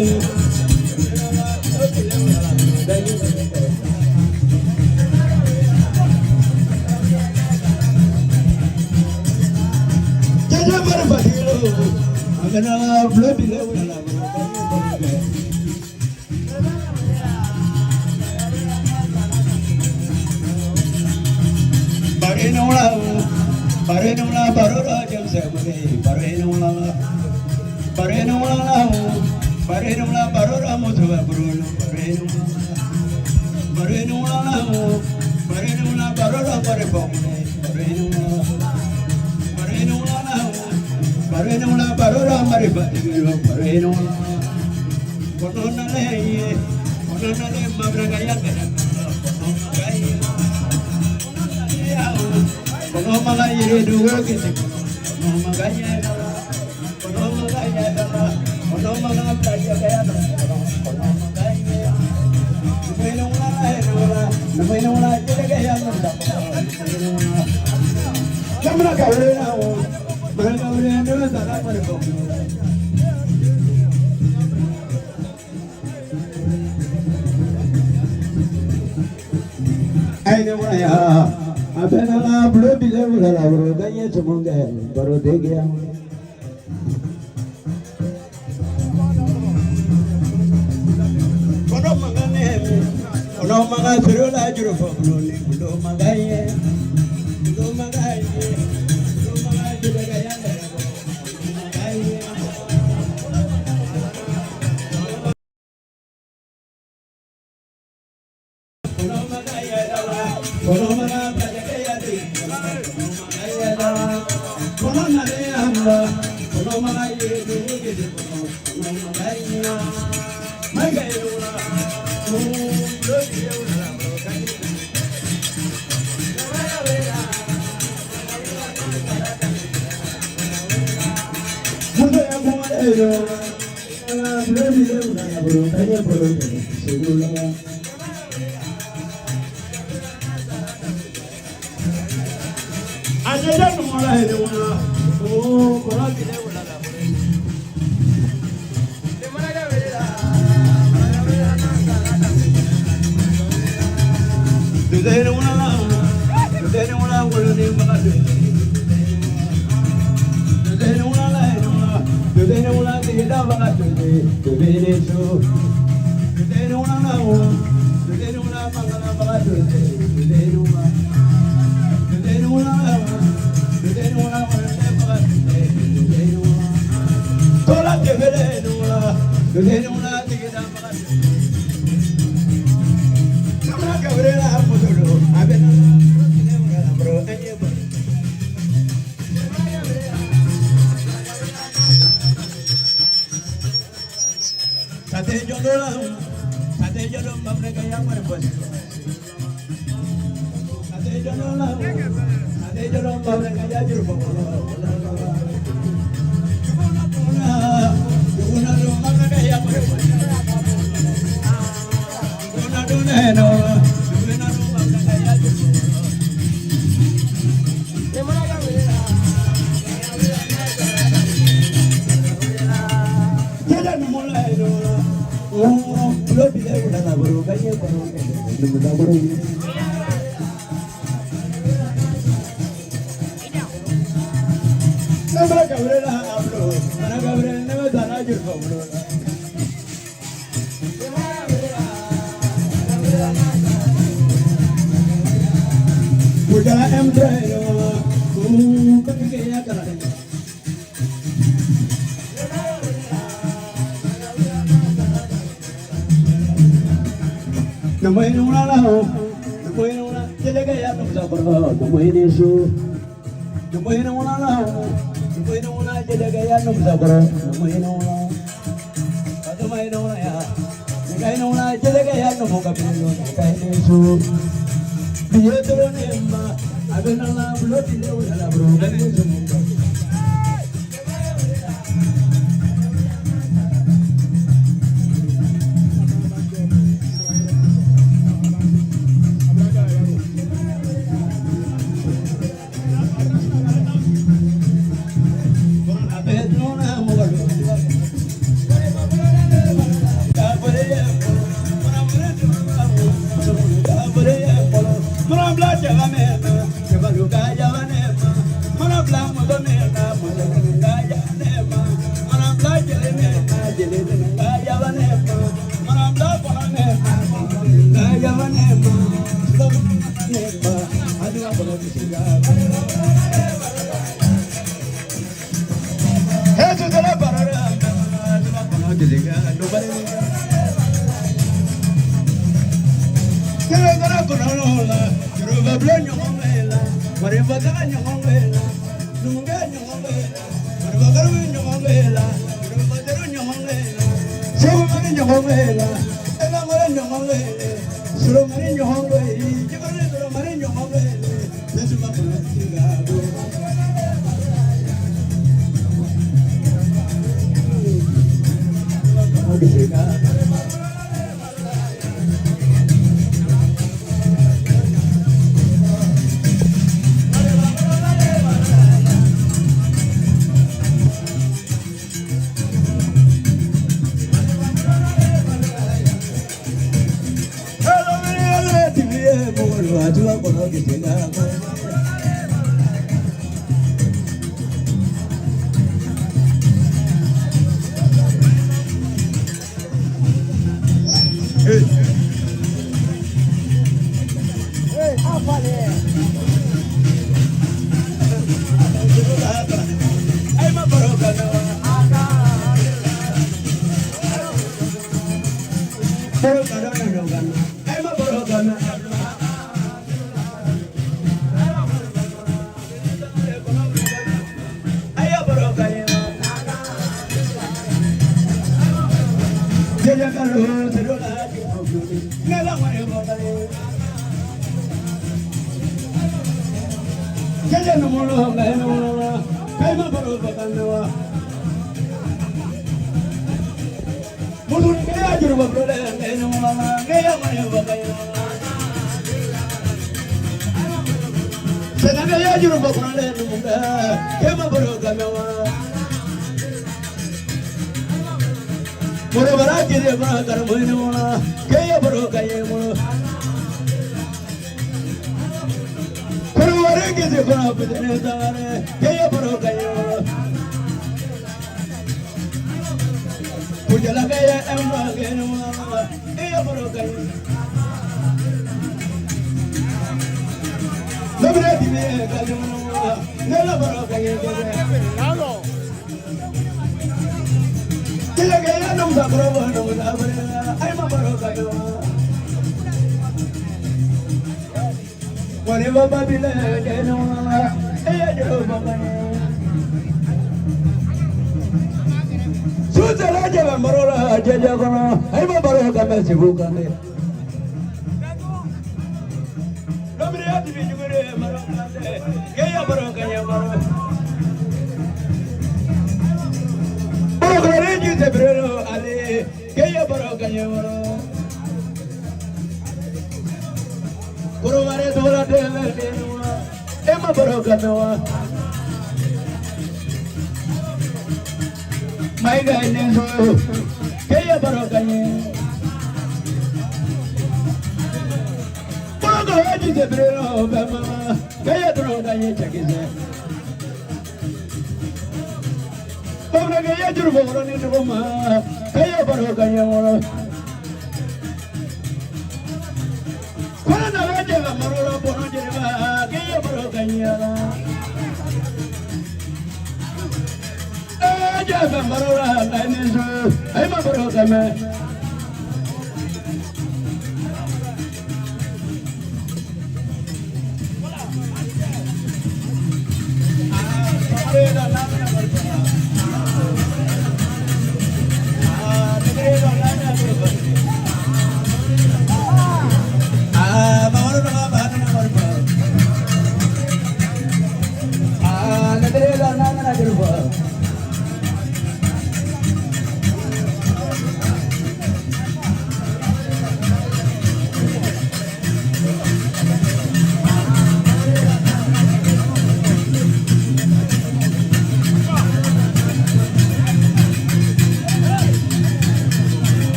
Thank you.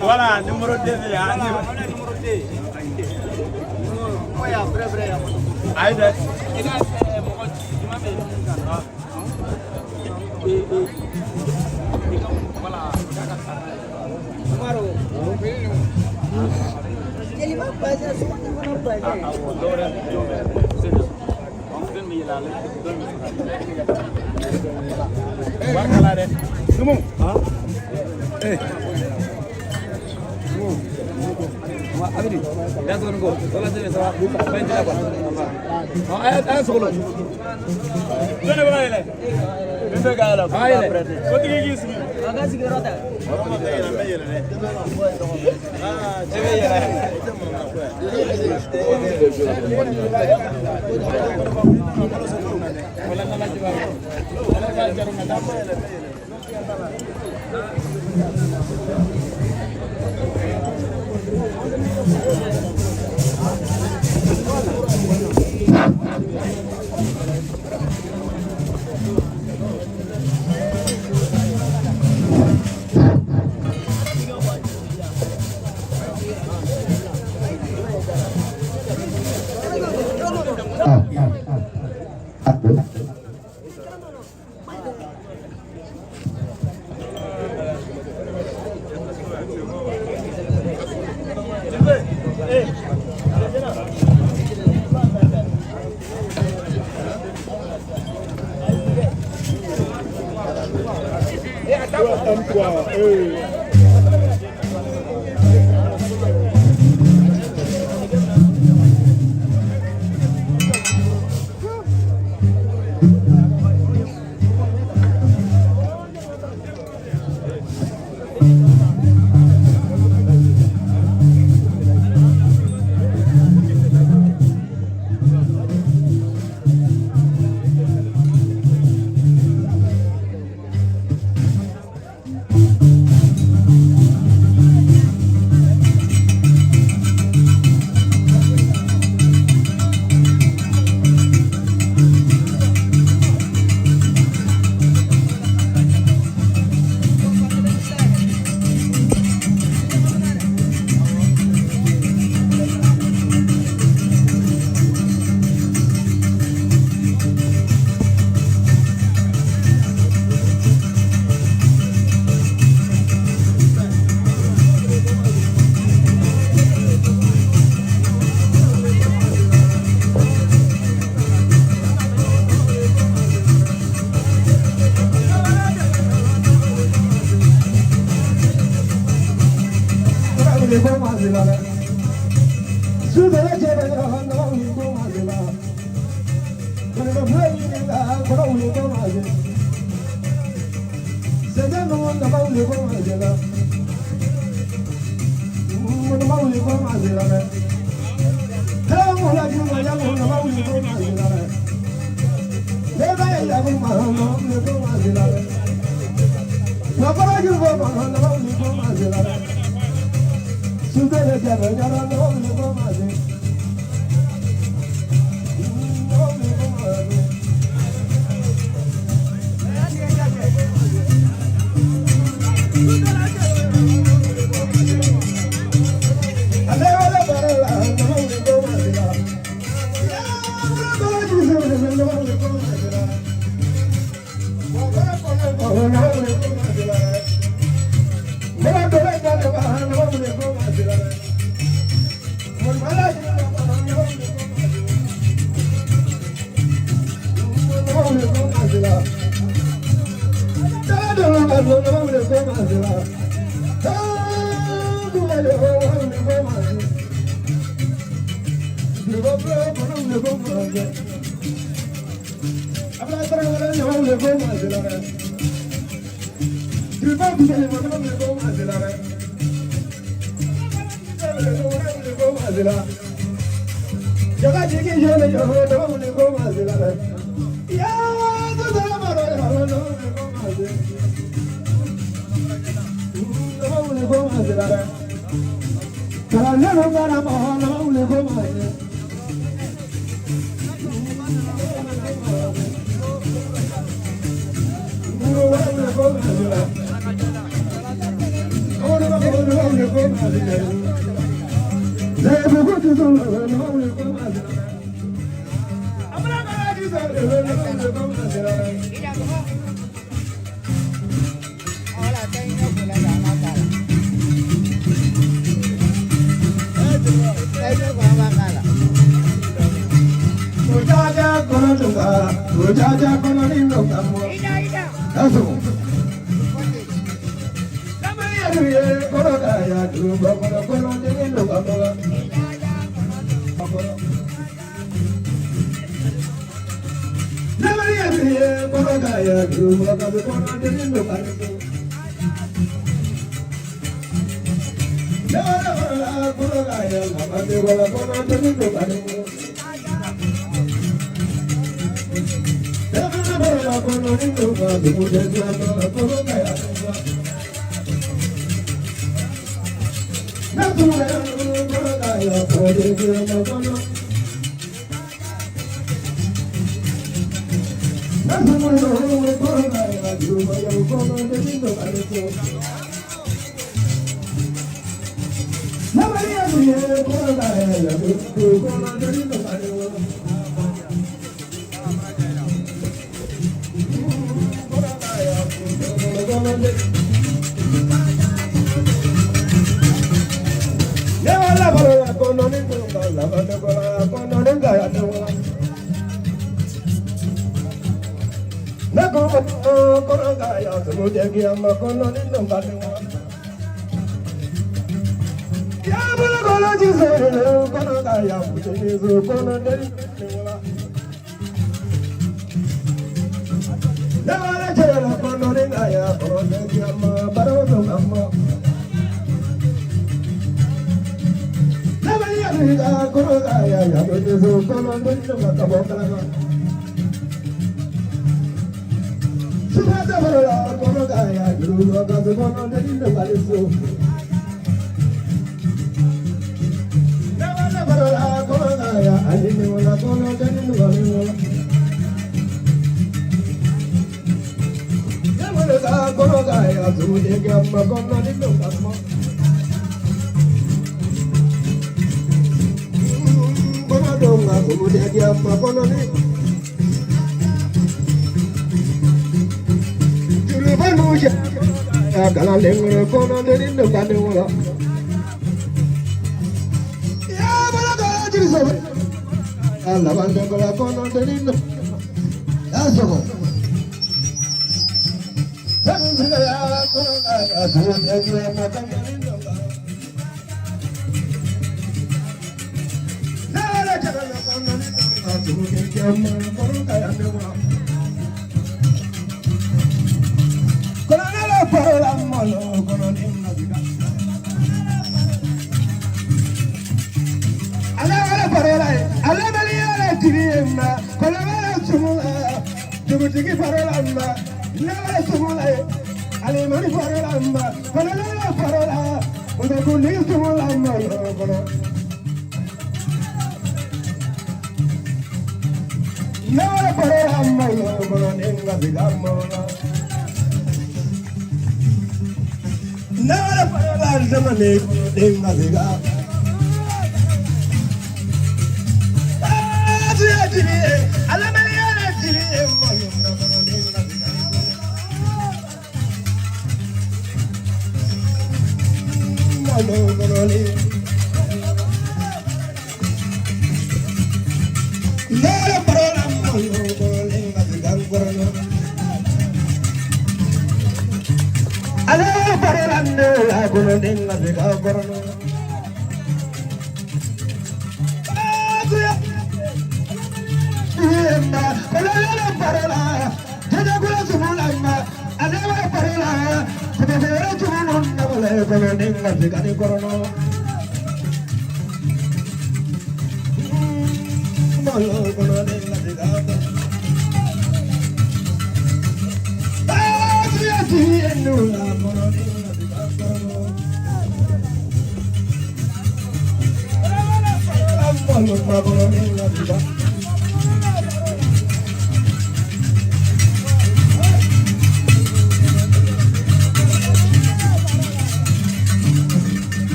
Voilà, numéro 2. Numéro 2. Ayi dɛ. Jeliba bazin sokɔnɔ fana bazin. Barikala dɛ. Numu. Eh. Abidi, that's gonna go. Ay sogolo. Jɔn de bɛ ka yɛlɛ? Min bɛ ka yɛlɛ. A yɛlɛ. O tigi k'i sigi. A ka sigiyɔrɔ ta. E bɛ yɛlɛ.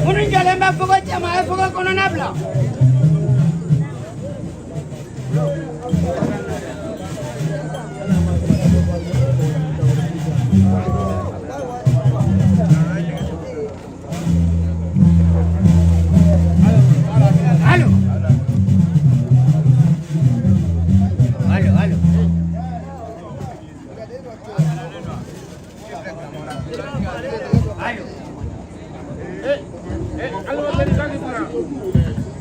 Minnu jɔlen bɛ fogo cɛma a ye fogo kɔnɔna bila. Alo. Alo, alo. Alo.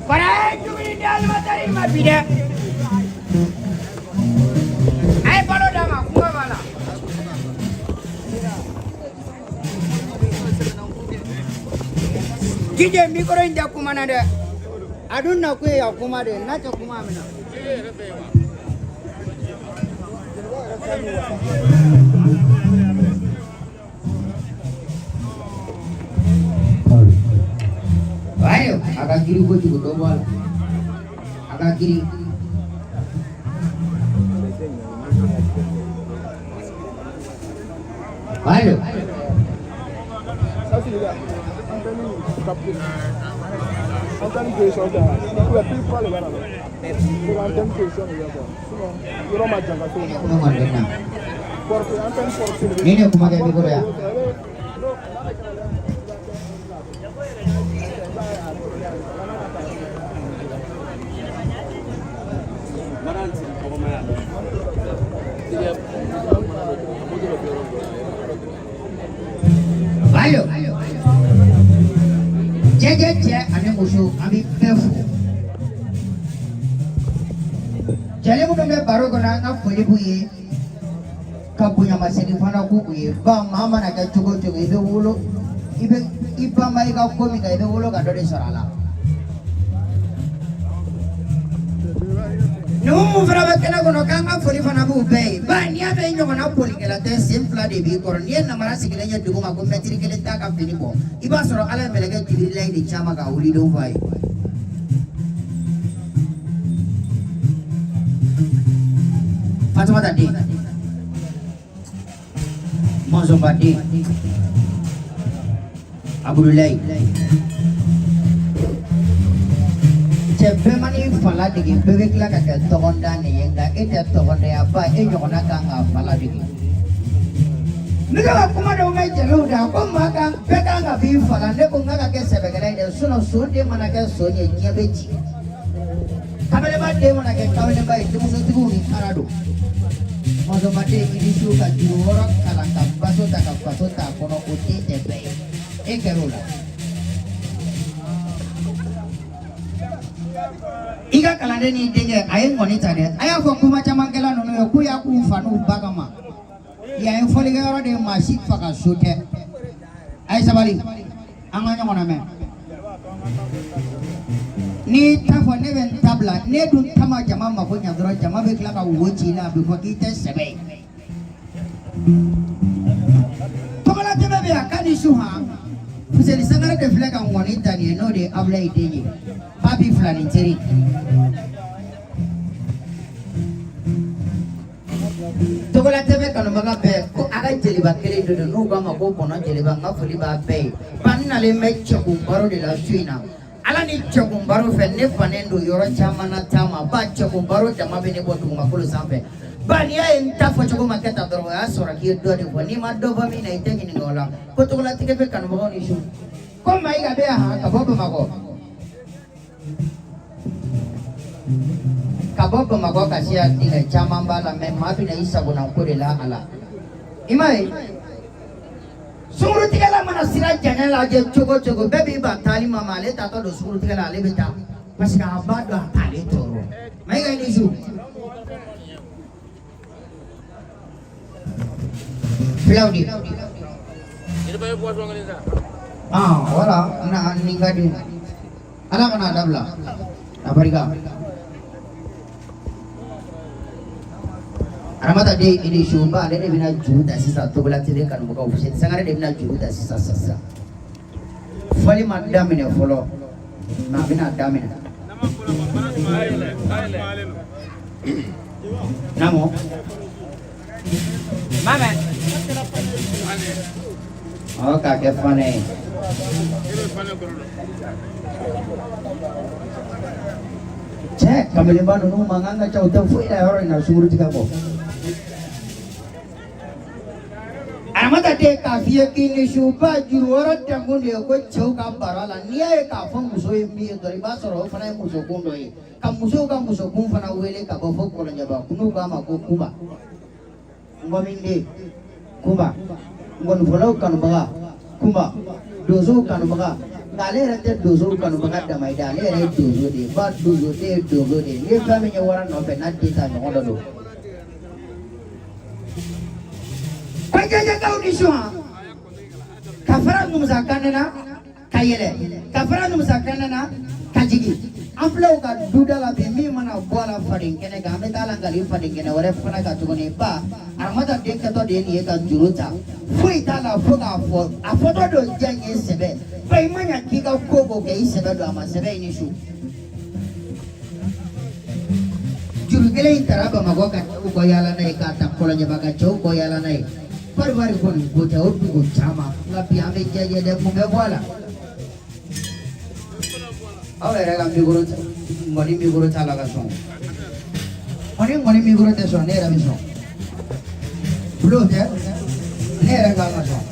Kɔrɔ ye dumuni di alimatari ma bi dɛ. A ye balo d'a ma kuma b'a la. DJ micro in tɛ kuma na dɛ. A dun nakun ye ka kuma de n'a tɛ kuma min na. Ayo, a ka girin kojugu dɔ bɔ a la. A ka girin. Ayo. Ça, c'est là. Antenne Antenne position, il pile poil là. Antenne position, sinon, yɔrɔ ma jan ka s'o ma. Ne kɔni bɛ na. Porte, antenne porte. Ni ne kuma kɛ micro ya. Jɛjɛ cɛ ani muso, an bɛ bɛɛ fo. Jeli minnu bɛ baro kɔnɔ, an ka foli b'u ye, ka bonyamasegin fana k'u ye. Ba maa mana kɛ cogo o cogo, i bɛ wolo, i bɛ i banba i ka ko min kan, i bɛ wolo ka dɔ de sɔrɔ a la. Numu mun fana bɛ kɛnɛ kɔnɔ, k'an ka foli fana b'u bɛɛ ye. Ba n'i y'a mɛn i ɲɔgɔnna bolikɛla tɛ, sen fila de b'i kɔrɔ. N'i ye namara sigilen ye dugu ma ko mɛtiri kelen t'a ka fini bɔ, i b'a sɔrɔ Ala ye mɛlɛkɛ Jibirila de caman k'a wuli don fɔ a ye. Fatumata den, Mɔnzɔnba den, Abudulayi. Cɛ bɛɛ man'i fa ladege, bɛɛ bɛ tila ka kɛ tɔgɔndan de ye, nka e tɛ tɔgɔndanya ba, e ɲɔgɔnna kan k'a fa ladege. Ne ka kuma dɔw mɛn jeliw da ko maa kan bɛɛ kan ka b'i fa la, ne ko n ka kɛ sɛbɛkɛla ye dɛ, sinon son den mana kɛ son ye, diɲɛ bɛ ci. Kamelenba den mana kɛ kamelenba ye, denmusotigiw ni kara don. Mɔzɔnba den, i ni su ka juru wɔɔrɔ kalan ka baso ta ka faso t'a kɔnɔ, o den tɛ bɛɛ ye. E kɛr'o la. I ka kalanden n'i denkɛ, a ye ŋɔni ta dɛ. A y'a fɔ kuma camankɛla ninnu ye k'u y'a k'u fa n'u ba kama. Yan ye fɔlikɛyɔrɔ de ye, maa si fa ka so tɛ. A ye sabali, an ka ɲɔgɔn lamɛn. N'i ta fɔ ne bɛ n ta bila, ne dun ta ma jama mako ɲa dɔrɔn, jama bɛ tila ka wo ci i la, a bɛ fɔ k'i tɛ sɛbɛ ye. Tɔgɔlatɛmɛ bɛ yan k'a ni su han. Fuseni Sangare de filɛ ka ŋɔni ta nin ye, n'o de ye Abulayi den ye. Papi fila ni teri. Togola tɛmɛ kanubaga bɛɛ ko a ka jeliba kelen de don, n'u k'a ma ko kɔnɔ jeliba, n ka foli b'a bɛɛ ye. Ba n nalen bɛ cɛkun baro de la su in na. Ala ni cɛkun baro fɛ, ne bannen don yɔrɔ caman na taama. Ba cɛkun baro jama bɛ ne bɔ dugumakolo sanfɛ. Ba n'i y'a ye n ta fɔcogo ma kɛ tan dɔrɔn, o y'a sɔrɔ k'i ye dɔ de fɔ. N'i ma dɔ fɔ min na, i tɛ ɲininka o la. Ko Togola tigɛ bɛ kanubagaw ni su. Ko Mayiga bɛ yan han, ka bɔ Bamakɔ. Ka bɔ Bamakɔ ka se yan, dingɛ caman b'a la, mɛ maa bɛna i sagona ko de la a la. I m'a ye? Sunkurutigɛla mana sira janya lajɛ cogo o cogo, bɛɛ b'i ban taali ma, ale taatɔ don sunkurutigɛ la, ale bɛ taa. Parce que a b'a dɔn a t'ale tɔɔrɔ. Mayiga i ni su. Filaw de. Ah, voilà, na nin ka di. Ala kana dabila. A barika. Aramata den, i ni su. Ba ale de bɛna juru ta sisan, Togola TV kanubagaw. Fuseni Sangare de bɛna juru ta sisan sisan. Fɔli ma daminɛ fɔlɔ, mɛ a bɛna daminɛ. Naamu. Mame. Ɔ k'a kɛ fanɛ ye. Cɛ kamelenba ninnu mankan ka ca, u tɛ foyi la yɔrɔ in na sunguru tigɛ kɔ. Aramata den, k'a f'i ye k'i ni su. Ba juru wɔɔrɔ dankun de ye ko cɛw ka baro la. N'i y'a ye k'a fɔ muso ye min ye dɔrɔn, i b'a sɔrɔ o fana ye musokun dɔ ye. Ka musow ka musokun fana wele ka bɔ fo Kɔlɔnjɛba, n'u k'a ma ko Kuba. Ngɔminden Kuba, ngɔnifɔlaw kanubaga Kuba, donsow kanubaga. Nka ale yɛrɛ tɛ donsow kanubaga dama ye dɛ, ale yɛrɛ ye donso de ye. Ba donso den ye donso de ye. N'i ye fɛn min ye wara nɔfɛ, n'a den t'a ɲɔgɔn dɔ don. Ko jɛjɛkaw ni su han. Ka fara Numusa Kane na ka yɛlɛ, ka fara Numusa Kane na ka jigin. An filɛ u ka duda la bi, min mana bɔ a la faden kɛnɛ kan, an bɛ taa langali faden kɛnɛ wɛrɛ fana kan tuguni. Ba Aramata den kɛtɔ de ye nin ye ka juru ta, foyi t'a la fo k'a fɔ a fɔtɔ don diya in ye sɛbɛ. Ba i ma ɲa k'i ka ko ko kɛ, i sɛbɛ don a ma, sɛbɛ i ni su. Juru kelen in taara Bamakɔ ka cɛw kɔ yaala n'a ye, k'a ta Kɔlɔnjɛba ka cɛw kɔ yaala n'a ye. Kɔdiwari kɔni ko tɛ, o dugu caman. Nka bi an bɛ jɛjɛ dɛ, mun bɛ bɔ a la? Aw yɛrɛ ka micro ŋɔni micro t'a la ka sɔn. Ŋɔni ŋɔni micro tɛ sɔn, ne yɛrɛ bɛ sɔn. Bulo tɛ, ne yɛrɛ kan ka sɔn.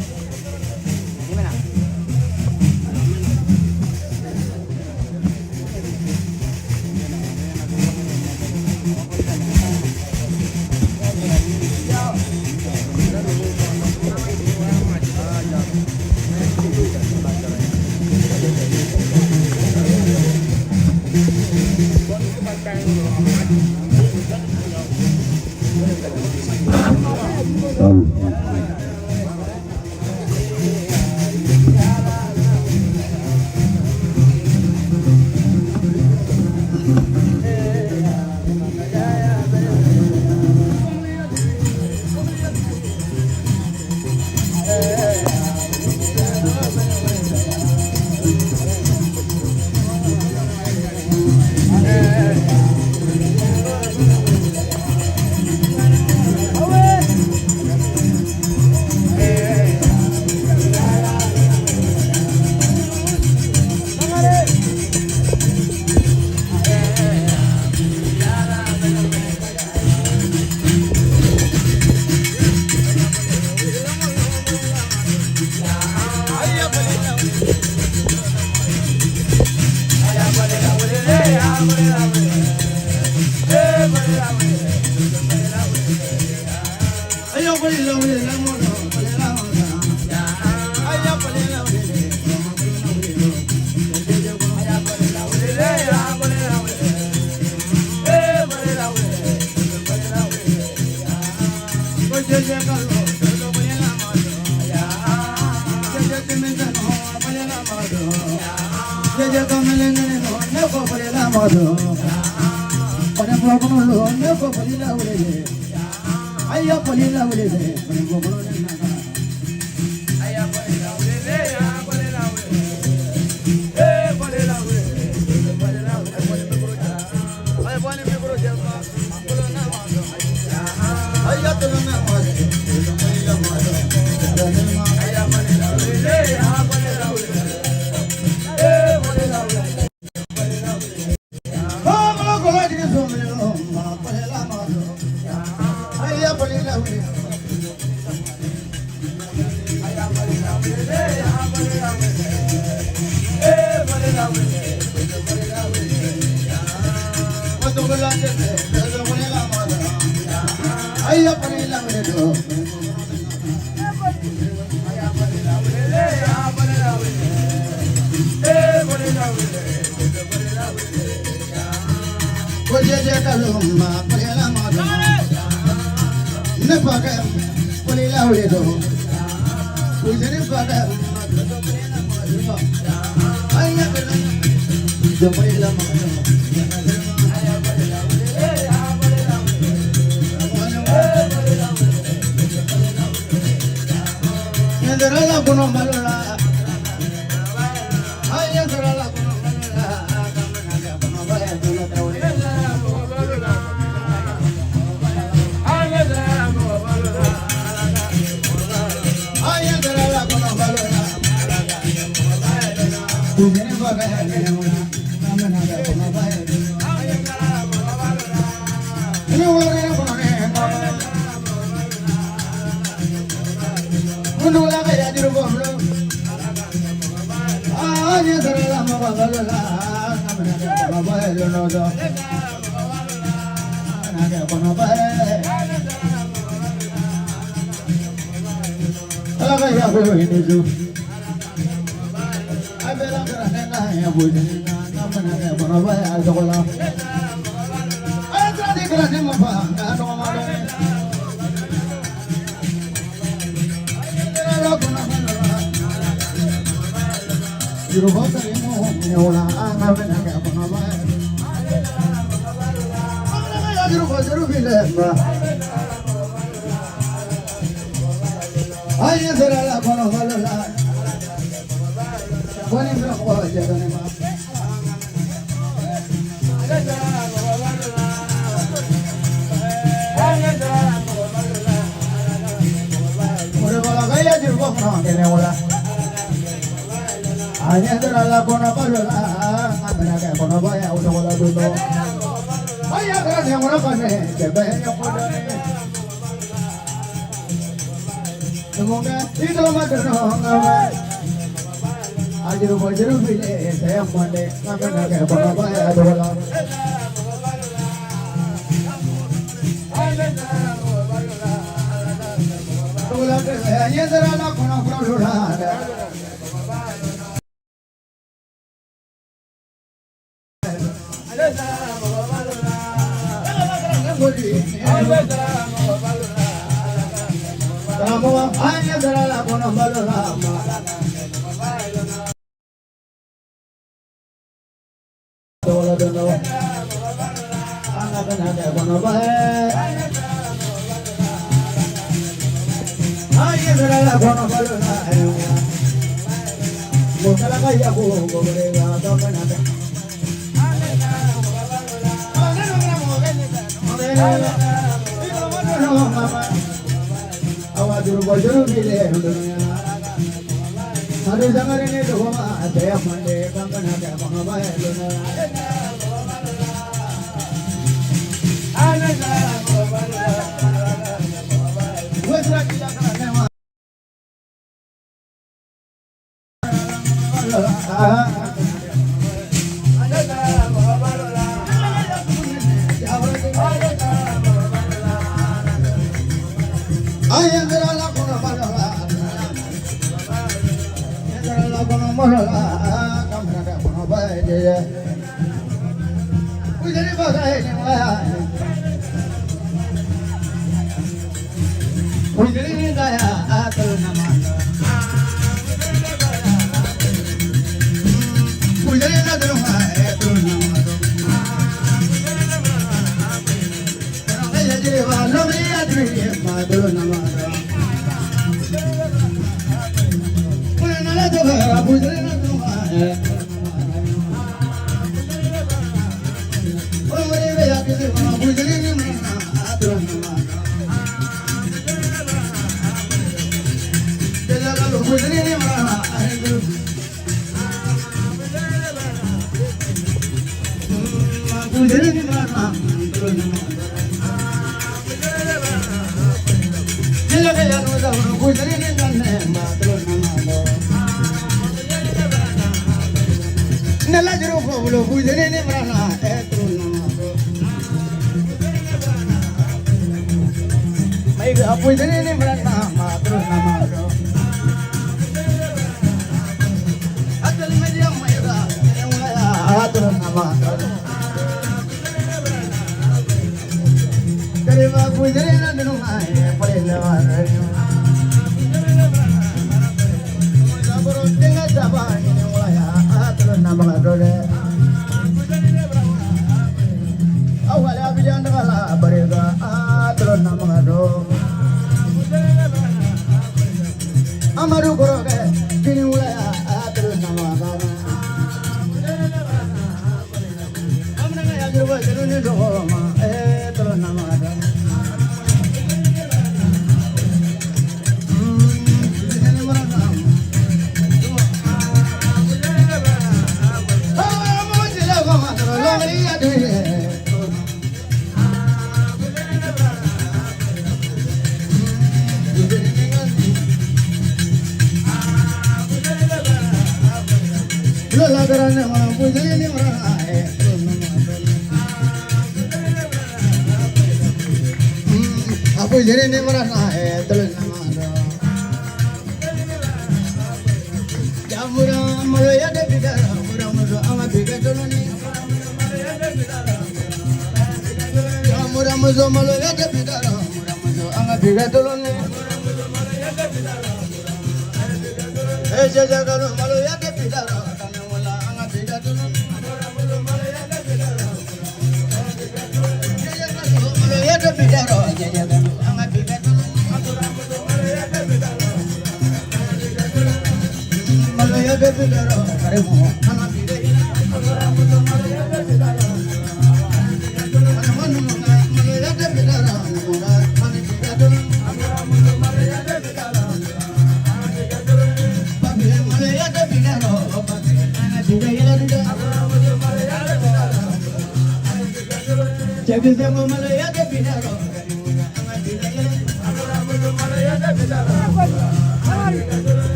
Karamɔgɔ an ɲɛ sɔrɔ la kɔnɔ balo la ma. Tɔgɔla dɔn an ka kana kɛ kɔnɔba ye. An ɲɛ sɔrɔ la kɔnɔ balo la. Mɔkala ka yago gobere ka dɔ kana kɛ. Awa durugo juru bile dunya. Adu sangare ne dogoma jaya mande kankana kɛ kɔnɔba ye lona. Wesra kila kana nema.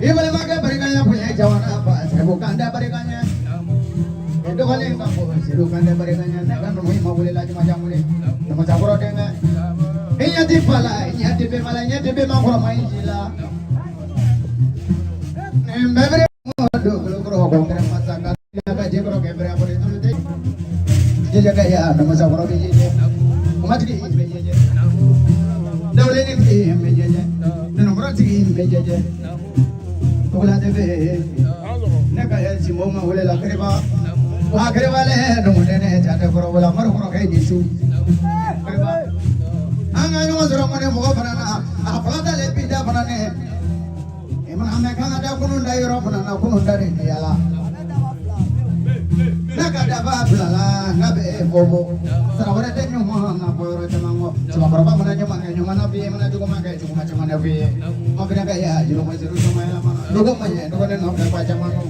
Ibale ma ke barika Jawana fa Seru Kante barika ɲɛ e dɔgɔnin ka bɔ Seru Kante barika ɲɛ ne ka numu ma wele la jama wele namasakɔrɔ denkɛ i ɲɛ ti fa la i ɲɛ ti bɛnba la i ɲɛ ti bɛnba kɔrɔ ma i ji la nin bɛɛ bɛ dugukolo kɔrɔ ko kɛrɛ masa ka ka jɛkɔrɔ kɛ bɛrɛ bɔ tulu tɛ jɛjɛ ka ya namasakɔrɔ bɛ jɛjɛ kumatigi bɛ jɛjɛ dawuleni bɛ jɛjɛ nɔnɔkɔrɔtigi bɛ jɛjɛ tugula tɛ bɛ ne ka simbo ma wele la kiriba wa kiriba le numudene jate kɔrɔ wala mari kɔrɔkɛ ni su kiriba an ka ɲɔgɔn sɔrɔ mɔni mɔgɔ fana na a fila talen bi da fana ne i mana mɛn kan ka da kunun da yɔrɔ fana na kunun da de ni yala ne ka daba bila la n'a bɛ bɔ bɔ sara wɛrɛ tɛ ɲuman na bɔ yɔrɔ caman kɔ cɛbakɔrɔba mana ɲuman kɛ ɲuman na f'i ye mana juguman kɛ juguman caman na f'i ye ma fana ka ya juru ma seru caman yɛlɛma dɔgɔ ma ɲɛ dɔgɔnin nɔfɛ fa caman nɔ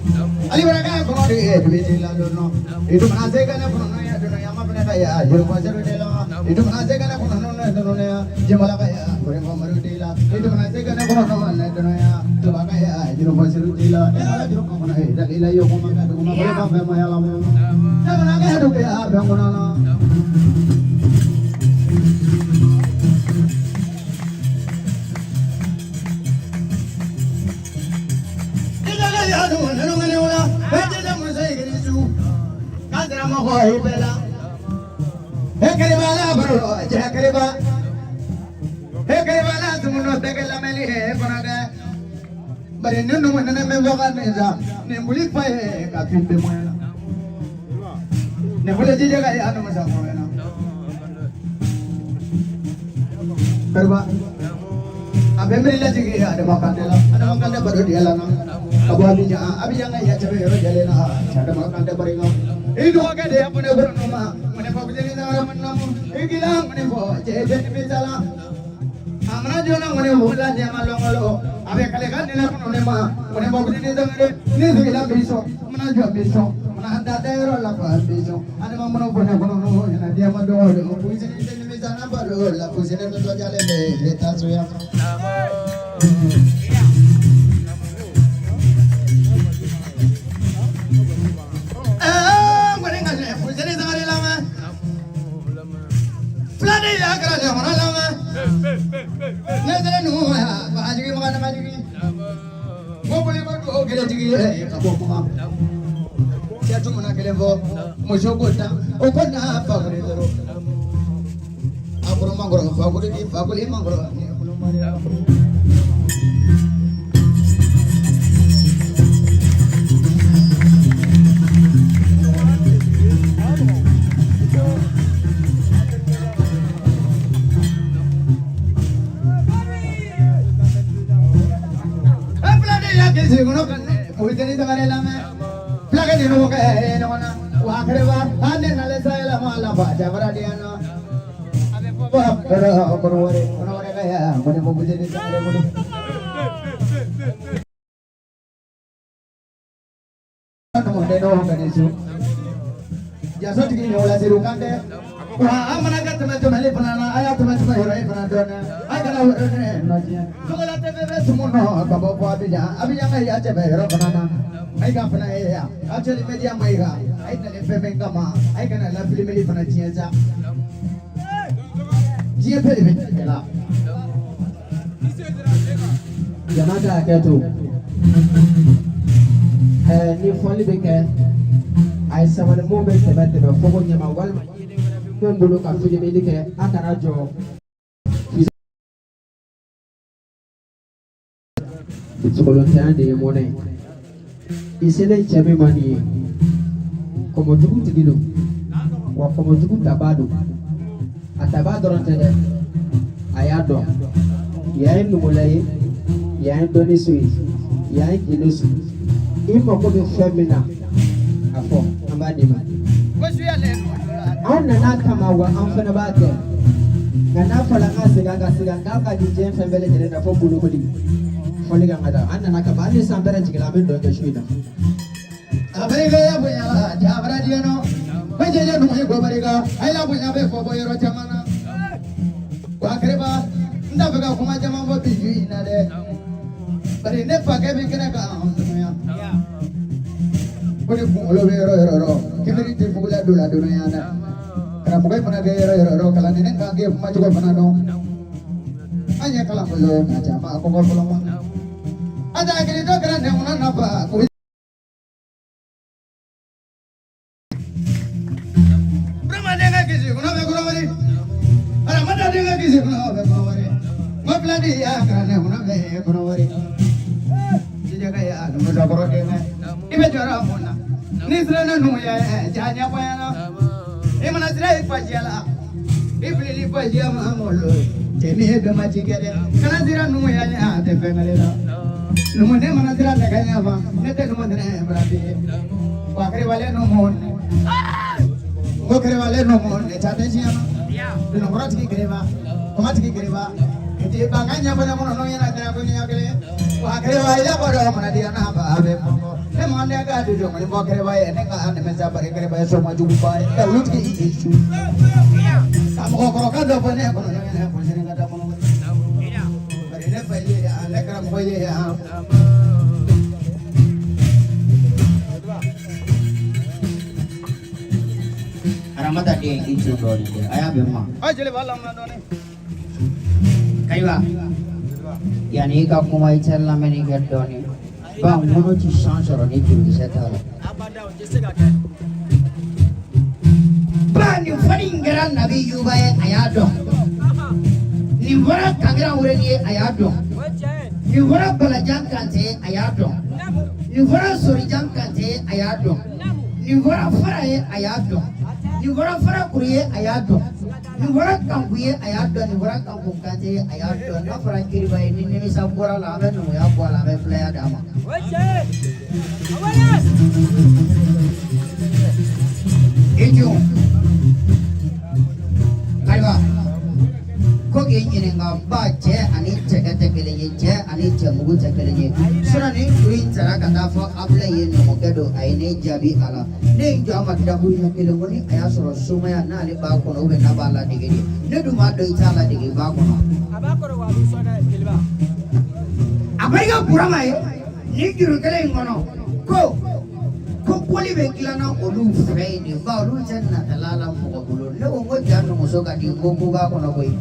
ali wɛrɛ kɛ kɔnɔ de ye dugu ti la don nɔ i dun mana se ka ne kɔnɔ ya don ya ma fana ka ya juru ma seru de la i dun mana se ka ne kɔnɔ nɔ don ya jɛmala ka ya kɔrɔ ma maru de la i dun mana se ka ne kɔnɔ nɔ don ya tuba ka ya juru ma seru de la e ala juru kɔnɔ e dalila yo ko ma ka dugu ma ba fɛ ma ya la mo ne mana kɛ dugu ya bɛn kɔnɔ na A bɛ miiri lajigin Adama Kante la Adama Kante baro di la na ka bɔ Abijan Abijan ka ya cɛbɛ yɔrɔ jɛlen na Adama Kante barika i dɔgɔkɛ de ye ko ne kɔrɔ ma ko ne fɔ jeli sangara man i kila ko ne fɔ cɛ cɛ ni misala a mana joona ko ne wula ɲɛma lɔngɔlɔ a bɛ kale ka ne la kɔnɔ ne ma ko ne fɔ jeli sangare ni sigila bi sɔn mana jɔ bi sɔn mana da da yɔrɔ la fa bi sɔn Adama mana bɔ ne kɔnɔ n'o ɲɛna diɲɛ ma dɔgɔ don ko jeli ni misala baro la ko sɛnɛ nisɔndiyalen bɛ ne ta so yan. Muso ko tan o ko na fakori dɔrɔn a kɔrɔ mankɔrɔ fakori ni fakori mankɔrɔ ni kulumariya. Jasotigi ni wala Seru Kante wa amana ka tɛmɛ tɛmɛli fana na a y'a tɛmɛ tɛmɛ yɔrɔ in fana dɔɔnin a kana yɔrɔ nɔ tiɲɛ Togola TV bɛ sumu nɔ ka bɔ fɔ Abijan Abijan ka ya cɛbɛ yɔrɔ fana na Mayiga fana ye yan Actuel Media Mayiga a ye nalen fɛn min kama a ye kana lafilimeli fana tiɲɛ sa diɲɛ bɛɛ de bɛ tiɲɛ la. Jama ka hakɛ to ni fɔli bɛ kɛ a ye sabali mun bɛ tɛmɛ tɛmɛ foko ɲɛma walima yelen wɛrɛ bɛ mun bolo ka filimeli kɛ a kana jɔ. Sogolontanya de ye mɔnɛ ye i selen cɛ min ma nin ye kɔmɔjugu tigi don wa kɔmɔjugu tabaa don a tabaa dɔrɔn tɛ dɛ a y'a dɔn yan ye numula ye yan ye dɔnni so ye yan ye gindo so ye i mako bɛ fɛn min na a fɔ an b'a d'i ma anw nana kama wa an fana b'a kɛ nka n'a fɔra an ka segin an ka segin k'a ka di diɲɛ fɛn bɛɛ lajɛlen na fo bolokoli fɔli kan ka taa an nana kama hali ni san bɛrɛ jiginna an bɛ dɔn kɛ su in na. A barika ya bonya la jabara diɲɛ nɔ ko jɛjɛ numu ye ko barika a y'a bonya bɛ fɔ bɔ yɔrɔ caman na wa kɛrɛba n t'a fɛ ka kuma caman fɔ bi su in na dɛ bari ne fakɛ bɛ kɛnɛ kan an dunuya. Ko ni kunkolo bɛ yɔrɔ yɔrɔ rɔ kibiri tɛ fugula don la dɔnniya na karamɔgɔ fana bɛ yɔrɔ yɔrɔ rɔ kalanden kan k'e kumacogo fana dɔn an ye kalan bolo nka caman kɔkɔ fɔlɔ ma a t'a hakili dɔ kɛra nɛnkun nafa ko Buramaden ka kisi kɔnɔ bɛ kɔrɔbɔri hadamaden ka kisi kɔnɔ bɛ kɔrɔbɔri n ko filadi y'a kɛra nɛnkun bɛ kɔrɔbɔri jijɛkɛ y'a numusakɔrɔ denkɛ i bɛ jɔrɔ mun na n'i siranna numuya ɲɛ ja ɲɛfɔ ɲɛna i mana siran i fasiya la i filili fasiya ma mɔlo cɛ ni ye dɔ ma ci kɛ dɛ kana siran numuya ɲɛ a tɛ fɛn kelen la numuden mana siran nɛgɛ ɲɛ ma ne tɛ numuden farafin ye wa kerebalen numu ko kerebalen numu ne ta tɛ tiɲɛ ma dununkɔrɔ tigi kereba kɔma tigi kereba eti banka ɲɛfɔ ɲɛ kɔnɔ n'o ɲɛna kɛra ko ɲɛ kelen wa kereba i y'a bɔ dɔ mana diya n'a ba a bɛ mɔgɔ ne ma ne ka du dɔnkili bɔ kereba ye ne ka nimisa bari kereba ye soma juguba ye ɛ olu tigi i su ka mɔgɔkɔrɔba dɔ fɔ ne kɔnɔ ne ɲɛna ko sini ka da kɔnɔ bari ne fa ye yan ne karamɔgɔ ye yan. Aramata den i co dɔɔnin dɛ a y'a bɛn ma. A jeliba lamɛn dɔɔnin. Ayiwa yanni i ka kuma i tɛ lamɛnni kɛ dɔɔnin ba ŋɔnɔ ti san sɔrɔ ni jurukisɛ t'a la. Ba nin fɔli in kɛra Nabi Yuba ye a y'a dɔn. Nin fɔra Kankira Wureni ye a y'a dɔn. Nin fɔra Balajan Kante ye a y'a dɔn. Nin fɔra Sorijan Kante ye a y'a dɔn. Nin fɔra Fara ye a y'a dɔn. Nin fɔra Farakuru ye a y'a dɔn. Nin fɔra Kanku ye a y'a dɔn. Nin fɔra Kanku Kante ye a y'a dɔn. N'a fɔra Kiriba ye ni nimisa bɔra la an bɛ numuya bɔ a la an bɛ filaya d'a ma. I jɔ ayiwa ko k'i ɲininka ba cɛ ani cɛkɛ tɛ kelen ye cɛ ani cɛmugu tɛ kelen ye sinon nin juru in tara ka taa fɔ Abulayi ye numukɛ don a ye ne jaabi a la ne ye n jɔ a ma dakuruɲɛ kelen ko ni a y'a sɔrɔ somaya n'ale b'a kɔnɔ ou bien n'a b'a ladege de ne dun b'a dɔn i t'a ladege i b'a kɔnɔ. A barika Burama ye nin juru kelen in kɔnɔ ko ko boli bɛ dilanna olu fɛ yen de ba olu tɛ natala la mɔgɔ bolo ne ko n ko ja numuso ka di n ko ko b'a kɔnɔ koyi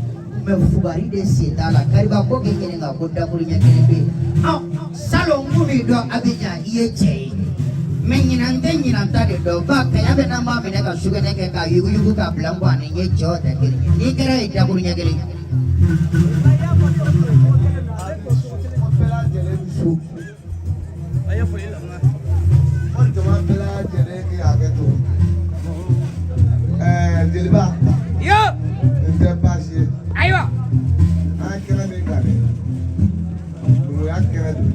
mɛ fugari de sen t'a la kariba ko k'i ɲininka ko dakuruɲɛ kelen bɛ yen salon n kun b'i dɔn Abijan i ye cɛ ye mɛ ɲinan tɛ ɲinan ta de dɔn ba kaya bɛ n'an b'a minɛ ka sugunɛ kɛ k'a yuguyugu k'a bila n kɔ ani n ye cɛw tɛ kelen ye n'i kɛra ye dakuruɲɛ kelen. Bɛɛ lajɛlen su. Ko jama bɛɛ lajɛlen k'i hakɛ to. Ɛɛ jeliba. Yo! Nin tɛ baasi ye. Ayiwa! An ye kɛnɛ min kan dɛ. Numuya kɛnɛ don.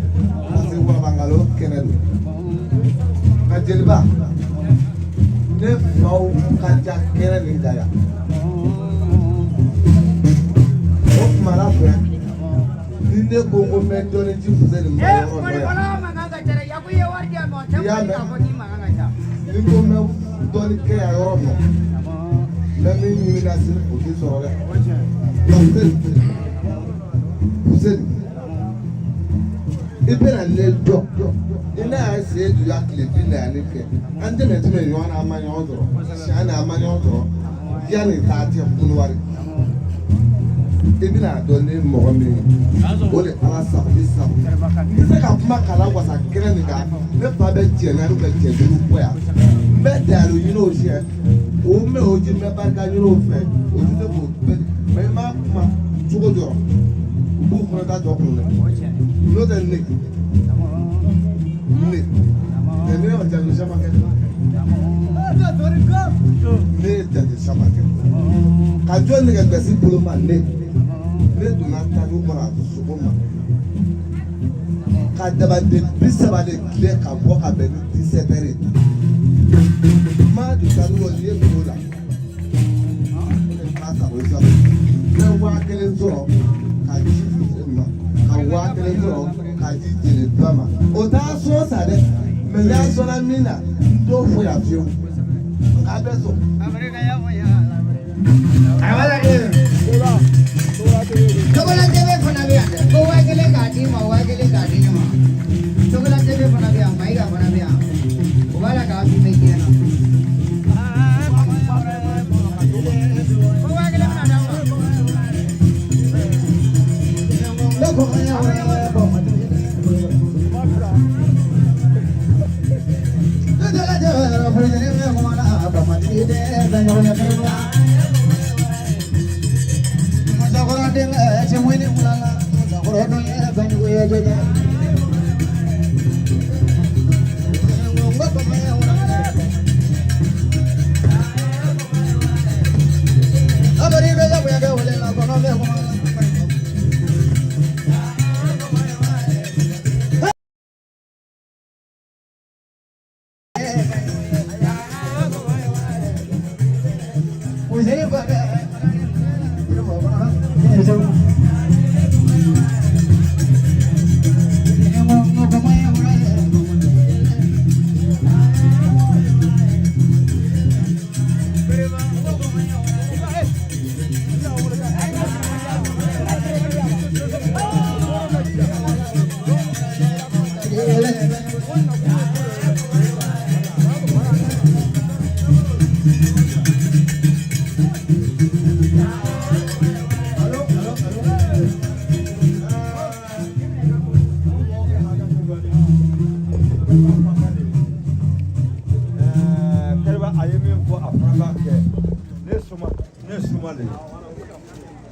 Parce que Wabangalo kɛnɛ don. Nka jeliba. Ne faw ka ca kɛnɛ nin kan yan. O tuma la fɛ. Ni ne ko n ko n bɛ dɔɔnin ci Fuseni ma yɔrɔ dɔ yan. I y'a mɛn? Ni ko n bɛ dɔɔnin kɛ yan yɔrɔ nɔ. N bɛ min ɲini ka se o tɛ sɔrɔ dɛ. Nka Fuseni, Fuseni, i bɛna ne dɔn. Ni ne y'a sen duya tile 40 kɛ, an tɛmɛ tɛmɛ ɲɔgɔn na an ma ɲɔgɔn sɔrɔ. Siɲɛ na an ma ɲɔgɔn sɔrɔ. Yanni taa cɛ Kɔnɔwari. I bɛna dɔn ne ye mɔgɔ min ye o de ala sago i sago n tɛ se ka kuma kala wasa kɛnɛ nin kan ne fa bɛ cɛ naani bɛ cɛ duuru bɔ yan n bɛ dayɛlɛ ɲini o siɲɛ o n bɛ o ji n bɛ barika ɲini o fɛ o tɛ se k'o bɛɛ mɛ i ma kuma cogo dɔ u b'u fana ta jɔ kun dɛ n'o tɛ ne ne mɛ ne y'o jate caman kɛ ne ye jate caman kɛ ka jɔ nɛgɛ gbɛsi bolo ma ne ne donna taju kɔnɔ a sogo ma ka dabaden 30 de tile ka bɔ ka bɛn ni 17 heures ye n ma don taju kɔnɔ n'i ye dugu la o de b'a sago i sago n bɛ 1000 sɔrɔ ka ji Fuseni ma ka 1000 sɔrɔ ka ji jeliba ma o t'a sɔn sa dɛ mɛ n'a sɔnna min na n t'o fɔ yan fiyewu nka a bɛ sɔn. Togola TV fana bɛ yan dɛ ko 1000 k'a d'i ma 1000 k'a di ne ma Togola TV fana bɛ yan Mayiga fana bɛ yan o b'a la k'a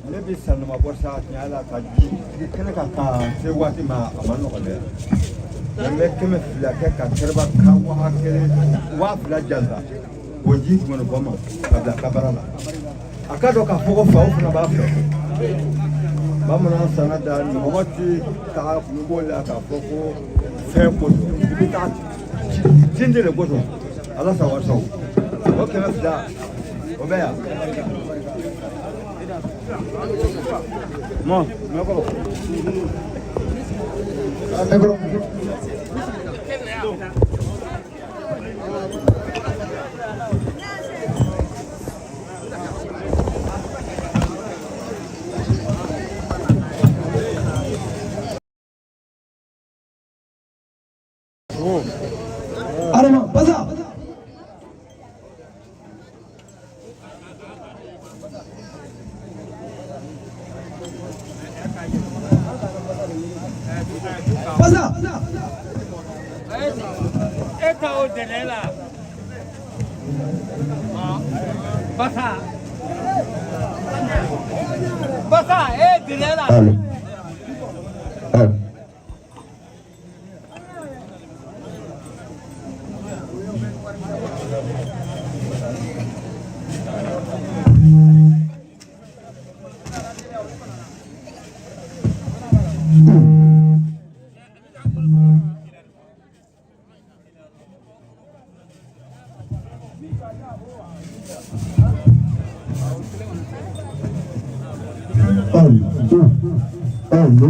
Ne bɛ sanuma bɔ sa tiɲɛ la ka ji kɛnɛ ka taa se waati ma a ma nɔgɔn dɛ. N bɛ 200 kɛ ka kɛrɛba ka 1000 2000 jansa k'o ji tun bɔ ma ka bila kabara la. A ka dɔn k'a fɔ ko faw fana b'a fɛ. Bamanan sanna da mɔgɔ tɛ taa kungo la k'a fɔ ko fɛn ko don i bɛ taa jinde de kosɔn ala sago sago o 200 o bɛ yan. Bon, micro. Adama, basa. Basa. E ta o délai là. Basa. Basa, e délai là. Allô. Allô.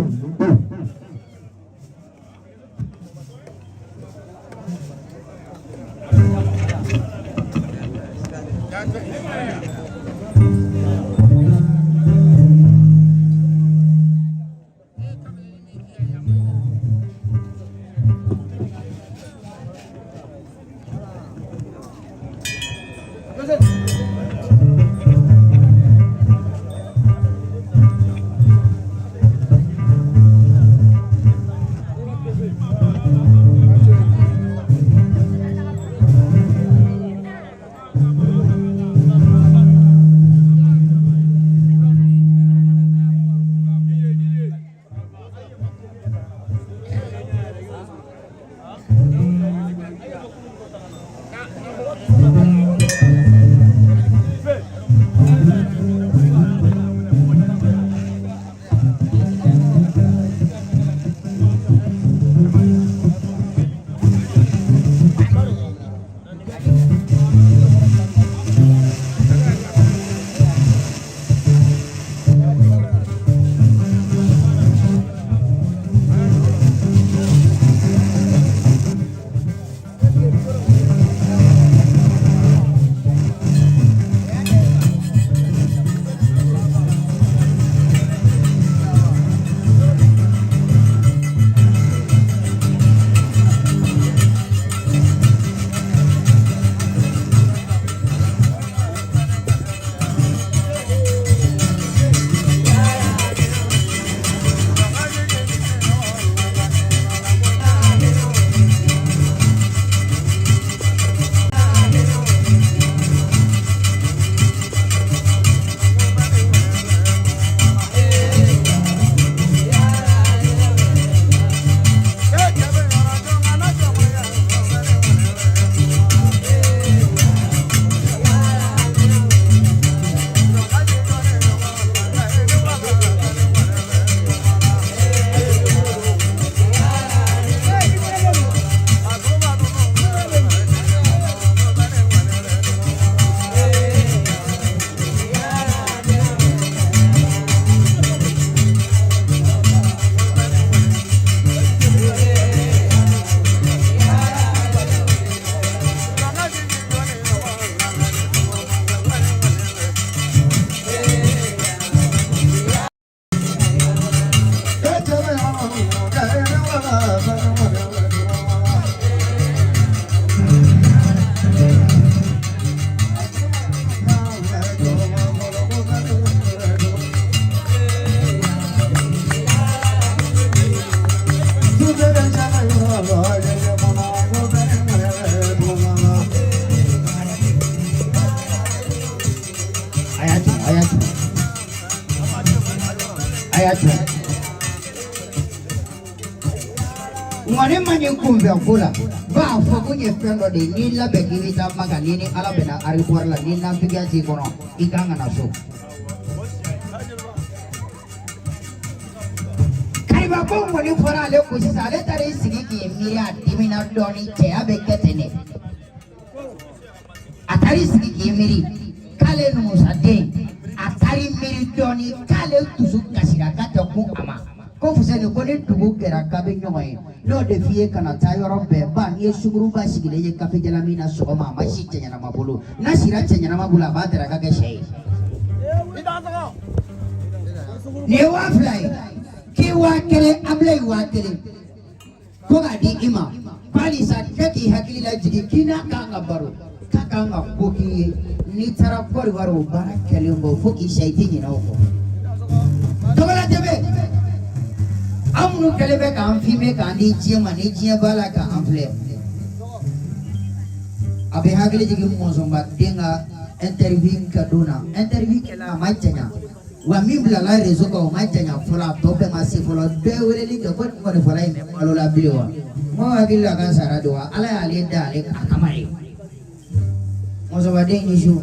denbaya tiɲɛ. Ŋɔni man ɲi kunfɛ ko la, b'a fɔ ko n ye fɛn dɔ de ye, n'i labɛn k'i bɛ taa Maka, n'i ni Ala bɛnna aéroport la, ni nafigiya t'i kɔnɔ, i kan ka na so. Kariba ko ŋɔni fɔra ale kun sisan, ale taara i sigi k'i miiri, a dimina dɔɔni, cɛya bɛ kɛ ten de. A taara i sigi k'i miiri k'ale numusaden, a taara i miiri dɔɔni k'ale dusu kasira k'a tɛ kun a ma. Ko Fuseni ko ni dugu kɛra k'a bɛ ɲɔgɔn ye, n'o de f'i ye kana taa yɔrɔ bɛɛ ba, n'i ye sunguruba sigilen ye kafe jalamin na sɔgɔma, a ma si cɛ ɲɛnama bolo, n'a sira cɛ ɲɛnama bolo, a b'a daraka kɛ sɛ ye. Nin ye 2000 ye, k'i 1000, Abilayi 1000 ko k'a di i ma, balisa kɛ k'i hakili lajigin k'i n'a kan ka baro, k'a kan ka ko k'i ye, n'i taara Kɔdiwari o baara kɛlen kɔ fo k'i sa i tɛ ɲinɛ o kɔ. Tɔgɔla tɛmɛ an minnu kɛlen bɛ k'an filmer k'an di diɲɛ ma, ni diɲɛ b'a la k'an filɛ, a bɛ hakili jigin mɔzɔnba den ka interview kɛ don na, interview kɛla a ma janya, wa min bilala réseau kan o ma janya fɔlɔ, a tɔ bɛɛ ma se fɔlɔ, dɔ ye weleli kɛ ko nin kɔni fɔla in bɛ balo la bilen wa, mɔgɔ hakili la ka sara don wa, Ala y'ale da ale a kama ye. Mɔzɔnba den ni su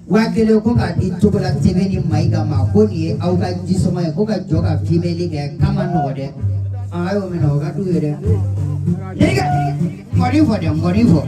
1000 ko k'a di Togola TV ni Mayiga ma, ko nin ye aw ka jisɔngɔ ye, ko ka jɔ ka filmeli kɛ k'a ma nɔgɔ dɛ, a y'o minɛ o ka d'u ye dɛ. Jelikɛ ŋɔni fɔ dɛ, ŋɔni fɔ.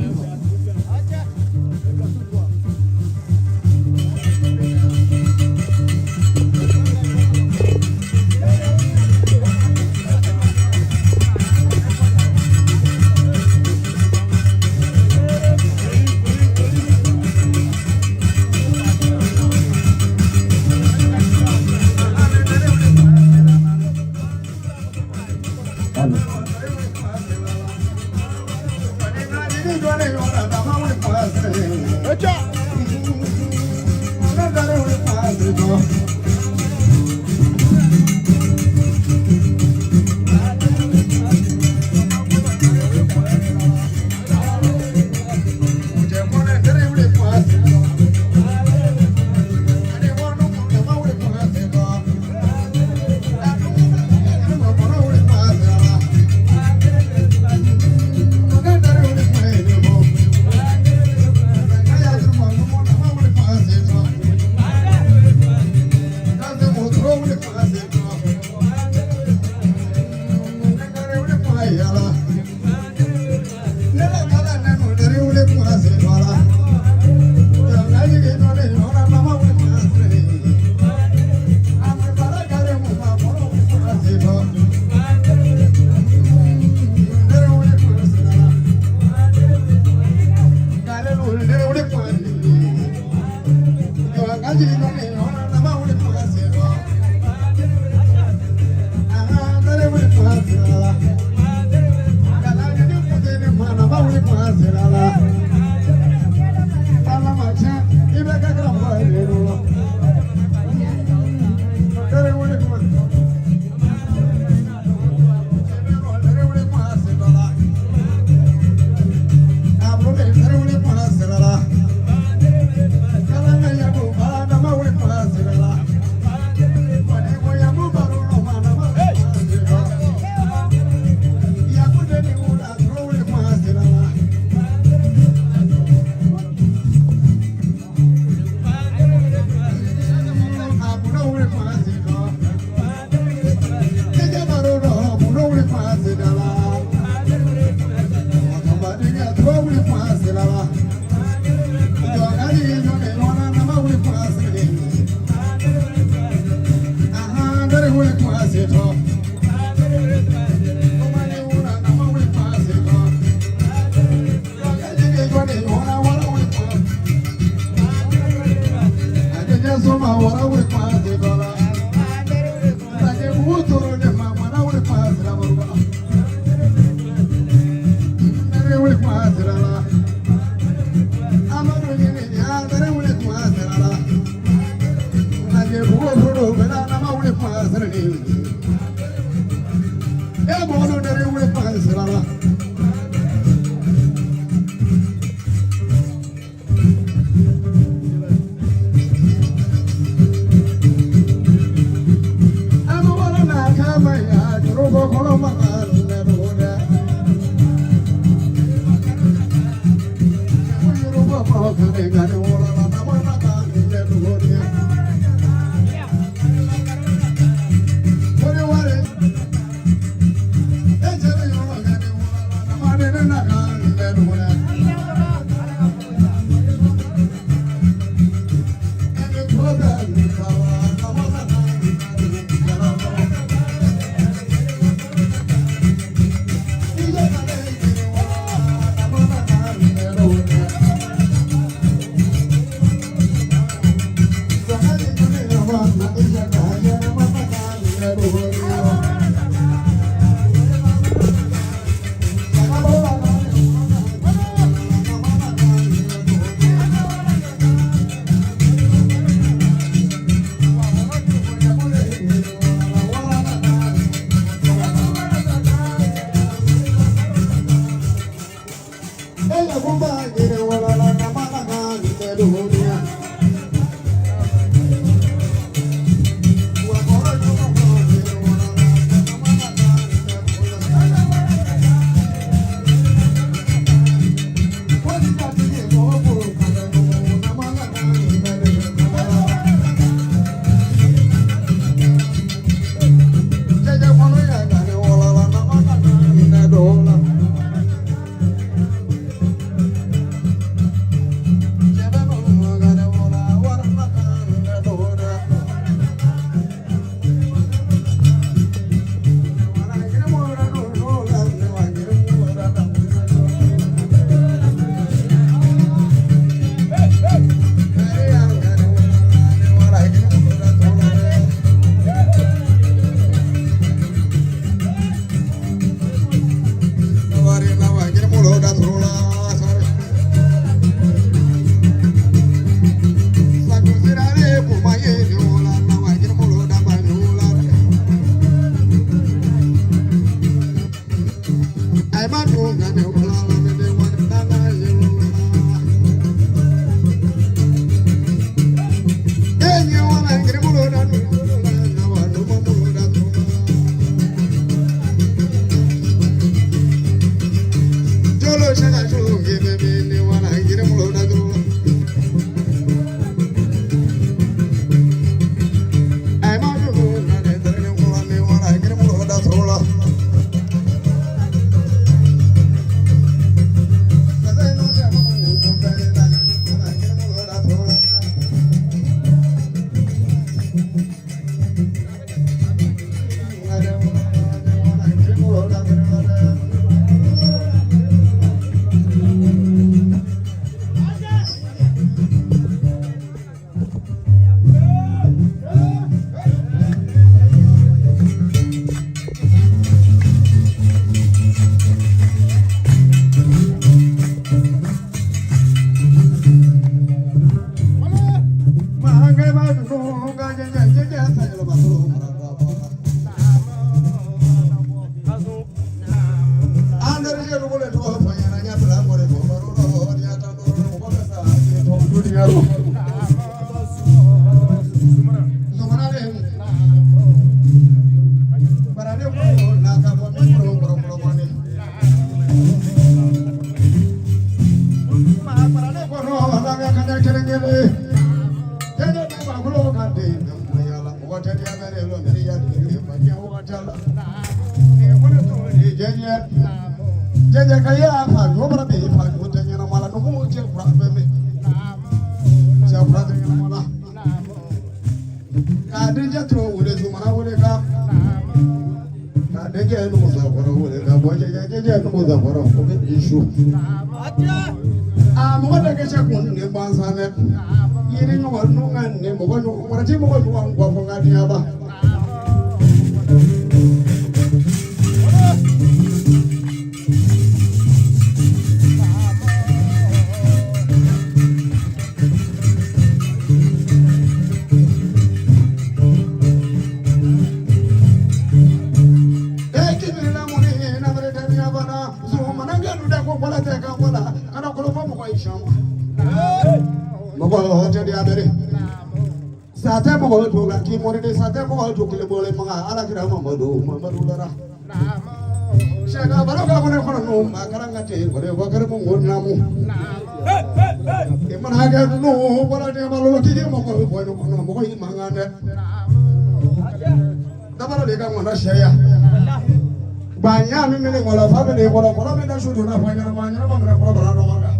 Ba ɲa min bɛ ne kɔnɔ fa bɛ ne kɔnɔ kɔnɔ bɛ da su donna fa ɲɛnama ɲɛnama minɛ kɔnɔ bara dɔ kan.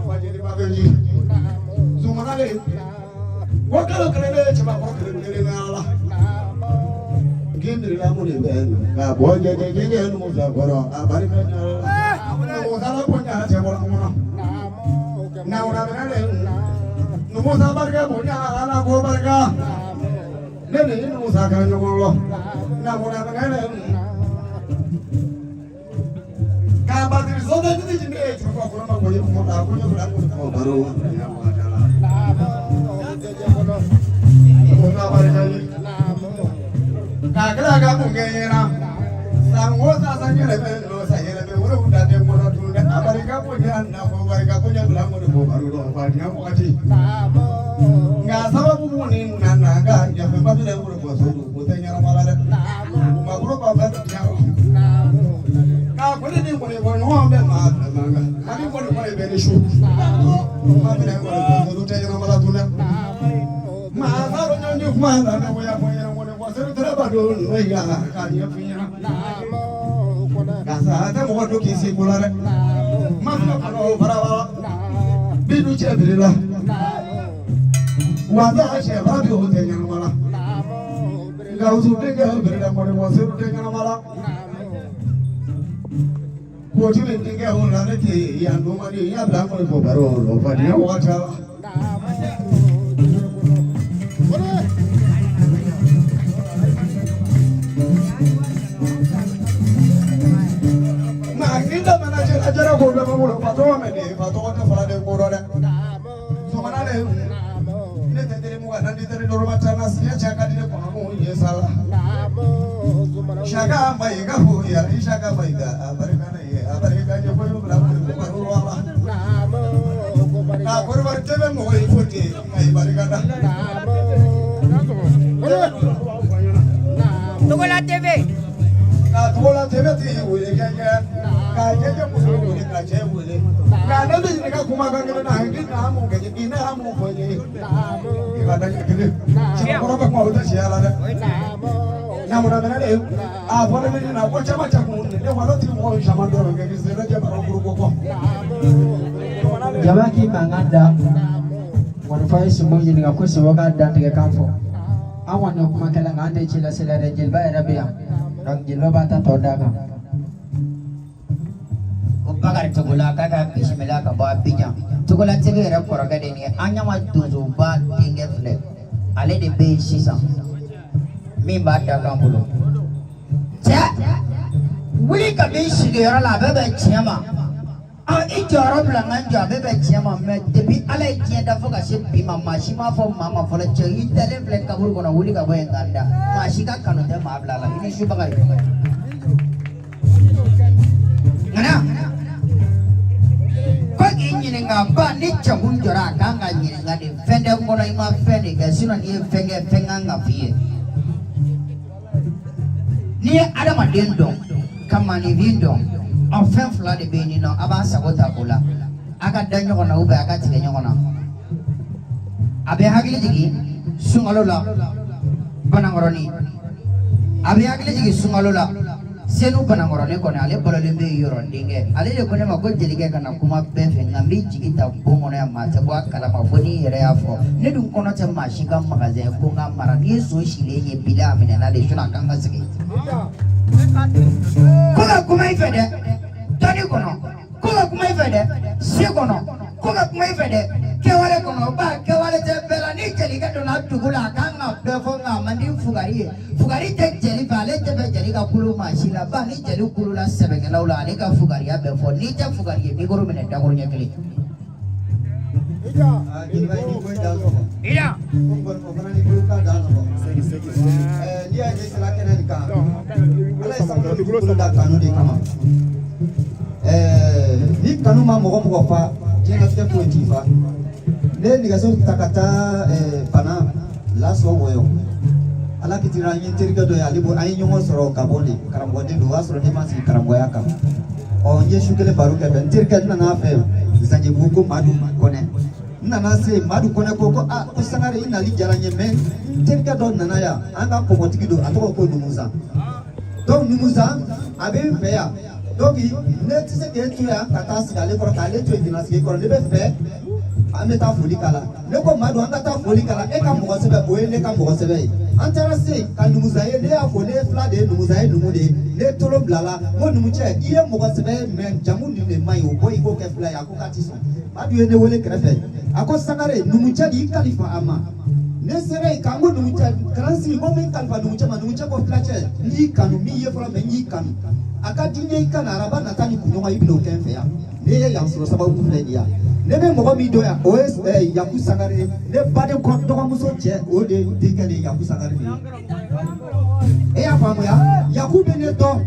Fa jeliba bɛ ji. Zumana le. Ko kalo kelen ne ye cɛbakɔrɔ kelen kelen na ala. K'e la mun de bɛ yen nɔ. Ka bɔ jɛjɛ jɛjɛ numu fila kɔrɔ a barika ɲa. Numu sala bonya cɛ bɔra kɔnɔ. Nawura minɛ le. Numu sa barika bonya ala ko barika. Ne de ye numu sa ka ɲɔgɔn lɔ. Nawura minɛ le. Ka batiri so tɛ titi ne ye cɛbakɔrɔ ma ko ye kuma ta ko ne fila ko ko baro. Numu sa barika ye. K'a kila ka mun kɛ ɲɛna san o san san yɛrɛ bɛ nɔ san yɛrɛ bɛ wolo da den kɔnɔ tun dɛ a barika bonya na ko barika bonya bila n kɔni ko baro dɔn fadenya wagati nka sababu mun ni nana nka ɲɛfɛba bɛ ne bolo bɔ so o tɛ ɲɛnama la dɛ makoro b'a fɛ diɲɛ k'a kɔni ni kɔni bɔ ɲɔgɔn bɛ maa fɛ maa kan ani kɔni kɔni bɛ ni su ma bɛ ne kɔni bɔ so tɛ ɲɛnama la tun dɛ maa saro ɲɔgɔn kuma la ne ko ya fɔ ɲɛna kɔni bɔ sero tɛrɛ ba don n'o ya k'a ɲɛfɔ ɲɛna karisa a tɛ mɔgɔ don k'i se ko la dɛ ma filɛ kɔnɔ o fara wa bi du cɛ biri la wa n'a cɛ fara bi o tɛ ɲɛnama la Gawusu denkɛ o biri la kɔni bɔ sero tɛ ɲɛnama la ko ti min denkɛ o la ne tɛ yan don man di n y'a bila n kɔni fɔ baro o fadenya wagati la. Nka ni daminɛ cɛ la jara ko bɛɛ b'a bolo fa tɔgɔ mɛ de fa tɔgɔ tɛ fara de ko dɔ dɛ. Sɔgɔmada de ne tɛ teri mugan na ni teri dɔrɔmɛ tan na siɲɛ cɛ ka di ne kɔnɔ n'o ye sa la. Saka mayiga fo ya Isaka mayiga a barika ne ye a barika ɲɛ ko bila ko ko baro la. Nka kɔrɔbɔrɔ tɛ bɛ mɔgɔ ye fo ten nka i barika da. Togola TV. Ka Togola TV ti wele kɛ kɛ ka jɛjɛ muso wele ka cɛ wele nka ne bɛ ɲininka kumakan kelen na i n'a mun kɛ i n'a mun fɔ n ye i ka da ɲɛ kelen cɛkɔrɔba bɛ kuma o tɛ siya la dɛ namuna minɛ de a fɔ ne bɛ ɲina ko caman cɛ kun ne walo ti mɔgɔ caman dɔrɔn kɛ k'i sera jɛ baro kuru ko kɔ. Jama k'i mankan da ŋɔnifɔ ye Sinbo ɲininka ko Sinbo k'a dantigɛ kan fɔ an kɔni ye kumakɛla nka an tɛ ci lasela dɛ jeliba yɛrɛ bɛ yan donc jeliba b'a ta tɔ d'a kan. Ko Bakari Togola k'a ka bisimila ka bɔ Abidjan. Togola TV yɛrɛ kɔrɔkɛ de ye nin ye an ɲama donsoba denkɛ filɛ ale de bɛ yen sisan min b'a da kan bolo. Cɛ wuli ka b'i sigiyɔrɔ la a bɛ bɛn tiɲɛ ma. I jɔyɔrɔ bila n ka n jɔ a bɛ bɛn tiɲɛ ma mɛ depuis Ala ye diɲɛ da fo ka se bi ma maa si m'a fɔ maa ma fɔlɔ cɛ i dalen filɛ kaburu kɔnɔ wuli ka bɔ yen ka n da maa si ka kanu tɛ maa bila a la i ni su Bakari. Ŋana ko k'i ɲininka ba ni cɛkun jɔra a kan ka ɲininka de fɛn tɛ n kɔnɔ i ma fɛn de kɛ sinon n'i ye fɛn kɛ fɛn kan ka f'i ye. N'i ye adamaden dɔn ka maaninfin dɔn ɔ fɛn fila de bɛ yen nɔ a b'a sago ta o la a ka da ɲɔgɔn na ubiyɛn a ka tigɛ ɲɔgɔn na a bɛ hakili jigin sunkalo la Banankɔrɔni a bɛ hakili jigin sunkalo la Senu Banankɔrɔni kɔni ale balolen bɛ yɔrɔ denkɛ ale de ko ne ma ko jelikɛ kana kuma bɛɛ fɛ nka n b'i jigi ta bon kɔnɔ yan maa tɛ bɔ a kalama fo n'i yɛrɛ y'a fɔ ne dun kɔnɔ tɛ maa si ka magasin ko n ka mara n'i ye so silen ye bila a minɛ na de sinon a kan ka sigi ko ka kuma i fɛ dɛ dɔnni kɔnɔ ko ka kuma i fɛ dɛ se kɔnɔ ko ka kuma i fɛ dɛ kɛwale kɔnɔ ba kɛwale tɛ bɛɛ la ni jelikɛ donna dugu la a kan ka bɛɛ fɔ nka a man di fugari ye fugari tɛ jeli fɛ ale tɛ fɛ jeli ka kolo maa si la ba ni jeli kolola sɛbɛkɛlaw la ale ka fugariya bɛɛ fɔ n'i tɛ fugari ye mikoro minɛ dakoro ɲɛ kelen. N'i y'a ye sira kɛnɛ nin kan Ala ye sankolo dugukolo da kanu de kama ni kanu ma mɔgɔ mɔgɔ fa diɲɛlatigɛ foyi t'i fa ne ye nɛgɛso ta ka taa Bana Lasɔ Wɔyɔ Ala kitira an ye terikɛ dɔ ye ale bɔ an ye ɲɔgɔn sɔrɔ Gabɔn de karamɔgɔden don o y'a sɔrɔ ne ma sigi karamɔgɔya kan ɔ n ye su kelen baro kɛ fɛ n terikɛ n nana fɛ Zanjibugu ko Madu Kɔnɛ n nana se Madu Kɔnɛ ko ko aa ko Sangare i nali diyara n ye mɛ n terikɛ dɔ nana yan an ka kɔmɔtigi don a tɔgɔ ko Numusa Donc Numusa a bɛ n fɛ yan. Donc ne tɛ se k'e to yan ka taa sigi ale kɔrɔ k'ale to yen jɛnasigi kɔrɔ. Ne bɛ fɛ an bɛ taa foli k'a la. Ne ko Madu an ka taa foli k'a la, e ka mɔgɔ sɛbɛ o ye ne ka mɔgɔ sɛbɛ ye. An taara se ka Numusa ye, ne y'a fɔ ne ye fila de ye, Numusa ye numu de ye. Ne tolo bila la, n ko numucɛ i ye mɔgɔ sɛbɛ ye mais jamu nin de man ɲi, o bɔ i k'o kɛ fila ye. A ko k'a ti sɔn. Madu ye ne wele kɛrɛfɛ, a ko Sangare numucɛ de y'i kalifa a ma. Ne sera yen k'an ko numucɛ kana n sigi ko n bɛ n kalifa numucɛ ma. Numucɛ ko filacɛ n y'i kanu, min ye fɔlɔ mais n y'i kanu. A ka di n ye i ka na araba nata ni kunɲɔgɔn i bɛn'o kɛ n fɛ yan. Ne ye yan sɔrɔ sababu filɛ nin ye yan. Ne bɛ mɔgɔ min dɔn yan o ye Yaku Sangare ye. Ne baden dɔgɔmuso cɛ o de denkɛ de ye Yaku Sangare de ye. E y'a faamuya? Yaku bɛ ne dɔn.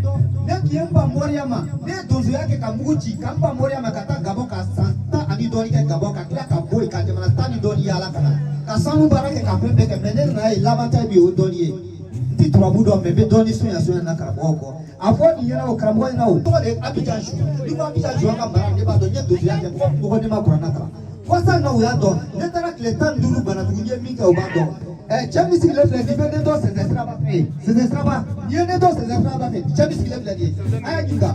Ne tun ye n ban moriya ma, ne ye donsoya kɛ ka mugu ci ka n ban moriya ma ka taa Gabɔn ka san 10 ni dɔɔnin kɛ Gabɔn ka tila ka bɔ yen ka jamana 10 ni dɔɔnin yaala ka na ka sanu baara kɛ ka fɛn bɛɛ kɛ. Mais ne nana ye laban ta min ye o dɔɔnin ye. N ti turabu dɔn mais n bɛ dɔɔnin sonya sonya na karamɔgɔw kɔ. A fɔ nin ɲɛna o karamɔgɔ ɲɛna o tɔgɔ de ye Abijan Su. N'i ko Abijan Su an ka mara ne b'a dɔn n ye donsoya kɛ mɔgɔ ne ma kuranna kalan. Kɔsa in na o y'a dɔn ne taara tile 15 Banadugu n ye min kɛ o b'a dɔn. Cɛ min sigilen filɛ nin bɛ ne dɔn Sɛnsɛn Siraba fɛ yen. Sɛnsɛn Siraba n'i ye ne dɔn Sɛnsɛn Siraba fɛ cɛ min sigilen filɛ nin ye a y'a ɲininka.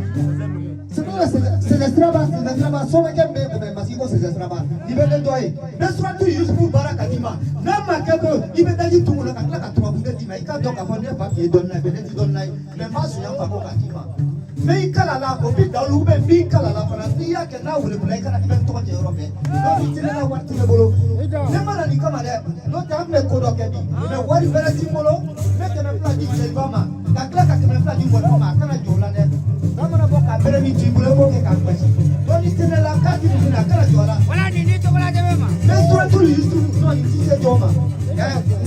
Sɛnsɛn Siraba Sɛnsɛn Siraba somakɛ min bɛ yen masigi ko Sɛnsɛn Siraba n'i bɛ ne dɔn yen. N bɛ suratu Yusufu baara ka d'i ma n'a ma kɛ dɔrɔn i bɛ daji tun kɔnɔ ka tila ka turabu de d'i ma i k'a dɔn k'a fɔ ne fa tun ye dɔnni na ye mais ne tɛ dɔnni na ye mais n b'a sonya n fa ko k'a d'i ma. N bɛ i kala la o bɛ dalu ou bien n b'i kala la fana n'i y'a kɛ n'a wele i kana i bɛ n tɔgɔ cɛ yɔrɔ bɛɛ. Donc i tɛ ne la wari tɛ ne bolo. Ne ma na nin kama dɛ, n'o tɛ an tun bɛ ko dɔ kɛ bi mais wari bɛrɛ ti n bolo. N bɛ 200 di jeliba ma ka tila ka 200 di mɔgɔ ma a kana jɔ o la dɛ. N'a mana bɔ ka bere min t'i bolo i b'o kɛ k'a gosi. Dɔɔni tɛ ne la k'a ti nin minɛ a kana jɔ a la. Wala nin ni tɔgɔla dɛmɛ ma. N bɛ suratu Yusufu non nin ti se jɔn ma. N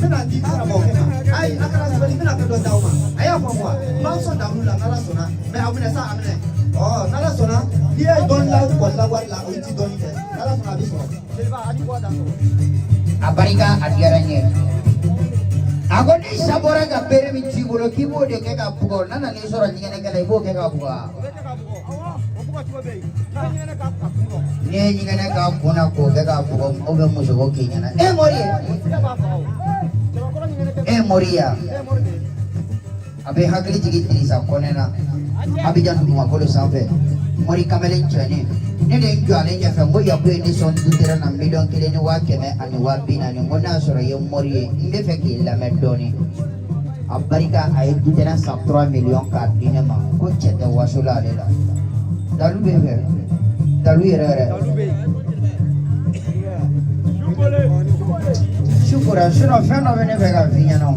bɛna di karamɔgɔkɛ ma. Ayi a kana sɛbɛnni n bɛna fɛn dɔ d'aw ma. A y'a faamu wa? N b'aw sɔn dawulu la n'Ala sɔnna mais a minɛ sa a minɛ. Ɔ n'Ala sɔnna n'i ye dɔɔni la kɔni la wari la o ti dɔɔni kɛ n'Ala sɔnna a bɛ sɔrɔ. Jeliba a ni bɔ da sɔrɔ. A barika a diyara n ye. A ko ni sa bɔra ka bere min t'i bolo k'i b'o de kɛ ka bugɔ n'a nan'i sɔrɔ ɲɛgɛnɛkɛ la i b'o kɛ ka bugɔ wa? N'i ye ɲɛgɛnɛ k'a kun na k'o kɛ k'a bugɔ mɔgɔw bɛ musoko k'i ɲɛna. E mori ye. E mori ya. A bɛ hakili jigin Dirisa Kɔnɛ na Abijan dugumakolo sanfɛ mori kamalen cɛnin ne de ye n jɔ ale ɲɛfɛ n ko Yaku ye ne sɔn dutɛrɛ na 1,140,000 n ko n'a sɔrɔ i ye mori ye n bɛ fɛ k'i lamɛn dɔɔnin. A barika a ye dutɛrɛ san 3 millions k'a di ne ma ko cɛ tɛ waso la ale la. Dalu bɛ fɛ dalu yɛrɛ yɛrɛ. Su kora sinon fɛn dɔ bɛ ne fɛ ka f'i ɲɛna o.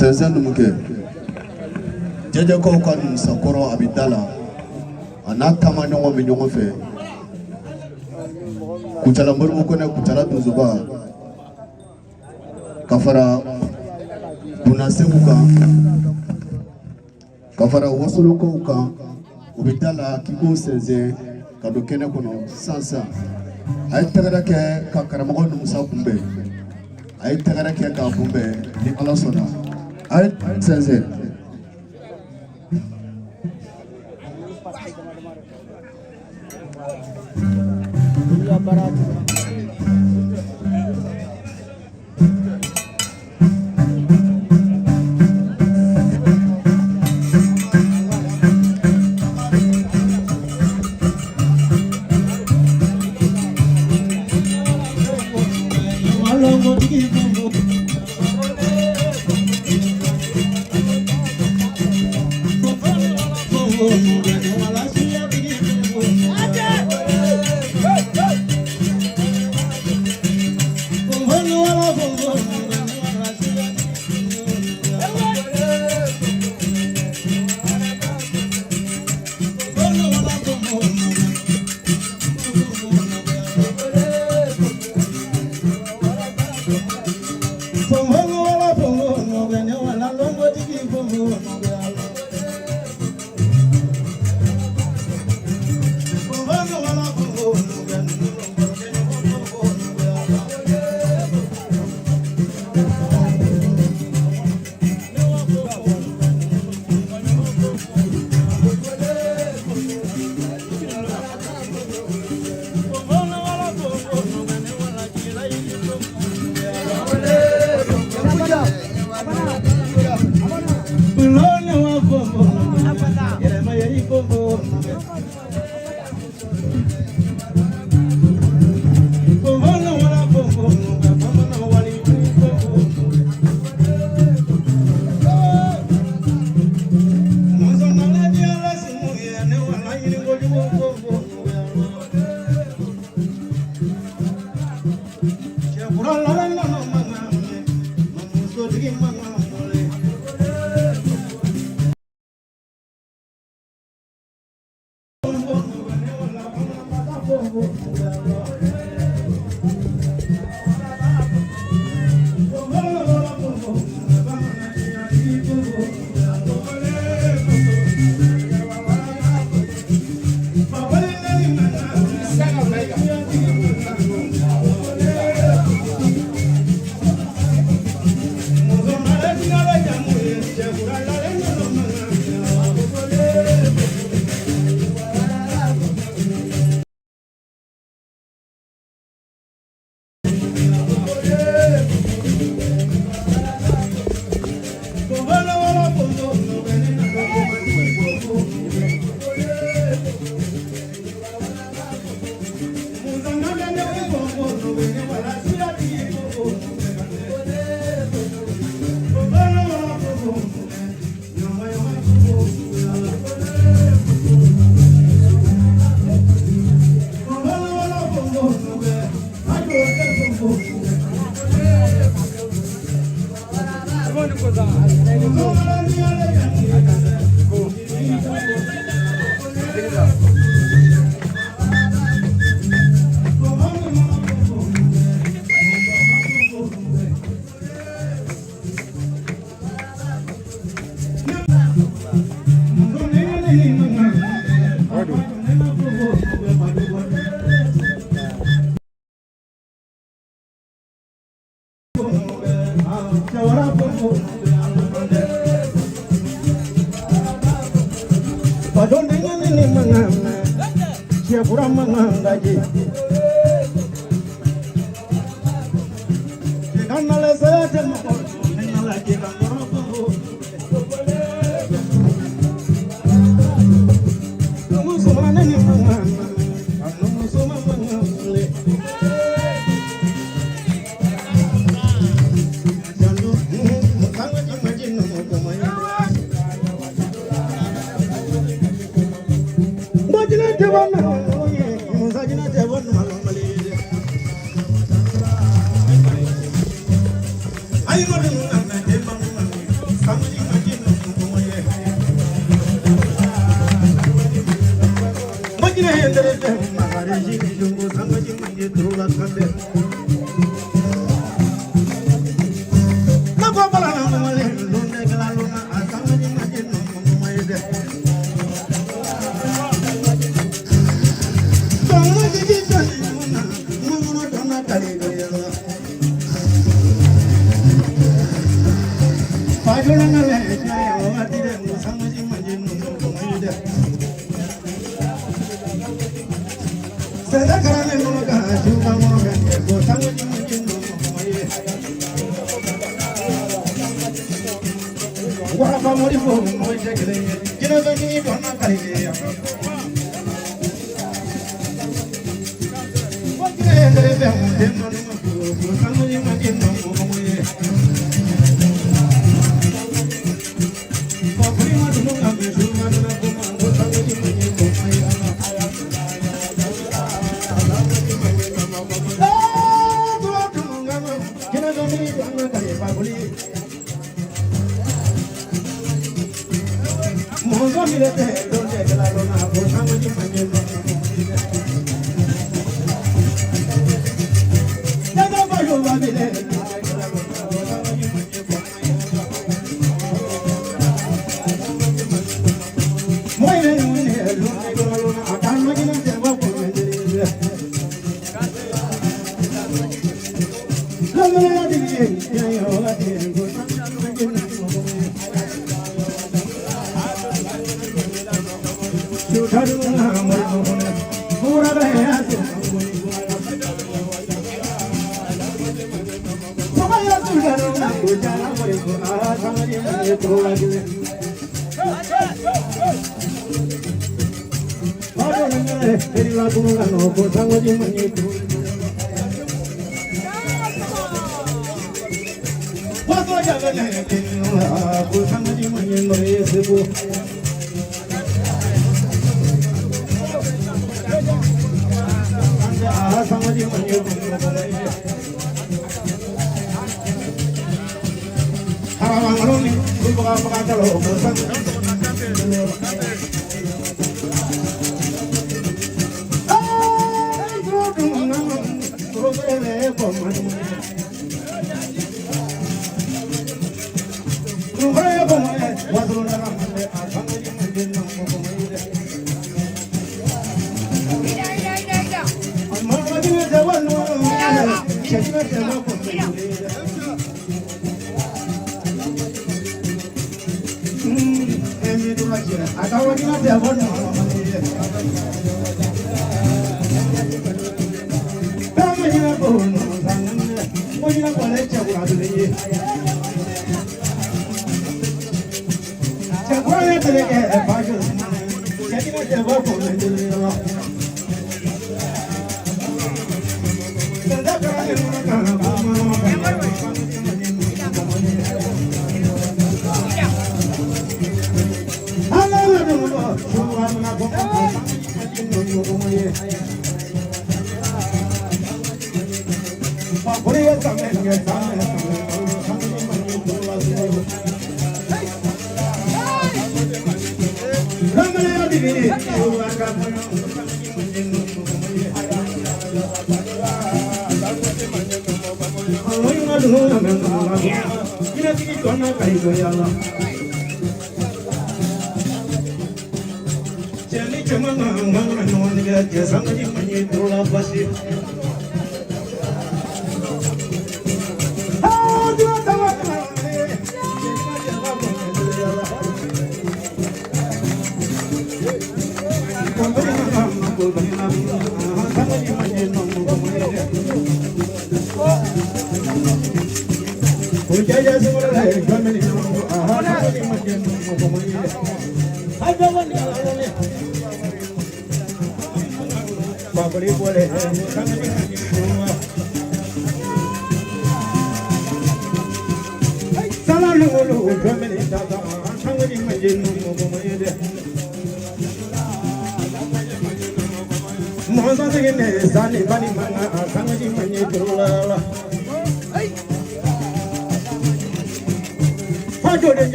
Sɛnsɛn numukɛ jɛjɛkaw ka numusakɔrɔ a bɛ da la a n'a taama ɲɔgɔn bɛ ɲɔgɔn fɛ Kucala Moribo Kɔnɛ Kucala Donsoba ka fara Bunasegu kan ka fara Wasolonkaw kan u bɛ da la k'i ko sɛnsɛn ka don kɛnɛ kɔnɔ sisan sisan a ye tɛgɛrɛ kɛ ka karamɔgɔ numusa kunbɛn a ye tɛgɛrɛ kɛ k'a kunbɛn ni Ala sɔnna a ye sɛnsɛn.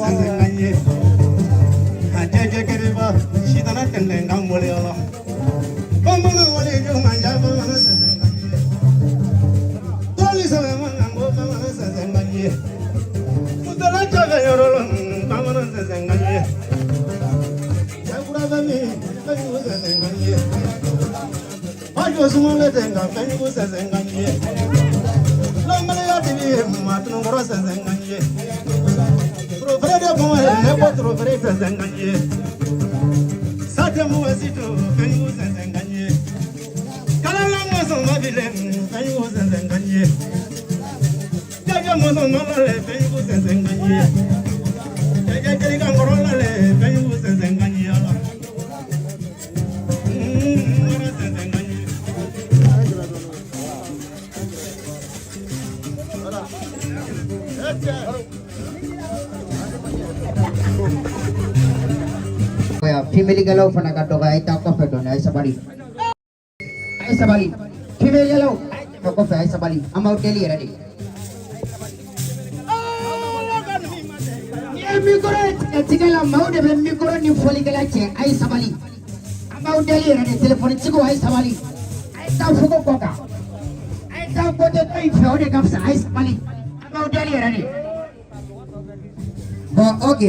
sɛnsɛn ka ɲɛ a jɛjɛ kɛrɛba sitana tɛntɛn kan wale yɔrɔ bamanan wale jo man ja bamanan sɛnsɛn ka ɲɛ tɔli sɛbɛn man kan ko bamanan sɛnsɛn ka ɲɛ mutala cɛfɛ yɔrɔ la bamanan sɛnsɛn ka ɲɛ cɛkura bɛ min fɛnjugu sɛnsɛn ka ɲɛ wajɔ sumalen tɛ nka fɛnjugu sɛnsɛn ka ɲɛ lɔnbaliya tigi ye maa tununkɔrɔ sɛnsɛn ka ɲɛ torofere de kuma ye ne ko torofere sɛnsɛn ka ɲɛ satɛ mɔgɔ si to fɛnjugu sɛnsɛn ka ɲɛ kalala mɔsɔn ma bilen fɛnjugu sɛnsɛn ka ɲɛ jajɛ mɔsɔn ma lale fɛnjugu sɛnsɛn ka ɲɛ jajɛ jelikan kɔrɔ lale fɛnjugu sɛnsɛn ka ɲɛ ala kɔrɔ sɛnsɛn ka ɲɛ. Fimelikɛlaw fana ka dɔgɔ a ye taa kɔfɛ dɔɔni a ye sabali a ye sabali fimelikɛlaw a ye tɛmɛ kɔfɛ a ye sabali an b'aw deli yɛrɛ de. N'i ye mikoro ye tigɛ tigɛ la maaw de bɛ mikoro ni fɔlikɛla cɛ a ye sabali an b'aw deli yɛrɛ de telefɔnitigiw a ye sabali a ye taa fogo kɔ kan a ye taa kote dɔ in fɛ o de ka fisa a ye sabali an b'aw deli yɛrɛ de. Bon, ok,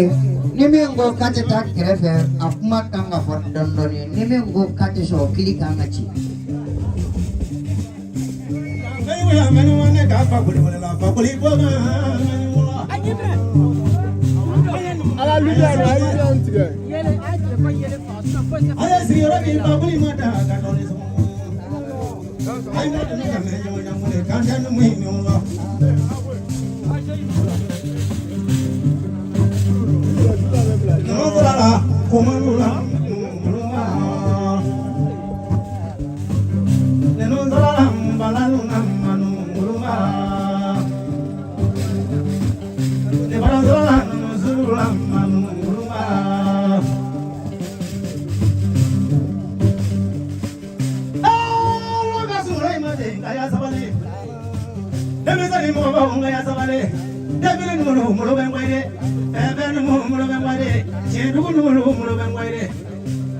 ni min ko k'a tɛ taa kɛrɛfɛ a kuma kan ka fɔ dɔɔni dɔɔni ni min ko k'a tɛ sɔn kili kan ka ci. Ala lumière a ye lumière tigɛ. Ale sigiyɔrɔ min fakoli ma da ka dɔɔni sɔrɔ. Ayi ma deli ka mɛn ɲɔgɔn ɲɔgɔn kan tɛ numu ye ɲɔgɔn la. Numu bɔra la, komanu la, numukolo la. Nínú sọ́la la, nbalalu na, manukolo la. Nibara sọ́la la, nusuru la, manukolo la. Ala ka sɔrɔ i ma den nka ya sabali. Denmisɛnnin mɔgɔbaw nka ya sabali. Denmisɛnnin numulu molo bɛ n kɔ ye dɛ. Fɛnfɛn numu molo bɛ n kɔ ye dɛ. Tiɲɛdugu numulu molo bɛ n kɔ ye dɛ.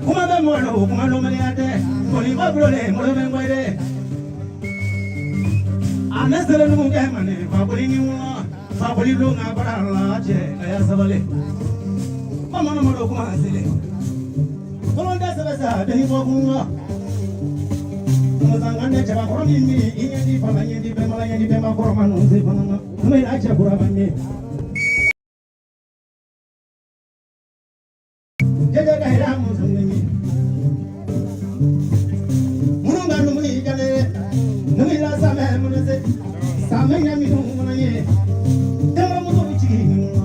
Kuma bɛ mɔgɔ la o kuma lɔnbaliya tɛ. Kɔniba bulolen molo bɛ n kɔ ye dɛ. A ne selen numukɛ ma ne fakoli ni wula. Fakoli don ka bara la cɛ nka ya sabali. Bamananw ma don kuma selen. Kolon tɛ sɛbɛ sa den bɔ kun la. Musangan cɛbakɔrɔ min bɛ i ɲɛji fana ɲɛji bɛɛ mala ɲɛji bɛɛ ma kɔrɔ ma ninnu se fana na. N'o ye a cɛ kura man ye. Jɛjɛ ka yira muso min ye. Minnu ka numu y'i jalen ye. Numu la samɛ minnu se. Samɛ ɲɛ minnu fana ye. Denbamuso bɛ jigin ninnu na.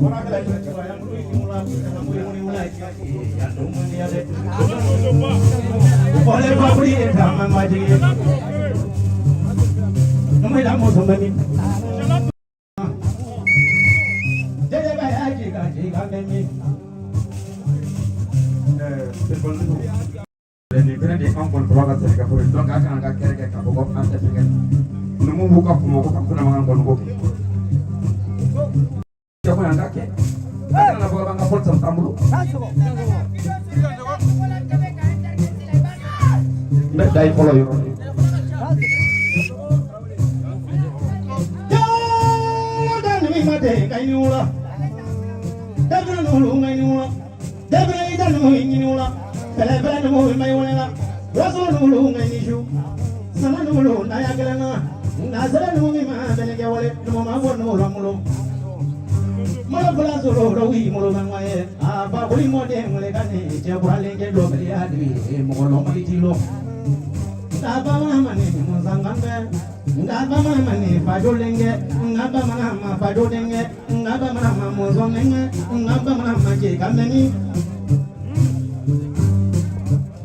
Bɔra kɛlɛ cɛ cɛbaya muru yi wula muru yi wula ya don man diya dɛ. Bɔlɛ fakuli ye taama ma jigin. Numu la muso man di. Jɛjɛ ka y'a ci ka ci ka mɛn min. Nin fɛnɛ de ye an kɔni ka sɛnɛkɛforo ye donc a kan ka kɛlɛ kɛ k'a fɔ ko an tɛ fɛn kɛ numu b'u ka kɔmɔ ko ka fana man kɔni ko kɛ cɛ ko yan ka kɛ a kana fɔ k'an ka fɔli san t'an bolo n bɛ da i fɔlɔ yɔrɔ de. Jɔn ni ma den ka ɲini wula. Dabilen numu ka ɲini wula. Dabilen i da numu ɲini wula. Fɛlɛfɛlɛ numu ma ɲi la. Wasolo numu ka ɲini su. Sama numu n'a ya gɛlɛn na. Nka sɛbɛn numu min ma bɛnɛ kɛ wale. Numu ma bɔ numu la molo. Malo fila sɔrɔ dɔw yi molo bɛ ŋɔye. A fa koli mɔden wele ka ni cɛ kuralen kɛ dɔ bɛlɛ ya dibi mɔgɔ lɔnbali t'i lɔ. Nka bamanan ma ni musankan bɛ. Nka bamanan ma ni fajo lenkɛ. Nka bamanan ma fajo denkɛ. Nka bamanan ma mɔzɔn denkɛ. Nka bamanan ma cɛ ka mɛnni.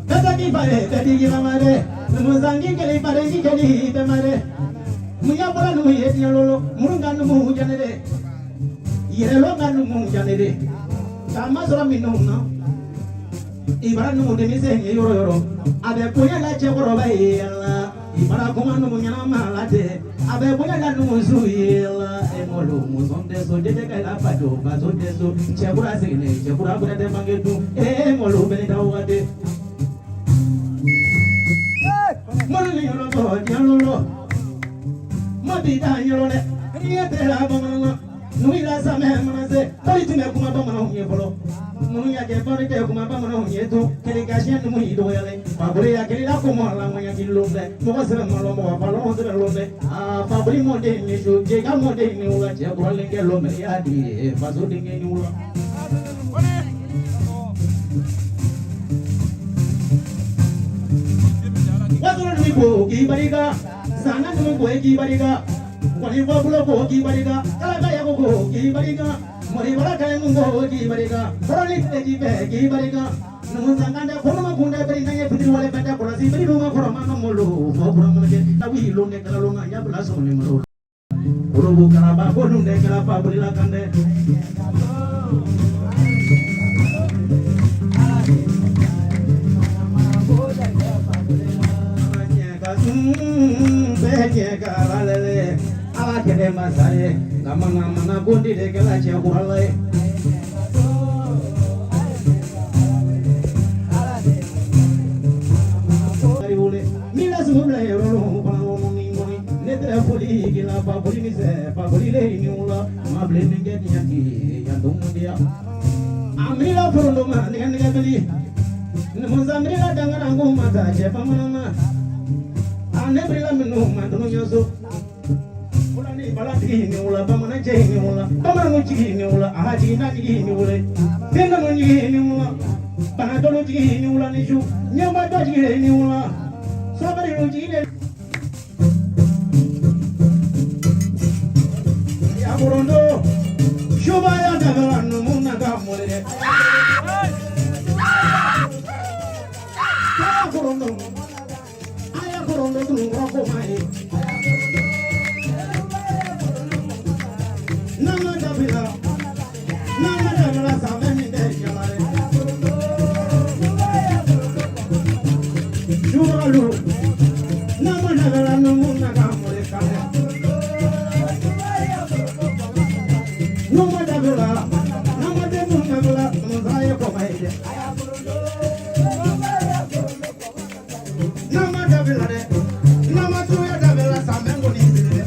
Bɛɛ tɛ k'i fa ye, bɛɛ t'i k'i mama dɛ. Numusangi kelen fadenji kelen bɛɛ ma dɛ. Mun ya bɔra numu ye diɲɛ lolo. Muru ka numu jane dɛ. Yɛrɛlɔ ka numu jane dɛ. K'a masɔrɔ minnu na. I bara numu denmisɛn ye yɔrɔ yɔrɔ. A bɛ bonya la cɛkɔrɔba ye la. I bara kuma numu ɲɛnama la tɛ. A bɛ bonya la numusu ye la e molo muso tɛ so jɛjɛ ka la fajo baso tɛ so cɛkura sigilen cɛkura kura tɛ mange dun e molo bɛ da wagati molo ni yɔrɔ tɔ diɲɛ lɔ mo bi da yɔrɔ dɛ n'i ye tɛ la bamanan na numu la samɛ mana se bari tun bɛ kuma bamananw ye fɔlɔ numu y'a kɛ bari tɛ kuma bamananw ye to kelen ka siɲɛ numu y'i dɔgɔyalen fakori ya kelen la ko mɔ la ŋɔɲɛ k'i lon fɛ mɔgɔ sɛbɛn ma lɔn mɔgɔ fa lɔn sɛbɛn lon fɛ aa fakori mɔden ni su jɛka mɔden ni wula cɛ kɔrɔlen kɛ lon mɛ i y'a di faso denkɛ ni wula. Wasolo ni ko k'i barika sanna numu ko k'i barika kɔni fɔbulo ko k'i barika kalaka yago ko k'i barika mɔribara kaɲɛ ko k'i barika kɔrɔli k'i bɛɛ k'i barika numu sanganda kɔnɔma kunda bɛri na ye fitiri wale bɛɛ kɔlɔsi bɛri numa kɔrɔma ka molo fɔ kɔrɔma kɛ tawi lon ne kala lon ya bila sɔgɔli malo orobo karaba ko nun de kala fa bolila kan dɛ. Ala kɛlɛ masa ye nka mana mana gondi de kɛla cɛ kurala ye. Mila sugu bila yɔrɔ kɔnɔ ni kɔni ne tɛ foli k'i la fakoli ni sɛ fakoli le ni wula ma bilen ni kɛ diɲɛ k'i yan don diya. A miirila forondo ma nɛgɛ nɛgɛ bili musa miirila dangana ko ma taa cɛ bamanan na. A ne birila minnu ma dunu ɲɛso. Fulani balatigi ni wula bamanan cɛ ni wula bamananw jigi ni wula a jigi na jigi ni wula den nanu jigi ni wula banatɔlu jigi ni wula ni su ɲɛba dɔ jigi ni wula sɔbɛriw jigi ni. Yakorondo suba ya dabala numu na ka mɔli dɛ. Yakorondo ayakorondo tunu kɔrɔ ko ma ye. Nama dabila nama dabila sanfɛ min tɛ jala dɛ. Subalu nama dabila numu na ka mɔli kan dɛ. Nama dabila nama denu dabila musa ye kɔma ye dɛ. Nama dabila dɛ nama suya dabila sanfɛ kɔni sigi dɛ.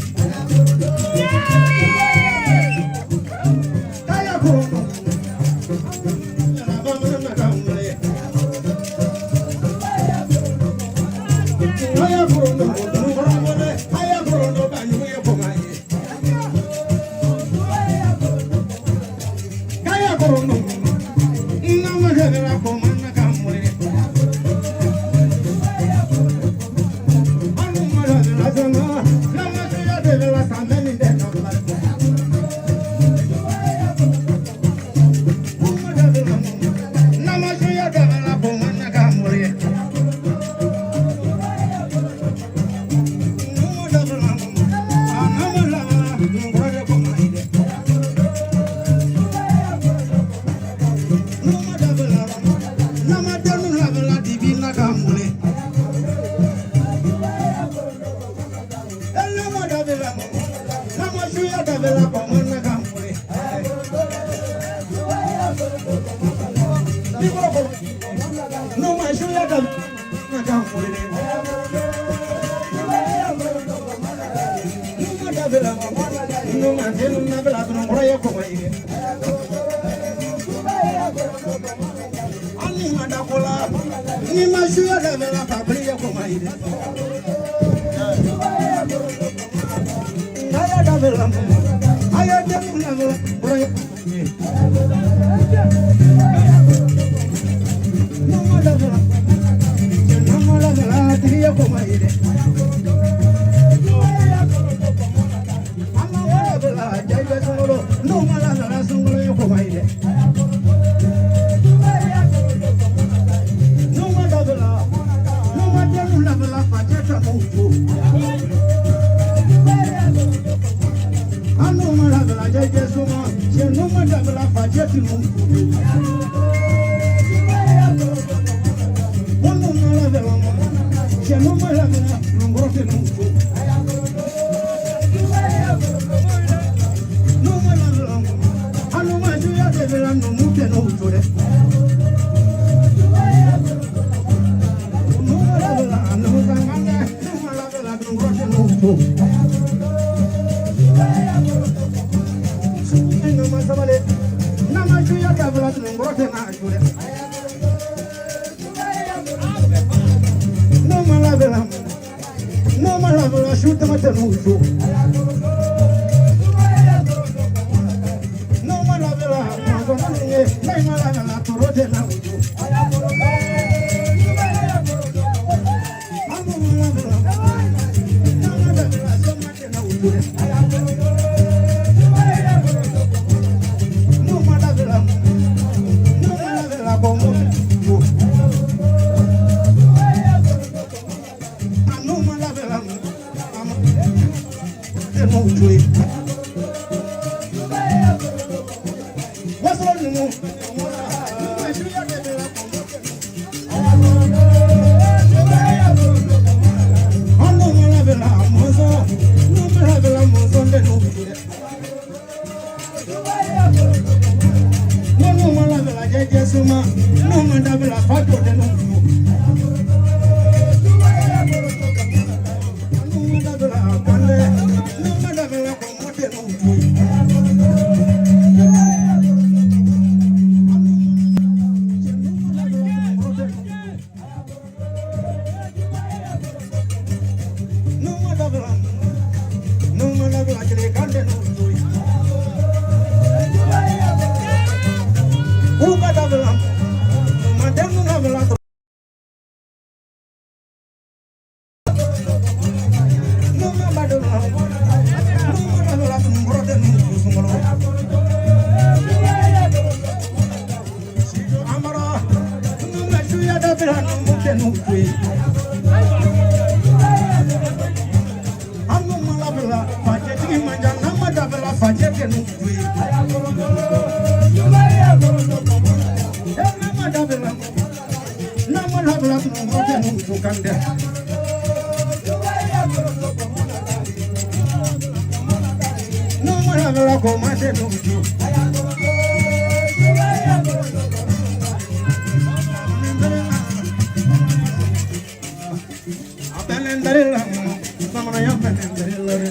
su tɛmɛ tɛ n'u jo. N'o ma labila mɔgɔ min ye ne ma labila toro tɛ na u jo. An ma labila n'an ma labila soma tɛ na u jo dɛ. N'o ma labila n'o ma labila kɔngɔ tɛ jo. N'o ma labila tɛ n'u jo ye. Wasolo ninnu n'o ma labila mɔzɔn n'o ma labila mɔzɔn tɛ n'u jo dɛ. N'o ma labila jɛjɛ suma n'o ma dabila fa jɔ tɛ n'u jo. N'o ma dabila kɔndɛ n'o ma dabila kɔngɔ tɛ n'u jo. N'o ma dabila n'o ma dabila jelikan tɛ n'u jo. U ka dabila ma den labila. N'o ma dabila n'o ma dabila tununkɔrɔ tɛ n'u jo sunkalo. Sijo Amara n'o ma suya dabila numu tɛ n'u jo ye. An n'u ma labila facɛtigi man jan n'an ma dabila facɛ tɛ n'u jo ye. N'an ma dabila n'an ma labila tununkɔrɔ tɛ n'u jo kan dɛ. N'u ma labila koma tɛ n'u jo. A bɛnnen tɛ la bamananya bɛnnen tɛ la dɛ.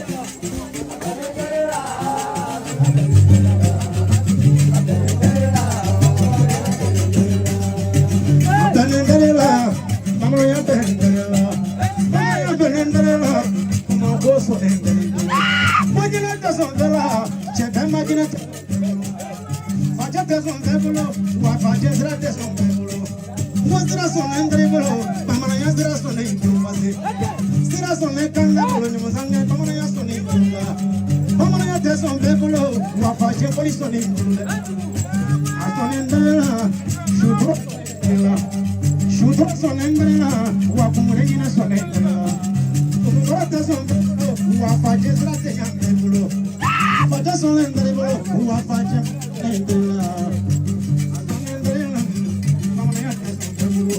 A bɛnnen tɛ la bamananya bɛnnen tɛ la bamananya bɛnnen tɛ la kuma ko sɔnnen tɛ la. Majinɛ tɛ sɔn bɛɛ la cɛ bɛɛ majinɛ tɛ facɛ tɛ sɔn bɛɛ bolo wa facɛ sira tɛ sɔn bɛɛ bolo. N ko sira sɔnnen tɛ i bolo bamananya sira sɔnnen i bolo pase sira sɔnnen kan ka bolo ɲumansange bamananya sɔnnen i bolo la bamananya tɛ sɔn bɛɛ bolo wa facɛ boli sɔnnen i bolo dɛ. A sɔnnen tɛ la sutoro tɛ la sutoro sɔnnen tɛ la wa kunbere ɲinɛ sɔnnen tɛ la kunkɔrɔ tɛ sɔn bɛɛ bolo wa facɛ sira tɛ ɲa bɛɛ bolo facɛ sɔnnen tɛ i bolo wa facɛ sɔnnen tɛ la. A sɔnnen tɛ la bamananya tɛ sɔn bɛɛ bolo.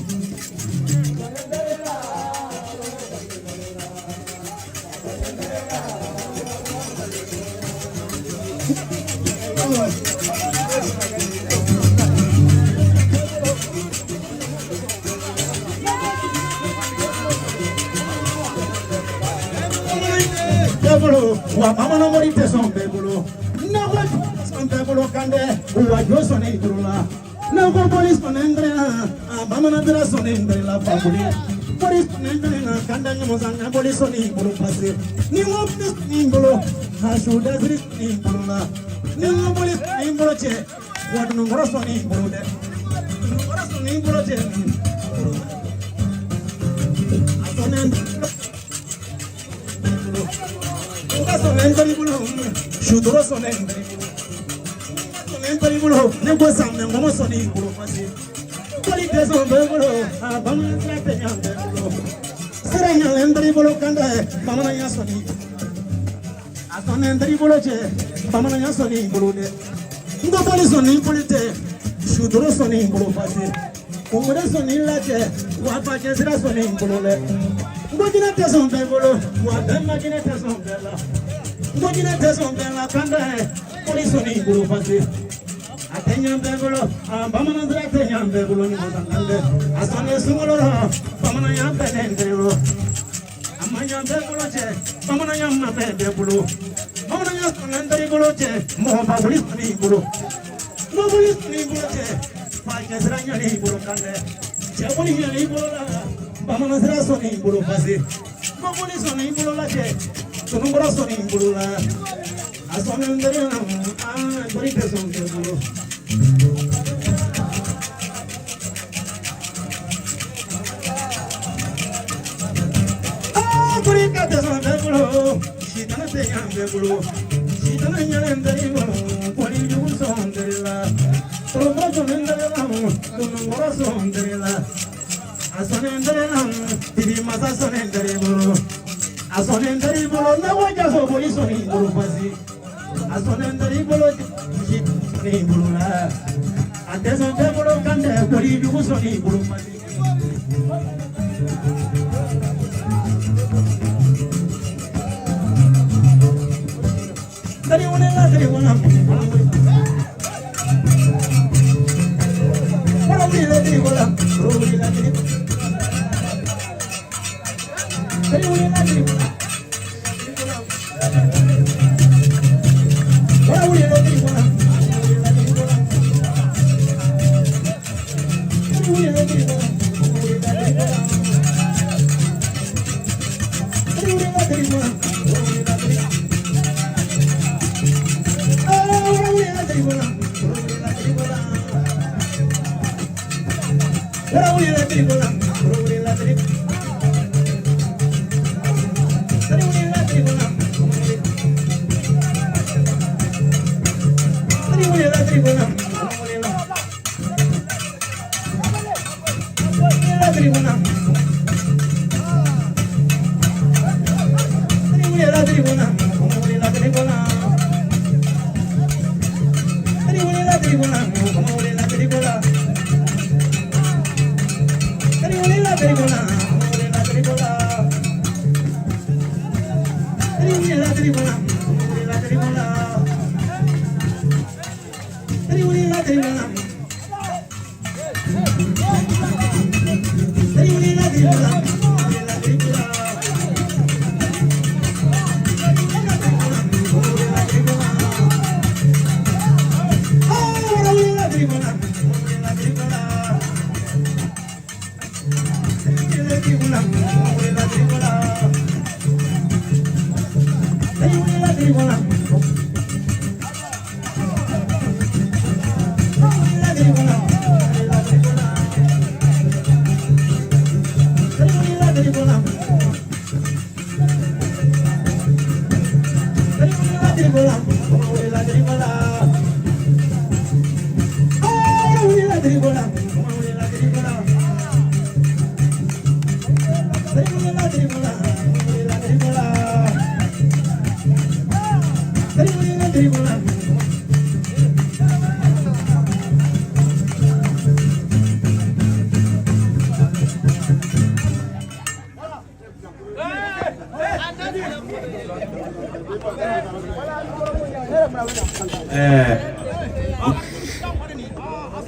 Bɛɛ bolo wa bamanan mori tɛ sɔn bɛɛ bolo n'aw ko sɔn bɛɛ bolo kan dɛ wa jo sɔnnen i turu la n'aw ko boli sɔnnen tɛ la a bamanan tɛra sɔnnen tɛ la fakoli boli sɔnnen tɛ la kan dɛ ɲɔgɔn boli sɔnnen i bolo pase ni n ko boli sɔnnen i bolo a su dasiri sɔnnen i bolo la ni n ko boli sɔnnen i bolo cɛ wa dununkɔrɔ sɔnnen i bolo dɛ dununkɔrɔ sɔnnen i bolo cɛ a sɔnnen nga sɔnnen tɛ i bolo sutoro sɔnnen tɛ i bolo sɔnnen tɛ i bolo ne ko sanmɛ ŋɔmɔ sɔnnen i bolo pase boli tɛ sɔn bɛɛ bolo a bamanan sira tɛ ɲa bɛɛ bolo sira ɲalen tɛ i bolo kan dɛ bamananya sɔnnen a sɔnnen tɛ i bolo cɛ bamananya sɔnnen i bolo dɛ n ko boli sɔnnen boli tɛ sutoro sɔnnen i bolo pase kunbere sɔnnen i la cɛ wa facɛ sira sɔnnen i bolo dɛ. N ko jinɛ tɛ sɔn bɛɛ bolo wa bɛɛ ma jinɛ tɛ sɔn bɛɛ la n ko jinɛ tɛ sɔn bɛɛ la kan dɛ boli sɔnnen i bolo pase a tɛ ɲa bɛɛ bolo a bamanan sira tɛ ɲa bɛɛ bolo ni mɔgɔ kan dɛ a sɔnnen sunkalo la bamananya bɛnnen tɛ o a ma ɲa bɛɛ bolo cɛ bamananya ma bɛn bɛɛ bolo bamananya sɔnnen tɛ i bolo cɛ mɔgɔ ba boli sɔnnen i bolo n ko boli sɔnnen i bolo cɛ facɛ sira ɲalen i bolo kan dɛ cɛ boli ɲalen i bolo la bamanan sira sɔnnen i bolo pase Ko boli sɔnni i bolo la cɛ sununkɔrɔ sɔnni i bolo la a sɔnni n teri la aa boli tɛ sɔn tɛ bolo. Aa boli ka tɛ sɔn tɛ bolo sitana tɛ ɲa bɛɛ bolo sitana ɲɛnɛ n teri bolo kɔni jugu sɔn n teri la tɔrɔkɔrɔ sɔnni n teri la sununkɔrɔ sɔn n teri la. A sɔnni n teri la bibi masa sɔnni n teri bolo a sɔnni n teri bolo ne ko jaso boli sɔnni i bolo pasi a sɔnni n teri bolo si sɔnni i bolo la a tɛ sɔn tɛ bolo kan tɛ koli jugu sɔnni i bolo pasi. Teri wuli la teri wula wala wuli la teri wula wuli la teri teri wuli la teri wala wuli la teri wula teri wuli la teri wula wuli la teri wula teri wuli la teri wula wuli la teri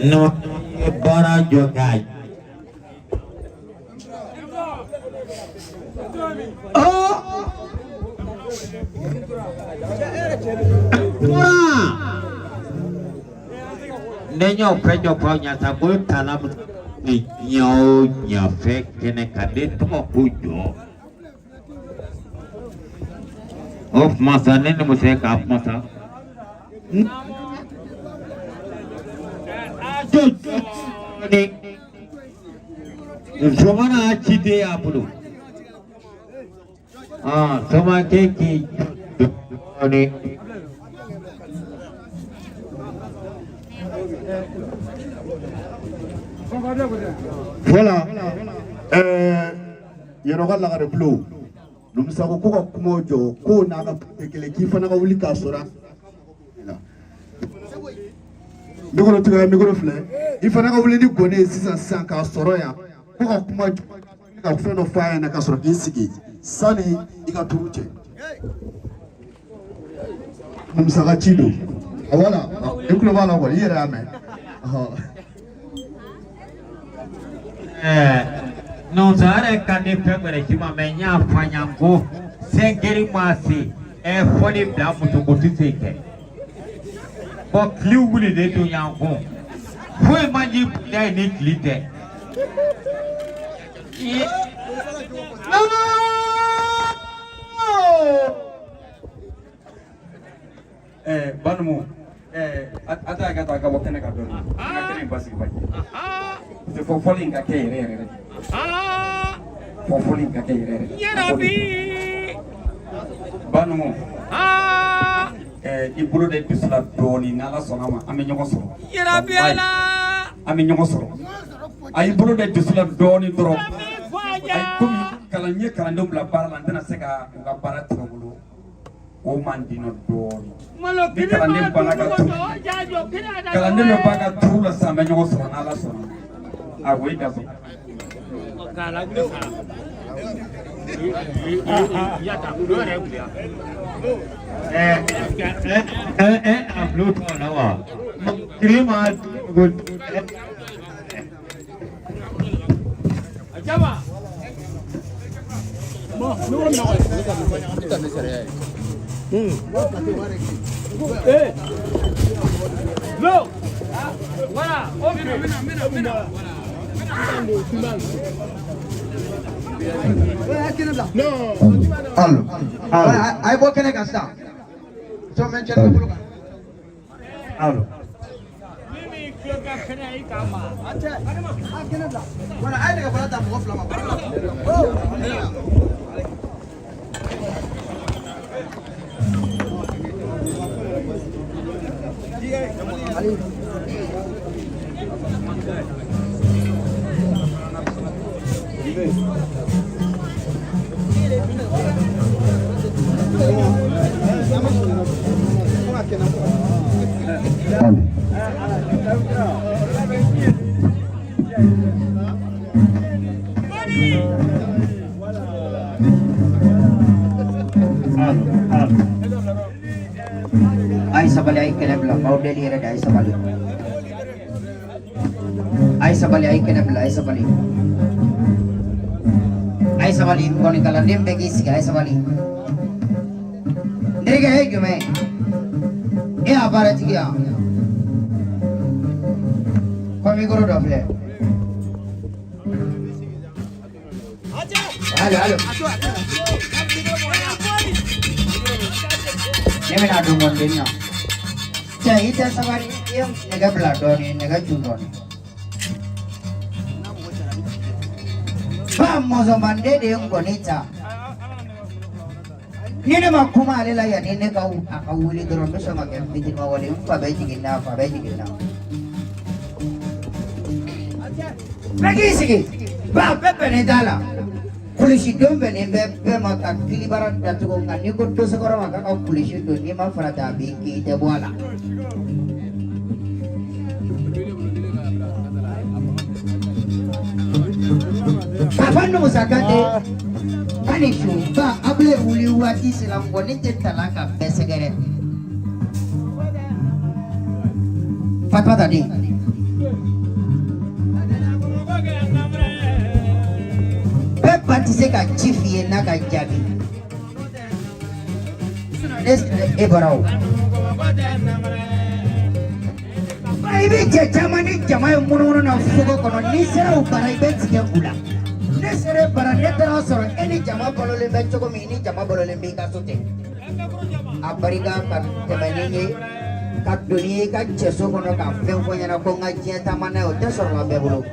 No baara jɔ k'a ne y'o fɛn jɔ fɔ ɲasa ko tala ni ɲɛ o ɲɛ fɛn kɛnɛ kan ne tɔgɔ ko jɔ o kuma sa ne ni muso ye k'a kuma sa. Sɔmana ci den y'a bolo sɔmakɛ k'i dɔɔnin. Voilà, yɔrɔ ka lagare bulon Numisa ko ka kumaw jɔ ko n'a ka kelen k'i fana ka wuli k'a sɔrɔ micro tigɛ micro filɛ i fana ka wuli ni gɔni ye sisan sisan k'a sɔrɔ yan ko ka kuma ka fɛn dɔ f'a ɲɛna ka sɔrɔ k'i sigi sani i ka turu cɛ Numisa ka ci don wala i tulo b'a la kɔni i yɛrɛ y'a mɛn. Numisa yɛrɛ ka di fɛn wɛrɛ si ma mɛ n y'a fɔ a ɲɛna ko sɛnkɛri ma se fɔli bila muso ko tɛ se kɛ bɔn kile wulilen don yan kun foyi man di bonya ye ni kile tɛ. Banumu a t'a ka taa ka bɔ kɛnɛ kan dɔɔni an ka kɛnɛ in basigi baki parce que fɔ fɔli in ka kɛ yɛrɛ yɛrɛ de fɔ fɔli in ka kɛ yɛrɛ yɛrɛ Yarabi. Banumu i bolo de dusu la dɔɔni n'Ala sɔnna ma an bɛ ɲɔgɔn sɔrɔ. Yarabi Ala. An bɛ ɲɔgɔn sɔrɔ. A y'i bolo de dusu la dɔɔni dɔrɔn. Ayi komi kalan n ye kalandenw bila baara la n tɛna se ka u ka baara tigɛ u bolo. O man di nɔ dɔɔni. Ni kalanden banna ka turu kalanden bɛ ban ka turu la sisan an bɛ ɲɔgɔn sɔrɔ n'Ala sɔnna. A o ye dafe. Allo. A ye bɔ kɛnɛ kan sisan. Sɔn bɛ cɛ bolo kan. Allo. Voilà, a ye nɛgɛ fɔlɔ ta mɔgɔ fila ma. A ye sabali, a ye kɛnɛ bila, m'aw deli yɛrɛ de, a ye sabali. A ye sabali, a ye kɛnɛ bila, a ye sabali. A ye sabali, nkɔnikalanden bɛɛ k'i sigi, a ye sabali. N terikɛ, e ye jumɛn ye? E y'a baaratigi ye wa? Ko mikoro dɔ filɛ. Allo, allo. Ne bɛna don nkɔniden na. Cɛ, i tɛ sabali, i ye nɛgɛ bila dɔɔni, nɛgɛ cun dɔɔni. Ba mɔzɔnmanden de ye nkɔni ta. Ni ne ma kuma ale la yanni ne ka a ka wuli dɔrɔn n bɛ sɔn ka kɛ fitiriwale, n fa bɛ jigin na, fa bɛ jigin na. Bɛɛ k'i sigi, ba bɛɛ bɛnnen t'a la. Kulisi don bɛnnen bɛ bɛɛ ma ka kilibara datugu, nka n'i ko dosokɔrɔ ma k'a ka kulisi don, n'i ma farati a b'i kin, i tɛ bɔ a la. Papa Numusa Kante, k'ani su, ba Abulaye wuli waati sera, nkɔni tɛ tala ka bɛɛ sɛgɛrɛ. Fatumata den. Bɛɛ ba tɛ se ka ci f'i ye n'a ka jaabi. Ne e bɔra o. Ba i bɛ cɛ caman ni jama ye munumunu na fogo kɔnɔ, n'i sera u bara i bɛ tigɛ u la. Ne sera e bara, ne taara sɔrɔ e ni jama balolen bɛ cogo min, i ni jama balolen b'i ka so ten. A barika ka tɛmɛ ni ye ka don n'i ye i ka cɛso kɔnɔ ka fɛn fɔ n ɲɛna ko n ka diɲɛ taama n'a ye, o tɛ sɔrɔ la bɛɛ bolo.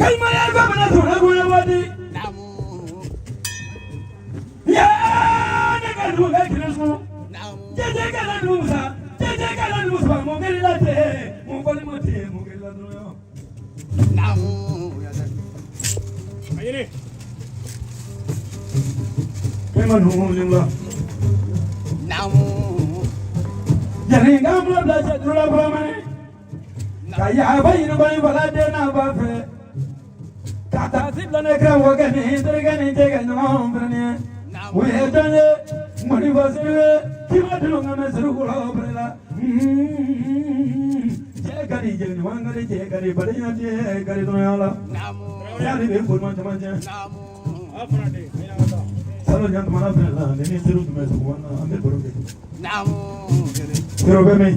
Kayima ya bamanan sɔrɔ ko ye waati. Yaa ne ka dugu ka kiri sun. Jɛjɛ ka na dugu sa. Jɛjɛ ka na dugu sa. Mun kɛra la ten. Mun kɔni ma ten. Mun kɛra la dɔrɔn. Kayima ninnu ni la. Yanni k'an bolo bila cɛ duuru la fɔlɔ mɛnɛ. Ka yaaba ɲini kɔni fala den n'a ba fɛ. Ka taa si bila ne karamɔgɔkɛ ni terikɛ ni cɛ ka ɲɔgɔn fɛnɛ ye. O ye jɔn ye? Ŋɔni fɔ siri ye. K'i ma dunu ka mɛn siri kura fɛnɛ la. Cɛ ka di jɛ ɲuman ka di cɛ ka di badenya cɛ ka di dɔrɔn la. Yali bɛ ko ɲuman caman cɛ. Salo ɲantumana fɛnɛ la ne ni teriw tun bɛ sugu na an bɛ baro kɛ. Teriw bɛ min?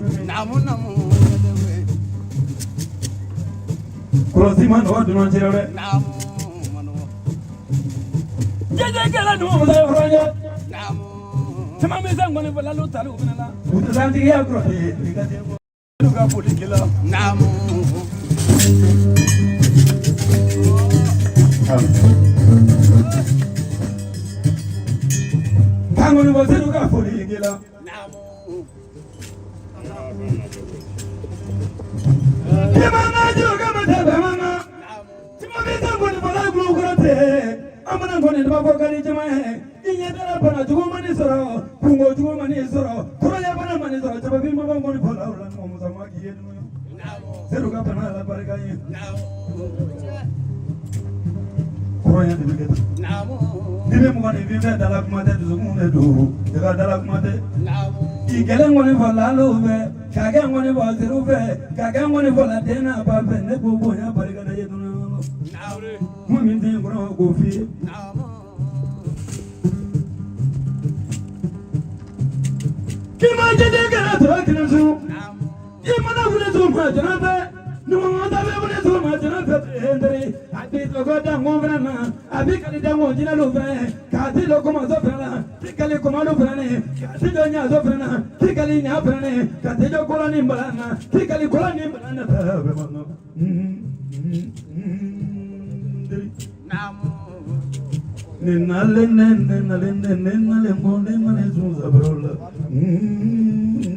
Kɔlɔsi ma nɔgɔ dunan cɛ dɛ. Jɛjɛ kɛra numu musa ye hɔrɔn ye. Caman bɛ se ŋɔni fɔla n'u tali u fana la. U tɛ santigiya kɔrɔ ye i ka den bɔ. N'u ka foli k'i la. Ka ŋɔni fɔ senu ka foli k'i la. An mana ŋɔni dama fɔ ka di jama ye i ɲɛ dara bana jugu ma ni sɔrɔ kungo jugu ma ni sɔrɔ kɔrɔya bana ma ni sɔrɔ caman ma bɔ ŋɔni fɔ la o la mɔgɔ musa ma k'i ye dumuni sedu ka bana la barika ye kɔrɔya de bɛ kɛ tan n'i bɛ mɔgɔninfin fɛ dala kuma tɛ dusukun de don i ka dala kuma tɛ k'i kɛlen ŋɔni fɔ lalo fɛ k'a kɛ ŋɔni fɔ seru fɛ k'a kɛ ŋɔni fɔ la den n'a ba fɛ ne ko bonya barika da ye dunan kuma min tɛ n kɔnɔ k'o f'i ye. K'i ma jɛjɛ kɛra sɔrɔ kelen su i mana wuli su ma jɛnɛ fɛ numu ta bɛ wuli su ma jɛnɛ fɛ teri a b'i tɔgɔ da ŋɔn fana na a b'i kali da ŋɔn jinɛlu fana k'a ti dɔ kɔmɔsɔ fana la k'i kali kɔmɔlu fana ne k'a ti jɔ ɲaso fana na k'i kali ɲa fana ne ka ti jɔ kɔlɔ ni balan na k'i kali kɔlɔ ni balan na. Ne nale ne ne nale ne ne nale mo ne nale sun sabaro la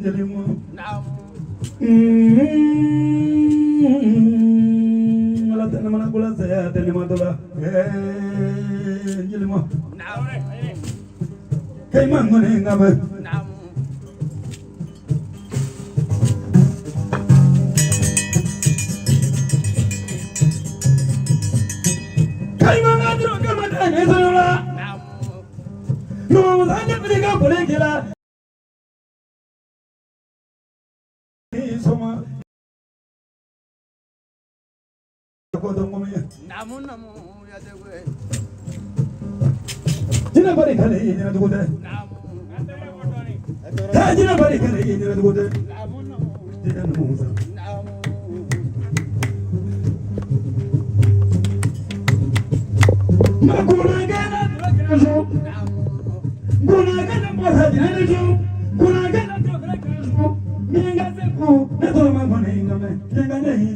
jeli mo ala tɛ ne mana kola saya tɛ ne ma dɔ la jeli mo kayima ŋɔni ŋa bɛ. Kayima ŋa dúró kama tɛ ne sɔrɔ la. Numu musa ne biri ka boli k'i la. Sɔma. Ko dɔn ko min ye. Jinɛ bari kale ye jinɛ dugu tɛ. Taa jinɛ bari kale ye jinɛ dugu tɛ. Jinɛ numu musa. Makunagana so. Kunagana masa jinɛ so. Kunagana tɔfɛ so. Minga seku ne tɔrɔ ma kɔni ngamɛ. Minga ne yi.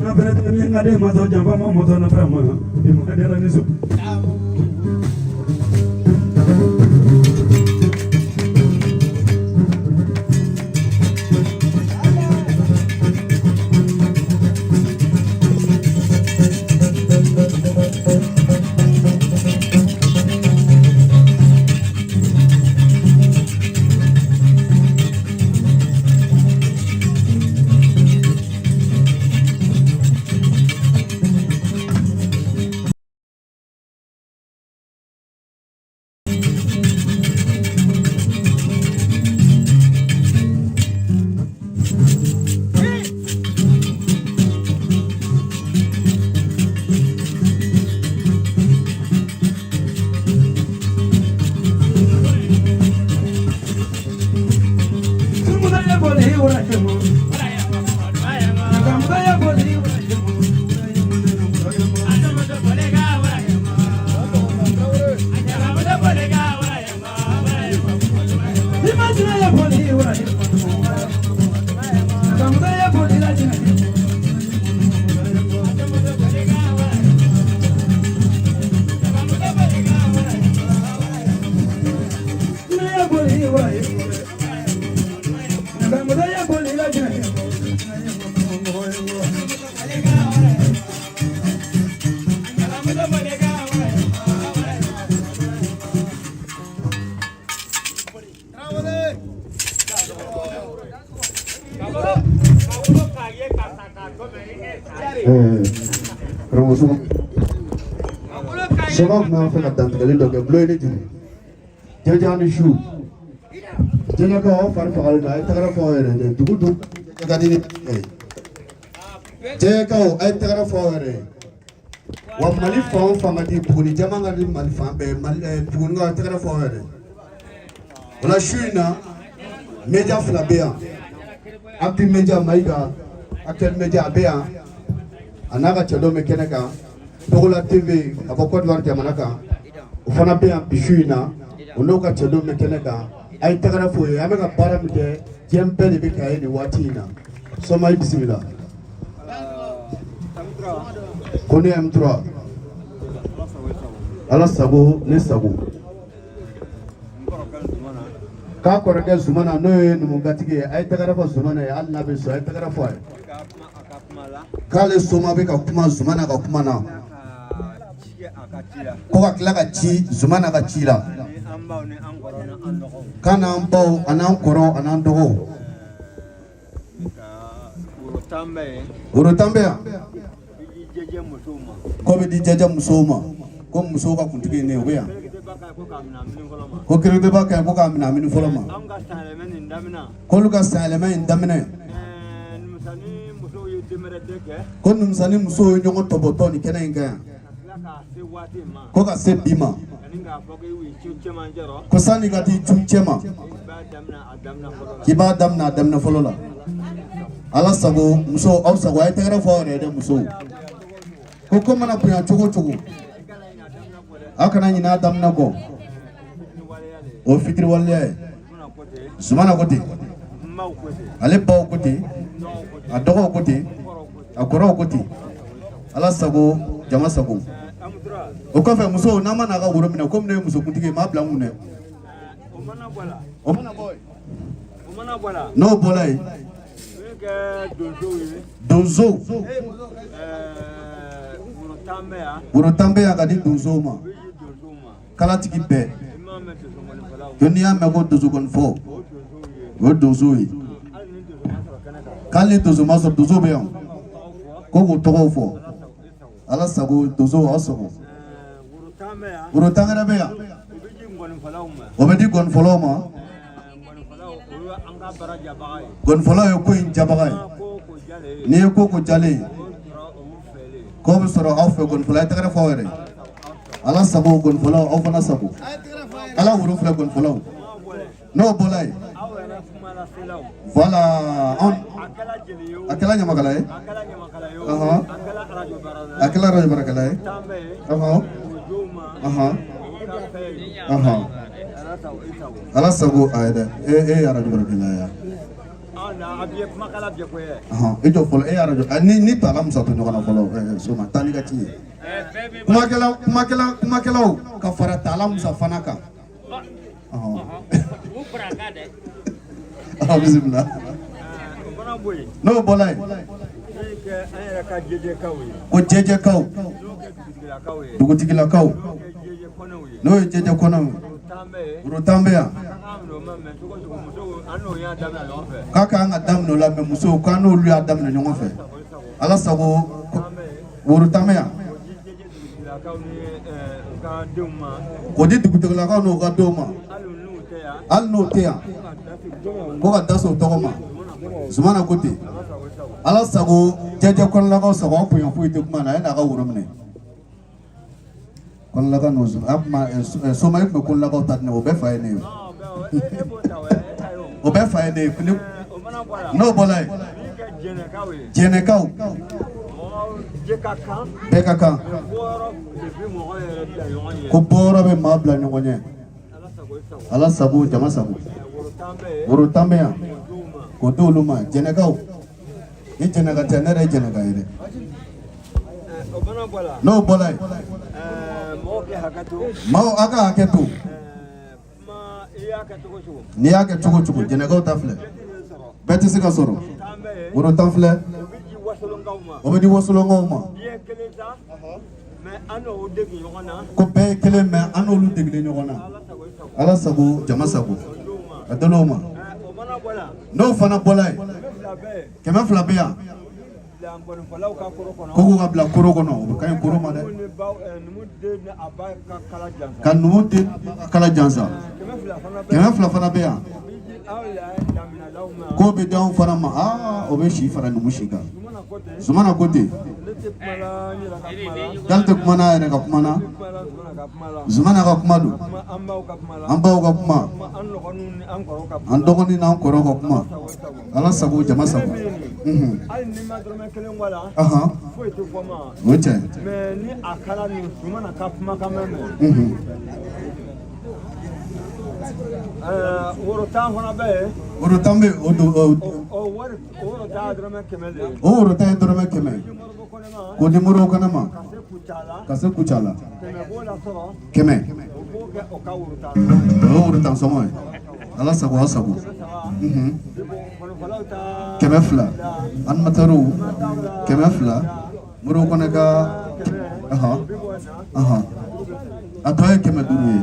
Na fɛnɛ tɛ minga de ma sɔn janfa ma mɔtɔ na fɛn ma. Bi ma de la ni so. Karamɔgɔ Soma Soma tun b'an fɛ ka dantigɛli dɔ kɛ bulon ye ne juru jɛjɛ ni su jɛjɛkaw aw fari fagalen don a ye tɛgɛrɛ fɔ aw yɛrɛ ye dugu dun ka di ni ye jɛjɛkaw a ye tɛgɛrɛ fɔ aw yɛrɛ ye wa Mali fan o fan ka di Buguni jama ka di Mali fan bɛɛ Mali Bugunikaw a ye tɛgɛrɛ fɔ aw yɛrɛ ye o la su in na media fila bɛ yan Actu Media Mayiga Actuel Media a bɛ yan a n'a ka cɛdenw bɛ kɛnɛ kan Togola TV ka bɔ Côte d'Ivoire jamana kan o fana bɛ yan bi su in na o n'o ka cɛdenw bɛ kɛnɛ kan a ye tɛgɛrɛ f'o ye an bɛ ka baara min kɛ diɲɛ bɛɛ de bɛ k'a ye nin waati in na Soma i bisimila ko ne M3 Ala sago ne sago k'a kɔrɔkɛ Zumana n'o ye numugatigi ye a ye tɛgɛrɛ fɔ Zumana ye hali n'a bɛ so a ye tɛgɛrɛ fɔ a ye k'ale Soma bɛ ka kuma Zumana ka kuma na ko ka tila ka ci Zumana ka ci la k'a n'an baw a n'an kɔrɔw a n'an dɔgɔw woro tan bɛ yan k'o bɛ di jɛjɛ musow ma ko musow ka kuntigi ye ne ye o bɛ yan ko kereteba ka ɲi ko k'a minɛ a mini fɔlɔ ma k'olu ka sanyɛlɛma in daminɛ ko numusani musow ye ɲɔgɔn tɔbɔtɔ nin kɛnɛ in kan yan ko ka se bi ma ko sani ka t'i cun cɛ ma k'i b'a daminɛ a daminɛ fɔlɔ la Ala sago musow aw sago a ye tɛgɛrɛ fɔ aw yɛrɛ ye dɛ musow ko ko mana bonya cogo o cogo aw kana ɲinɛ a daminɛ kɔ o ye fitiriwaleya ye Zumana ko ten ale baw ko ten a dɔgɔw ko ten a kɔrɔw ko ten Ala sago jama sago o kɔfɛ musow n'an ma n'a ka woro minɛ komi ne ye musokuntigi ye n m'a bila n kun dɛ o mana bɔ yen n'o bɔra yen donsow woro tan bɛ yan ka di donsow ma kalatigi bɛɛ ko n'i y'a mɛn ko donsokɔnifɔ o ye donsow ye k'ale ni donso ma sɔrɔ donso bɛ yan ko k'u tɔgɔw fɔ Ala sago donsow aw sago woro tan wɛrɛ bɛ yan o bɛ di gɔnifɔlaw ma gɔnifɔlaw ye ko in jabaga ye n'i ye ko ko jalen ye k'o bɛ sɔrɔ aw fɛ gɔnifɔla ye tɛgɛrɛ fɔ aw yɛrɛ Ala sago gɔnifɔlaw aw fana sago Ala woro filɛ gɔnifɔlaw n'o bɔra yen voilà anw a kɛla ɲamakala ye ɔhɔn a kɛla arajo baarakɛla ye ɔhɔn ɔhɔn ɔhɔn Ala sago a ye dɛ e e ye arajo baarakɛla ye ɔhɔn i jɔ fɔlɔ e ye arajo ni ni tala Musa to ɲɔgɔn na fɔlɔ Soma taa n'i ka ci ye kumakɛla kumakɛla kumakɛlaw ka fara tala Musa fana kan. Bisimila n'o bɔra yen ko jɛjɛkaw dugutigilakaw n'o ye jɛjɛ kɔnɛw ye woro tan bɛ yan k'a ka kan ka daminɛ o la mɛ musow k'an n'olu y'a daminɛ ɲɔgɔn fɛ Ala sago woro tan bɛ yan k'o di dugutigilakaw n'u ka denw ma hali n'u tɛ yan ko ka da so tɔgɔ ma Zumana ko ten Ala sago jɛjɛ kɔnɔlakaw sago aw bonya foyi tɛ kuma na a ye n'a ka woro minɛ kɔnɔlaka n'o a kuma Soma e tun bɛ kɔnɔlakaw ta di ne ma o bɛɛ fa ye ne ye o bɛɛ fa ye ne ye n'o bɔra yen jɛnɛkaw bɛɛ ka kan ko bɔyɔrɔ bɛ maa bila ɲɔgɔn ɲɛ Ala sago jama sago woro tan bɛ yan k'o di olu ma jɛnɛkaw ni jɛnɛka tɛ ne yɛrɛ ye jɛnɛka ye dɛ n'o bɔra yen maaw aw ka hakɛ to n'i y'a kɛ cogo cogo jɛnɛkaw ta filɛ bɛɛ tɛ se ka sɔrɔ woro tan filɛ o bɛ di wasolonkaw ma ko bɛɛ ye kelen mɛ an n'olu degelen ɲɔgɔn na Ala sago jama sago a dɔn'o ma n'o fana bɔra yen 200 bɛ yan. Ko k'o ka bila koro kɔnɔ, o ka ɲi koro ma dɛ. Ka numu den kala jansa. 200 fana bɛ yan. K'o bɛ d'anw fana ma. Aa, o bɛ si fara numu si kan. Zumana ko ten. K'ale tɛ kuma n'a yɛrɛ ka kuma na. Zumana ka kuma don. An baw ka kuma. An dɔgɔnin n'an kɔrɔw ka kuma. Ala sago, jama sago. Hali ni ma dɔrɔmɛ kelen bɔ a la, foyi tɛ fɔ ma. O ye tiɲɛ. Mais ni a kala ni Zumana ka kumakan mɛn. Woro 10 fana bɛ yen. Woro 10 bɛ yen, o don. O wari, woro 10 dɔrɔmɛ 100 de ye. O woro 10 ye dɔrɔmɛ 100. K'o di Moribo Kɔnɛ ma. Ka se Kucala. 100 b'o la sɔrɔ. 100. O b'o kɛ o ka woro 10. O ye woro 10 sɔngɔ ye. Ala sago, aw sago. 200. Animatɛriw 200. Moribo Kɔnɛ ka. A tɔ ye 500 ye.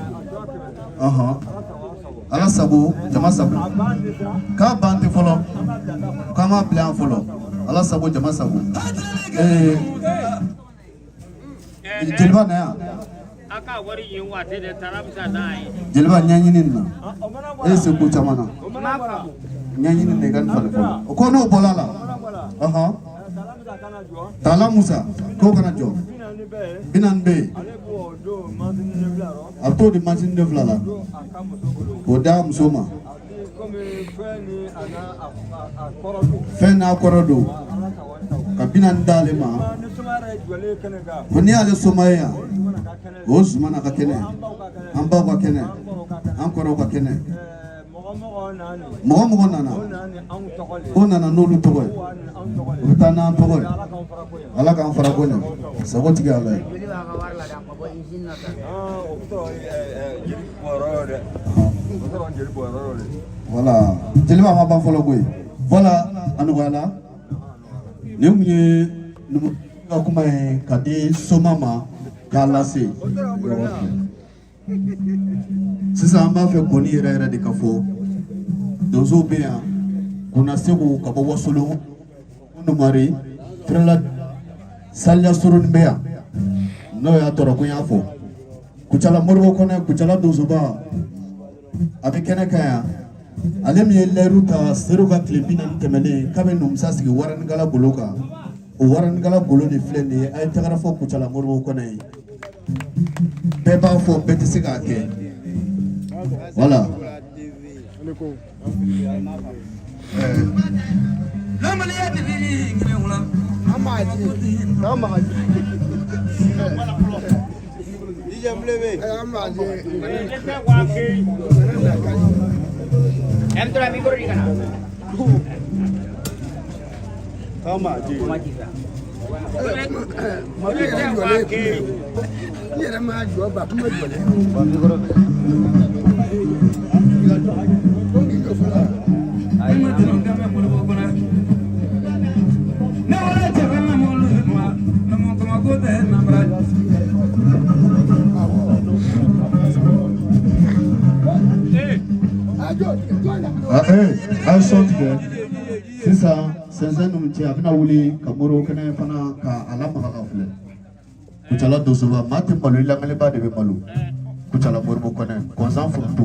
Ala sago, jama sago. K'a ban tɛ fɔlɔ. K'an m'a bila yan fɔlɔ. Ala sago, jama sago. Jeliba na yan. A ka wari yin waati de taara bɛ taa n'a ye. Jeliba ɲɛɲini nin na. E ye se ko caman na. Ɲɛɲini de ka nin falen fɔlɔ. O ko n'o bɔra a la. Tala Musa k'o kana jɔ. 40 bɛ yen. A bɛ t'o di mansin den fila la. K'o d'a muso ma. Fɛn n'a kɔrɔ don. Ka 40 d'ale ma. Ko n'i y'ale soma ye yan. O Zumana ka kɛnɛ. An baw ka kɛnɛ. An kɔrɔw ka kɛnɛ. Mɔgɔ mɔgɔ nana. O nana n'olu tɔgɔ ye. U bɛ taa n'an tɔgɔ ye. Ala k'an fara ko ɲɛ. Sago tigi Ala ye. Voilà. Jeliba ma ban fɔlɔ koyi. Voilà, a nɔgɔyala. Nin kun ye numu ka kuma ye ka di soma ma k'a lase. Sisan an b'a fɛ gɔni yɛrɛ yɛrɛ de ka fɔ. Donsow bɛ yan. Kunna Segu ka bɔ Wasolon. Numari Firila Saliya Soroni bɛ yan. N'o y'a tɔɔrɔ ko n y'a fɔ. Kucala Moribo Kɔnɛ, Kucala donsoba a bɛ kɛnɛ kan yan. Ale min ye layiru ta Seru ka tile 40 tɛmɛnen k'a bɛ Numusa sigi waranikala golo kan. O waranikala golo de filɛ nin ye. A ye tɛgɛrɛ fɔ Kucala Moribo Kɔnɛ ye. Bɛɛ b'a fɔ, bɛɛ tɛ se k'a kɛ. Voilà. A ye sɔn tigɛ sisan. Sɛnsɛn ninnu cɛ, a bɛna wuli ka Moribo Kɛnɛ fana ka a lamaga ka filɛ. Kucala donsoba, maa tɛ malo, i lamɛnniba de bɛ malo. Kucala Moribo Kɔnɛ kɔnsan foronto.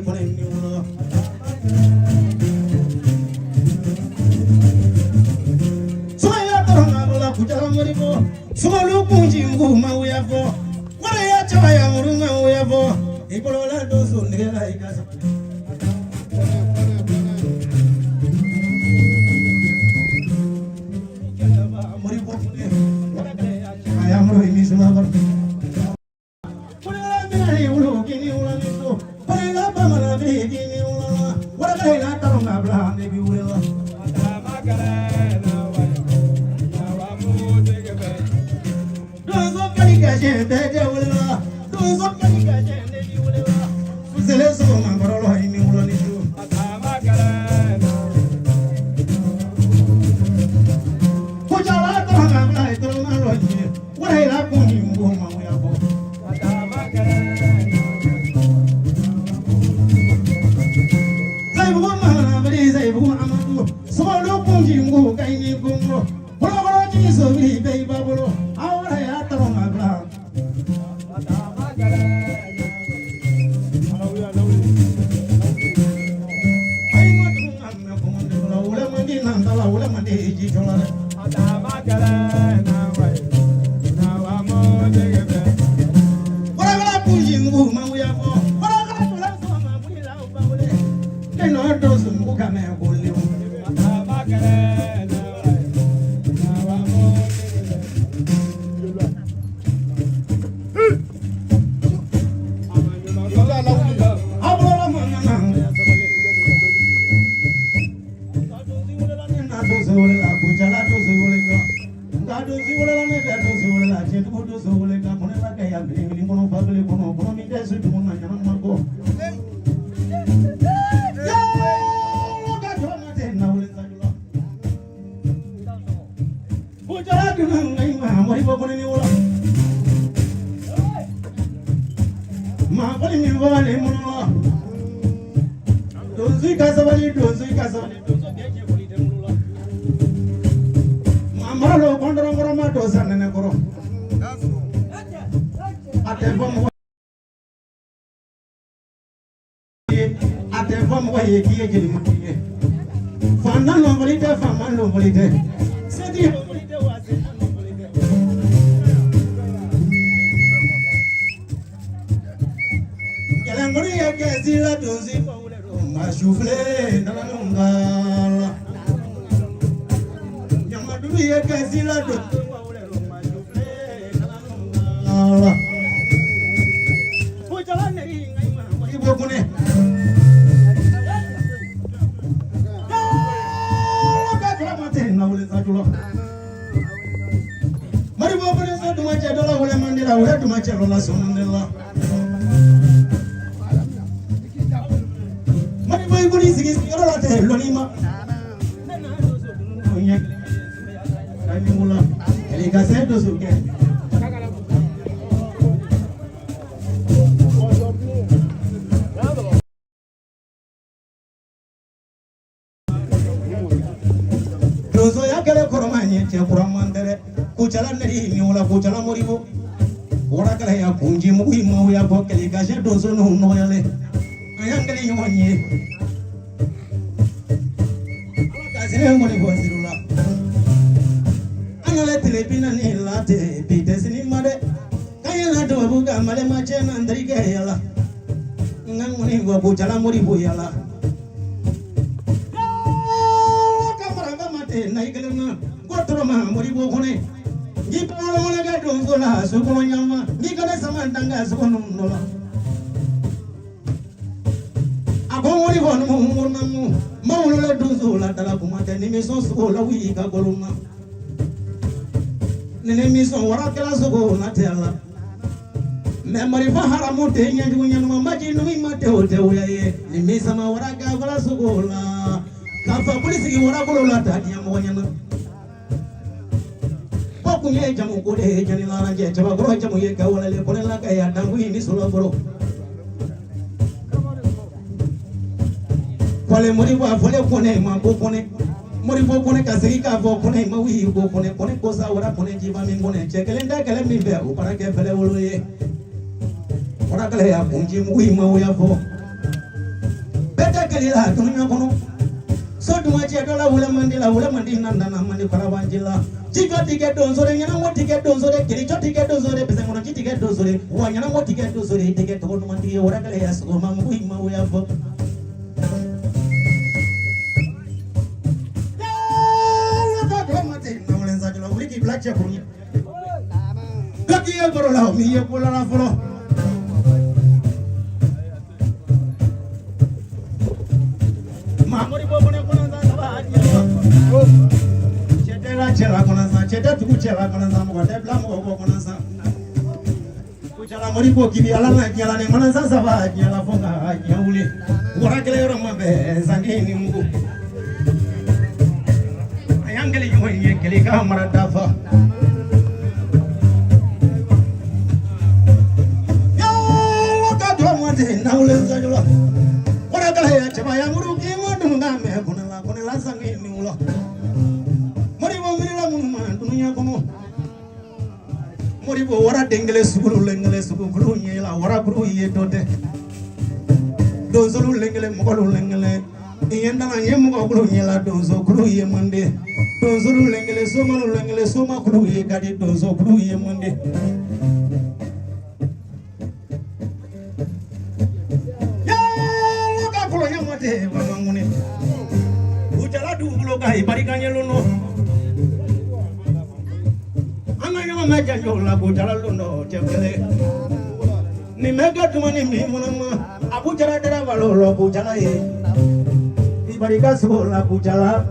kɔnɔ ni wolo. Sumaya tɔrɔ ka bɔ la Kucala Moribo. Sumaworo kunji mugu ma wuya fɔ. Wala ya cɛba ya muru ma wuya fɔ. I bolola donso nɛgɛ la i ka sa. Moribo ya muru ni suma kɔrɔ. Kɔnɛla mina ni wolo kini wolo ni so. Kɔnɛla bamanan bɛ kini wolo la. Wala ka ila tɔrɔ ka bila ne bi wele la. Donso kali ka jɛ bɛɛ tɛ wele la. Donso kali ka jɛ ne bi wele la. Fusele sɔgɔma kɔrɔlɔ i ni wolo ni su. Kucala tɔrɔ ka bila i tɔrɔ ma lɔ ji. Wala ila kun ni mugu ma wuya bɔ. Zayibugu mana biri zayibugu amadu. Sumaworo kunji mugu ka i ni gongo. Kɔlɔkɔlɔ ji sobiri bɛɛ i ba bolo. Aw wala ya tɔrɔ ka bila. Ayi ma tugu ka mɛn kɔngɔ la. Wula man di nan ta la, wula man di ji jɔ la dɛ. Warakala kunji mugu ma wuya fɔ. Warakala tula sɔgɔma wuli la o ba wele. Ne nɔ donso mugu ka mɛn ko lewu. Aw bolola ma nana wuya sabali. Na donso wele la Kucala donso wele kan. Nka donso wele la ne fɛ donso wele la tiɲɛtigiw donso wele kan. Ko ne la kɛ yan kelen kelen kɔnɔ fa kelen kɔnɔ kɔnɔ min tɛ se dugu na ɲama ma bɔ. Yaa ka jɔ ma tɛ na wele sa jula. Kucala donna nka i ma Moribo kɔnɔ ni wula. Maa kɔni min fɔ ale mɔnɔ la. Donso i ka sabali donso i ka sabali donso bɛɛ cɛ kɔni tɛ bolo la. Maa mara lo kɔndɔrɔnkɔrɔ ma don sa nɛnɛ kɔrɔ. A tɛ fɔ mɔgɔ ye a tɛ fɔ mɔgɔ ye k'i ye jelimatigi ye. Fantan lɔnfɔli tɛ faama lɔnfɔli tɛ. Setigi lɔnfɔli tɛ wa sentan lɔnfɔli tɛ. Kɛlɛnkɔni ye kɛsi la donsi fɔ wele don nka sufile nana la. Ɲamadugu ye kɛsi la donsi fɔ wele don nka sufile nana la. Kucala nɛgɛ in ka ɲi ma Moribo Kone. Ka jɔrɔ ma tɛ na wele sa jɔlɔ. Moribo Kone so duma cɛ dɔ la wele man di la wele duma cɛ dɔ la so man di la. Moribo i bolo sigi sigiyɔrɔ la tɛ lɔnni ma. Ne n'a donso dunun ɲɛ kelen ni wula. Kɛlɛ ka se donso kɛ. Donsoya kɛlɛ kɔrɔma ɲɛ cɛ kura man tɛ dɛ. Kucala nɛri ni wula Kucala Moribo. Warakala ya kunji mugu i ma wuya bɔ kɛlɛ ka se donso n'u nɔgɔyalen. An y'an kɛlɛ ɲɔgɔn ye. Ala ka sini kɔni bɔ siri la. An nana tile 40 la ten bi tɛ sini ma dɛ. K'an ye na tubabu ka malema cɛ na n terikɛ yala. N ka ŋɔni bɔ Kucala Moribo yala. Ka maraka ma tɛ na i kelen na. Ko tɔrɔ ma Moribo Kone. N'i bɔra kɛ donso la so kɔnɔ ɲama. N'i kana sama danga so kɔnɔ nɔ la. A ko Moribo numu n ko namu. Ma wolola donso la dala kuma tɛ ni mi sɔn sogo la wuli ka golo ma. Ni ne mi sɔn warakɛla sogo na tɛ a la. Mɛ marifa haramu tɛ ɲɛjugu ɲɛnama maji numu ma tɛ o tɛ wuya ye. Ni mi sama warakɛ fala sogo la. K'a fa boli sigi warakolo la t'a diya mɔgɔ ɲɛna. Ko kun ye jamu ko de ye jani laranjɛ cɛbakɔrɔ jamu ye gawalale kɔnɛla ka ya dangu ni soloboro. Kɔle Moribo a fɔle kɔnɛ ma ko kɔnɛ. Moribo kɔnɛ ka segin k'a fɔ kɔnɛ ma wuyi ko kɔnɛ kɔnɛ ko sa wara kɔnɛ jiba min kɔnɛ cɛ kelen tɛ kɛlɛ min fɛ o baara kɛ fɛlɛ wolo ye. Warakala ya kunji mugu in ma wuya fɔ. Bɛɛ tɛ kelen la dunuya kɔnɔ. So duma cɛ dɔ la wula man di la wula man di nan nana man di kɔlɔbanji la. Jijɔ ti kɛ donso de ɲɛnamɔ ti kɛ donso de kelicɔ ti kɛ donso de bisɛnkɔnɔji ti kɛ donso de wa ɲɛnamɔ ti kɛ donso de i tɛ kɛ tɔgɔ ɲumantigi ye warakɛlɛ ya sɔgɔma mugu in ma o y'a fɔ. Wuli k'i bila cɛ kun ye. Dɔ k'i ye baro la o m'i ye ko la fɔlɔ. Mamori bɔ kɔnɔ kɔnɔ san saba a diɲɛ ma. Cɛ tɛ la cɛ la kɔnɔ san cɛ tɛ tugu cɛ la kɔnɔ san mɔgɔ tɛ bila mɔgɔ kɔ kɔnɔ san. Kucala mori ko k'i bi ala na diɲɛ la ni kɔnɔ san saba a diɲɛ la fo ka diɲɛ wuli. Wara kɛlɛ yɔrɔ ma bɛn sanni ni mugu. A y'an kɛlɛ ɲɔgɔn ye kɛlɛ ka mara dafa. Yala ka jɔ ma ten nawlen sajɔ la. Wara kɛlɛ ya cɛba ya muru k'i ma dun ka mɛn kɔnɔ la kɔnɔ la sanni ni wula. Moribo miirila minnu ma dunuya kɔnɔ. Moribo wara den kelen sugulu len kelen sugukulu ɲɛ la warakuru ye dɔ tɛ. Donsolu len kelen mɔgɔlu len kelen. I ye ndala ye mɔgɔkulu ɲɛ la donsokulu ye mande. Donsolu len kelen somalu len kelen somakulu ye ka di donsokulu ye mande. Yala ka kɔlɔn ɲama tɛ bamankune. Ujala dugukolo kan i barika ɲɛ lon dɔ. An ka ɲɔgɔn mɛn janjo la ko jala lon dɔ cɛ kelen. Nin bɛ kɛ tuma ni min fana ma a ko jara dara balo la ko jala ye. I barika sogo la ko jala.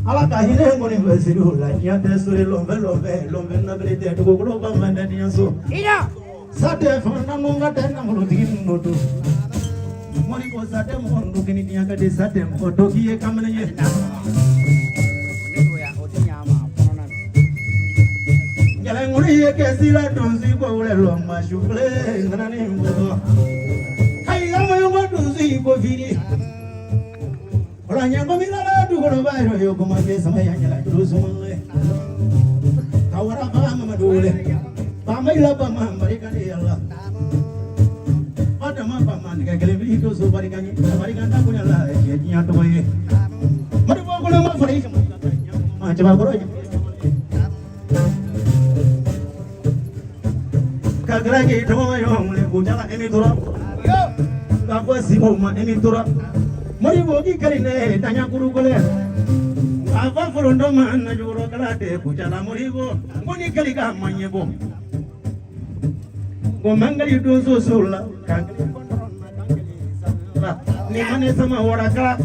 Ala ka hinɛ kɔni bɛ siri o la diɲɛ tɛ sori lɔnfɛ lɔnfɛ lɔnfɛ nabere tɛ dugukolo ba man tɛ diɲɛ so. Sa tɛ fanga nanu ka tɛ nafolotigi ninnu don. Mori ko sa tɛ mɔgɔ dɔ kini diɲɛ ka di sa tɛ mɔgɔ dɔ k'i ye kamalen ye. Jalɛnkɔni ye kɛsi la donso ko wɛrɛ lɔ ma sufile nana ni bɔ. Ayi lamɔɲɔgɔn donso ko fili. Ola ɲɛngo mi la dugukolo ba yɛrɛ ye kuma kɛ sama ya ɲɛla juru suma ye. Ka wara ba Mamadu wele. Bama ila bama barika de yala. Adama bama nɛgɛ kelen bi donso barika ɲɛ. Barika da bonya la cɛ diɲɛ tɔgɔ ye. Moribo kolo ma fara i kan. Ma cɛbakɔrɔ ye. Ka kira k'i tɔgɔ ma ɲɔgɔn wele ko jala emi tora. Ka fɔ siko ma emi tora. Moribo k'i kari ne daɲakuru kɔlɛ. A fɔ forontɔ ma na jukɔrɔ kala de Kucala Moribo. N ko ni kali ka ma ɲɛbɔ. Ko mangali donso so la. Ka ni ma ne sama warakala.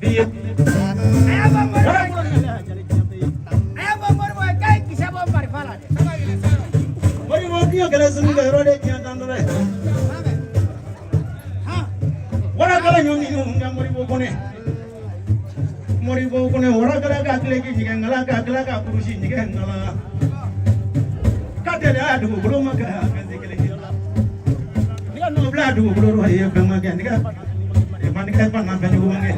Biye. Moribo k'i yo kɛlɛ sunu kɛ yɔrɔ de diɲɛ tan dɔrɔn. Warakala ɲɔ minnu ka Moribo kɔnɛ. Moribo kɔnɛ warakala ka tile k'i ɲigɛ ŋala ka tila ka kurusi ɲigɛ ŋala. Ka tɛlɛ a dugukolo ma kɛ a fɛn kelen ye. N'i ka nɔ bila dugukolo rɔ i ye fɛn ma kɛ n'i ka n'i ka fana fɛn jugu ma kɛ.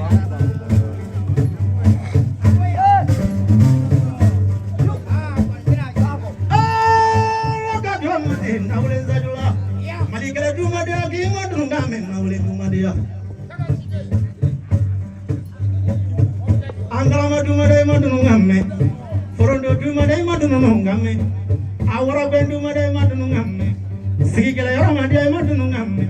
Ala ka jɔ ma ten nawlen sajula. Mali kɛlɛ dumadenya k'i ma dun ka mɛn nawlen dumadenya. Angalama dumada ma dunu ngamme. Forondo dumada ma dunu ngamme. Awara ben dumada ma dunu ngamme. Sigi kɛlɛ yɔrɔ ma diya ma dunu ngamme.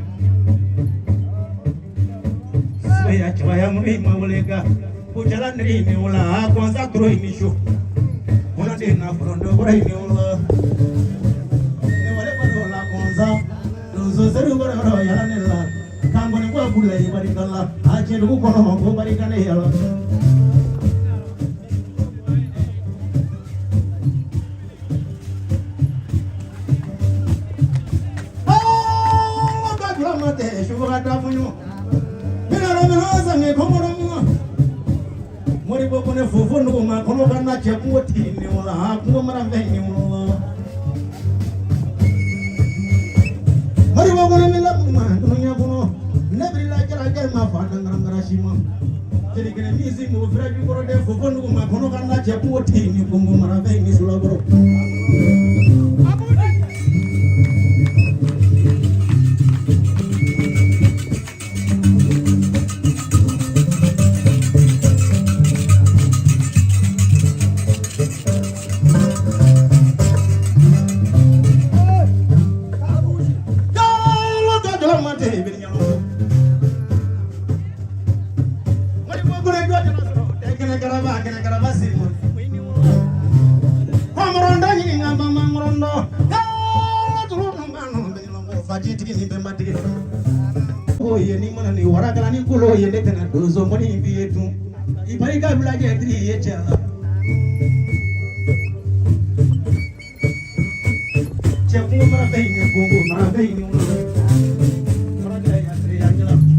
Soya caya muri ma wele ka. Kucala niri ni wala kwanza turo ni shu. Kuna de na forondo bora ni wala. Ne wale baro la kwanza. Donso seru baro yɔrɔ yala ne la. Kangoni ko bula i barika la. A cɛ dugu kɔnɔ ko barika ne yala. Moribo kone fufu nuguma kono kana cɛ kungo tigi ni wala kungo mara fɛn ni wala. Moribo kone mi la kuma dunuya kɔnɔ ne b'i la jara ma fa dangarangara si ma. Jeli kelen min si mɔgɔ fɛrɛ jukɔrɔ dɛ fufu nuguma kono kana cɛ kungo tigi ni kungo mara fɛn ni sulakɔrɔ. Karaba siri Amorondo ɲininka mama morondo Fajitigi ni bɛnbatigi ko ye ni mana ni warakala ni kolo ye ne tɛna donso mɔni in b'i ye dun i barika bila jɛtiri ye cɛ la cɛ kungo mara bɛ yen kongo mara bɛ yen mara bɛ yen ya ɲɛna.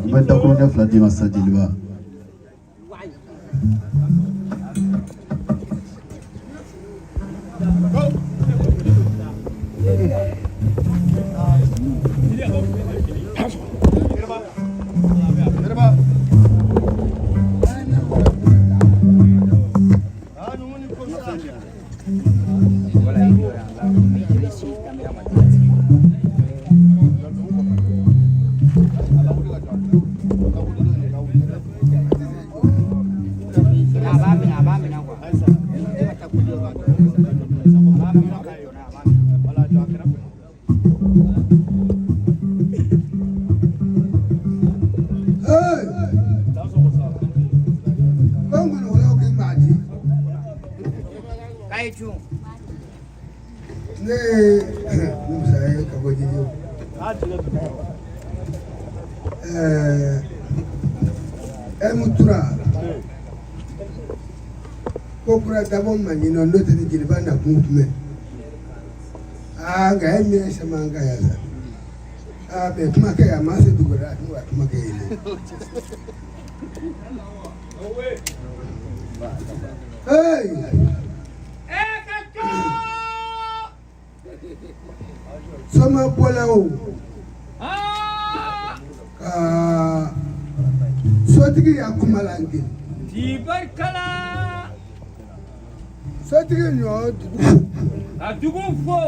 N bɛ dakuruɲɛ fila d'i ma sisan jeliba. Ne ye Musa ye ka bɔ Jijɛ. Ɛmutura ko kura dabɔ ma ɲinɔ n'o tɛ ni jeliba na kun tun bɛ. Aa nka e min ye sama an ka yan sa. Aa mɛ kuma kɛ a ma se dugu la a tun ka kuma kɛ yen. Hey! Soma bɔla o ka sotigi y'a kuma la n gɛn. Sotigi ɲɔ dugu fo. Ka dugu fo.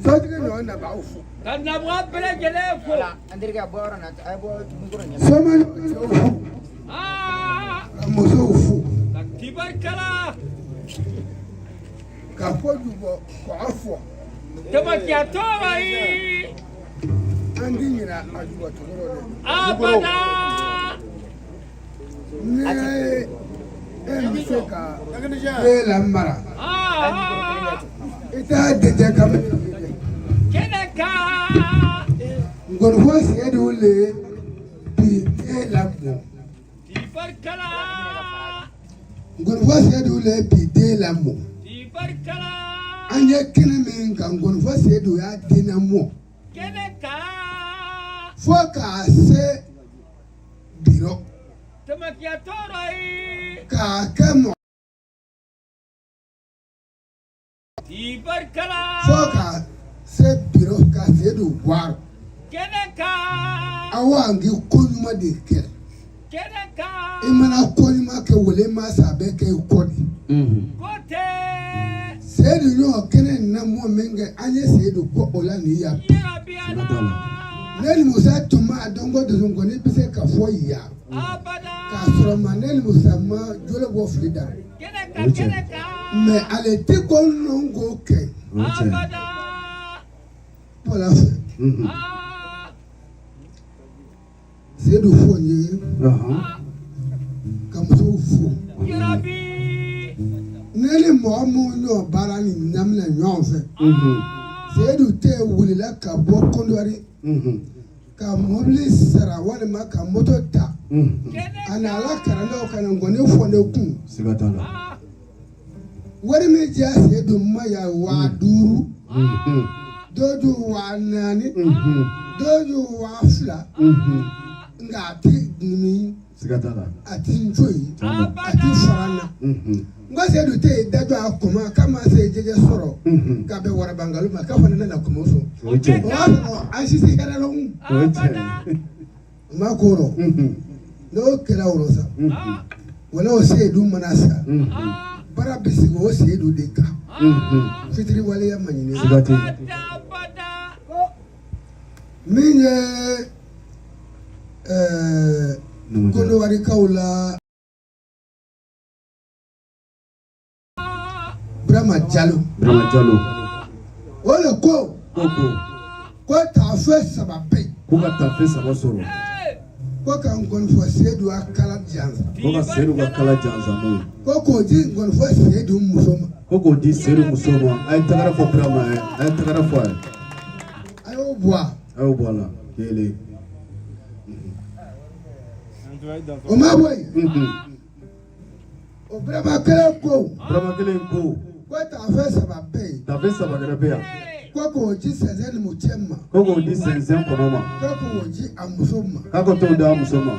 Sotigi ɲɔ nabaaw fo. Ka nabaga bɛɛ lajɛlen fo. Soma cɛw fo. Ka musow fo. Ka tibarikala. Ka kojugu kɔgɔ fɔ. Tamasiya tɔɔrɔ ye. An ti ɲinɛ a juba cogo rɔ dɛ. Abada. Ni e bɛ se ka den lamara. I t'a dɛsɛ ka Kɛnɛ kan. Nkɔnifɔ Seyidu le bi den lamɔ. Tibarikala. Nkɔnifɔ Seyidu le bi den lamɔ. Tibarikala. An ye kɛnɛ min kan Nkɔnifɔ Seyidu y'a den lamɔ. Kɛnɛ kan. Fo k'a se biro. Tamasiya tɔɔrɔ ye. K'a kɛ mɔgɔ. Tibarikala. Fo ka se biro ka Seyidu bɔ. Kɛnɛ kan. Awa an k'i ko ɲuman de kɛ. Kɛnɛ kan. I mana ko ɲuman kɛ wele ma sa a bɛ kɛ i kɔ de. Ko tɛ. Seyidu ɲɔ kɛnɛ lamɔ min kɛ an ye Seyidu kɔ o la nin yan bi. Ne ni Musa tun m'a dɔn ko dosongɔni bɛ se ka fɔ yan. K'a sɔrɔ ma ne ni Musa ma jolo bɔ fili da. Mɛ ale tɛ ko ninnu k'o kɛ. Bɔla fɛ. Seyidu fo n ye. Ka musow fo. Ne ni mɔgɔ minnu y'o baara nin daminɛ ɲɔgɔn fɛ. Seyidu tɛ wulila ka bɔ Kɔnɔwari. Ka mɔbili sara walima ka moto ta. A n'a la kalandenw ka na nkɔni fɔ ne kun. Siga t'a la. Wari min diya Seyidu ma yan 5000. Dɔw dun 4000. Dɔw dun 2000. Nka a tɛ nin. Siga t'a la. A tɛ n to yen. A tɛ fara n na. N ko Seyidu tɛ yen dajɔ a kɔma k'a ma se jɛgɛ sɔrɔ. K'a bɛn warabankalu ma k'a fana nana kɔmɔ sɔrɔ. O ye tiɲɛ ye. O y'a sɔrɔ an si tɛ hɛrɛ la o. O ye tiɲɛ ye. N ma k'o rɔ. N'o kɛra o rɔ sa. Wala o Seyidu mana sa. Baara bɛ sigi o Seyidu de kan. Fitiri waleya ma ɲini. Siga tɛ yen. Min ye Kɔnɔwarikaw la Burama Jalo. Burama Jalo. O de ko. Ko Ko taafe saba bɛ yen. Ko ka taafe saba sɔrɔ. Ko ka nkɔnifɔ Seyidu a kala jansa. Ko ka Seyidu ka kala jansa n'o ye. Ko k'o di nkɔnifɔ Seyidu muso ma. Ko k'o di Seyidu muso ma. A ye tɛgɛrɛ fɔ Burama ye, a ye tɛgɛrɛ fɔ a ye. A y'o bɔ a. A y'o bɔ a la kelen. O ma bɔ yen. O Burama kelen ko. Burama kelen ko. Ko taafe saba bɛ yen. Taafe saba kɛrɛ bɛ yan. Ko k'o di sɛnsɛn numucɛ ma. Ko k'o di sɛnsɛn kɔnɔ ma. Ko k'o di a muso ma. K'a ka t'o di a muso ma.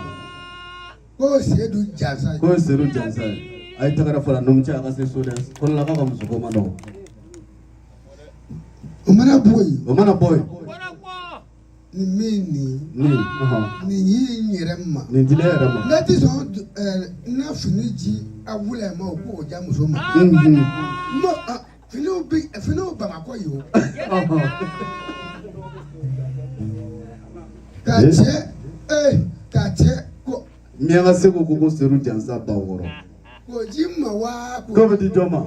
K'o Seyidu jansa ye. K'o Seyidu jansa ye. A ye tɛgɛrɛ fɔ la numucɛ a ka se so dɛ kɔnɔlakaw ka muso ko man nɔgɔn. O mana bɔ yen. O mana bɔ yen. Nin min nin. Nin nin y'i n yɛrɛ ma. Nin dila e yɛrɛ ma. Ne tɛ sɔn n na fini di a wula ma o k'o di a muso ma. Finiw bi finiw Bamakɔ yen o. Ka cɛ ka cɛ ko. Miyanka Segu ko ko Seyidu jansa 60 000. K'o di n ma waa. K'o bɛ di jɔn ma?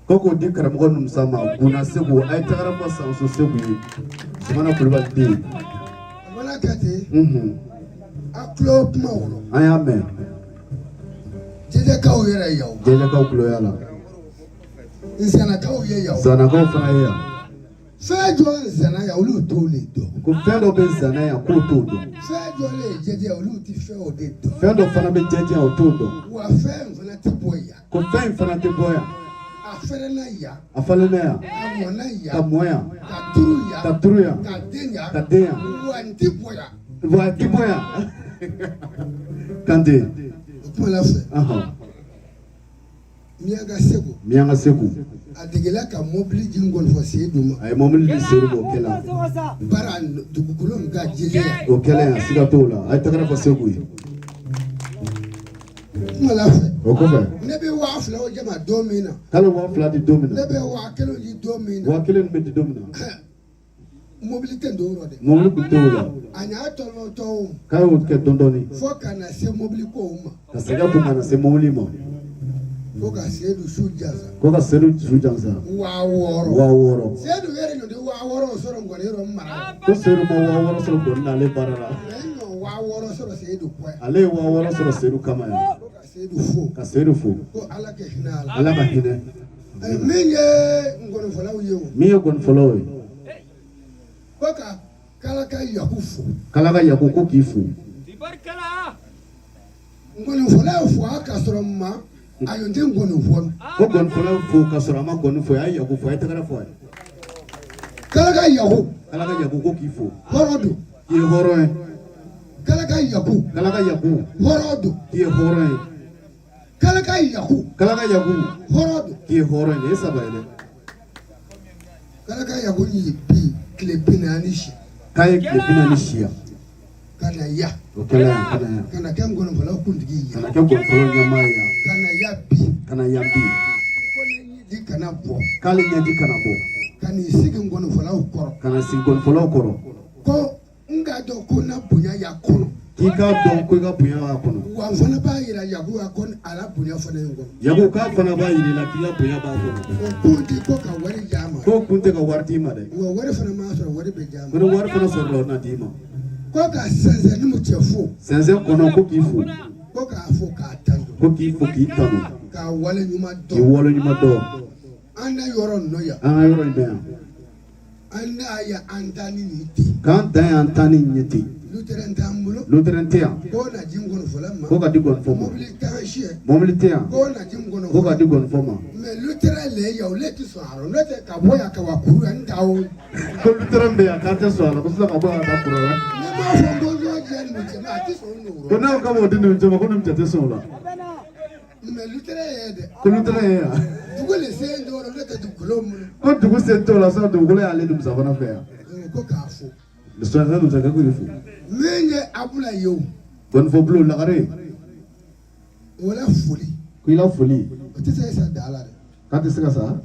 Ko k'o di karamɔgɔ Numusa ma Guna Segu a ye tɛgɛrɛ fɔ Sanso Segu ye Zumana Kulubali den. A mana kɛ ten. A tulo kuma wolo. An y'a mɛn. Jɛjɛkaw yɛrɛ yan o. Jɛjɛkaw tulo y'a la. Nzanakaw ye yan o. Nzanakaw fana ye yan. Fɛn jɔ nzana yan olu t'o de dɔn. Ko fɛn dɔ bɛ nzana yan k'o t'o dɔn. Fɛn jɔ le ye jɛjɛ olu ti fɛn o de dɔn. Fɛn dɔ fana bɛ jɛjɛ o t'o dɔn. Wa fɛn in fana tɛ bɔ yan. Ko fɛn in fana tɛ bɔ yan. A fɛrɛla yan. A falenna yan. A mɔnna yan. Ka mɔ yan. Ka turu yan. Ka turu yan. Ka den yan. Ka den yan. Wa n ti bɔ yan. Wa a ti bɔ yan. Kante. O kuma la fɛ. Miyanka Segu. Miyanka Segu. A degela ka mobili di Nkɔnifɔ Seyidu ma. A ye mobili di Seyidu ma o kɛla. Baara dugukolo min ka jeli yan. O kɛla yan siga t'o la a ye tɛgɛrɛ fɔ Segu ye. Kuma la fɛ. O kɔfɛ. Ne bɛ 2000 o jama don min na. K'ale 2000 di don min na. Ne bɛ 1000 di don min na. 1000 bɛ di don min na. Mobili tɛ don o rɔ dɛ. Mobili tun t'o la. A y'a tɔlɔtɔ o. K'a y'o kɛ dɔɔni dɔɔni. Fo ka na se mobili kow ma. Ka sɛgɛn kun ka na se mobili ma. Ko ka Seyidu su jansa. Ko ka Seyidu su jansa. 6000. 6000. Seyidu yɛrɛ ɲɔ tɛ 6000 sɔrɔ nkɔni yɔrɔ mara. Ko Seyidu ma 6000 sɔrɔ nkɔni na ale baara la. Mɛ n ɲɔ 6000 sɔrɔ Seyidu kɔ yan. Ale ye 6000 sɔrɔ Seyidu kama yan. Ko ka Seyidu fo. Ka Seyidu fo. Ko Ala ka hinɛ a la. Ala ka hinɛ. Min ye nkɔnifɔlaw ye o. Min ye nkɔnifɔlaw ye. Ko ka Kalaka Yaku fo. Kalaka Yaku ko k'i fo. Nkɔnifɔla ye fo a ka sɔrɔ ma a yɔn tɛ nkɔni fɔ. Ko nkɔnifɔla fo ka sɔrɔ a ma nkɔni fɔ a ye Yaku fo a ye tɛgɛrɛ fɔ a ye. Kalaka Yaku. Kalaka Yaku ko k'i fo. Hɔrɔn don. K'i ye hɔrɔn ye. Kalaka Yaku. Kalaka Yaku. Hɔrɔn don. K'i ye hɔrɔn ye. Kalaka Yaku. Kalaka Yaku. Hɔrɔn don. K'i ye hɔrɔn ye nin ye saba ye dɛ. Kalaka Yaku ye bi tile 40 si. K'a ye tile 40 si yan. Ka na yan. O kɛla yan ka na yan. Ka na kɛ nkɔnifɔlaw kuntigi ye. Ka na kɛ nkɔnifɔlaw ɲɛmaa ye yan. Ka na yan bi. Ka na yan bi. Ko ne ɲɛji kana bɔ. K'ale ɲɛji kana bɔ. Ka n'i sigi nkɔnifɔlaw kɔrɔ. Ka na sigi nkɔnifɔlaw kɔrɔ. Ko n k'a dɔn ko n na bonya y'a kɔnɔ. K'i k'a dɔn ko i ka bonya b'a kɔnɔ. Wa n fana b'a yira Yaku la ko a la bonya fana ye n kɔnɔ. Yaku k'a fana b'a yira i la k'i ka bonya b'a kɔnɔ. O kun tɛ ko ka wari d'a ma. K'o kun tɛ ka wari d'i ma dɛ. Wa wari fana m'a sɔrɔ wari bɛ d'a ma. Ko ni wari fana sɔrɔla o na d'i ma. Ko ka sɛnsɛn ni cɛ fo. Sɛnsɛn kɔnɔ ko k'i fo. Ko k'a fo k'a tanu. Ko k'i fo k'i tanu. K'a wale ɲuman dɔn. K'i wale ɲuman dɔn. An na yɔrɔ ninnu yan. An ka yɔrɔ in bɛ yan. An n'a ye an ta ni nin ten. K'an dan y'an ta ni nin ye ten. Lutɛrɛn t'an bolo. Lutɛrɛn tɛ yan. Ko na di nkɔnifɔla ma. Ko ka di nkɔnifɔ ma. Mobili t'an siɲɛ. Mobili tɛ yan. Ko na di nkɔnifɔ. Ko ka di nkɔnifɔ ma. Mɛ lutɛrɛn le yan olu tɛ sɔn a rɔ n'o tɛ ka bɔ yan ka wa kuru yan n ta o. Ko lutɛrɛn bɛ yan k'an tɛ sɔn a la ko sisan ka bɔ yan ka taa kuru la. Ne m'a fɔ n ko n y'o diya numu cɛ ma a tɛ sɔn o rɔ. Ko n'aw ka m'o di numu cɛ ma ko numu cɛ tɛ sɔn o la. Mɛ lutɛrɛn ye dɛ. Ko lutɛrɛn ye yan. Dugu le sen t'o rɔ n'o tɛ dugukolo mun. Ko dugu sen t'o la sisan dugukolo y'ale numusa fana fɛ yan. Ko k'a fo. Sɔrɔ numusakɛ k'u fo. Min ye Abula ye o. Gɔnifɔ bulon lagare. O la foli. Ko i la foli. O tɛ se ka sa dan la dɛ. K'a tɛ se ka sa.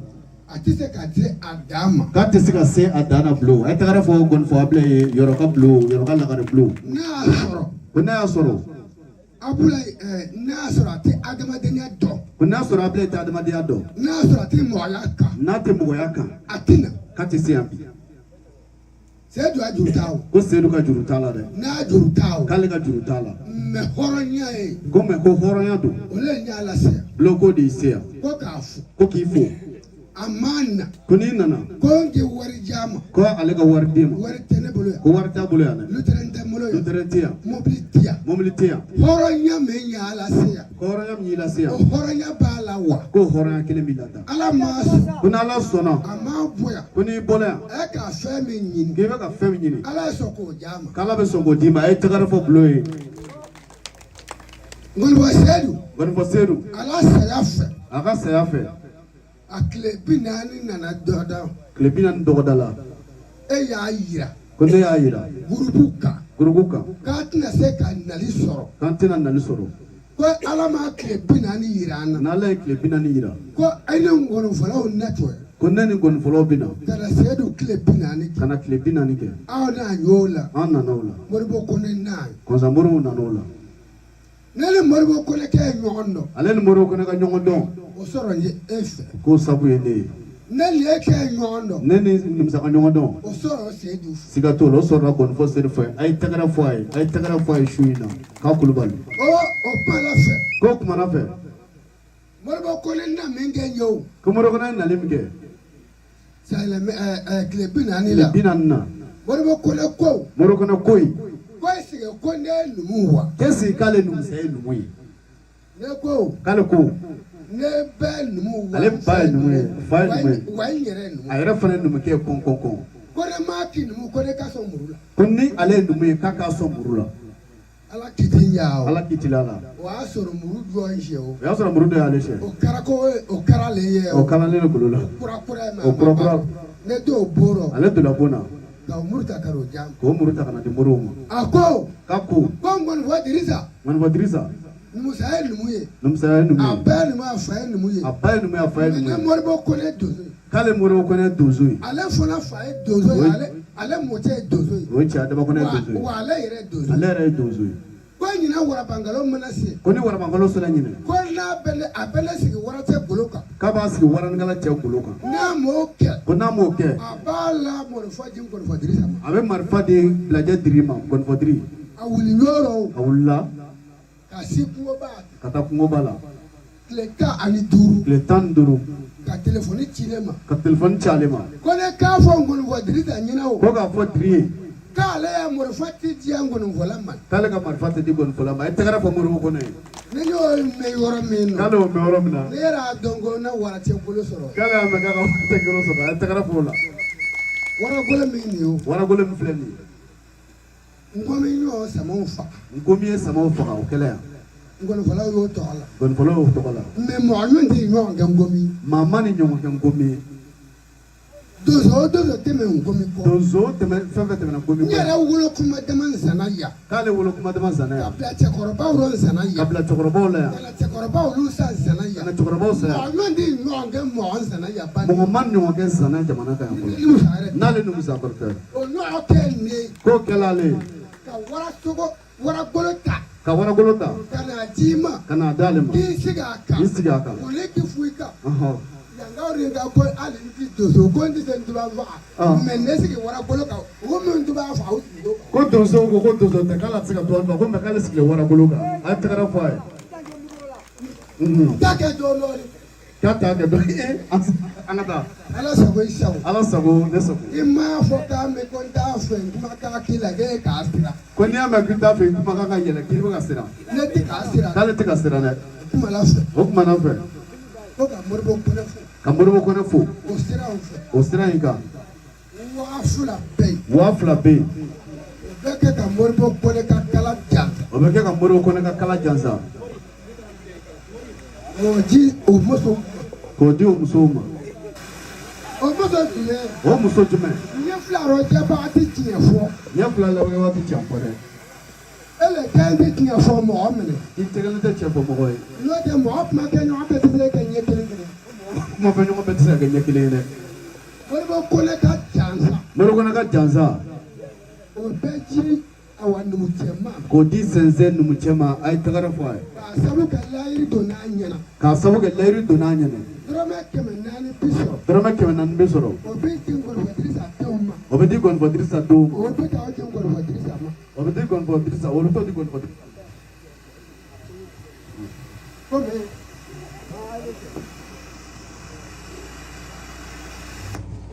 A tɛ se ka se a dan ma. K'a tɛ se ka se a dan na bulon. A ye tɛgɛrɛ fɔ gɔnifɔ Abula ye yɔrɔ ka bulon yɔrɔ ka lagare bulon. N'a y'a sɔrɔ. Ko n'a y'a sɔrɔ. Abula n'a y'a sɔrɔ a tɛ adamadenya dɔn. Ko n'a sɔrɔ Abula tɛ adamadenya dɔn. N'a y'a sɔrɔ a tɛ mɔgɔya kan. N'a tɛ mɔgɔya kan. A tɛ na. K'a tɛ se yan bi. Seyidu a juru t'a o. Ko Seyidu ka juru t'a la dɛ. N'a juru t'a o. K'ale ka juru t'a la. Mais hɔrɔnya ye. Ko mais ko hɔrɔnya don. O le y'a lase yan. Bulon k'o de y'i se yan. Ko k'a fo. Ko k'i fo. A ma na. Ko n'i nana. Ko n k'i wari di a ma. Ko ale ka wari d'e ma. Wari tɛ ne bolo yan. Ko wari t'a bolo yan dɛ. Lutɛrɛn tɛ n bolo yan. Lutɛrɛn tɛ yan. Mobili tɛ yan. Mobili tɛ yan. Hɔrɔnya min y'a lase yan. Ko hɔrɔnya min y'i lase yan. O hɔrɔnya b'a la wa. Ko hɔrɔnya kelen b'i la tan. Ala ma sɔn. Ko n'Ala sɔnna. A ma bɔ yan. Ko n'i bɔra yan. Ɛ ka fɛn min ɲini. K'i bɛ ka fɛn min ɲini. Ala ye sɔn k'o di a ma. K'Ala bɛ sɔn k'o d'i ma a ye tɛgɛrɛ fɔ bulon ye. Ŋɔnifɔ Seyidu. Ŋɔnifɔ Seyidu. Ala saya fɛ. A ka saya fɛ. A tile 40 nana dɔ da. Tile 40 dɔgɔda la. E y'a yira. Ko ne y'a yira. Gurupu kan. Gurupu kan. K'a tɛna se ka nali sɔrɔ. K'an tɛna nali sɔrɔ. Ko Ala ma tile 40 yira an na. N'Ala ye tile 40 yira. Ko e ni ŋɔnifɔlaw natɔ ye. Ko ne ni ŋɔnifɔlaw bɛ na. Ka na Seyidu tile 40 kɛ. Ka na tile 40 kɛ. Aw n'a y'o la. An nana o la. Moribo Kone n'a ye. Kɔnsan Moribo nana o la. Ne ni Moribo Kone kɛ ye ɲɔgɔn dɔn. Ale ni Moribo Kone ka ɲɔgɔn dɔn. O sɔrɔ ye e fɛ. K'o sabu ye ne ye. Ne ni e kɛ ye ɲɔgɔn dɔn. Ne ni Nimisa ka ɲɔgɔn dɔn. O sɔrɔ Seyidu fɛ. Siga t'o la o sɔrɔla Gɔnifɔ Seyidu fɛ. A ye tɛgɛrɛ fɔ a ye. A ye tɛgɛrɛ fɔ a ye su in na. K'a Kulubali. O kumana fɛ. K'o kumana fɛ. Moribo Kone na min kɛ n ye o. Ko Moribo Kone ye nali min kɛ. Sayɛlɛmɛ tile 40 la. Tile 40 na. Moribo Kone ko. Moribo Kone ko ye. Ko est-ce que ko ne ye numu wa. Qu'est-ce k'ale Nimisa ye numu ye. Ne ko. K'ale ko. Ne bɛ numu wa. Ale ba ye numu ye fa ye numu ye. Wa n yɛrɛ ye numu. A yɛrɛ fana ye numukɛ ye kɔn kɔn kɔn. Ko ne m'a k'i numu ko ne ka sɔn muru la. Ko ni ale ye numu ye k'a k'a sɔn muru la. Ala kiti ɲa o. Ala kiti la la. O y'a sɔrɔ muru dɔ ye sɛ o. O y'a sɔrɔ muru dɔ y'ale sɛ. O kɛra ko o kɛra ale ye o. O kɛra ale golo la. O kura kura ye. O kura kura. Ne t'o bɔrɔ. Ale donna bon na. Ka o muru ta ka n'o di a ma. K'o muru ta ka na di moriw ma. A ko. K'a ko. Ko Ŋɔnifɔ Dirisa. Ŋɔnifɔ Dirisa. Numusa ye numu ye. Numusa ye numu ye. A ba ye numu ye a fa ye numu ye. A ba ye numu ye a fa ye numu ye. Ne Moribo Kone donso ye. K'ale Moribo Kone donso ye. Ale fana fa ye donso ye ale mɔcɛ ye donso ye. O ye cɛ Adama Kone ye donso ye. Wa ale yɛrɛ ye donso ye. Ale yɛrɛ ye donso ye. Ko ɲinɛ warabankalo mana se. Ko ni warabankalo sera ɲinɛ. Ko n'a bɛ ne a bɛ ne sigi waracɛ golo kan. K'a b'a sigi waranikala cɛ golo kan. N'a m'o kɛ. Ko n'a m'o kɛ. A b'a la marifa di Ŋɔnifɔ Dirisa ma. A bɛ marifa di Bilajɛ Diri ma Ŋɔnifɔ Diri. A wuli yɔrɔ. A wulila. Ka si kungoba. Ka taa kungoba la. Tile 15. Tile 15. Ka telefɔni ci ne ma. Ka telefɔni ci ale ma. Ko ne k'a fɔ Ŋɔnifɔ Dirisa ɲɛna o. Ko k'a fɔ Diri ye. K'ale ya marifa tɛ diya Ŋɔnifɔla ma. K'ale ka marifa tɛ di Ŋɔnifɔla ma. A ye tɛgɛrɛ fɔ Moribo Kone ye. Ne y'o mɛn yɔrɔ min na. K'ale y'o mɛn yɔrɔ min na. Ne yɛrɛ y'a dɔn ko ne waracɛ golo sɔrɔ. K'ale y'a mɛn k'a ka waracɛ golo sɔrɔ. A ye tɛgɛrɛ fɔ o la. Waragolo min nin ye o. Waragolo min filɛ nin ye. Nkomi y'o samaw faga. Nkomi ye samaw faga o kɛlɛ yan. Ŋɔnifɔlaw y'o tɔgɔ la. Ŋɔnifɔlaw y'o tɔgɔ la. Mais mɔgɔ min tɛ ɲɔgɔn kɛ nkomi. Maa ma ni ɲɔgɔn kɛ nkomi ye. Donso o donso tɛmɛ nkomi kɔ. Donso tɛmɛ fɛn fɛn tɛmɛna nkomi kɔ. N yɛrɛ wolo kuma dama nzana yan. K'ale wolo kuma dama nzana yan. Ka bila cɛkɔrɔbaw rɔ nzana yan. Ka bila cɛkɔrɔbaw la yan. Ka na cɛkɔrɔbaw olu sa nzana yan. Ka na cɛkɔrɔbaw sa yan. Mɔgɔ min tɛ ɲɔgɔn kɛ mɔgɔ nzana yan ba. Mɔgɔ ma ɲɔgɔn kɛ nzana jamana kan yan fɔlɔ. N'ale Numusa kɔrɔ tɛ. O ɲɔgɔn kɛ nin ye. K'o kɛla ale ye. Ka waragolo ta. Ka waragolo ta. Ka n'a d'i ma. Ka n'a d'ale ma. K'i sigi a kan. K'i sigi a kan. K'o k'i fu i kan. Yankaw de ka ko hali n ti donso ko n ti se ntuba faga. Mais ne sigi waragolo kan o min ntuba faga o sigi o kan. Ko donso ko donso tɛ k'ale tɛ se ka tuba faga ko mais k'ale sigilen waragolo kan a ye tɛgɛrɛ fɔ a ye. Taa kɛ dɔɔnin dɔɔnin. K'a t'a kɛ dɔɔnin an ka taa. Ala sago i sago. Ala sago ne sago. I m'a fɔ k'a mɛn ko n t'a fɛ n kuma k'a k'i la k'e k'a siran. Ko n'i y'a mɛn k'i t'a fɛ i kuma kan ka yɛlɛ k'i bɛ ka siran. Ne tɛ k'a siran. K'ale tɛ ka siran dɛ. O kuma la fɛ. O kuma na fɛ. Ko ka Moribo Kone fo. Ka Moribo Kone fo. O sira in fɛ. O sira in kan. 2000 bɛ yen. 2000 bɛ yen. O bɛ kɛ ka Moribo Kone ka kala jansa. O bɛ kɛ ka Moribo Kone ka kala jansa. K'o di o muso. K'o di o musow ma. O muso jumɛn? O muso jumɛn? Ɲɛ fila rɔ jɛbaga tɛ tiɲɛ fɔ. Ɲɛ fila lawalewa tɛ tiɲɛ fɔ dɛ. E le kɛ tɛ tiɲɛ fɔ mɔgɔ minɛ. I tɛgɛlen tɛ tiɲɛ fɔ mɔgɔ ye. N'o tɛ mɔgɔ kuma kɛ ɲɔgɔn bɛɛ tɛ se ka ɲɛ kelen kelen. Kuma fɛ ɲɔgɔn bɛɛ tɛ se ka kɛ ɲɛ kelen ye dɛ. Moribo Kone ka jansa. Moribo Kone ka jansa. O bɛ ci awa numucɛ ma. K'o di sɛnsɛn numucɛ ma a ye tɛgɛrɛ fɔ a ye. K'a sabu kɛ layiru donna a ɲɛna. K'a sabu kɛ layiru donna a ɲɛna. Dɔrɔmɛ 400 bi sɔrɔ. Dɔrɔmɛ 400 bi sɔrɔ. O bɛ di Ŋɔnifɔ Dirisa denw ma. O bɛ di Gɔnifɔ Dirisa denw ma. O bɛ taa di Gɔnifɔ Dirisa ma. O bɛ di Gɔnifɔ Dirisa, o bɛ t'o di Gɔnifɔ Dirisa. Komi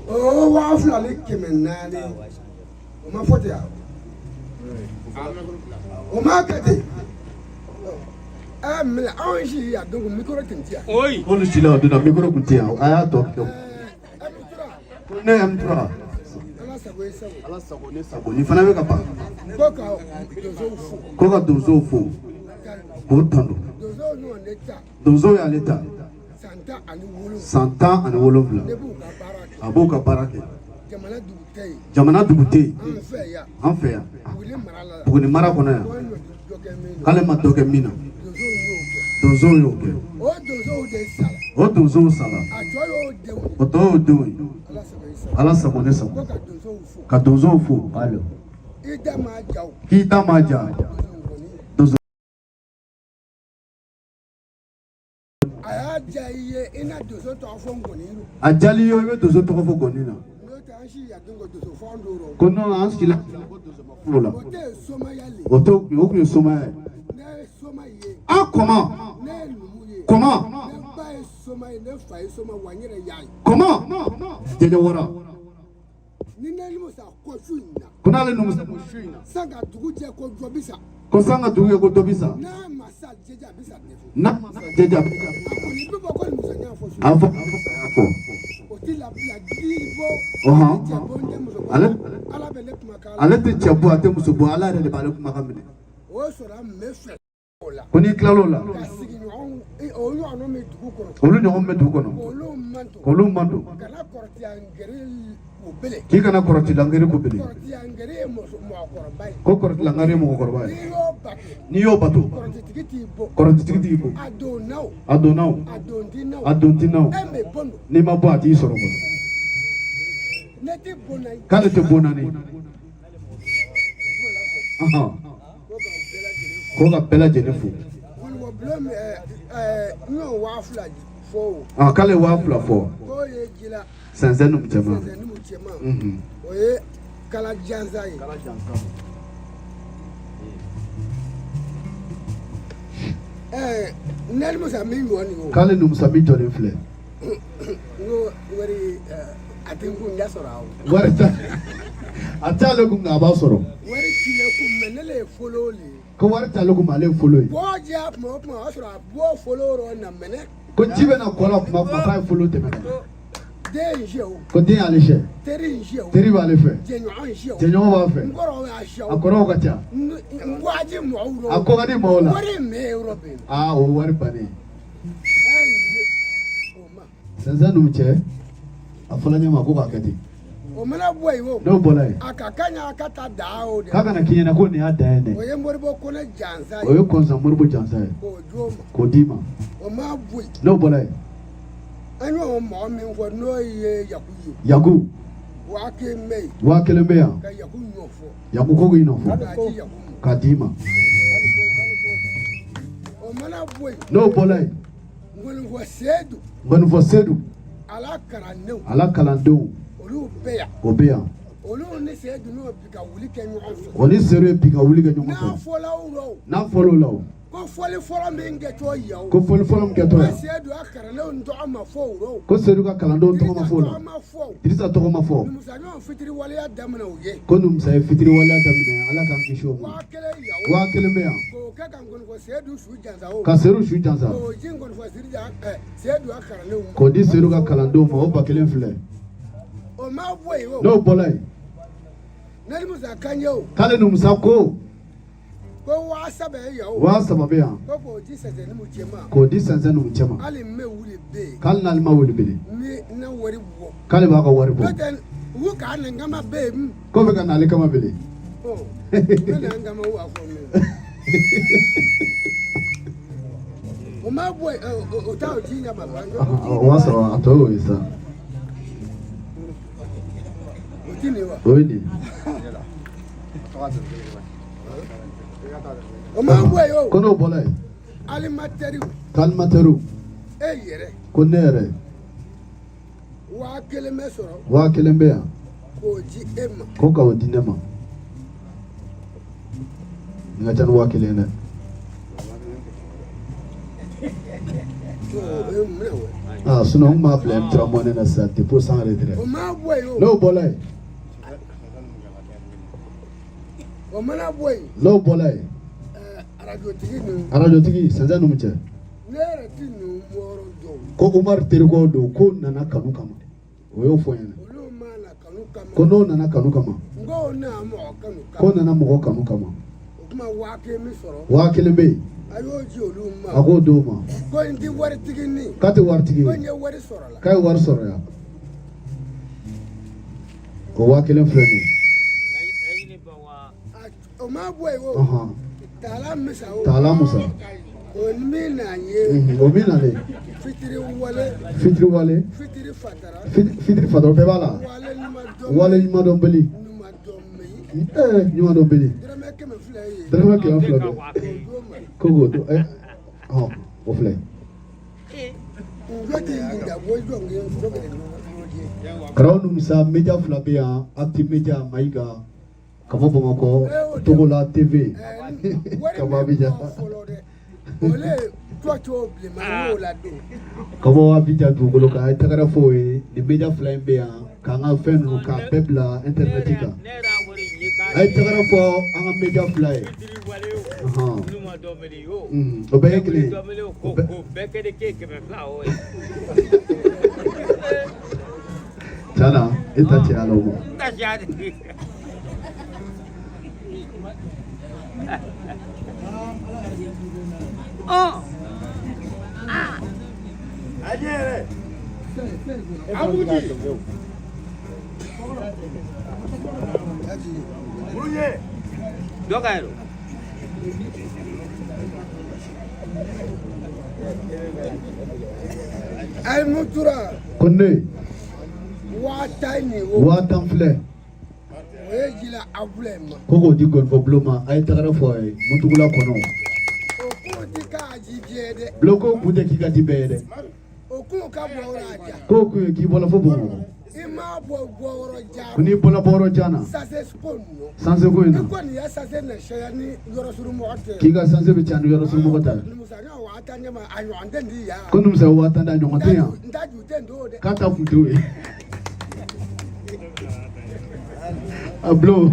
o 2400, o ma fɔ ten wa? O ma kɛ ten. Ɛ minɛ anw si yan donc micro tun tɛ yan. K'olu si la o don na, micro tun tɛ yan, a y'a tɔ kɛ. Ko ne M3. Ala sago i sago. Ala sago ne sago. Nin fana bɛ ka ban. Ko ka donsow fo. Ko ka donsow fo. K'o tanu. Donsow y'o ne ta. Donsow y'ale ta. San 17. San 17. Ne b'u ka baara kɛ. A b'u ka baara kɛ. Jamana dugu tɛ yen. Jamana dugu tɛ yen. An fɛ yan. An fɛ yan. Buguni mara la. Buguni mara kɔnɔ yan. K'ale ma dɔ kɛ min na. Donsow y'o kɛ. O donsow de sara. O donsow sara. A tɔ y'o denw ye. O tɔ y'o denw ye. Ala sago ne sago. Ko ka donsow fo. Ka donsow fo. I da ma ja o. K'i da ma ja. Donso. A y'a diya i ye i na donso tɔgɔ fɔ ngɔni rɔ. A diyal'i ye i bɛ donso tɔgɔ fɔ ngɔni na. N'o tɛ an si yan don ko donso fɔ an don rɔ. Ko non, an si la ko donso ma fɔ o la. O tɛ ye somaya le. O tɛ o tun ye somaya ye. Ne ye soma ye. Ah, comment? Ne ye numu ye. Comment? Ne ba ye soma ye, ne fa ye soma wa n yɛrɛ y'a ye. Comment? Jɛjɛ wara. Ni ne Numusa ko su in na. Ko n'ale Numusa ko su in na. San ka dugu jɛ ko dɔ bi sa. Ko san ka dugu jɛ ko dɔ bi sa. N'a ma sa jɛjɛ a bi sa de fɔ. N'a ma sa jɛjɛ a bi sa. A kɔni bɛ bɔ ko Numusa y'a fɔ su. A fɔ Numusa y'a fɔ. O ti labila di bɔ. Ɔhɔn. Cɛ bɔ n tɛ muso bɔ. Ale Ala bɛ ne kumakan. Ale tɛ cɛ bɔ, a tɛ muso bɔ, Ala yɛrɛ de b'ale kumakan minɛ. O sɔrɔ n bɛ fɛ o la. Ko n'i tilal'o la. Ka sigiɲɔgɔnw o ɲɔgɔnw bɛ dugu kɔnɔ. Olu ɲɔgɔn bɛ dugu kɔnɔ. K'olu manto. K'olu manto. Kana kɔrɔtiyangere ko bele. K'i kana kɔrɔtilangere ko bele. Kɔrɔtiyangere ye mɔgɔkɔrɔba ye. Ko kɔrɔtilangere ye mɔgɔkɔrɔba ye. N'i y'o bato. N'i y'o bato. Kɔrɔtitigi t'i bɔ. Kɔrɔtitigi t'i bɔ. A don na o. A donna o. A don ti na o. A don ti na o. E mɛ bɔn don. N'i ma bɔ a t'i sɔrɔ kɔnɔ. Ne tɛ bon na ye. K'ale tɛ bon naani. Ko ka bɛɛ lajɛlen fo. Ngɔnifɔ bulon min n y'o 2000 fɔ o. Ah, k'ale ye 2000 fɔ. K'o ye jila. Sɛnsɛn numu cɛman. Sɛnsɛn numu cɛman. O ye kala jansa ye. Kala jansa. Ne Numusa min jɔ nin o. K'ale Numusa min jɔlen filɛ. N ko wari a tɛ n kun n t'a sɔrɔ aw. Wari t'a a t'ale kun nka a b'a sɔrɔ. Wari ti ne kun mɛ ne le ye folo le ye. Ko wari t'ale kun ale ye folo ye. Bɔ diya tuma o tuma o y'a sɔrɔ a bɔ folo rɔ na mɛnɛ. Ko ji bɛ na kɔ la tuma o tuma k'a ye folo tɛmɛ ka na. Den in sɛ o. Ko den y'ale sɛ. Teri in sɛ o. Teri b'ale fɛ. Jɛɲɔgɔn in sɛ o. Jɛɲɔgɔn b'a fɛ. N kɔrɔw y'a sɛ o. A kɔrɔw ka ca. N waati mɔgɔw rɔ. A ko ka di mɔgɔw la. Wari in mɛ yɔrɔ bɛɛ. Aa, o wari bannen. Sɛnsɛn numu cɛ, a fɔla ɲɛ ma ko k'a kɛ ten. O mana bɔ yen o. N'o bɔra yen. A ka kan a ka taa daa o de. K'a kana k'i ɲɛna ko nin y'a dan ye dɛ. O ye Moribo Kone jansa ye. O ye Kɔnsan Moribo jansa ye. K'o d'o ma. K'o d'i ma. O ma bɔ yen. N'o bɔra yen. An y'o mɔgɔ min fɔ n'o ye Yaku ye. Yaku. 1000 bɛ yen. 1000 bɛ yan. Ka Yaku ɲɔ fɔ. Yaku ko k'i nɔ fɔ. K'a di Yaku ma. K'a d'i ma. O mana bɔ yen. N'o bɔra yen. Ngɔnifɔ Sedu. Ngɔnifɔ Sedu. Ala kalandenw. Ala kalandenw. Olu bɛ yan. O bɛ yan. Olu ni Sedu n'o bi ka wuli kɛ ɲɔgɔn fɛ. O ni Sedu ye bi ka wuli kɛ ɲɔgɔn fɛ. N'a fɔla o rɔ o. N'a fɔla o la o. Ko fɔli fɔlɔ min kɛtɔ yan o. Ko fɔli fɔlɔ min kɛtɔ yan. Ko Sedu ka kalandenw tɔgɔ ma fɔ o rɔ o. Ko Sedu ka kalandenw tɔgɔ ma fɔ o la. Dirisa tɔgɔ ma fɔ o. Dirisa tɔgɔ ma fɔ. Numusa ɲɔgɔn fitiri waleya daminɛ o ye. Ko Numusa ye fitiri waleya daminɛ, Ala k'an kisi o ma. 1000 yan o. 1000 bɛ yan. K'o kɛ ka Ngɔnifɔ Sedu su jansa o. Ka Sedu su jansa. K'o di Ngɔnifɔ Sedu ka kalandenw ma. K'o di Sedu ka kalandenw ma, o 1000 filɛ. O ma bɔ yen o. N'o bɔra yen. Ne Numusa kan ye o. K'ale Numusa ko. Ko 3000 ye yan o. 3000 bɛ yan. Ko k'o di Sɛnsɛn numu cɛ ma. K'o di Sɛnsɛn numu cɛ ma. Hali n bɛ wuli bɛ yen. K'ale n'ale ma wuli bele. Ni n na wari bɔ. K'ale b'a ka wari bɔ. N'o tɛ u k'a na n kama bɛ yen. K'o bɛ ka n'ale kama bele. Ɔ ne na n kama u b'a fɔ min. O ma bɔ yen o t'a o ji ɲɛ ma ban. O b'a sɔrɔ a tɔ y'o ye sa. O ti nin wa. O ye nin ye. O ma bɔ yen o. Ko n'o bɔra yen. Alimatɛriw. K'alimatɛriw. E yɛrɛ. Ko ne yɛrɛ. 1000 bɛ sɔrɔ. 1000 bɛ yan. K'o di e ma. Ko k'o di ne ma. Nin ka ca ni 1000 ye dɛ. Ah, sinon n tun b'a bila M3 Money na sisan dépôt sans retrait. O ma bɔ yen o. N'o bɔra yen. O mana bɔ yen. N'o bɔra yen. Arajotigi ninnu. Arajotigi Sɛnsɛn Numucɛ. Ne yɛrɛ ti ninnu wɔɔrɔ dɔn. Ko Umaru terikɛw don k'o nana kanu kama. O y'o fɔ n ɲɛna. Olu ma na kanu kama. Ko n'o nana kanu kama. N k'o nana mɔgɔ kanu kama. K'o nana mɔgɔ kanu kama. O tuma 5000 min sɔrɔ. 1000 bɛ yen. A y'o di olu ma. A k'o d'o ma. Ko n ti waritigi ni. K'a tɛ waritigi ye. Ko n ye wari sɔrɔ la. K'a ye wari sɔrɔ yan. O 1000 filɛ nin ye. O ma bɔ yen o. Taala Musa o. Taala Musa. O min na ye. O min nalen. Fitiri wale. Fitiri wale. Fitiri fatara. Fitiri fatara o bɛɛ b'a la. Wale ɲuman dɔn beli. Ɲuman dɔn beli. Dɔrɔmɛ 200 ye. Dɔrɔmɛ 200 bɛ. Ko k'o don ɔ o filɛ. Karamɔgɔ Numusa media fila bɛ yan Actu Media Mayiga. Ka bɔ Bamakɔ Togola TV ka bɔ Abidjan ka bɔ Abidjan dugukolo kan a ye tɛgɛrɛ fɔ o ye nin media fila in bɛ yan k'an ka fɛn ninnu k'a bɛɛ bila internet kan a ye tɛgɛrɛ fɔ an ka media fila ye o bɛɛ ye kelen ye. Tiɲɛ na e ta cɛya la o ma. Ko ne 10,000 nin 10,000 filɛ. O ye jila Abulayi ma. Ko k'o di gɔnifɔ bulon ma a ye tɛgɛrɛ fɔ a ye Mutugula kɔnɔ. O kun ti k'a ji jɛ dɛ. Bulon ko kun tɛ k'i ka di bɛɛ ye dɛ. O kun ka bɔ yɔrɔ a jan. K'o kun ye k'i bɔra fo Bamakɔ. I m'a bɔ bɔyɔrɔ jan. Ko n'i bɔra bɔyɔrɔ jan na. Sanse ko ninnu. Sanse ko in na. I kɔni ya sanse na caya ni yɔrɔ surun mɔgɔ tɛ. K'i ka sanse bɛ caya ni yɔrɔ surun mɔgɔ ta ye. Numusaka 10,000 ɲɛ ma a ɲɔgɔn tɛ nin yan. Ko Numusa 10,000 da ɲɔgɔn tɛ yan. N ta ju tɛ nin don dɛ. K'a ta kun t'o ye. A bulon.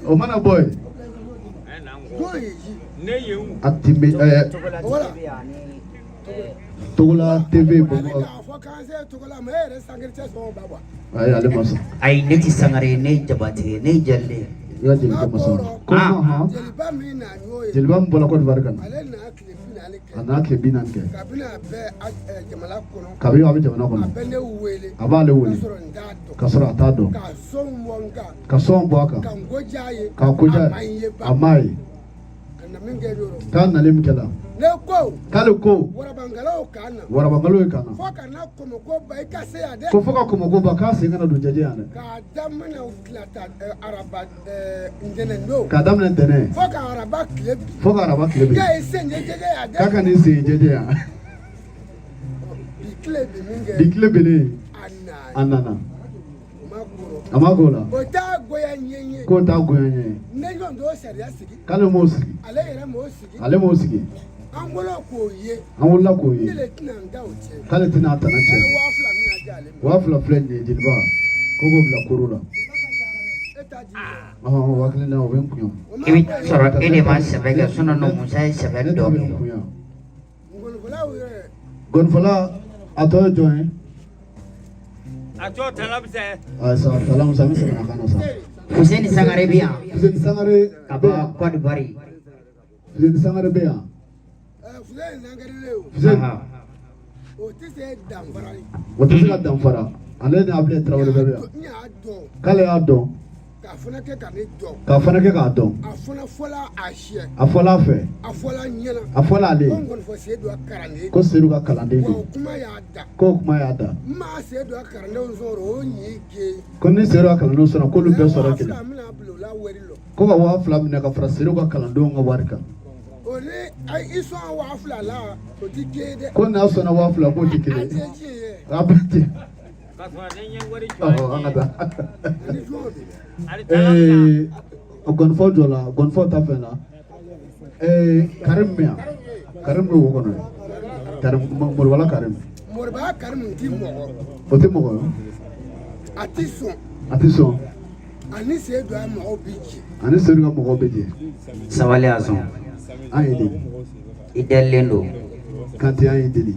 O mana bɔ yen. Actu Togola TV Bamakɔ. Ayi ale ma sɔn. Ayi ne tɛ Sangare ye ne ye Jabate ye ne ye Jali de ye. I ka jelikɛ ma sɔn. Ko hɔn jeliba min bɔra Côte d'Ivoire ka na. A nana tile 40 kɛ. Kabini a bɛ jamana kɔnɔ. A b'ale wele. Ka sɔrɔ a t'a dɔn. Ka sɔn bɔ a kan. K'a ko diya ye. A m'a ye. K'a nalen min kɛla. K'ale ko. Warabangalaw ye ka na. Ko fo ka kɔmɔko ban k'a sen kana don jɛjɛ yan dɛ. K'a daminɛ ntɛnɛn. Fo ka araba tile bin. Fo ka araba tile bin. K'a ka n'i sen jɛjɛ yan. Bi tile binnen. A nana. A ma k'o la. O t'a goya n ye. K'o t'a goya n ye. Ne ɲɔgɔn t'o sariya sigi. K'ale m'o sigi. Ale yɛrɛ m'o sigi. Ale m'o sigi. An wolola k'o ye. An wolola k'o ye. Ne de tɛna n ta o tiɲɛ. K'ale tɛna a tana tiɲɛ. 2000 mina di ale ma. 2000 filɛ nin ye jeliba. Ko k'o bila koro la. E t'a di ma. Ɔhɔn 1000 na o bɛ n kun yan. I bɛ taa sɔrɔ e de ma sɛbɛ kɛ sinon Musa ye sɛbɛ Ne dɔ ta bɛ n kɛ. kun yan. Ngɔnifɔlaw yɛrɛ. Gɔnifɔla a tɔ ye jɔn ye? A tɔ Tala Musa. Ayi sa Tala Musa n bɛ segin ka na sa. Fuseni Sangare bɛ yan. Fuseni Sangare ka bɔ Côte d'Ivoire. Fuseni Sangare bɛ yan. Fuseni Sangare le o. Fuseni. O tɛ se danfara ye. O tɛ se ka danfara. Ale ni Abulayi Tarawele bɛɛ bɛ yan. N y'a dɔn. K'ale y'a dɔn. K'a fana kɛ ka ne dɔn. K'a fana kɛ k'a dɔn. A fana fɔla a siɲɛ. A fɔla a fɛ. A fɔla ɲɛna. A fɔla ale. Ko ngɔnifɔ Seyidu ka kalanden. Ko Seyidu ka kalanden don. Wa o kuma y'a da. K'o kuma y'a da. N ma Seyidu ka kalandenw sɔrɔ o ɲi gɛn. Ko ni Seyidu ka kalandenw sɔrɔ k'olu bɛɛ sɔrɔ kelen. 2000 mina bila o la wari lɔ. Ko ka 2000 minɛ ka fara Seyidu ka kalandenw ka wari kan. O ni i sɔn 2000 la o ti kelen dɛ. Ko n'a sɔnna 2000 k'o ti kelen. A tɛ tiɲɛ ye. A bɛɛ tɛ. Ɔhɔ, an ka taa. Ee, gɔnifɔ jɔ la, gɔnifɔ ta fɛn na. Ee, Karim bɛ yan. Karim bɛ wo kɔnɔ yen. Karim, Molobala Karim. Moriba Karimu ti mɔgɔ. O tɛ mɔgɔ ye. A ti sɔn. A tɛ sɔn. Ani Seyidu a mɔgɔw bi jɛ. Ani Seyidu ka mɔgɔw bɛ jɛ. Sabali a sɔn. An ye deli. I delilen don. Kante, an ye deli.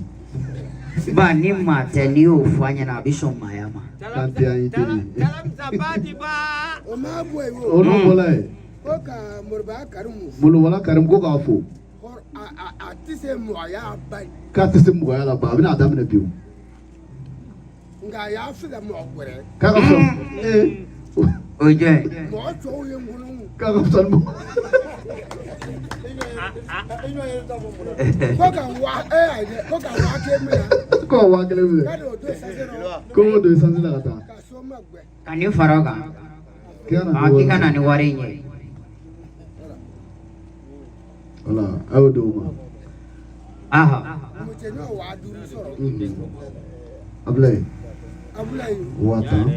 Ba ni maa tɛ, n'i y'o fɔ a ɲɛna, a bɛ sɔn maaya ma. Kante, an ye deli. O ma bɔ yen o. O n'o bɔla yen. Ko ka Moriba Karimu fo. Molobala Karim ko k'a fo. A tɛ se mɔgɔya ba ye. K'a tɛ se mɔgɔya la ba, a bɛna a daminɛ bi o. Nka a y'a fisa mɔgɔ wɛrɛ. K'a ka fisa. Ee. O ye jɔn ye? Mɔgɔ tɔw ye ŋunu. K'a ka fisa ni mɔgɔ. Ko ka wa e y'a ye ko ka 5000 minɛ. Ko ka 5000 minɛ. K'a d'o don essence la. Ko k'o don essence la ka taa. Ka so ma gbɛ. Ka nin fara o kan. K'i ka na Ah, ni k'i ka wari na ni wari in ye. Voilà, a y'o d'o ma. Aha. Mucɛ 5000 sɔrɔ. Abulaye. Abulaye. 10 000.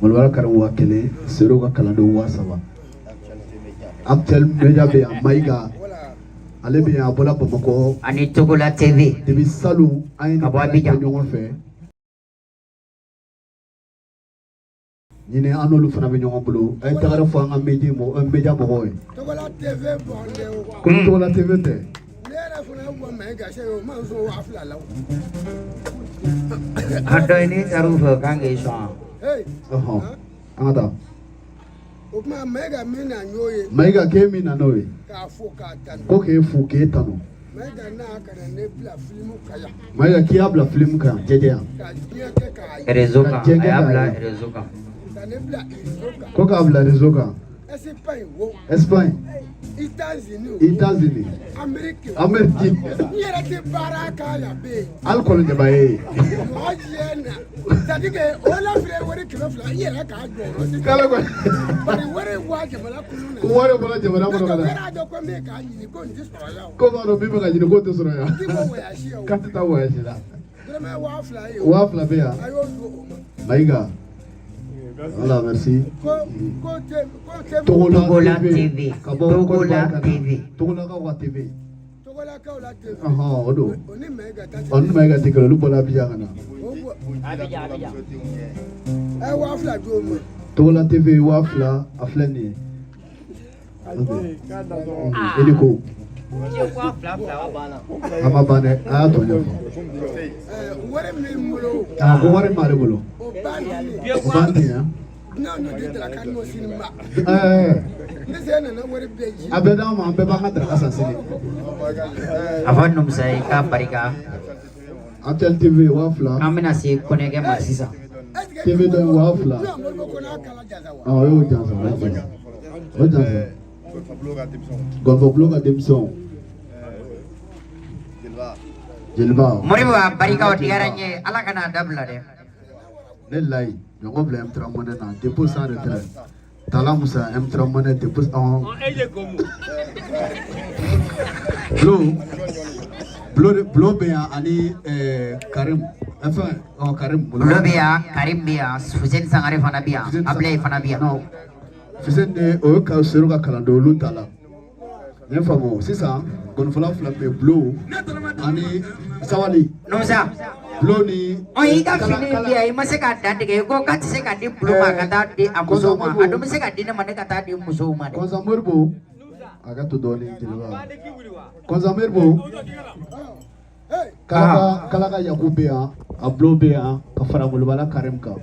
Molobala Karim 1000, Seyidu ka kalandenw 3000. Actuel Media bɛ yan, Mayiga. Ale bɛ yan, a bɔra Bamakɔ. Ani Togola TV. Depuis salon an ye Ka nin bɔ baara in kɛ Abidjan. ɲɔgɔn fɛ. Ɲinɛ an n'olu fana bɛ ɲɔgɔn bolo. A ye tagara fɔ an ka media mɔgɔ media mɔgɔw ye. Togola TV bɔn dɛ o. Ko ni Togola TV tɛ. Ne yɛrɛ fana ye bɔ Mayiga se o ma sɔn 2000 la o. A dɔ ye n'i taar'u fɛ, o kan k'i sɔn. Hey. Ɔhɔn. An ka taa. O tuma Mayiga min na n'o ye. Mayiga k'e min na n'o ye. K'a fo k'a tanu. Ko k'e fo k'e tanu. Mayiga n'a ka na ne bila filimu kan yan. Mayiga k'i y'a bila filimu kan jɛjɛ yan. Ka diɲɛ kɛ k'a ye. Réseau Ka kan. diɲɛ A kɛ y'a k'a bila ye. réseau kan. Ka ne bila réseau kan. Ko k'a bila réseau kan. Espagne wo. Espagne. États-Unis wo. États-Unis. Amérique wo. Amérique. N yɛrɛ tɛ baara k'a la bɛ yen. Hali kɔlɔnjɛba ye. Mɔgɔ jɛ na. C'est à dire que o la filɛ wari 200, n yɛrɛ k'a jɔ o rɔ sisan. K'ale kɔni. Bari wari bɔ jamana kɔnɔ na. Ko wari bɔra jamana kɔnɔ ka Ne na. yɛrɛ dɔn ko min k'a ɲini ko n tɛ sɔrɔ yan o. Ko b'a dɔn min bɛ ka ɲini k'o tɛ sɔrɔ yan. N ti bɔ voyage o. K'a tɛ taa voyage la. Dɔrɔmɛ 2000 ye o. 2000 bɛ yan. A y'o di o ma. Mayiga. Voilà, merci. Ko ko tɛ ko tɛ. Togola Togola TV. TV. Ka bɔ Côte Togola d'Ivoire ka na. TV. Togolakaw ka TV. Togolakaw la TV. Ɔhɔn, o don. O ni Mayiga ta tɛ. Ɔ ni Mayiga tɛ kelen, olu bɔra Abidjan ka na. O bɔ. A ye 2000 di o ma. Togola TV 2000, a filɛ nin ye. Ok. I ni ko. A ma ban dɛ, a y'a tɔ ɲɛfɔ. Ɛɛ wari min bolo. A ko wari min b'ale bolo. O ban ni. O b'an ten yan. N'anw y'o di daraka n'o sini ma. Ɛɛ. Ne se nana wari bɛɛ ji. A bɛɛ d'an ma, an bɛɛ b'an ka daraka san sini. A fɔ Numusa ye k'a barika. Actuel TV 2000. An bɛna se kɔnɛkɛ ma sisan. TV dɔ in 2000. Ɔ o y'o jansa, o jansa. O jansa. Gɔnfɔbulon ka denmisɛnw. Jeliba. Moribo a barika o diyara n ye, Ala ka n'a dabila dɛ. Ne layi ɲɔgɔn bila M3 Money na dépôt sans retrait. Tala Musa M3 Money dépôt ɔn. Bulo Bulo Bulo bɛ yan ani Karim, enfin ɔ Karim. Bulo bɛ yan, Karim bɛ yan, Fuseni Sangare fana bɛ yan, Abulaye fana bɛ yan. Non, Fuseni de o ye ka Seru ka kalanden olu ta la. N ye faamu sisan, gɔnifɔla fila bɛ yen, Bulo ani Sawali. Numusa. Bulo ni. Ɔ i ka fini bi yan, i ma se k'a dantigɛ, i ko k'a tɛ se ka di Bulo ma ka taa di a musow ma, a dun bɛ se ka di ne ma, ne ka taa di musow ma dɛ. Kɔnsa Moribo a ka to dɔɔnin jeliba. Kɔnsa Moribo. Kalaka Yaku bɛ yan, a Bulo bɛ yan ka fara Molobala Karim kan.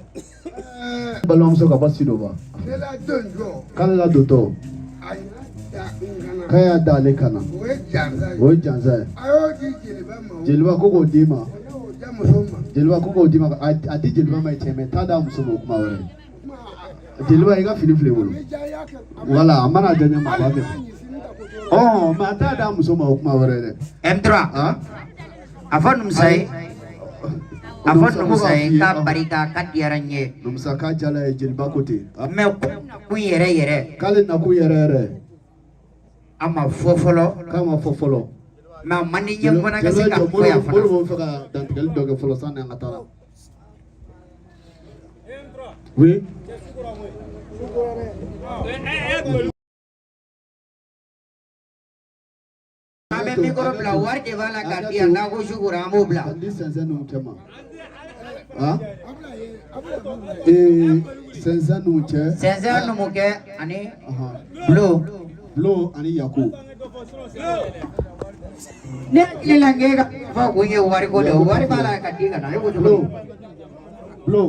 Balimamuso ka bɔ Sidoba. Ne la don jɔ. K'ale la dontɔ. A y'a da n kana. K'a y'a da ale kan na. O ye jansa ye. O ye jansa ye. A y'o di jeliba ma o. Jeliba ko k'o d'i ma. O di muso ma. Jeliba ko k'o d'i ma, a di jeliba ma cɛ mɛ taa d'a muso ma o kuma wɛrɛ. Jeliba i ka fini filɛ i bolo. Voilà, a mana diya ɲɛ ma a b'a kɛ. Ɔ mɛ a t'a d'a muso ma o kuma wɛrɛ dɛ. M3. A fɔ Numusa ye. A fɔ Numusa ye k'a barika k'a diyara n ye. Numusa k'a jala ye, jeliba ko ten. Mɛ ko nakun yɛrɛ yɛrɛ. K'ale nakun yɛrɛ yɛrɛ. A ma fɔ fɔlɔ. K'a ma fɔ fɔlɔ. Mɛ a man di n ye fana ka se ka fɔ yan fana. Moribo bɛ fɛ ka dantigɛli dɔ kɛ fɔlɔ sanni an ka taa. Oui. An bɛ micro bila wari de b'a la ka di yan n'a ko sukoro an b'o bila. Ka di sɛnsɛn numukɛ ma. Han? Ee sɛnsɛn numukɛ. Sɛnsɛn numukɛ ani. Bulo. Bulo ani Yako. Ne hakili la k'e ka fɔ kun ye wariko de ye wari b'a la ka di ka na e ko cogo di. Bulo.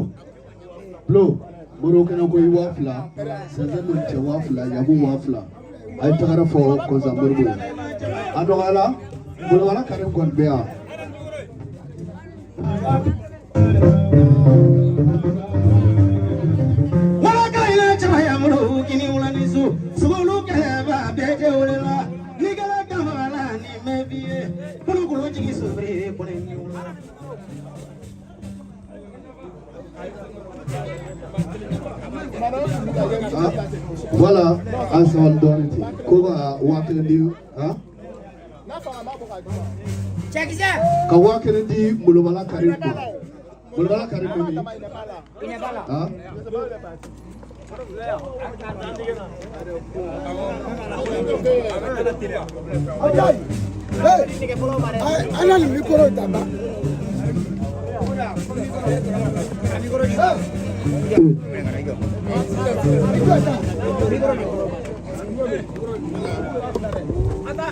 Bulo. Moribo kɛnɛ ko i 2000 sɛnsɛn numukɛ 2000 Yako 2000. A ye tɛgɛrɛ fɔ kɔnsan Moribo ye. A nɔgɔyala Molobala Karim kɔni bɛ yan. Voilà, an sabali dɔɔnin ten ko ka 5000 di han Cɛkisɛ. ka 5000 di Molobala Karim ma. Molobala Karim bɛ min? Han? An na nin micro ta ba.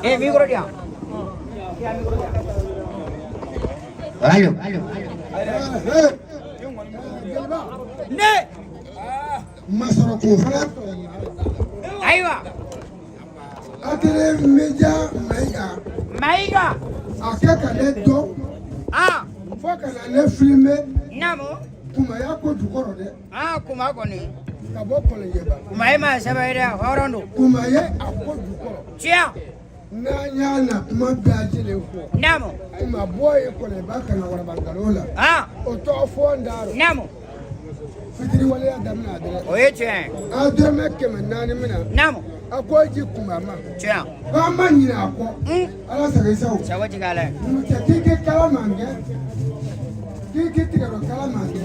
Eh micro di yan. Allo. Ne. Masɔrɔ k'o fana. Ayiwa. Atelier Média Maïga. Maïga. A kɛ ka ne dɔn. Ah. Fo ka na ne filmer. Naamu. Kumaya ko jukɔrɔ dɛ. Ah kuma kɔni. Ka bɔ Kɔlɔnjɛba. Kuma ye maa sɛbɛn ye dɛ hɔrɔn don. Kuma ye a ko jukɔrɔ. Tiɲɛ. N'an y'a na kuma bɛɛ lajɛlen fɔ. Naamu. Kuma bɔ ye Kɔlɔnjɛba ka na Warabangalo la. Ah. O tɔgɔ fɔ n da rɔ. Naamu. Fitiriwaleya daminɛ a dɛrɛ. O ye tiɲɛ ye. An dɔrɔmɛ 400 minɛ. Naamu. A ko ji kunba ma. Tiɲɛ. K'an ma ɲinɛ a kɔ. Ala sago i sago. Sago jigin a la. Numukɛ k'i k'i kala man kɛ. K'i k'i tigɛ dɔ kala man kɛ.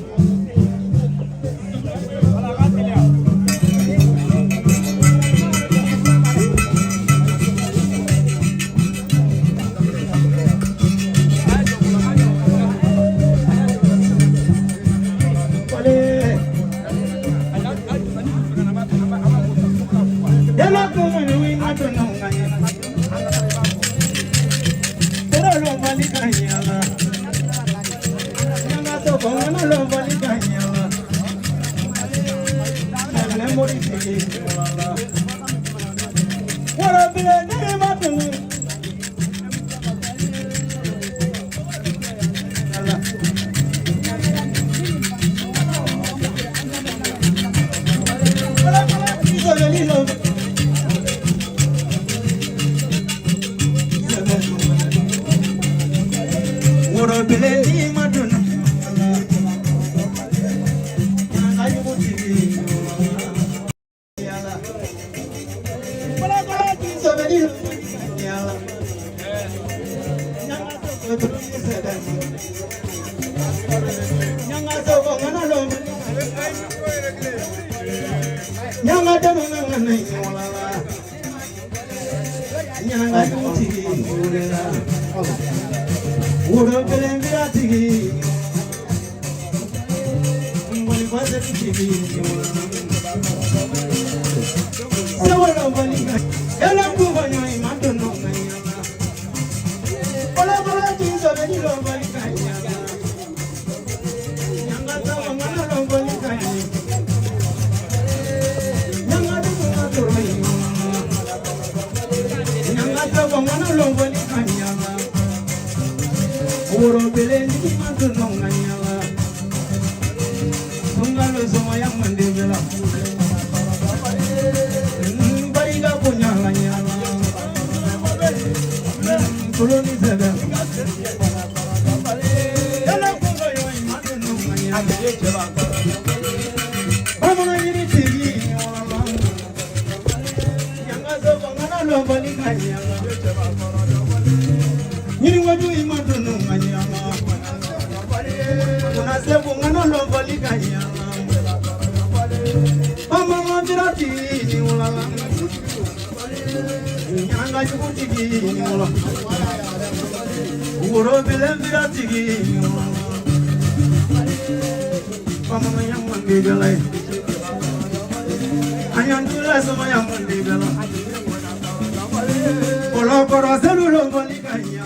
Bamanan tigi ni wala Nyanga jugu tigi ni wala Woro bilen bira tigi ni wala Bamanan ya mande bela Anyandula sama ya mande bela Kolo selu longoli kanya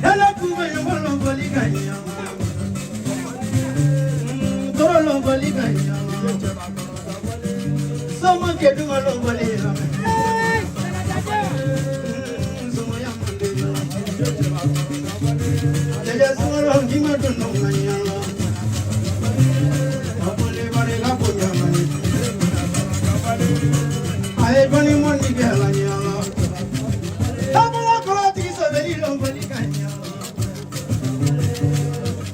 Ela kuma ya longoli kanya Toro longoli kanya Soma keduma longoli kanya Soma ya mande bela Jaja soma longi maduno kanya Abole bare la bonya mani Aye bani moni gela nyala Tabula kolati sabeli longoli kanya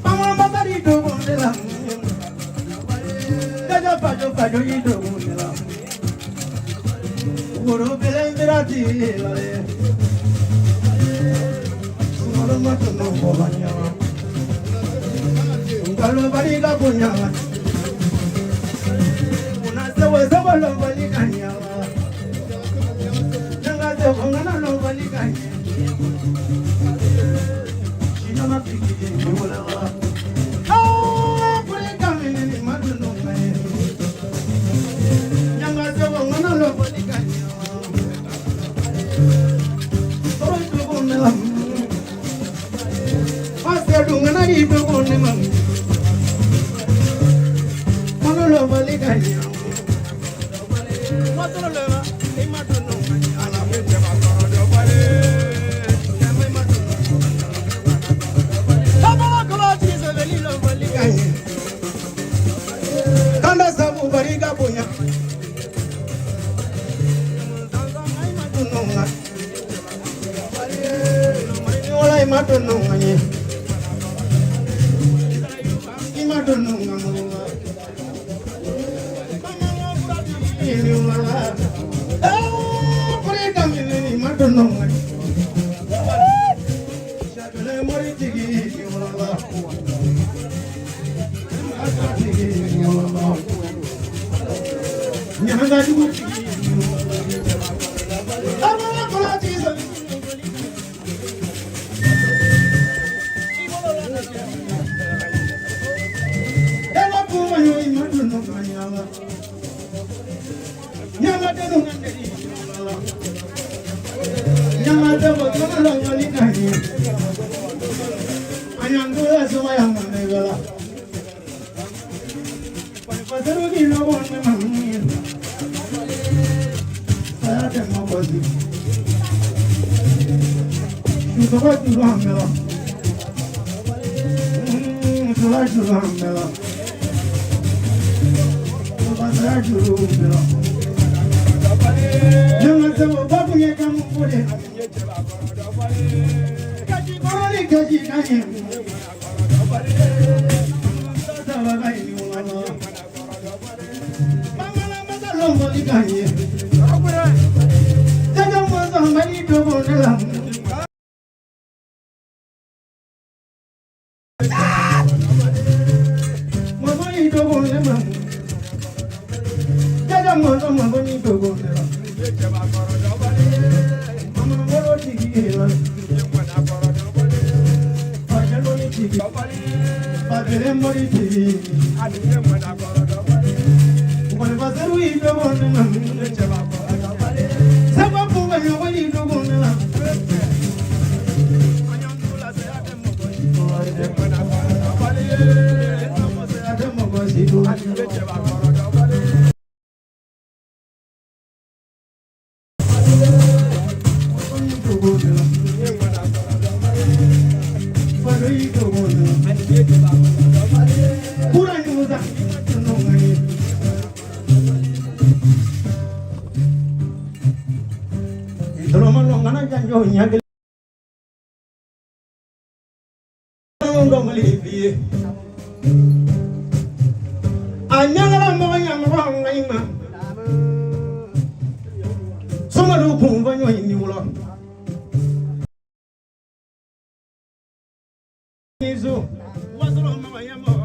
Mama mabari dogo ndela Jaja pajo pajo yi dogo ndela Woro bele mbirati lale Sumalo matuno bola nyala Ngalo bari la bonya Una sewa sewa longoli kanya Ngana longoli kanya Shinama tiki ni wala Ah pure kamene ni maduno mai Nyanga sewa ngana longoli kanya Toro dogo ne la Pase dungana ni dogo ne ma Ngana longoli kanya Matoro leva ni maduno Kanda sabu bariga bonya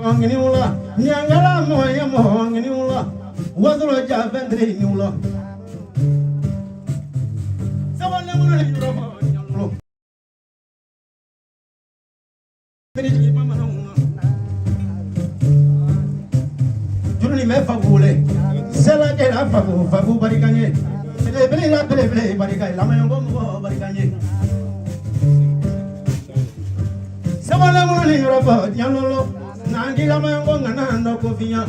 Ŋini wula ɲangala mɔgɔ ye mɔgɔ ŋini wula wasolo ja fɛntiri ni wula sɛbɛn lemuru ni yɔrɔ fɔ ɲangolo fini jigi bamananw na juru ni bɛ fabu wele sɛlakɛla fabu fabu barika ɲɛ belebele la belebele barika ye lamayɔnko mɔgɔ barika ɲɛ sɛbɛn lemuru ni yɔrɔ fɔ ɲangolo nangi lamayɔnko ŋana dɔ ko fiɲɛ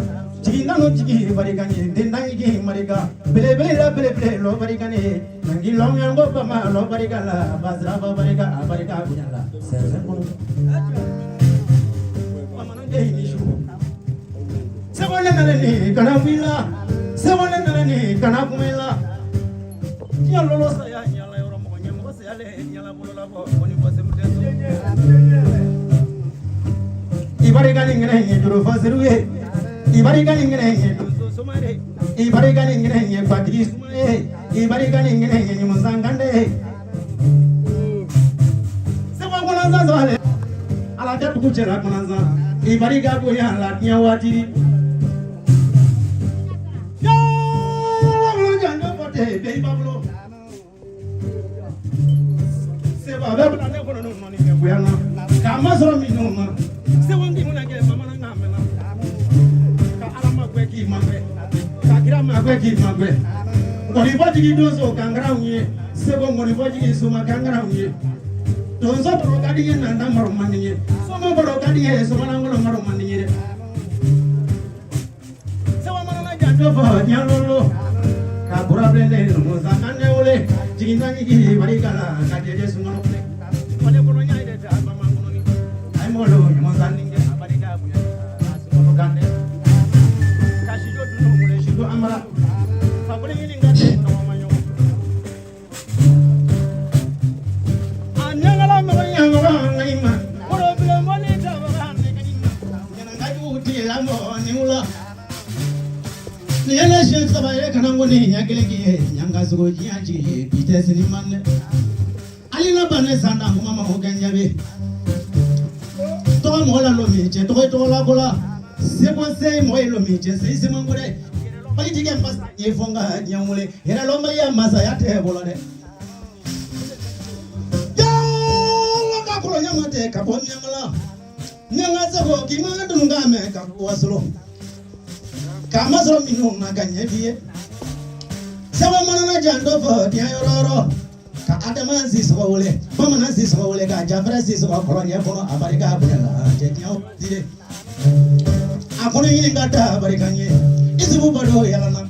jigi nanu jigi barika ɲɛ dentan jigi marika belebele la belebele lɔ barika ɲɛ nangi lamayɔnko bama lɔ barika la basira fɔ barika a barika bonya la sɛnsɛn kɔnɔ bamananden ni su sɛbɛn nana ni kana wila sɛbɛn nana ni kana kumela diɲɛ lolo saya ɲala yɔrɔ mɔgɔ ɲɛmɔgɔ saya le ɲala bolo la bɔ kɔni fɔ seru tɛ i barika ni ŋɛnɛ ye juru fɔ seru ye i barika ni ŋɛnɛ ye donso soma ye i barika ni ŋɛnɛ ye fatigi suma ye i barika ni ŋɛnɛ ye ɲumansan kande ye sɛbɛn kɔnɔnsan sɔrɔ ale ala tɛ dugu cɛla kɔnɔnsan i barika bonya la diɲɛ waati yɔrɔ janjo fɔ tɛ bɛɛ i b'a bolo seba bɛ bila ne kɔnɔ n'o nɔni kɛ bonya na k'a masɔrɔ minnu na seko k'i mana kɛ bamanankan mɛnna ka ala ma gbɛ k'i ma gbɛ ka kira ma gbɛ k'i ma gbɛ ngɔnifɔ jigi donso kankaranw ye seko ngɔnifɔ jigi soma kankaranw ye donso baro ka di ye nanta maro man di ye soma baro ka di ye somalankolon maro man di ye dɛ seko mana janjo fɔ ɲalolo ka kura bilen ne numu san kan ne wele jigin na jigi barika la ka jɛjɛ sunkalo filɛ wale kɔnɔ ɲa yɛrɛ tɛ a bama kɔnɔ ni a ye mɔgɔ ɲuman san ni kɛ a barika bonya ka sunkalo kan dɛ ka sijo dunu wele sijo amara fakoli ɲini ka tɛ tɔgɔ ma ɲɔgɔn a ɲagala mɔgɔ ɲagala ŋa ma wolo bilen mɔni tabaga ne ka ɲi ma ɲɛnanga jugu tigila mɔgɔ ni wula ni ye ne siɲɛ saba ye kana ko ni ɲɛ kelen k'i ye ɲanga sogo diɲɛ jigi ye bi tɛ sini man dɛ hali na ban ne san na kuma ma o kɛ n jaabi tɔgɔ mɔgɔ la lomi cɛ tɔgɔ ye tɔgɔ la ko la seko se mɔgɔ ye lomi cɛ se se man ko dɛ bali jigɛ masa ye fɔ n ka diɲɛ wele yɛrɛ lɔnbaliya masaya tɛ bolo dɛ yala ka kɔrɔ ɲama tɛ ka bɔ ɲangala ɲanga seko k'i ma dunu k'a mɛn ka bɔ wasolo k'a masɔrɔ minnu na ka ɲɛ f'i ye sɛbɛn mana na janto fɔ diɲɛ yɔrɔ yɔrɔ ka adama si sɔgɔ wele bamanan si sɔgɔ wele ka jafɛrɛ si sɔgɔ kɔrɔ ɲɛ kɔnɔ a barika bonya la cɛ diɲɛ dire a kɔnɔ ɲini ka taa barika ɲɛ isufu bado yalana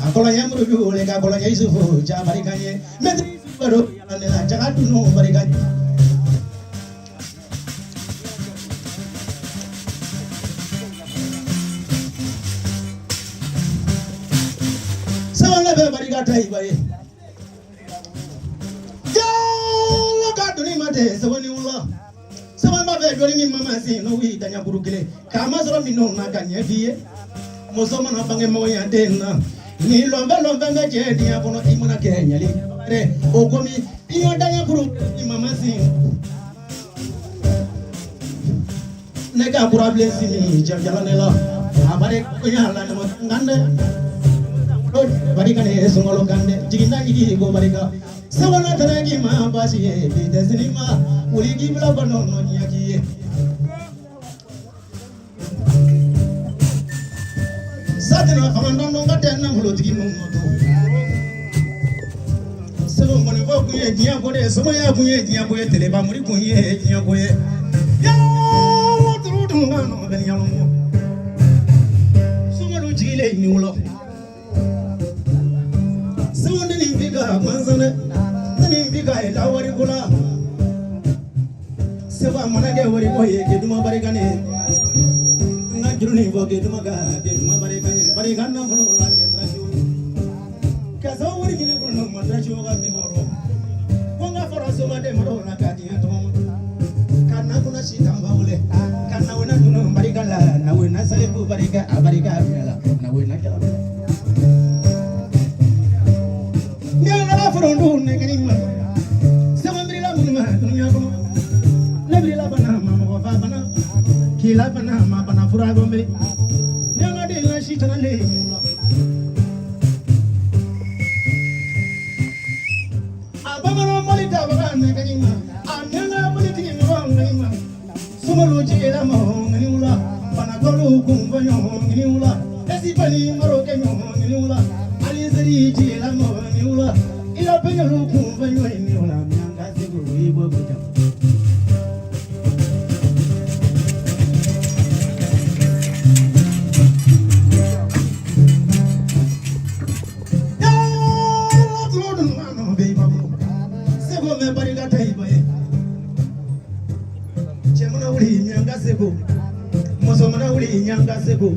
a kɔlɔ ɲɛ muruju wele ka kɔlɔ ɲɛ isufu ja barika ɲɛ mɛtiri isufu bado yalana la jaga dunu barika ɲɛ sɛbɛn bɛ barika ta i ba ye yala ka doni ma tɛ sɛbɛn ni wula sɛbɛn b'a fɛ jɔnni min ma se n'o y'i daɲakuru kelen k'a masɔrɔ minnu na ka ɲɛ f'i ye muso mana bange mɔgɔnya den na ni lɔnfɛ lɔnfɛ bɛ cɛ diɲɛ kɔnɔ i mana kɛ ɲali dɛ o komi i y'o daɲakuru i ma se ne ka kurabilen si min cɛ ne la a bari koɲa la ɲɔgɔn kan dɛ barika ni sunkalo kan dɛ jiginta jigi ko barika sɛbɛnna tɛnɛ k'i ma baasi ye bi tɛ sini ma wuli k'i bila bɔ nɔ ɲɛ k'i ye satana fanga dɔn ka tɛ nafolotigi ninnu to sɛbɛn ngɔnifɔ kun ye diɲɛ ko de ye somaya kun ye diɲɛ ko ye telebamuri kun ye diɲɛ ko ye yala turu dun ka nɔ bɛ ɲalɔngɔ sunkalo jigilen ni wulɔ sɛbɛn ni fi ka gansan dɛ ni fi ka ye lawari ko la sɛbɛn a mana kɛ wari ko ye k'e barika ne n ka juru nin fɔ k'e ka k'e barika ne barika nafolo la k'e tarasi ka sababu wari ɲini kɔnɔ ma tarasi ka bi wɔɔrɔ ko n ka fara somaden maro la ka diɲɛ tɔgɔ ka na kunna si tan ba wele ka na wena dunu barika la na wena salifu barika a barika minɛ la na wena jala ni ala forondu ne kani ma sɛbɛn birila minnu ma dunuya kɔnɔ ne birila bana ma mɔgɔ fa bana k'i la bana ma bana fura gombe nyanga de la shitana le a bamana mali ta ba ne kanima a nyanga mali ti mo nganima sumalo jela mo nganiula panagolu kumba nyo nganiula esipani maroke nyo nganiula alizeri jela mo nganiula ila penyo kumba nyo nganiula nyanga sego ibo buja. Sego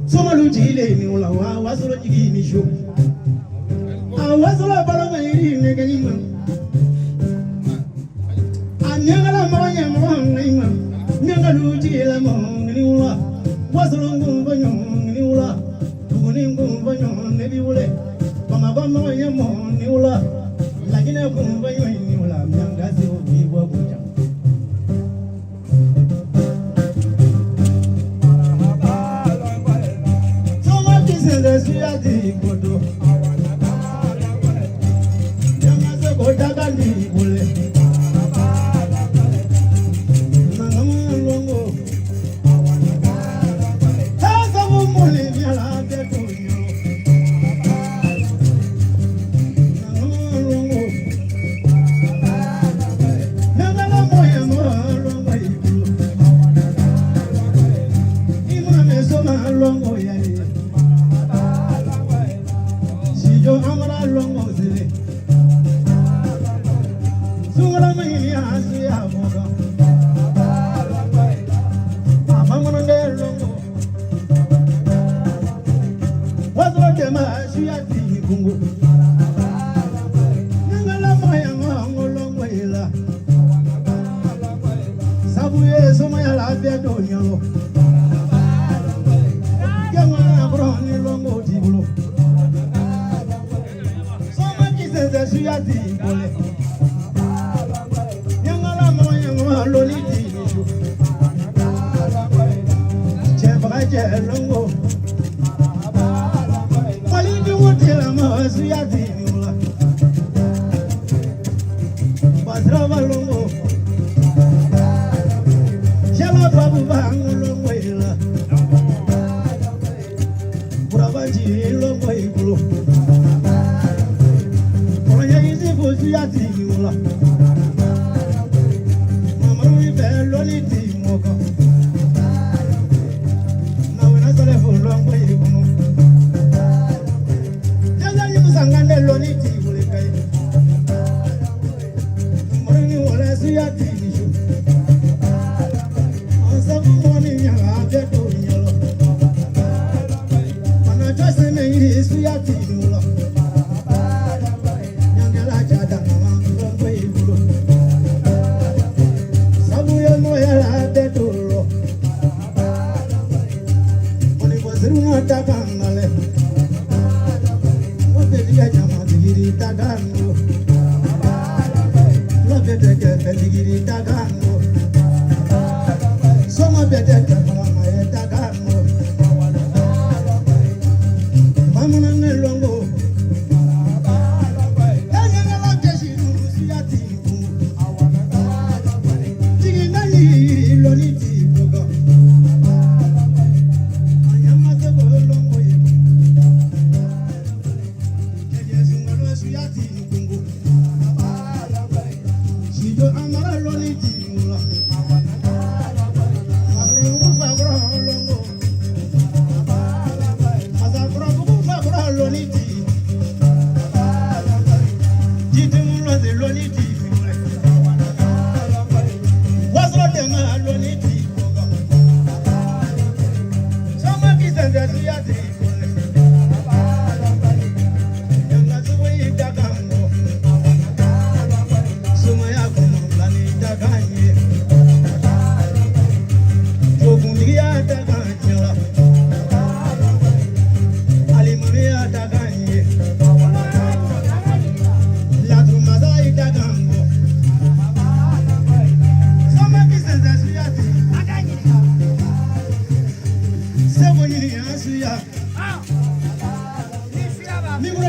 somalu jile mi wala wa wasolo jigi ni sho a wasolo baloma iri ne kanima a nyangala mawanya mawanya nyangalu jile mo ni wala wasolo ngumba nyo ni wala tuguni ngumba nyo ne bi wule mama ba mawanya mo ni wala lagina ngumba nyo ni wala nyanga sego bi bo buja.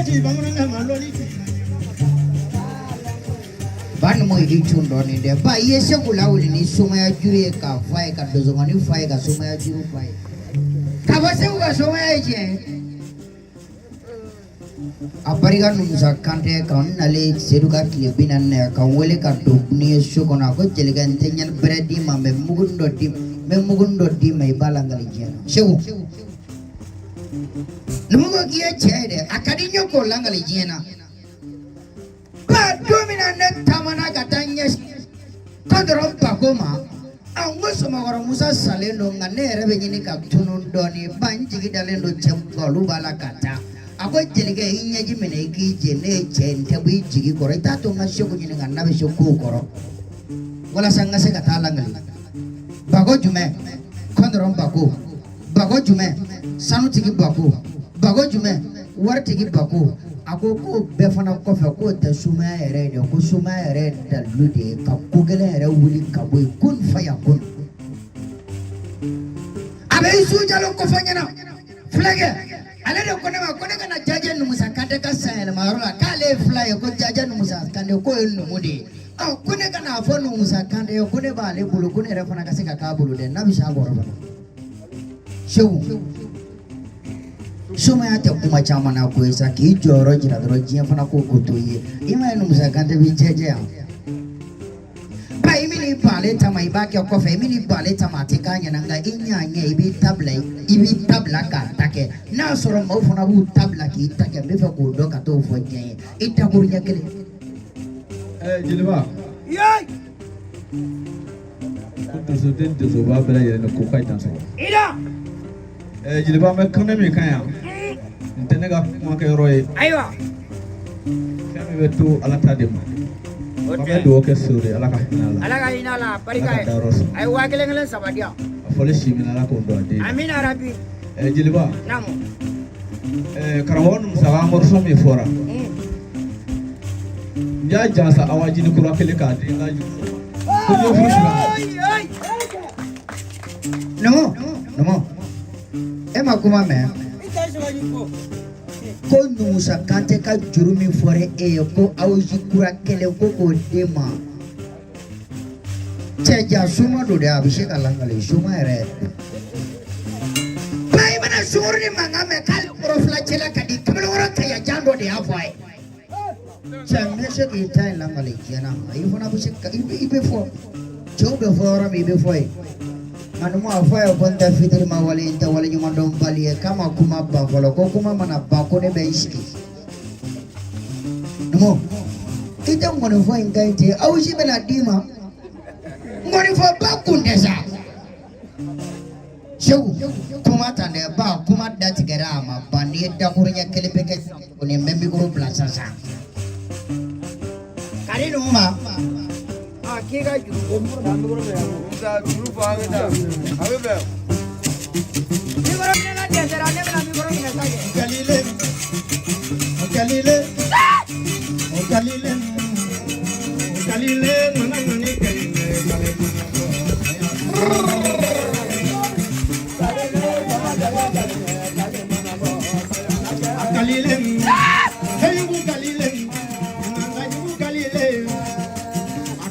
ci bamanankɛ ma lɔnni tɛ. Ba numu i cun dɔɔnin dɛ ba i ye Segu lawuli ni somaya juru ye k'a f'a ye ka dosomani f'a ye ka somaya juru f'a ye k'a fɔ Segu ka somaya ye tiɲɛ ye. A barika Numusa Kante ka n nalen Sedu ka tile 40 na yan ka n wele ka don ni ye so kɔnɔ a ko jelikɛ n tɛ ɲɛni bɛrɛ d'i ma mɛ mugunin dɔ d'i ma n bɛ mugunin dɔ d'i ma i b'a lakali diɲɛ na Segu. Numu ko k'i ye cɛ ye dɛ a ka di n ye k'o lakali diɲɛ na. Ba don min na ne taamana ka taa ɲɛsin Kɔntɔrɔn Bako ma n ko Somakɔrɔ Musa salen don nka ne yɛrɛ bɛ ɲini ka tunun dɔɔnin ba n jigi dalen don cɛ min kan olu b'a la ka taa a ko jelikɛ i ɲɛji minɛ i k'i jɛ ne ye cɛ ye n tɛ bɔ i jigi kɔrɔ i t'a to n ka Segu ɲininka n'a bɛ se kow kɔrɔ walasa n ka se ka taa lakali. Bako jumɛn? Kɔntɔrɔn Bako. Bako jumɛn? Sanutigi Bako. Bako jumɛn? Waritigi Bako. A ko k'o bɛɛ fana kɔfɛ k'o tɛ sumaya yɛrɛ ye dɛ ko sumaya yɛrɛ ye dalilu de ye ka ko gɛlɛn yɛrɛ wuli ka bɔ yen kun fa ya kun. A bɛ Isu Jalo kofɔ ɲɛna fulakɛ ale de ko ne ma ko ne kana Jaja Numusa Kante ka sanyɛlɛmayɔrɔ la k'ale ye fila ye ko Jaja Numusa Kante k'o ye numu de ye ɔ ko ne kana fɔ Numusa Kante ye ko ne b'ale bolo ko ne yɛrɛ fana ka se ka k'a bolo dɛ n'a bɛ s'a kɔrɔ fana. Segu somaya tɛ kuma caman na ko ye sa k'i jɔyɔrɔ jira dɔrɔn diɲɛ fana ko ko to ye i ma ye Numusa Kante b'i jɛjɛ yan ba i bɛn'i ban ale ta ma i b'a kɛ kɔfɛ i bɛn'i ban ale ta ma a tɛ k'a ɲɛna nka i ɲɛ a ɲɛ i b'i ta bila i b'i ta bila k'a ta kɛ n'a y'a sɔrɔ maaw fana b'u ta bila k'i ta kɛ n bɛ fɛ k'o dɔn ka t'o fɔ diɲɛ ye i dakuru ɲɛ kelen. Jeliba. Ko donsoden donsoba bɛɛ lajɛlen ko k'a ye dan sɔrɔ. Jeliba an bɛ kɛnɛ min kan yan nin tɛ ne ka kumakɛyɔrɔ ye. Ayiwa. Fɛn min bɛ to Ala ta de ma. An bɛ dugawu kɛ Sedu ye Ala ka hinɛ a la. Ala ka hinɛ a la barika Ala ye. ka dayɔrɔ sɔrɔ. A ye 1000 kelen saba di yan. A fɔli si min Ala k'o don a den. Amina rabi. Jeliba. Naamu. Karamɔgɔ Numusa ka morceau min fɔra. N y'a jansa awajini kura kelen k'a di n ka juru ma. Ko n ye furu siri. Numu numu e ma kuma mɛn ko Numusa Kante ka juru min fɔra e ye ko awji kura kelen ko k'o d'e ma cɛ ja soma don dɛ a bɛ se ka lakale soma yɛrɛ. Ba i mana sungurun ni mankan mɛn k'ale kɔrɔ fila cɛla ka di kamalenkɔrɔ kayajan dɔ de y'a fɔ a ye. Cɛ n bɛ se k'i ta in lakale diɲɛ na i fana bɛ se ka i bɛ fɔ cɛw bɛ fɔ yɔrɔ min i bɛ fɔ yen. Nka numu a fɔ a ye ko n tɛ fitiri ma wale n tɛ wale ɲuman dɔn bali ye k'a ma kuma ban fɔlɔ ko kuma mana ban ko ne bɛ n sigi. Numu i tɛ ŋɔnifɔ in ka ɲi ten aw si bɛna d'i ma ŋɔnifɔba kun tɛ sa. Segu kuma tan dɛ ba kuma datigɛra a ma ban n'i ye dakuruɲɛ kelen bɛ kɛ tuguni n bɛ mikoro bila sisan. Ka di numu ma. K'i ka juru ko Juru fɔ an bɛ taa. A bɛ bɛn. Mikoro minɛla dɛsɛra ne bɛna mikoro minɛ sa kɛ. Galile, Galile, Galile, Galile, nana nani Galile, Galile. Galile, Heyugu Galile, Nangayugu Galile,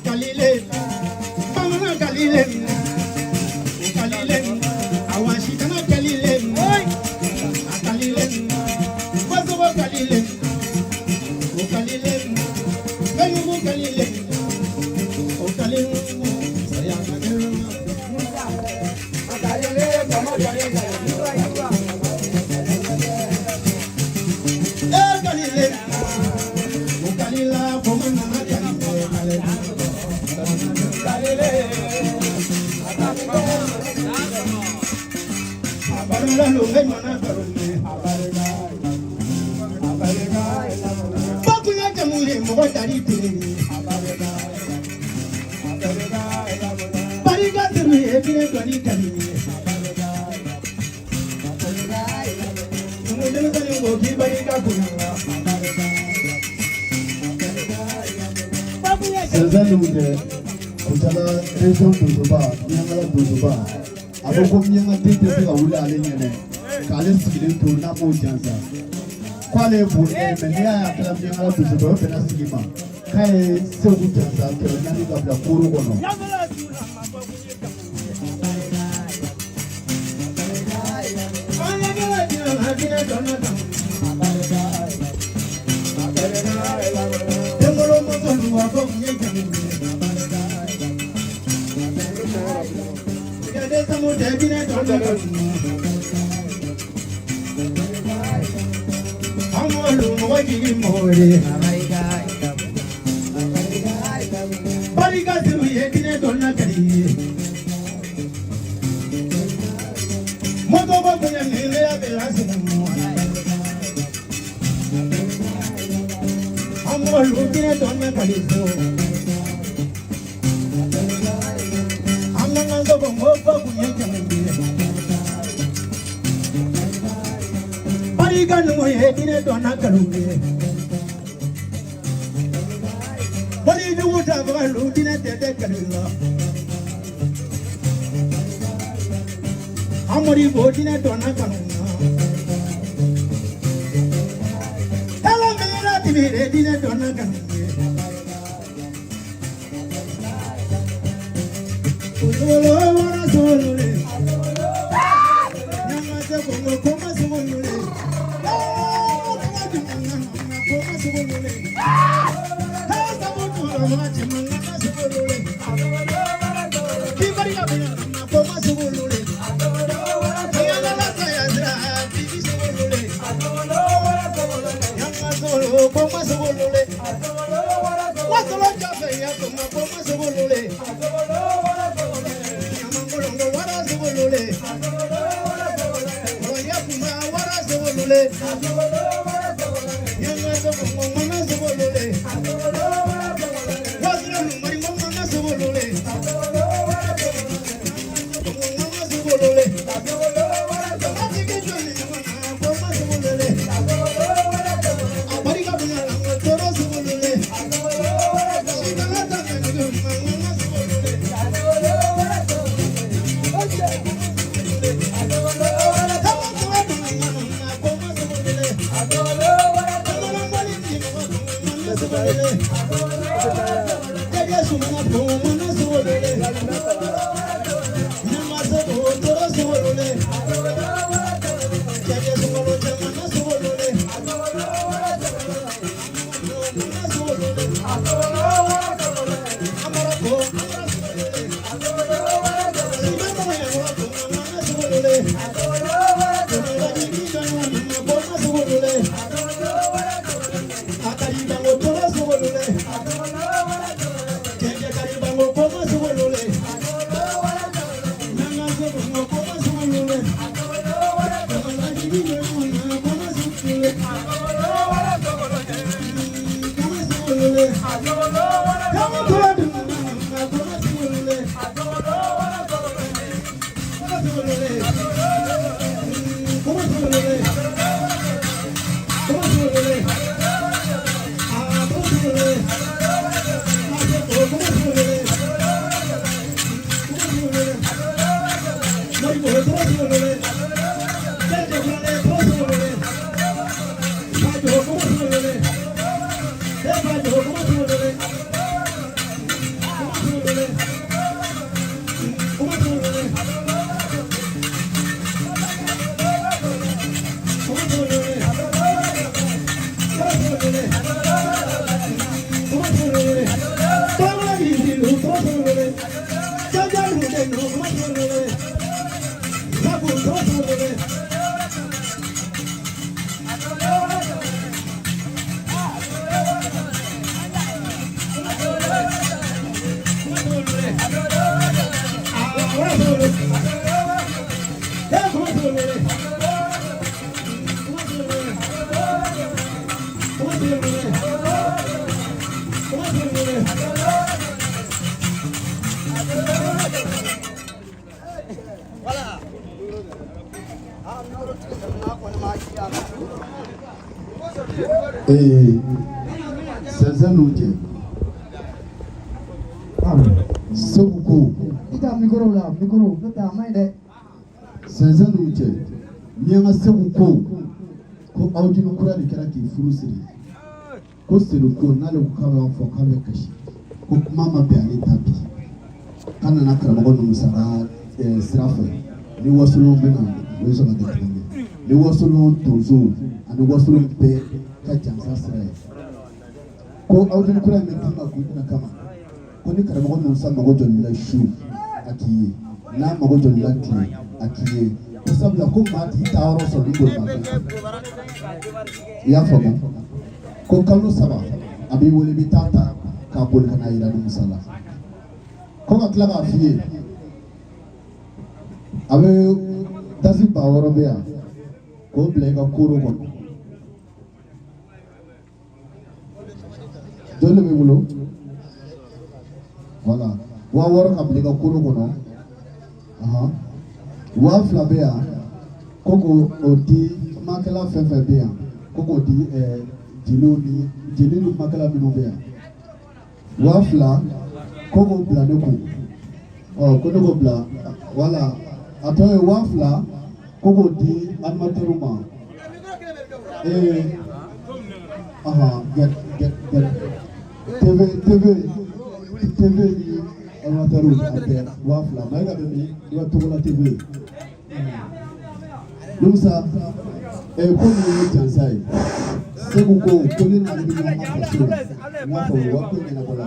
Galile, Bamana Galile, Galile, Awashitana Galile, Galile, Wazoba Galile, Galile, Heyugu Galile, Galile, Sayana Galile, Barika turu ye bire dɔnni kali ye. Numu denmisɛnnin ko k'i barika bonya. Sɛnzɛn Numukɛ Kucala région donsoba Miɲankala donsoba a ko ko miɲankaden tɛ se ka wuli ale ɲɛnɛ k'ale sigilen to n'a m'o jansa. K'ale ye boli ye mɛ n'i y'a ye a kɛra miyankala donsoba o bɛnna sigi ma k'a ye Segu jansa 400 ka bila kooro kɔnɔ. Sɛnsɛn n'u cɛ Segu ko i ka micro la micro n'o tɛ a man ɲi dɛ. Sɛnsɛn n'u cɛ Miɲanka Segu ko Ko awjini kura de kɛra k'i furu siri. Ko Sedu ko n'ale ko k'a b'a fɔ k'a bɛ kasi. Ko kuma ma bɛn ale ta bi. K'a nana karamɔgɔ Numusa ka sira fɛ. Ni wasolon bɛ na, u bɛ sɔn ka jateminɛ kɛ. Ni wasolon tonsow ani wasolon bɛɛ ka jansa sira ye. Ko awjini kura in bɛ d'i ma kun jumɛn kama? Ko ni karamɔgɔ Numusa mago jɔl'i la su, a k'i ye. N'a mago jɔl'i la tile, a k'i ye. Ko sabula ko maa t'i taayɔrɔ sɔrɔ ni bolimafɛn tɛ. I y'a faamu? Ko kalo 3 a b'i wele, i bɛ taa ta k'a boli ka n'a yira Numusa la. Ko ka tila k'a f'i ye, a bɛ dasi 6000 bɛ yan k'o bila i ka koro kɔnɔ. Joli de b'i bolo? Voilà. 6000 ka bila i ka koro kɔnɔ. 2000 bɛ yan ko k'o di kumakɛla fɛn fɛn bɛ yan, ko k'o di jeliw ni jeli ni kumakɛla minnu bɛ yan. 2000 ko k'o bila ne kun. Ɔ ko ne k'o bila, voilà. A tɔ ye 2000 ko k'o di animateur ma. Gɛ gɛ gɛ TV TV TV ni animateur a bɛɛ 2000. Mayiga bɛ min? I ka Togola TV. Numusa, ko nin ye jansa ye. Segu ko ko ne n'ale bɛ ɲɔgɔn kan faso la. N y'a fɔ wa ko ɲɛnabɔla.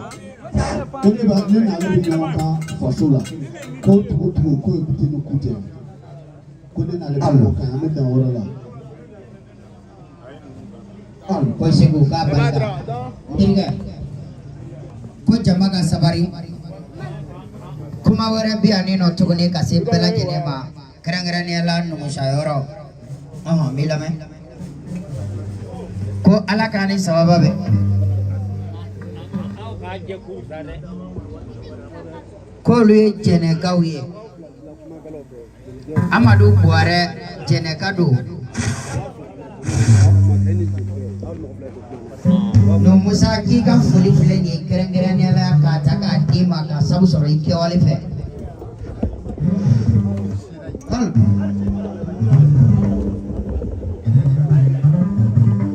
Ko ne b'a ne n'ale bɛ ɲɔgɔn kan faso la. Ko tugu tugu ko ye kute ni kutɛ. Ko ne n'ale bɛ ɲɔgɔn kan, an bɛ dan o yɔrɔ la. Ko Segu k'a barika n terikɛ, ko jama ka sabari. Kuma wɛrɛ bɛ yan nin nɔ tuguni ka se bɛɛ lajɛlen ma, kɛrɛnkɛrɛnnenya la Numusa yɔrɔ. Ɔhɔn, n b'i lamɛn. Ko Ala k'an ni sababa bɛn. K'olu ye Jɛnɛkaw ye. Amadu Buwarɛ Jɛnɛka don. Numusa k'i ka foli filɛ nin ye kɛrɛnkɛrɛnnenya la k'a ta k'a d'i ma ka sabu sɔrɔ i kɛwale fɛ.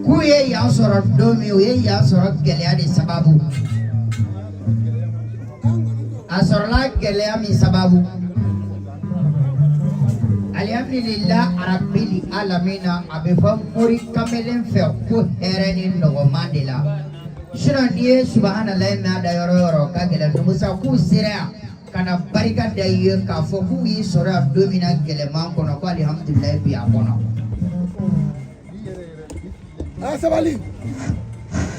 K'u ye yan sɔrɔ don min, u ye yan sɔrɔ gɛlɛya de sababu. A sɔrɔla gɛlɛya min sababu, alihamudulila arabili alamina, a bɛ fɔ mori kamalen fɛ ko hɛrɛ ni nɔgɔman de la. Sinon n'i ye subahanalayi mɛn a da yɔrɔ o yɔrɔ ka gɛlɛn. Numusa k'u sera yan ka na barika da i ye k'a fɔ k'u y'i sɔrɔ yan don min na gɛlɛman kɔnɔ, ko alihamudulilayi bi a kɔnɔ. A sabali.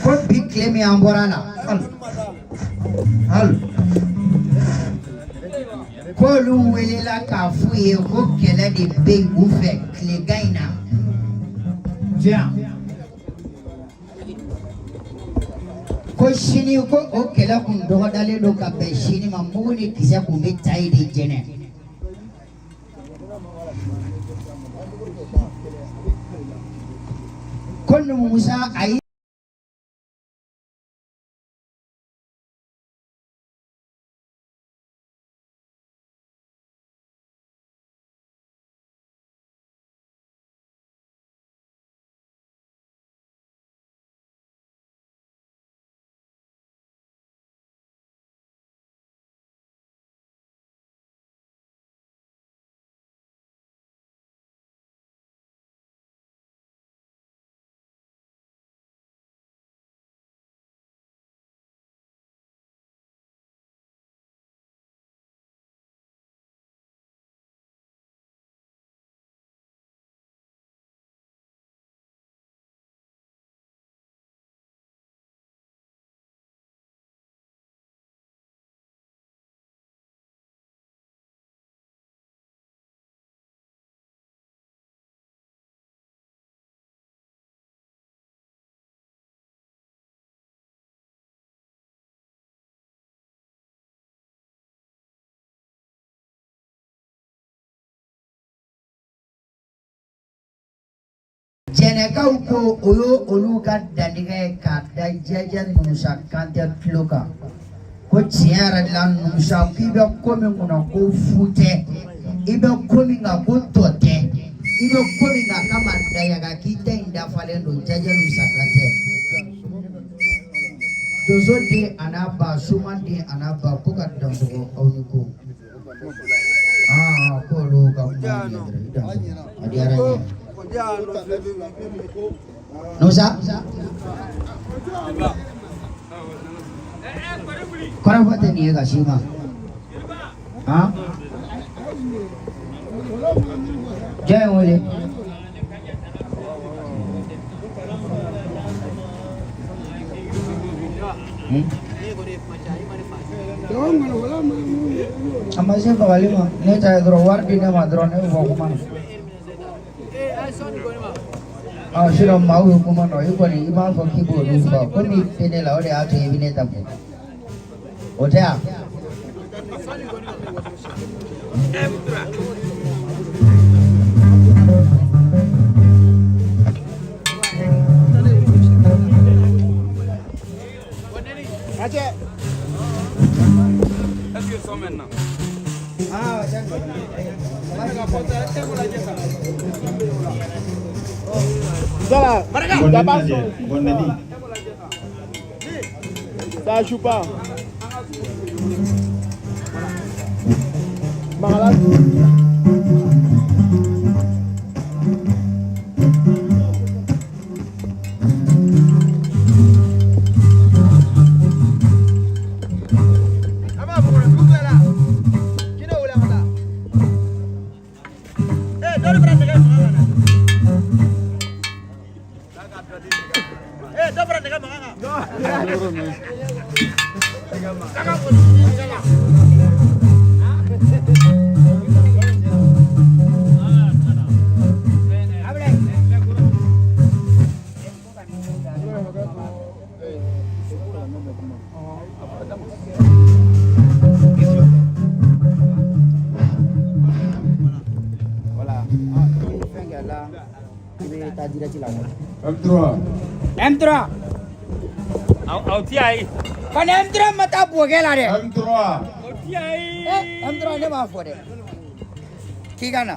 Ko bi tile min an bɔra la, hali k'olu welela k'a f'u ye ko kɛlɛ de bɛ yen u fɛ tilegan in na diyan, ko sini ko o kɛlɛ kun dɔgɔdalen don ka bɛn sini ma, mugu ni kisɛ kun bɛ ta yen de jɛnɛ. Ko Numusa ayi. Jɛnɛkaw ko o ye olu ka dantigɛ ye k'a da Jaja Numusa Kantɛ tulo kan, ko tiɲɛ yɛrɛ la Numusa, k'i bɛ ko min kunna ko fu tɛ, i bɛ ko min kan ko tɔ tɛ. I bɛ ko min na k'a ma dayaga k'i ta in dafalen don jajaliw saka tɛ. Donso den a n'a ba, suman den a n'a ba, ko ka dansɔgɔ aw ni ko. Aa k'olu ka kuma ye dɔrɔn, i dansɔgɔ. A diyara n ye. Nusa. Kɔrɔfɔ tɛ nin ye ka s'i ma. Han? Jɔn ye n wele? A ma se fagali ma, ne ta ye dɔrɔn wari di ne ma dɔrɔn ne bɛ bɔ kuma na. Ɔ sinon maaw ye kuma nɔ i kɔni i b'a fɔ k'i b'olu fɔ komi i tɛ ne la o de y'a to i bɛ ne ta fɔ o tɛ yan. Est-ce qu'ils sont maintenant? Ah, Ça joue pas. Marala. M3. M3. Aw ti ayi. Kɔni M3 ma taa bokɛ la dɛ. M3. O ti ayi. M3 ne b'a fɔ dɛ. K'i ka na.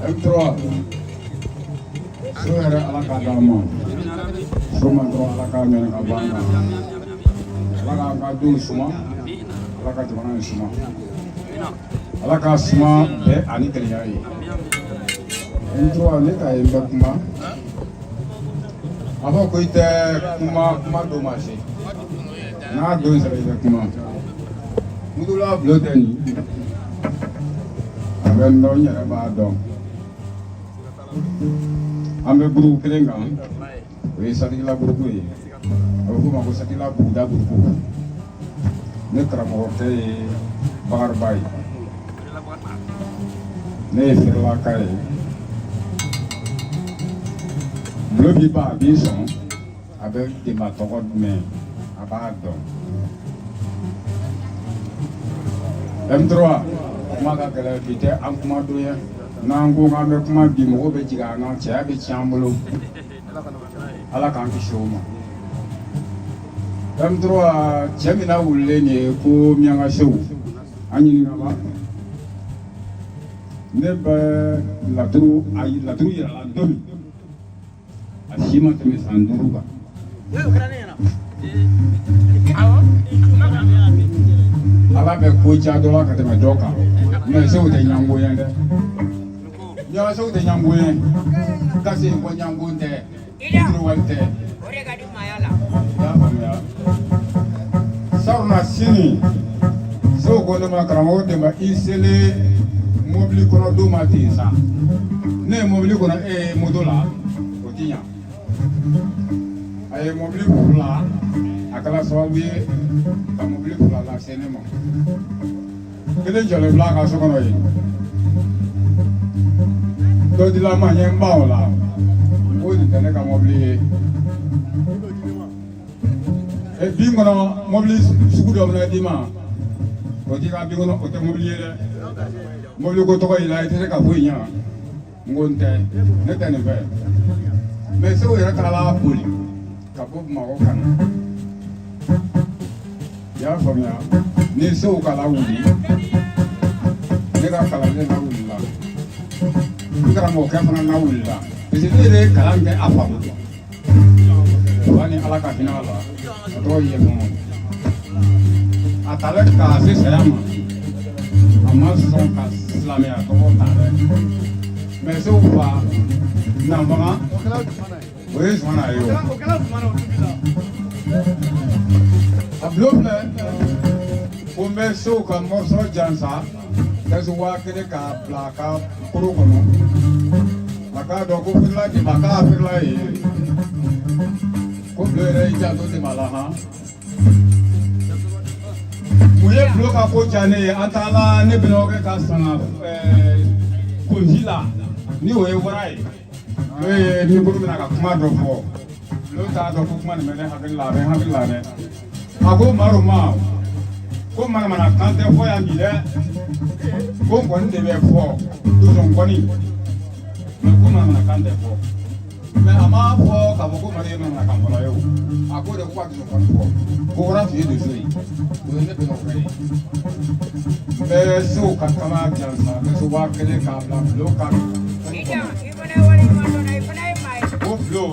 M3. So yɛrɛ Ala k'a d'an ma. So ma dɔrɔn Ala k'a ɲɔni ka bɔ an kan. Ala k'an ka denw suma. Ala ka jamana in suma. Ala k'a suma bɛn ani kelenya ye. M3 ne ta ye n bɛ kuma. A fɔ ko i tɛ kuma kuma don ma se. N'a don sera i bɛ kuma. Mudula bulon tɛ nin. A bɛ n dɔn n yɛrɛ b'a dɔn. An bɛ gurupu kelen kan. O ye Satigila gurupu ye. A bɛ f'o ma ko Satigila buguda gurupu. Ne karamɔgɔkɛ ye Bakariba ye. Ne ye Feerelaka ye. Bulon b'i ban a b'i sɔn a bɛ denba tɔgɔ mɛn a b'a dɔn. M3 kuma ka gɛlɛn bi tɛ an kuma don ye n'an ko k'an bɛ kuma bi mɔgɔw bɛ jigin an na cɛya bɛ tiɲɛ an bolo Ala k'an kisi o ma. M3 cɛ min na wulilen nin ye ko Miyanka Sew an ɲininka ba ne bɛ laturu a laturu yira la don min a si ma tɛmɛ san 5 kan. Ala bɛ ko diya dɔ la ka tɛmɛ dɔ kan mɛ sew tɛ ɲango ye dɛ Miyanka Sew tɛ ɲango ye ka se ko ɲango tɛ wali tɛ. O de ka di maaya la. I y'a faamuya sabula sini sew ko ne ma karamɔgɔ Denba i selen mobili kɔnɔ don ma ten sa ne ye mobili kɔnɔ e ye moto la o ti ɲa a ye mobili fila a kɛra sababu ye ka mobili fila lase ne ma kelen jɔlen filɛ a ka so kɔnɔ yen dɔ dila ma ɲɛ n ba o la ko nin tɛ ne ka mobili ye e bin kɔnɔ mobili sugu dɔ bɛna d'i ma o t'i ka bin kɔnɔ o tɛ mobili ye dɛ mobili ko tɔgɔ y'i la i tɛ se ka foyi ɲa n ko n tɛ ne tɛ nin fɛ mɛ Sew yɛrɛ taara boli ka bɔ Bamakɔ ka na i y'a faamuya ni Sew ka lawuli ne ka kalanden lawulila N karamɔgɔkɛ fana na wulila parce que ne yɛrɛ ye kalan kɛ a fa bolo. Fa ni Ala ka hinɛ a la, a tɔgɔ ye Yɛlɛma. A taara k'a se saya ma, a ma sɔn ka silamɛya tɔgɔ ta dɛ. Mɛ Seku fa Nanfaga, o ye Zumana ye o. A bulon filɛ ko n bɛ Seku ka mɔsɔ jansa kɛsu 1000 k'a bila a ka koro kɔnɔ. A k'a dɔn ko firila jama k'a firila ye. Ko bulon yɛrɛ y'i janto jama la han. Mun ye bulon ka ko diya ne ye? An taara ne bɛnakɛ ka sanga konsi la, ni o ye wara ye. N'o ye mikoro minɛ ka kuma dɔ fɔ. Bulon t'a dɔn ko kuma nin bɛ ne hakili la, a bɛ n hakili la dɛ. A ko Maro ma ko manamanakan tɛ fɔ yan bi dɛ, ko nkɔni de bɛ fɔ, dusɔn nkɔni, mɛ ko manamanakan tɛ fɔ. Mɛ a m'a fɔ k'a fɔ ko Maro ye manamanakan fɔla ye o. A ko de ko ka dusɔn nkɔni fɔ, ko wara tun ye donso ye, o ye ne bɛnakɛ ye. N bɛ Seku ka kama jansa kɛsu 1000 k'a bila bulon ka ko bulon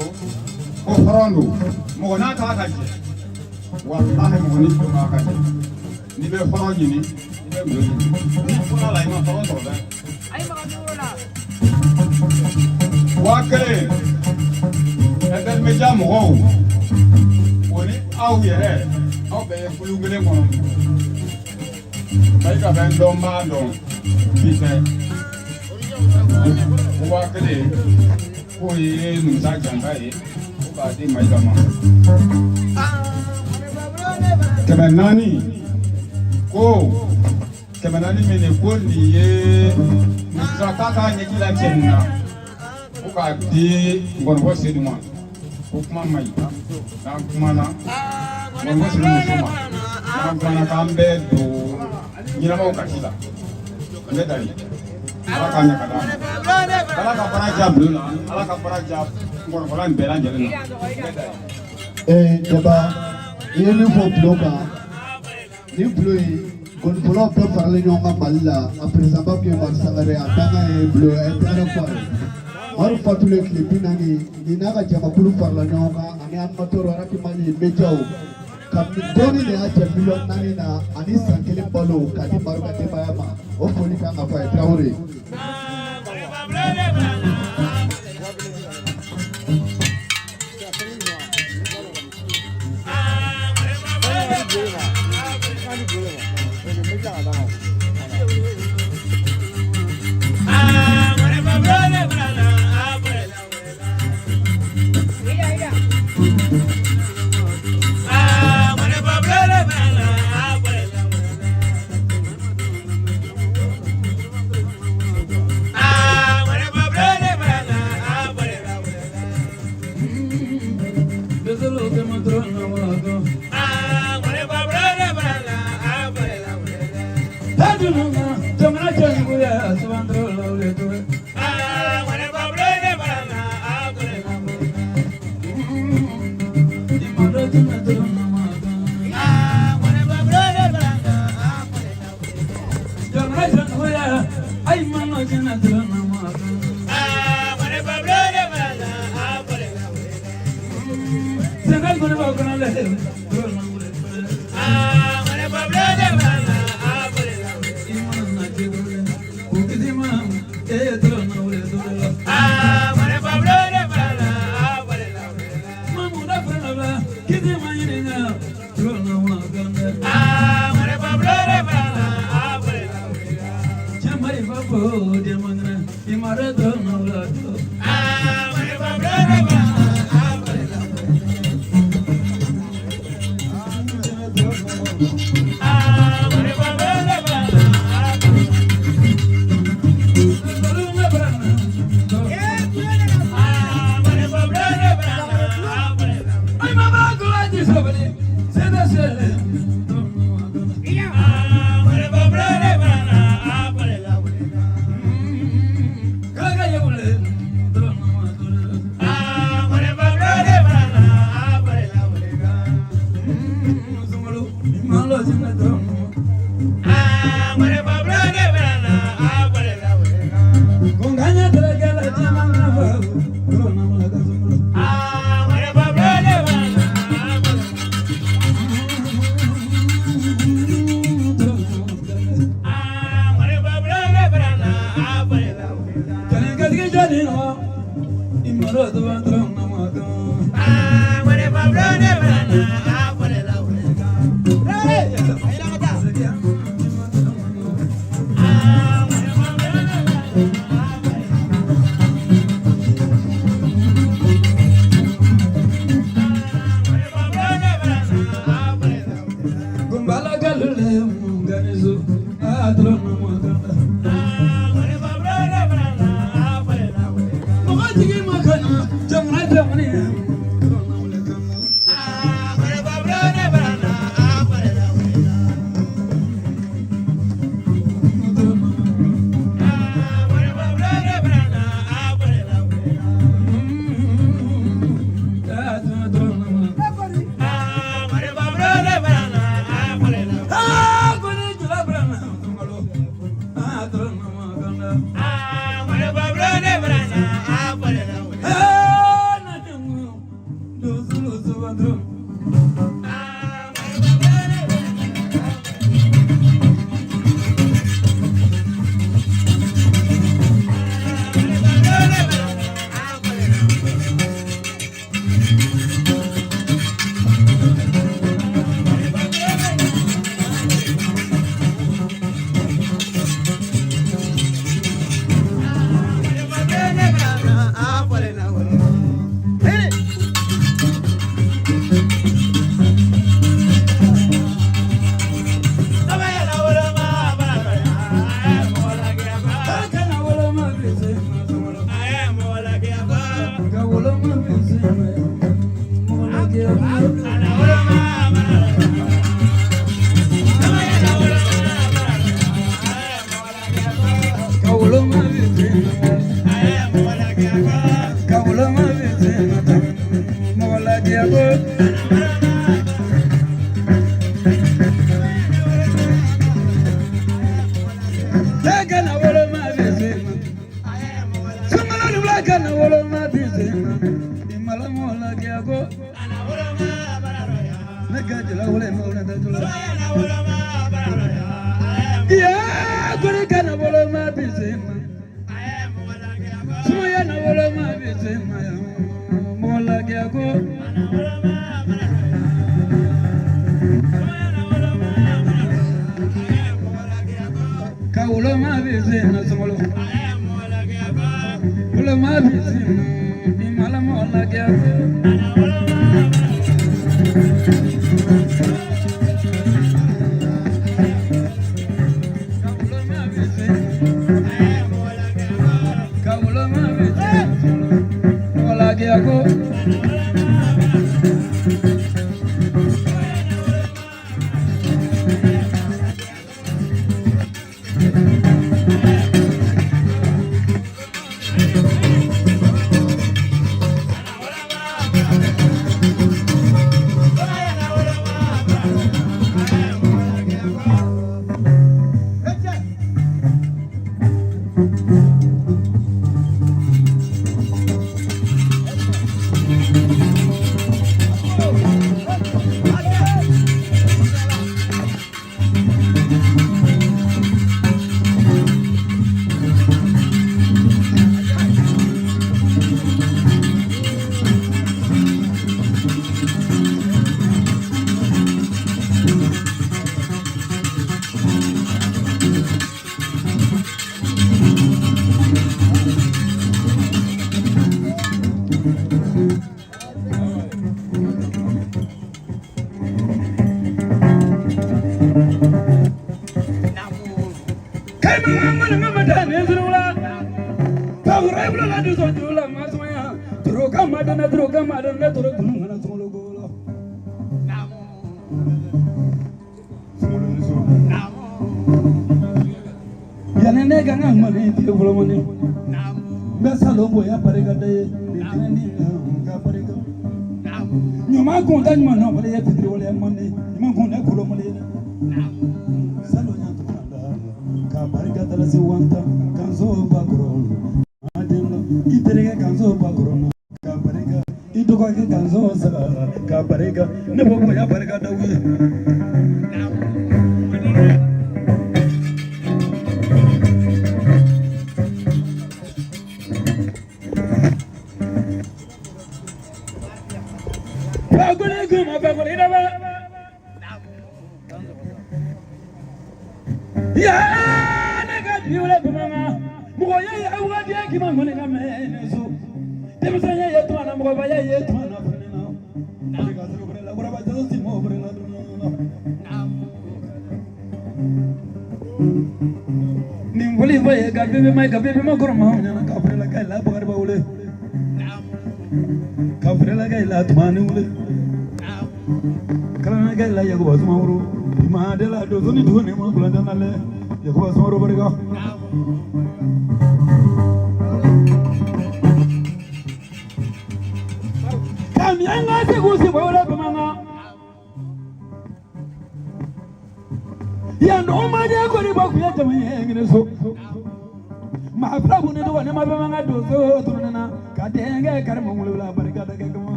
ko hɔrɔn don, mɔgɔ n'a k'a ka jɛ. Walahi mɔgɔ ni bulon k'a ka jɛ. N'i bɛ hɔrɔn ɲini, i bɛ bulon ɲini. N'i bɔra la, i ma hɔrɔn sɔrɔ dɛ. 1000 intermédiaire mɔgɔw, o ni aw yɛrɛ, aw bɛɛ ye kulu kelen kɔnɔ. Mayiga bɛ n dɔn, n b'a dɔn bi tɛ. Ko 1000 k'o ye Numusa jansa ye, ko k'a di Mayiga ma. 400, ko 400 min ko nin ye Musa k'a k'a ɲɛji la cɛ nin na, ko k'a di Ngɔnifɔ Sedu ma. Ko kuma man ɲi, n'an kumana Ngɔnifɔ Sedu muso ma, n'an kumana k'an bɛ don ɲɛnamaw kasi la. N bɛ dan yen. Ala k'a ɲɛ ka d'an ma. Ala ka baara diya bulon la, Ala ka baara diya Ngɔnifɔla nin bɛɛ lajɛlen na. N bɛ dan yen. Jaba, i ye min fɔ bulon kan, nin bulon in, gɔnifɔlaw bɛɛ faralen ɲɔgɔn kan Mali la, a président ba tun ye Mari Sangare, a dankan ye bulon ye, a ye tɛgɛrɛ fɔ a ye. Mari fatulen tile 40, nin n'a ka jamakulu farala ɲɔgɔn kan ani animateur Araki Mali médiaw kabini dɔɔni de y'a cɛ 4 miliyɔn na ani san kelen balo k'a di Mari ka denbaya ma. O foli kan ka fɔ a ye. Tarawele.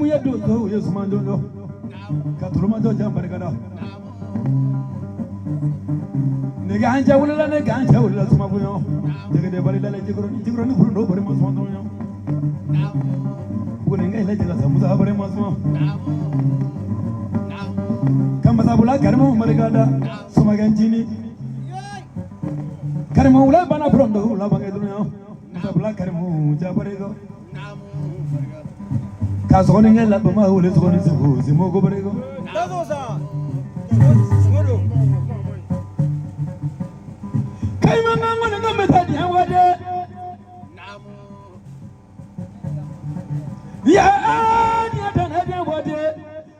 mun ye donso ye suman jɔnjɔn ka tulomajɔ jan barikada ne k'an cɛ wulila ne k'an cɛ wulila sumakuɲɔ jɛgɛdɛ barida la jikɔrɔni jikɔrɔni kurun dɔw bari ma suma dɔrɔn buguni ka ilɛ jɛgɛ sa musa bari ma suma ka masabula karimu barikada sumakɛ ncini karimu wula bana kurun dɔw la bange dɔrɔn masabula karimu jabarika ka sɔgɔni kɛ la bama wele sɔgɔni segu semo ko barika kayima ngango ni ngambe ta diɲɛ wa dɛ ya diɲɛ tɛ ne diɲɛ wa dɛ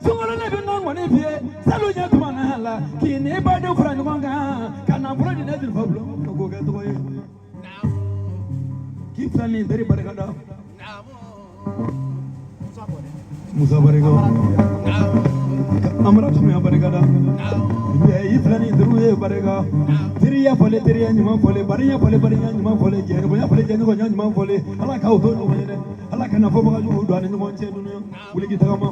sunkalo ne bɛ ngango ni fiyɛ salu ɲɛ tuma na la k'i ni badenw fara ɲɔgɔn kan ka nafolo di ne jelifa bulon k'o kɛ tɔgɔ ye k'i fila ni teri barika da Musa barika Amara tun barika da i fila ni duuru ye barika teriya fɔlen teriya ɲuman fɔlen bariya fɔlen bariya ɲuman fɔlen jɛɲɔgɔnya fɔlen jɛɲɔgɔnya ɲuman fɔlen Ala k'aw to ɲɔgɔn ye dɛ Ala kana fɔbaga jugu don an ni ɲɔgɔn cɛ dunuya wuli k'i tagama.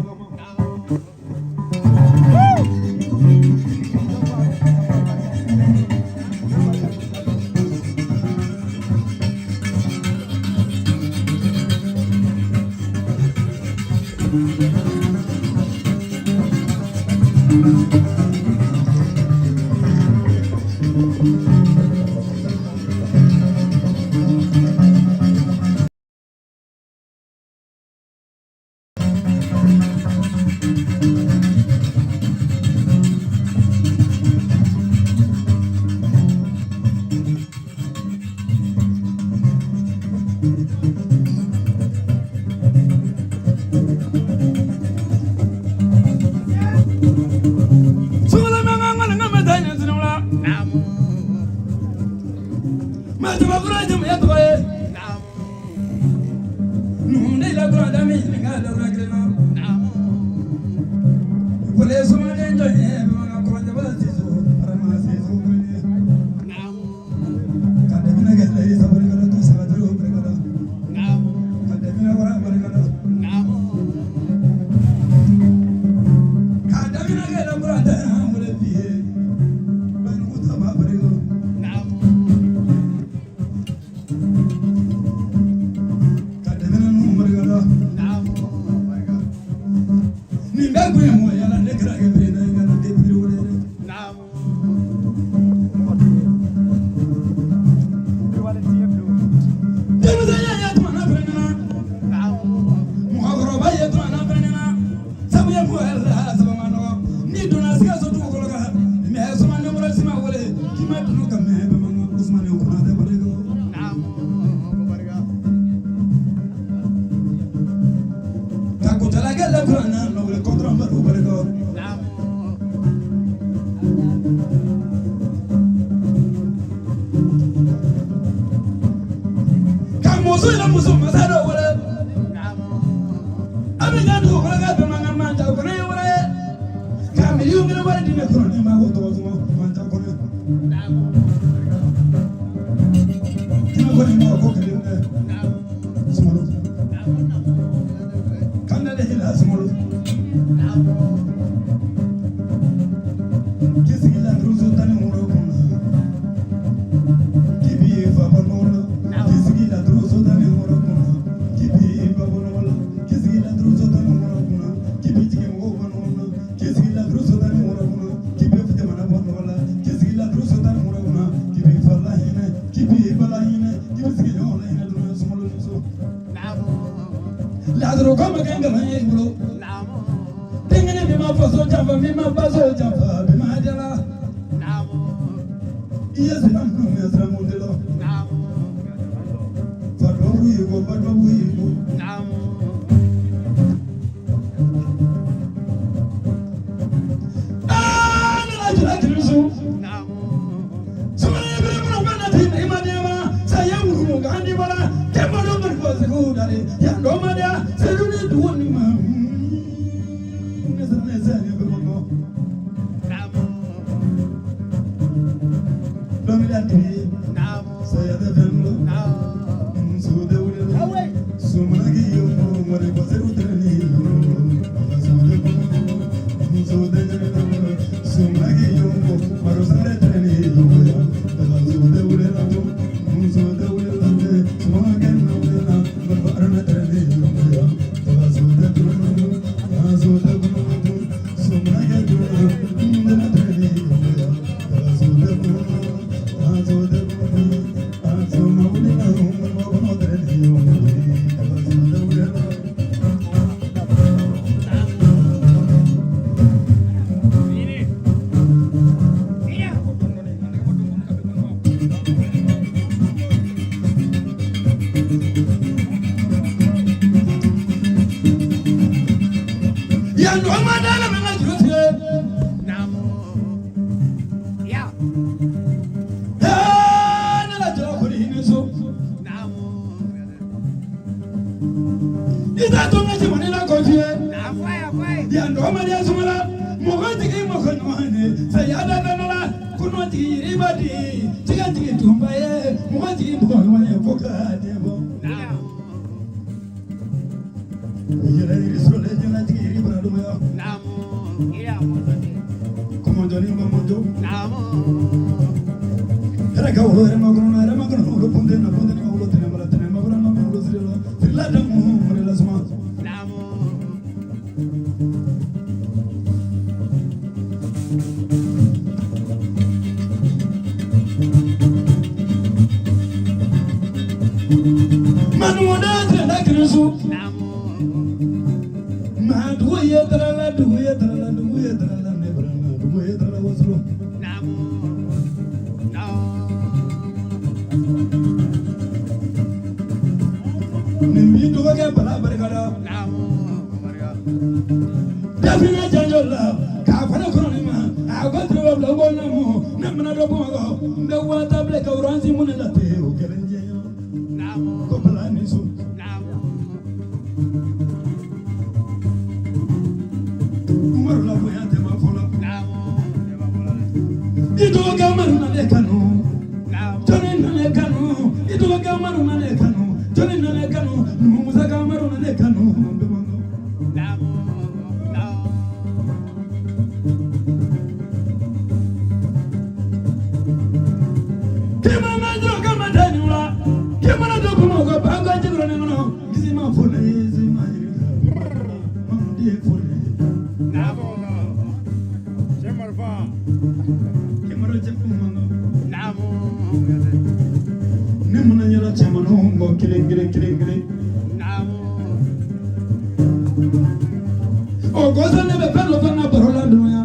Yan dɔgɔ ma da la bɛ n ka juru tigɛ. Ne la jara kɔni hinɛ so. I t'a to n ka cɛmannin la kɔfiyɛ. Yan dɔgɔ ma diya sumala. Mɔgɔ jigi mɔgɔ ɲuman ye. Saya da da la. Kɔnɔ jigi yiriba di. Jɛgɛ jigi tunba ye. Mɔgɔ jigi mɔgɔ ɲuman ye fo ka diɲɛ bɔ. Yɛrɛ yiri sɔrɔlen ɲɛnajigi yiri bara dɔgɔya. Kɔmɔjɔni kɔmɔjɔ. Yɛrɛ ka wolo yɛrɛ ma kɔnɔ yɛrɛ ma kɔnɔ wolo kunte na kunte ka wolo tɛnɛ mara tɛnɛ ma kɔnɔ ma wolo siri la siri la damu mara la suma. Manuda tɛnɛ kirisu. Ma dugu ye darala dugu ye darala dugu ye darala ne barala dugu ye darala wasolo. Nin b'i dɔgɔkɛ bala barika da. Dafinna janjo la k'a fɔ ne kɔnɔ nin ma a ko tiriba bila ko ne mu ne mana dɔ Bamakɔ n bɛ waa tan bila ka oransi mun ne la ten o kɛlen diɲɛ ko bala ni so. Umaru la bonya tɛ ban fɔ la. I dɔgɔkɛ Umaru na ne kanu. Jɔnni na ne kanu. I dɔgɔkɛ Umaru na ne kanu. Jɔnni na ne kanu. Numu Musa ka Umaru na ne kanu. K'i ma jɔ kama tɛ nin la. K'i mana don Bamakɔ banka jikɔrɔni kɔnɔ. Kisi ma fɔ ne ye, si ma yiri ka. Mamadi fɔ ne ye. Kimaru cɛ kuma na. Ne mana yala cɛmaninw kɔ kelen kelen kelen kelen. O kɔsɔn ne bɛ fɛn dɔ fɔ n ka baro la dunuya.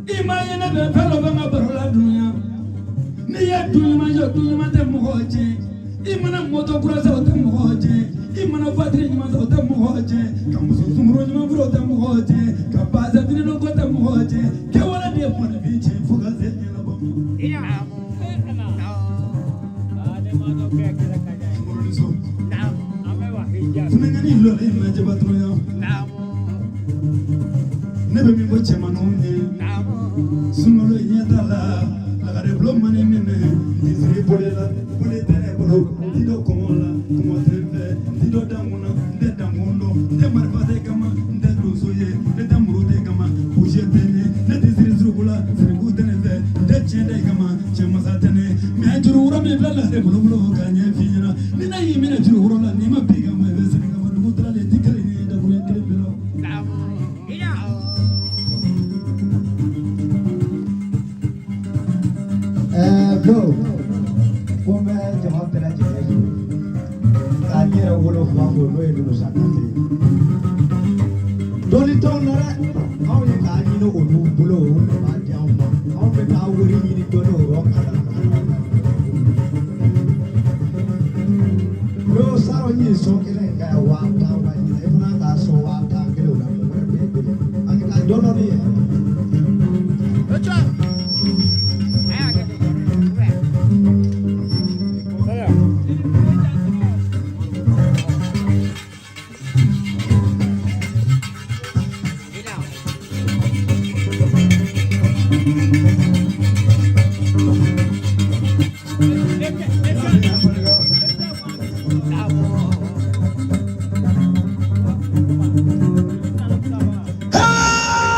I ma ye ne bɛ fɛn dɔ fɔ n ka baro la dunuya. N'i ye du ɲuman jɔ du ɲuman tɛ mɔgɔ tiɲɛ. I mana moto kura san o tɛ mɔgɔ tiɲɛ. I mana voiture ɲuman san o tɛ mɔgɔ tiɲɛ. Ka muso sunkuru ɲuman furu o tɛ mɔgɔ tiɲɛ. Ka bazɛn fini don ko tɛ mɔgɔ tiɲɛ. Kɛwale de ye mɔnɛ b'i tiɲɛ fo ka se ɲɛnabɔ ma. Funɛngɛnni lɔlen lajɛba tɔrɔya. Ne bɛ min fɔ cɛmaninw ye. Sunkalo ɲɛ t'a la. Lagare bulon ma ne minɛ. N tɛ siri bole la. Bole tɛ ne bolo. N ti dɔn kɔngɔ la. Kɔngɔ tɛ n fɛ. N ti dɔn dankun na. N tɛ dankun dɔn. N tɛ marifa tɛ kama. N tɛ donso ye. Ne tɛ muru tɛ kama. Boucher tɛ n ye. Ne tɛ siri suruku la. Siriku tɛ ne fɛ. N tɛ tiɲɛ tɛ kama. Cɛ masa tɛ ne. Mɛ juru woro min filɛ lagare bolo bolo k'a ɲɛ f'i ɲɛna. Ni ne y'i minɛ juru woro la n'i ma bin ka ma i bɛ segin ka ma dugu tilalen ti kelen ye dakuruɲɛ kelen bɛɛ la. Blo ko n bɛ jama bɛɛ lajɛlen fo k'a n yɛrɛ wolo fa fo n'o ye Nunusa Kante ye. Dɔnni t'anw na dɛ, anw ye k'a ɲini olu bolo olu de b'a di anw ma, anw bɛ taa wari ɲini dɔnni o yɔrɔ ka na. Blo sarɔ n ye sɔn kelen in kɛ 50,000 wa ɲinɛ i fana k'a sɔn 10,000 kelen o la mɔgɔ wɛrɛ bɛ e dɛmɛ a ka taa dɔɔnin dɔɔnin yɛrɛ.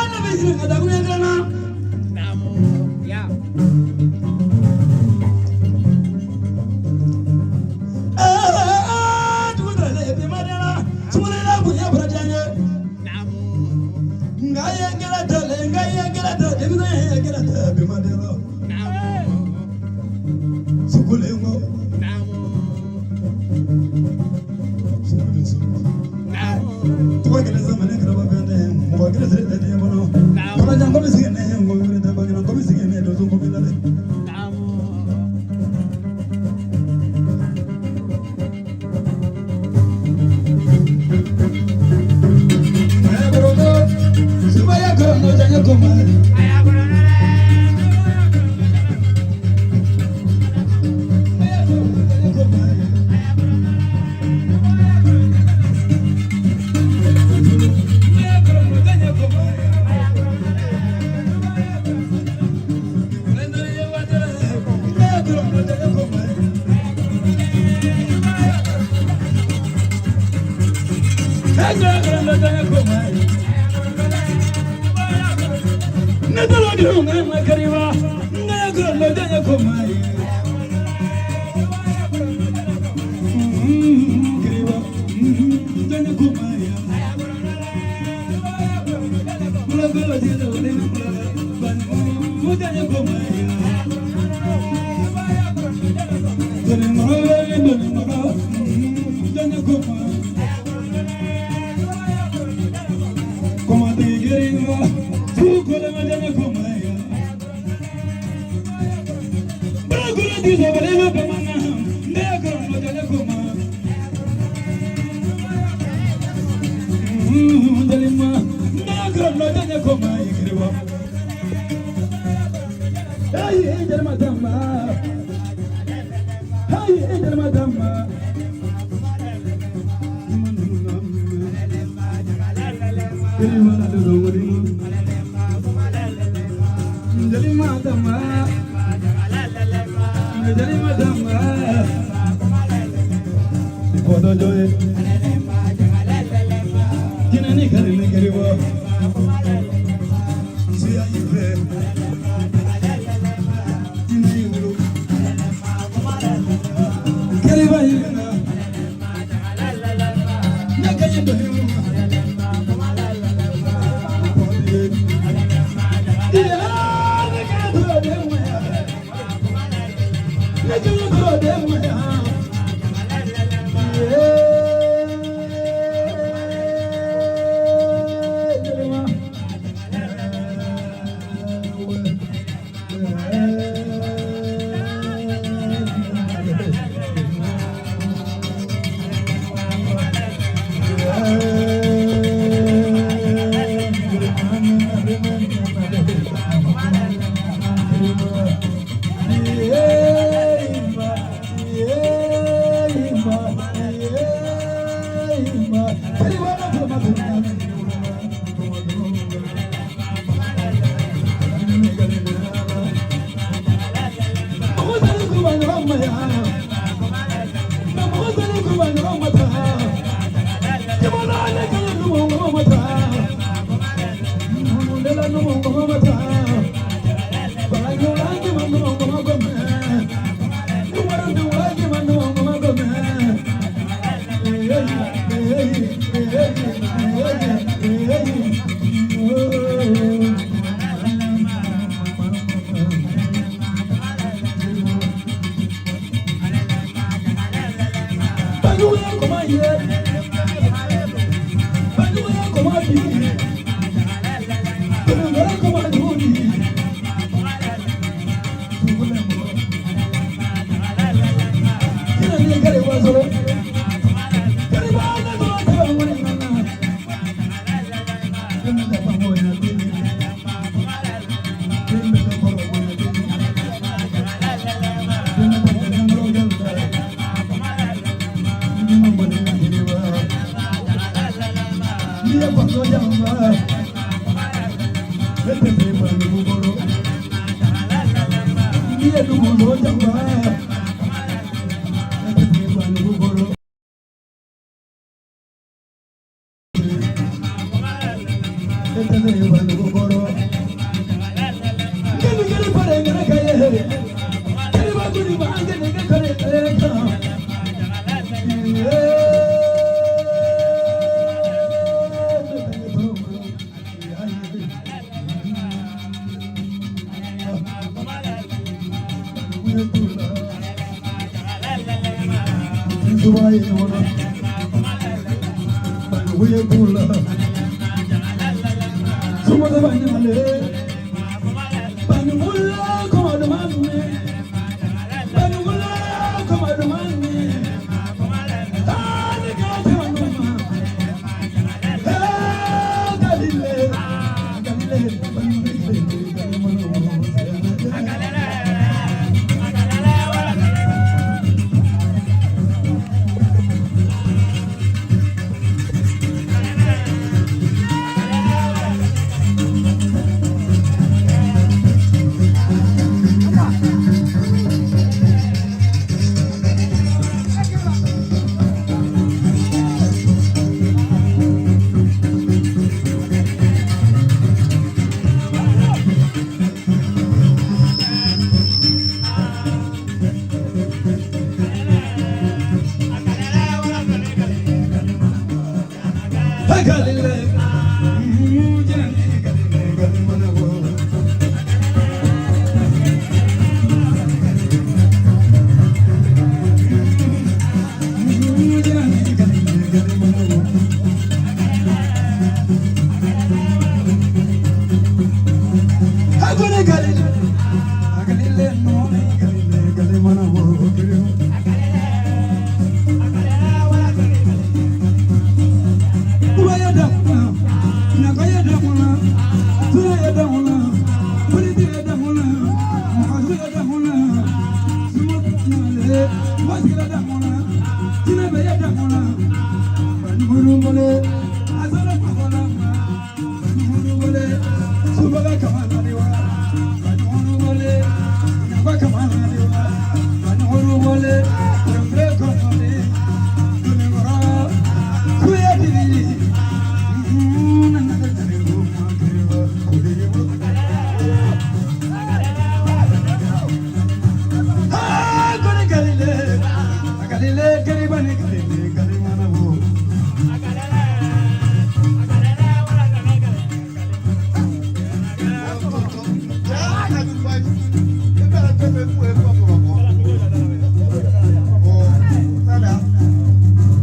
Ne bɛ yiri ka dakuruɲɛ kelen na. Dugu dalen bi ma dala sumala la bonya bɔra diya n ye. Nka ye gɛlɛ ta le nka ye gɛlɛ ta denmisɛn ye gɛlɛ ta bi ma dala. Sugulen kɔ. Sugulen so. Tɔgɔ kelen sama ne kɛra fɛn tɛ mɔgɔ kelen siri tɛ diɲɛ kɔnɔ. Kɔnɔjan ko bɛ sigi ne ye nko wɛrɛ tɛ bangena ko bɛ sigi ne ye donso ko bɛ la dɛ.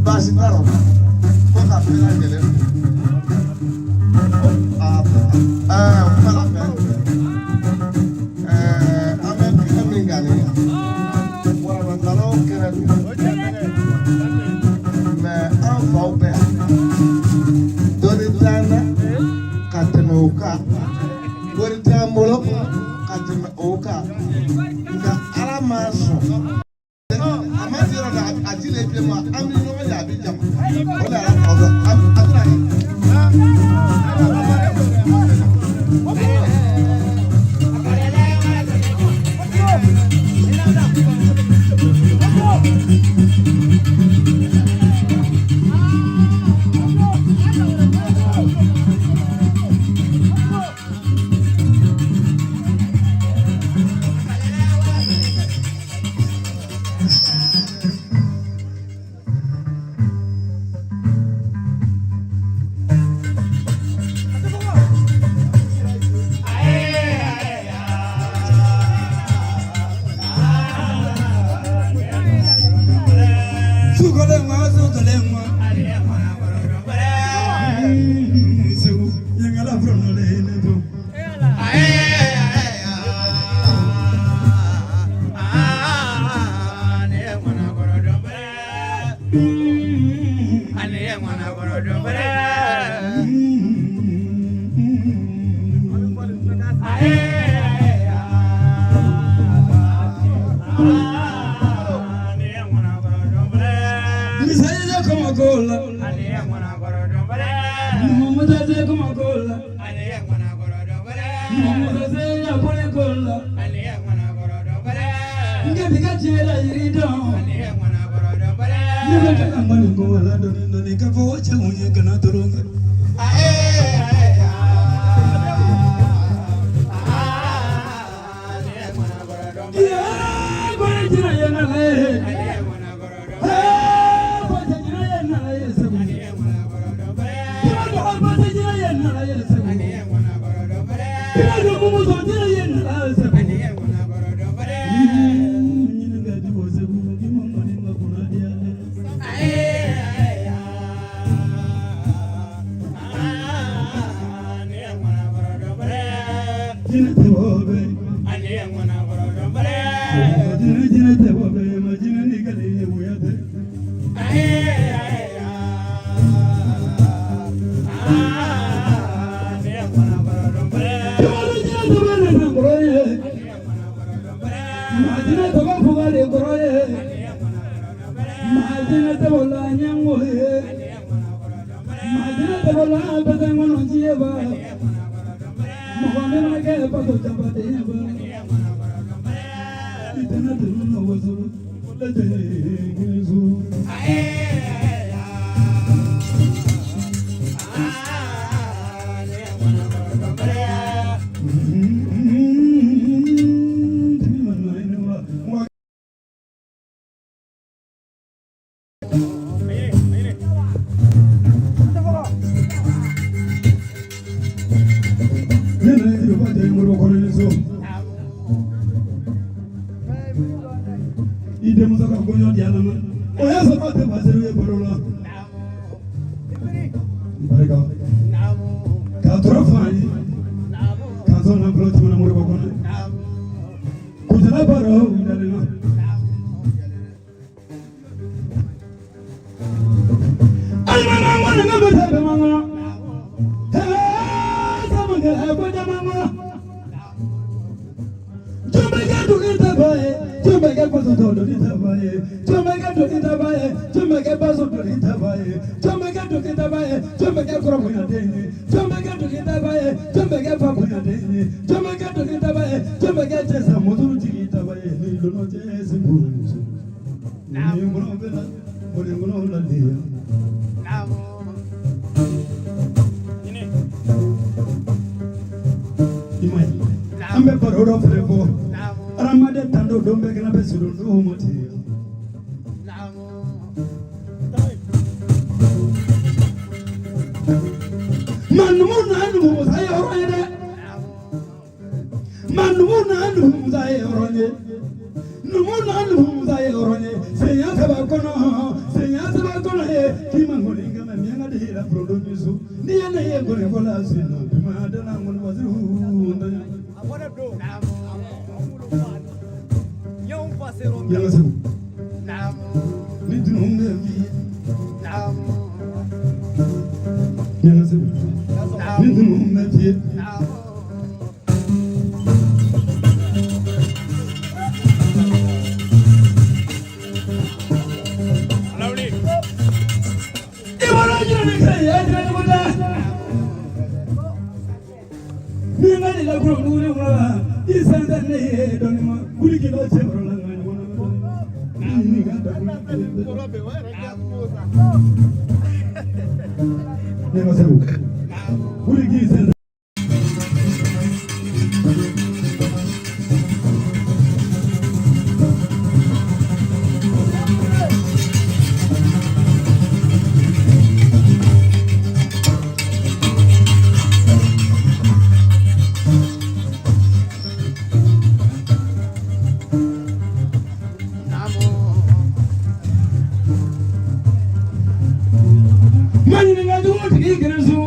Baasi t'a rɔ ko ka bɛɛ lajɛlen fo. O fana fɛ an bɛ kɛnɛ min kan nin ye, warabantalaw kɛnɛ don, mɛ an faw bɛ yan, dɔnni t'an na ka tɛmɛ o kan, wari t'an bolo ka tɛmɛ o kan, nka Ala m'a sɔn. A ma se yɔrɔ la, a ji le bilen ma, an bɛ ɲɔgɔn ye, a bɛ jama o de y'a kɔrɔ a bɛna ye. ye, jɔn bɛ kɛ dɔnkilidaba ye, jɔn bɛ kɛ fa bonyaden ye, jɔn bɛ kɛ dɔnkilidaba ye, jɔn bɛ kɛ cɛ sa motoro jigi taba ye, ni lɔnɔ cɛ segu muso. Ni kɔnɔ bɛ la, ni kɔnɔ la de ya. I ma ye, an bɛ baro dɔ fɛnɛ fɔ, hadamaden tan don don bɛɛ kɛnɛ bɛ surun don ma ten. Ma numu na numu musa ye hɔrɔn ye dɛ. Ma numu na numu musa ye hɔrɔn ye. Numu na numu musa ye hɔrɔn ye. Senya saba kɔnɔ, senya saba kɔnɔ ye. K'i ma ŋɔni kama miɲanka de la bulondo min so. N'i ye ne ye ŋɔni fɔ la sen na, bi ma dala ŋɔni wasiru ntanya. Yala segu. Ni dunu bɛ fi ye. Yala segu. Ni dunu bɛ fi ye. I bɔra jira ni kɛ ye, jira ni ko tɛ. Ni n ka de la kuro duguni kɔnɔ la, i san tɛ ne ye dɔɔni ma, wuli k'i lɔ cɛ yɔrɔ la nka ɲɔgɔn na. Ni ɲininka da ne ma segu. Wuli k'i sen. Ma ɲininka jugu tigi kɛnɛ so.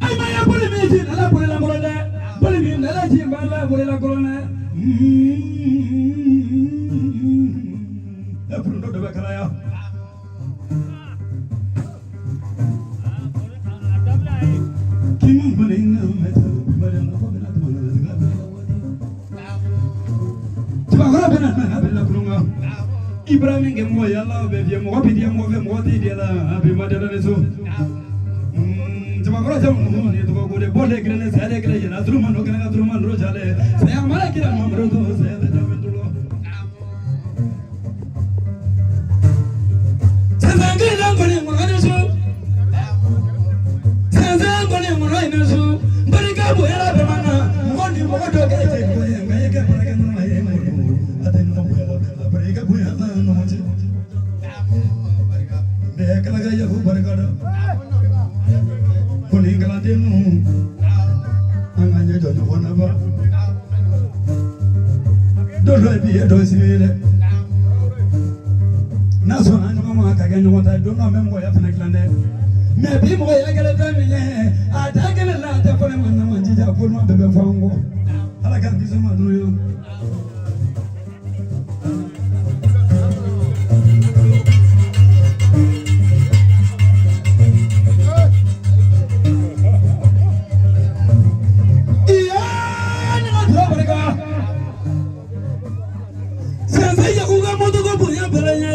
Ayi ma ye boli min ci nala boli lankolon dɛ. Boli min nala ci ba la boli lankolon dɛ. E furundo dɔ bɛ kalaya. K'i ma mali n ka mɛ ta bi ma da fɔ bɛna tuma na sigi a bɛ la waati. Cɛbakɔrɔ bɛna na a bɛ la kulon kan. Ibrahim kɛ mɔgɔ yala bɛ fiyɛ mɔgɔ bi diya mɔgɔ fɛ mɔgɔ t'i diya la a bi ma dala ne so. Cɛbakɔrɔ cɛ mun ni tɔgɔ ko de bɔ de kelen saya de kelen yɛlɛ tulu ma nɔ kɛnɛ ka tulu ma nɔ jale saya mara kira mamadu to saya bɛ daminɛ tulo. Sɛnsɛn kelen na kɔni mɔgɔ ni so. Sɛnsɛn kɔni mɔgɔ ni so. Barika bonya la bɛɛ ma na mɔgɔ ni mɔgɔ dɔ kɛ cɛ ɲɔgɔn ye nka i kɛ baarakɛ ɲɔgɔn ye mɔgɔ a tɛ ɲɔgɔn bonya la bɛɛ la bari i ka bonya la ɲɔgɔn cɛ. Bɛɛ kala ka yafu barika da. Ko nin kalanden ninnu an ka ɲɛ jɔ ɲɔgɔn na ba. Don dɔ ye bi ye dɔ ye sini ye dɛ. N'a sɔnna ɲɔgɔn ma ka kɛ ɲɔgɔn ta ye don dɔ an bɛ mɔgɔya fana dilan dɛ. Mɛ bi mɔgɔya kɛlen fɛn min ye a tɛ kelen la a tɛ fɔ ne ma na ma jija ko ɲuman bɛɛ bɛ fɔ an kɔ. Ala k'an kisi ma n'o ye. Iya ne ka tura barika. Sɛnsɛn yaku ka moto ko bonya bɛrɛ ye.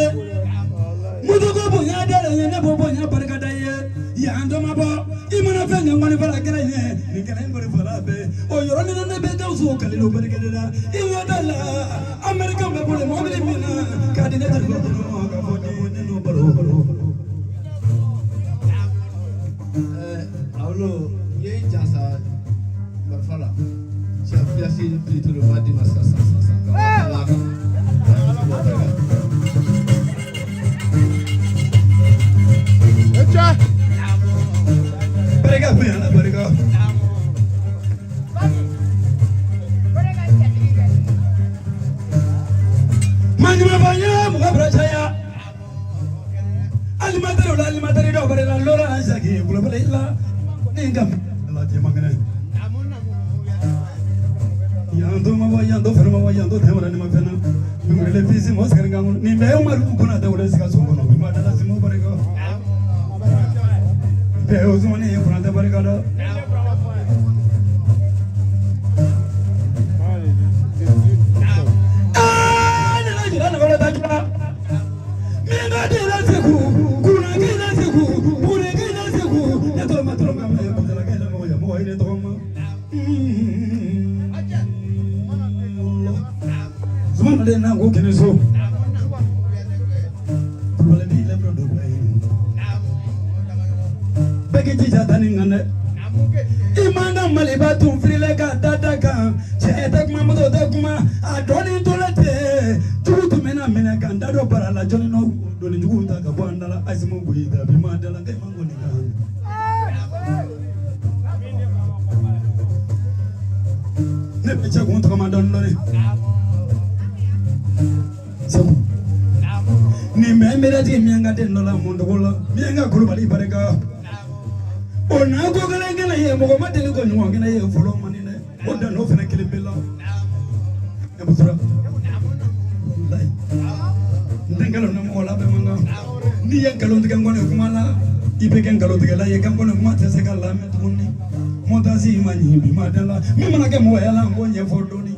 Moto ko bonya dɛrɛ ye ne b'o bonya barika da ye. Yan dɔ ma bɔ i mana fɛn kɛ ŋɔni fara kɛrɛ ye nin kɛlɛ in kɔni fara bɛɛ o yɔrɔnin na ne bɛ Gawusu Kalilu barika de la i ɲɛ t'a la Amɛrikɛnw bɛ boli mɔbili min na k'a di ne terikɛ dɔ ma k'a fɔ ne n'o baro. Awolo n ye jansa marifa la cɛ fiyasi pilitolo ma d'i ma sisan sisan sisan ka ala kan. Barika bonya la barika. Maa ɲuman fɔ n ye mɔgɔ bɛrɛ caya. Alimatari la alimatari dɔw bɛrɛ la lɔra an saki kulubali la ni n ka ala jɛ man kɛnɛ. Yan to ma bɔ yan to fɛnɛ ma bɔ yan to tɛ wɛrɛ ni ma fɛn na. Ngurele fisi mɔ sɛgɛn kan nin bɛɛ ye Umaru Konate wele Sikaso kɔnɔ bi ma dala simu barika. Bɛɛ ye Usumani Konate barika da. Aa ne la jira nafolo ta jira. Min ka di la segu kunna k'i la Bɛɛ k'i jija ta nin kan dɛ. I man ka Maliba tun firilen ka da da kan. Cɛ tɛ kuma, muso tɛ kuma, a dɔɔnin tolen ten. Jugu tun bɛna minɛ ka n da don bara la jɔnni nɔ doni jugu ta ka bɔ an da la. Asimu Goyita bi ma da la k'e man kɔni kan. Ne bɛ cɛ kun tɔgɔma dɔɔnin dɔɔnin. Segu. Nin bɛ n bɛrɛtigi miyanka den dɔ la mɔntogo la miyanka kulubali barika. O n'a ko kelen kelen ye mɔgɔ ma deli ko ɲɔgɔn kelen ye fɔlɔ man di dɛ. O dan n'o fana kelen bɛ la. Ne muso walayi n tɛ nkalon da mɔgɔ la bɛɛ man kan. N'i ye nkalon tigɛ n kɔni kuma la i bɛ kɛ nkalontigɛla ye kan kɔni kuma tɛ se ka lamɛn tuguni. Mɔntasi ma ɲi bi ma da la min mana kɛ mɔgɔ ya la n k'o ɲɛfɔ dɔɔni.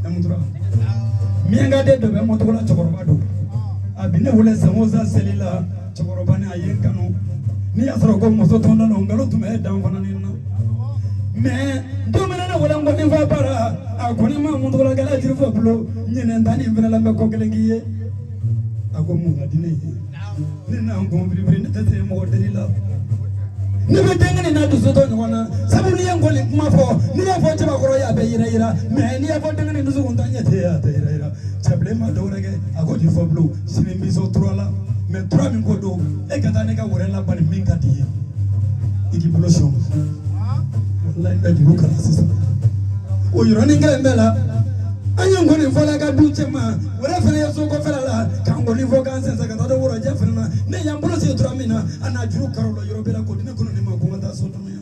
Ne muso miyanka den dɔ bɛ mɔtogo la cɛkɔrɔba don. A bi ne wele san o san seli la cɛkɔrɔba ni a ye n kanu. N'i y'a sɔrɔ ko muso tɔn da nkalon tun bɛ dan fana ni na. Mais don min na ne wele n kɔni fa bara a kɔni ma mɔtogola kɛlɛ jiri fɔ bolo ɲinɛ ta nin fana la n bɛ ko kelen k'i ye. A ko mun ka di ne ye. Ne na n kun biribiri ne tɛ se mɔgɔ deli la. Ne bɛ denkɛ n'a dusu to ɲɔgɔn na sabu n'i ye n kɔni kuma fɔ n'i y'a fɔ cɛbakɔrɔ ye a bɛ yira yira mais n'i y'a fɔ denkɛ ni dusukun t'a ɲɛ tɛ a tɛ yira yira. Cɛbilen ma dɔwɛrɛ kɛ a ko jiri fɔ bolo sini n b'i sɔn tura la mais tura min ko don e ka taa ne ka wɛrɛ laban min ka di i ye i k'i bolo sɔn walayi n bɛ juru kala sisan o yɔrɔnin kelen bɛɛ la an ye nkɔni fɔla ka du cɛ ma wɛrɛ fana ye so kɔfɛla la ka nkɔni fɔ k'an sɛnsɛn ka taa don worojɛ fana na ne y'an bolo sigi tura min na a n'a juru kari o la yɔrɔ bɛɛ la k'o di ne kɔnɔ ne ma ko n ka taa so dun yan.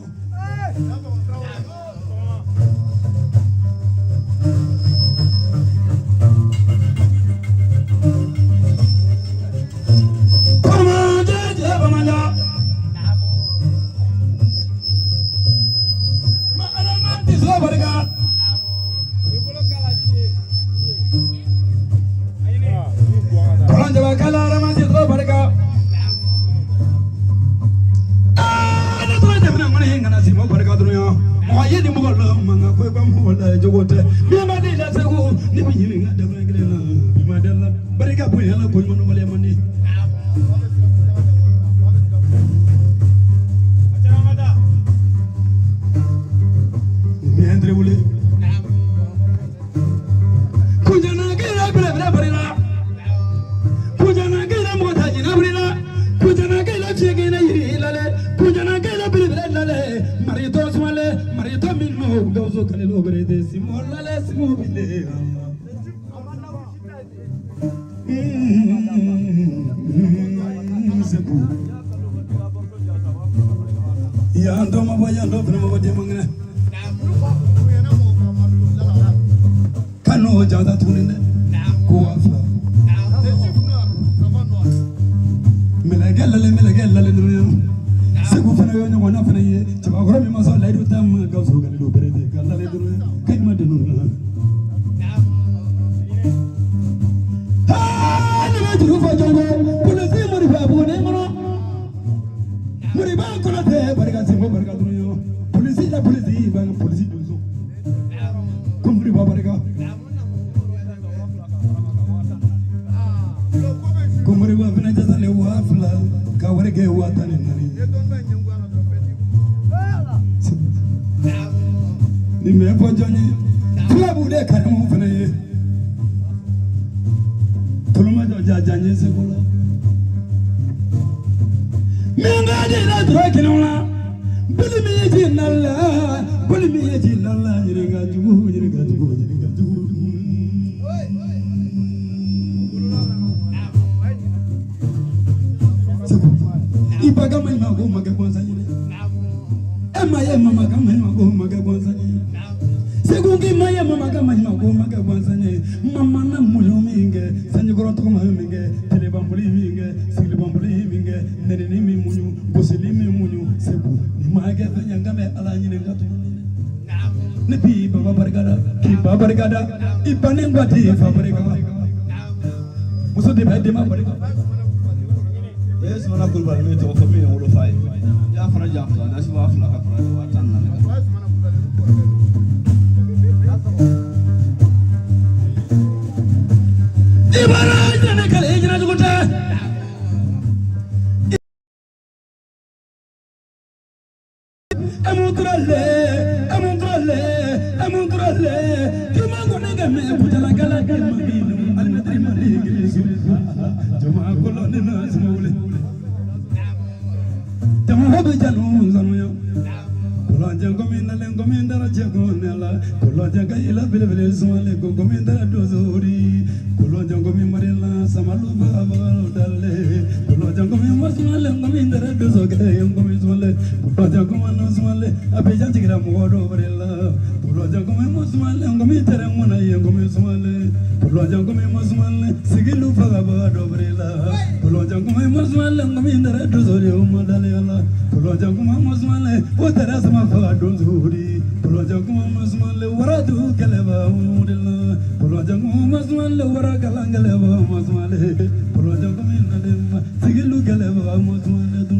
Amuturale, amuturale, amuturale. Kima kone game bujala gala kima binu alimatri mali girisu. Jama koloni na smule. Jama hobe jalu zanuya. Kolonja gominda le gominda la jagonela. Kolonja gaila bele bele sumale gominda la dozori. Kolonja gomi marila samalu baba dale. Kolonja gomi masumale gominda la dozoge gomi sumale. Kolonja gomi sumale abeja tigira modo barela. Kolonja gomi masumale gomi terengona ye gomi sumale. Kolonja gomi masumale sigilu baba do barela. Kolonja gomi masumale gominda la dozori umadale ala. Kolonja gomi masumale o terasa ma fa dozori. Kolonja gomi masumale waradu keleba umudela. Kolonja gomi masumale wara kalangale ba masumale. Kolonja gomi nalema sigilu keleba masumale dum.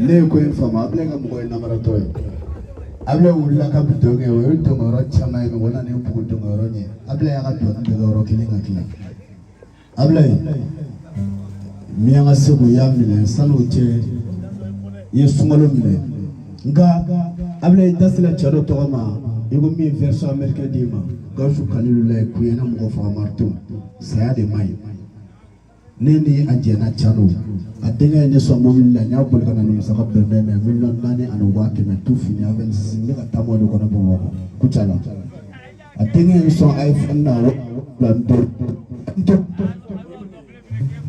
Ne ye ko in faamu a bɛna kɛ mɔgɔ ye namaratɔ ye a bɛna wulila ka bi dɔn kɛ o ye dɔnkɛyɔrɔ caman ye mɛ o nana bugu dɔnkɛyɔrɔ ɲɛ a bɛna y'a ka dɔnni bɛɛ kɛ yɔrɔ kelen ka tila a bɛna ye miyanka segu y'a minɛ san'o cɛ i ye sunkalo minɛ nka a bɛna i da sera cɛ dɔ tɔgɔ ma i ko min ye version américain d'i ma Gawusu Kalilulayi kuɲɛna mɔgɔ faga marito saya de man ɲi ne ni a jɛna can don a denkɛ ye ne sɔn mobili la n y'a boli ka na ni musaka bɛnbɛn mɛ 4,100,000 tout fini avec ne ka taama de kɔnɔ Bamakɔ Kucala a denkɛ ye n sɔn iPhone na wa n to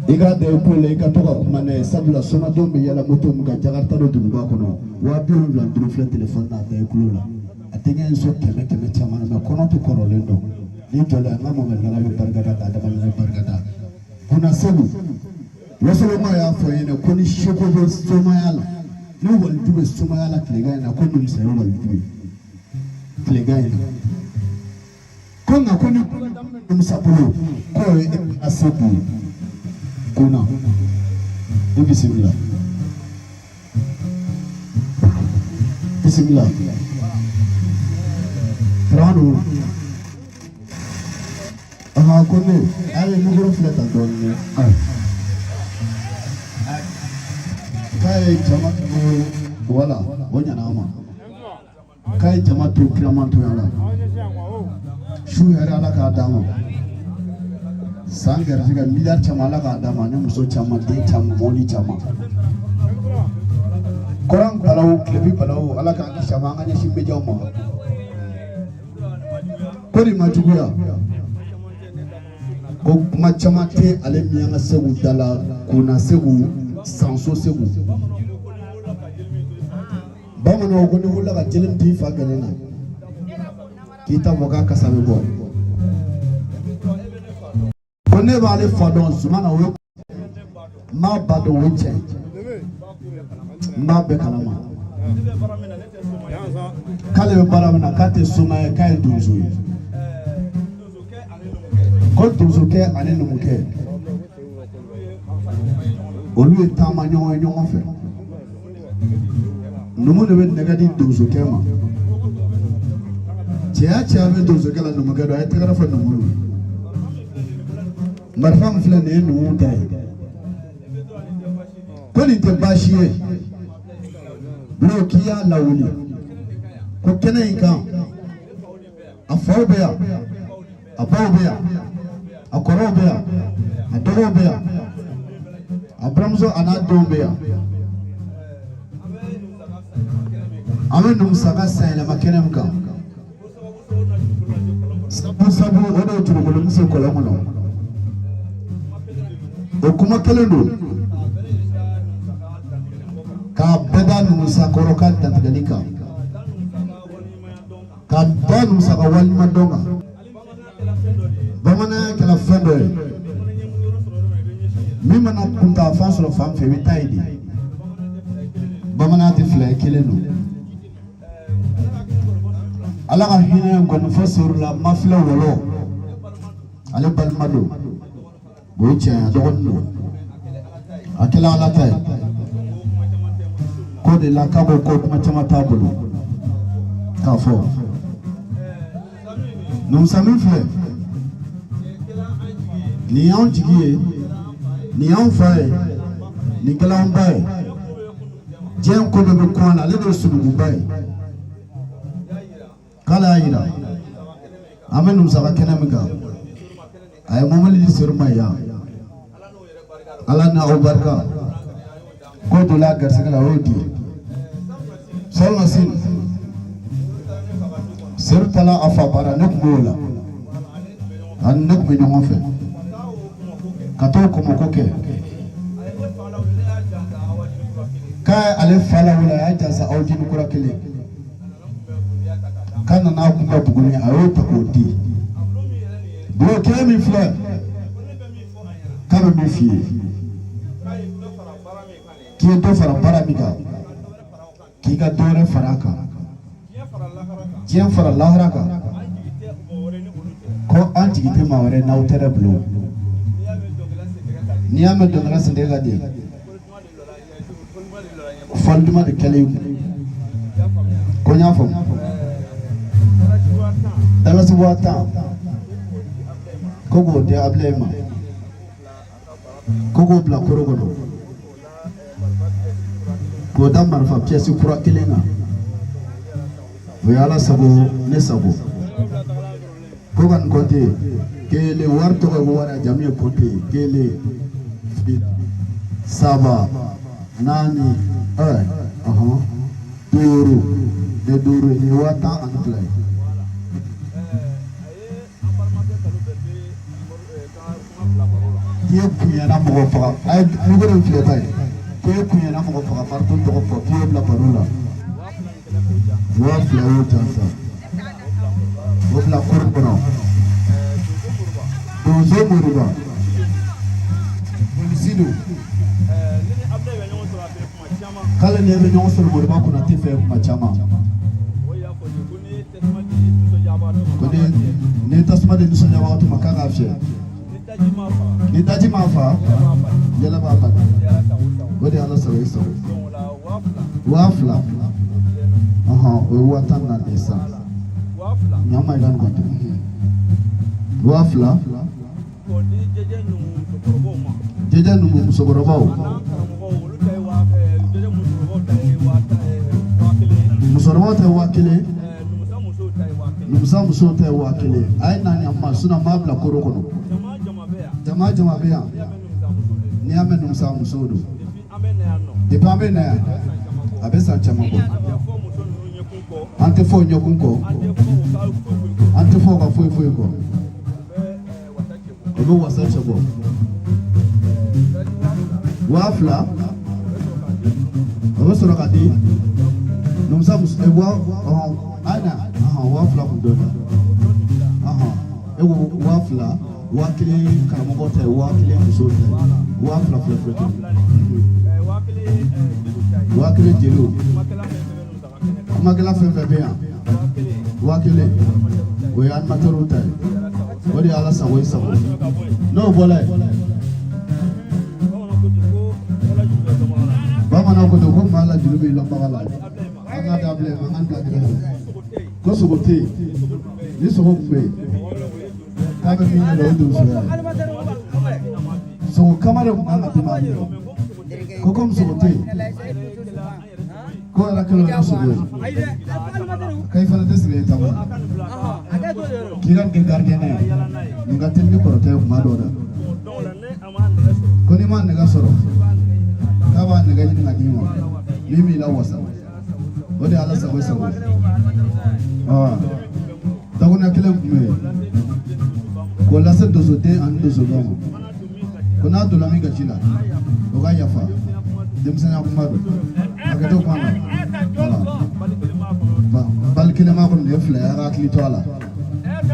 i k'a da i tulo la i ka to ka kuma n'a ye sabula somadenw bɛ yala moto min kan Jakarta don duguba kɔnɔ 75 000 filɛ telefɔni na a da i tulo la a denkɛ ye n sɔn kɛmɛ kɛmɛ caman na mɛ kɔnɔ tɛ kɔrɔlen dɔn ni jɔlen an ka Mohamed Lala bɛ barika da k'a dabali bɛ barika da Kunna Segu wasoloma y'a fɔ n ɲɛna ko ni seko bɛ somaya la ni waliju bɛ somaya la tilegan in na ko Numisa ye waliju ye tilegan in na ko nka ko ni Numisa bolo k'o ye e ka Segu ye Kunna i bisimila bisimila Karamɔgɔ Ɔhɔn ko ne a ye micro filɛ tan dɔɔnin k'a ye jama to wala o ɲana a ma k'a ye jama to kiramantonya la su hɛrɛ ala k'a d'a ma san garisɛgɛ miliyari caman ala k'a d'a ma ni muso caman den caman mɔbili caman kɔrɔn balawu tilebi balawu ala k'an kisi a ma an ka ɲɛsin médiaw ma ko nin ma juguya ko kuma caman tɛ ale miyanka segu da la kona segu sanso segu bamananw ko ni wulila ka jeli min t'i fa gɛlɛn na k'i ta fɔ k'a kasa bɛ bɔ ko ne b'ale fa dɔn Zumana o ye n b'a ba dɔn o ye tiɲɛ n b'a bɛɛ kalama k'ale bɛ baara min na k'a tɛ soma ye k'a ye donso ye ko donsokɛ ani numukɛ olu ye taama ɲɔgɔn ye ɲɔgɔn fɛ numu de bɛ nɛgɛ di donsokɛ ma cɛya cɛya bɛ donsokɛ la numukɛ don a ye tɛgɛrɛ fɔ numu ye marifa min filɛ nin ye numu ta ye ko nin tɛ baasi ye bulon k'i y'a lawuli ko kɛnɛ in kan a faw bɛ yan a baw bɛ yan a kɔrɔw bɛ yan a dɔgɔw bɛ yan a buramuso a n'a denw bɛ yan an bɛ Numusa ka sanyɛlɛma kɛnɛ min kan sabu sabu o de ye jurukolo min se kɔlɔn kɔnɔ o kuma kelen don k'a bɛɛ da Numusa kɔrɔ ka dantigɛli kan ka da Numusa ka waleɲuman dɔn kan bamananya kɛra fɛn dɔ ye min mana kuntaa fan sɔrɔ fan fɛ i bɛ taa yen de bamananya tɛ fila ye kelen don ala ka hinɛ nkɔnifɔ seru la mafilɛ wɔlɔ ale balima don o ye tiɲɛ ye a dɔgɔnin don a kɛla ala ta ye ko de la k'a ko ko kuma caman t'a bolo k'a fɔ Numusa min filɛ nin y'anw jigi ye nin y'anw fa ye nin kɛla anw ba ye diɲɛ ko bɛɛ bɛ kun a la ale de ye sunukunba ye k'ale y'a yira an bɛ Numusa ka kɛnɛ min kan a ye mobili di seru ma yan ala ni aw barika ko donna a garisɛgɛ la o y'o di salmasin Seru taara a fa bara, ne tun b'o la, ani ne tun bɛ ɲɔgɔn fɛ ka t'o kɔmɔko kɛ. K'a ye ale fa lawuli, a y'a jansa aw jini kura kelen k'a nana a kunbɛn Buguni, a y'o ta k'o di. Bulon kelen min filɛ, k'a bɛ min f'i ye, k'i ye dɔ fara baara min kan, k'i ka dɔ wɛrɛ fara a kan, diɲɛ fara lahara kan, ko an jigi tɛ maa wɛrɛ n'aw tɛ dɛ. Bulon, n'i y'a mɛn dɔnkilida sen tɛ ka di, fɔli duman de kɛlen i kun. Ko n y'a faamu. Dalasi 10,000, ko k'o di Abilayi ma, ko k'o bila koro kɔnɔ, k'o da marifa piyɛsi kura kelen kan, o ye Ala sago ne sago. Ko ka nin kɔnte kelen, wari tɔgɔ ye ko wari, a jamu ye Kɔnte. Kelen, fila, saba, naani, ɔhɔn, duuru, nin ye duuru ye, nin ye 12,000 ye. K'i ye kunyana mɔgɔ faga, a ye micro in filɛ ta ye, k'i ye kunyana mɔgɔ faga, marito tɔgɔ fɔ, k'i y'o bila baro la, 2000 y'o jansa, o bila koro kɔnɔ. Donso Moriba, polisi don. K'ale ni e bɛ ɲɔgɔn sɔrɔ Moriba Konate fɛ kuma caman. Ko ni tasuma di nisɔndiyabagatɔ ma, k'a k'a fiyɛ, ni daji m'a fa, yɛlɛ b'a ba. O de ye Ala sago i sago. 2000, ɔhɔn, o ye 14,000 ye sisan. Ɲama i ka nin kɔnte 2000. Jɛjɛ numu musokɔrɔbaw, musokɔrɔbaw ta ye 1000, numusa musow ta ye 1000. A ye na ɲa ma, sinon n b'a bila koro kɔnɔ. Jama jama bɛ yan, n'i y'a mɛn numusa musow don. Depuis an bɛ na yan, a bɛ san caman bɔ. An tɛ fɔ o ɲɛkun kɔ, an tɛ fɔ o ka foyi foyi kɔ. O bɛ wasa cɛ bɔ. 2000, o bɛ sɔrɔ ka di numusa muso wa ɔhɔn, a na ɔhɔn, 2000 kun dɔɔnin. Ɔhɔn, e ko 2000, 1000 karamɔgɔ ta ye, 1000 musow ta ye, 2000 filɛ filɛ tuguni, 1000 jeliw, kumakɛla fɛn fɛn bɛ yan, 1000, o ye animatɛriw ta ye. O de ye Ala sago i sago. N'o bɔra yen, bamananw ko ten ko maa la juru b'i lɔnbaga la. An k'a da bilen, an k'an bila kɛrɛfɛ ko sogo tɛ yen. Ni sogo tun bɛ yen, k'a bɛ min ɲɛ dɔn, o ye donsoya ye. Sogo kama de tun kan ka d'i ma. Ko komi sogo tɛ yen, ko yɛrɛ kɛlen ni sogo ye, k'i fana tɛ sigi i ta kɔnɔ, k'i ka nin kɛ gardien ye. Nin ka teli ni kɔrɔtɛ ye kuma dɔw la. Ko n'i ma nɛgɛ sɔrɔ, k'a b'a nɛgɛ ɲini ka d'i ma min b'i lawasa. O de ye Ala sago sago. Dakuruɲɛ kelen tun bɛ yen k'o lase donsoden ani donsoba ma, ko n'a donna min gasi la, o ka yafa, denmisɛnninya kuma don, hakɛto kuma na. Voilà, bali kelen b'a kɔnɔ, nin ye fila ye, a ka hakili to a la.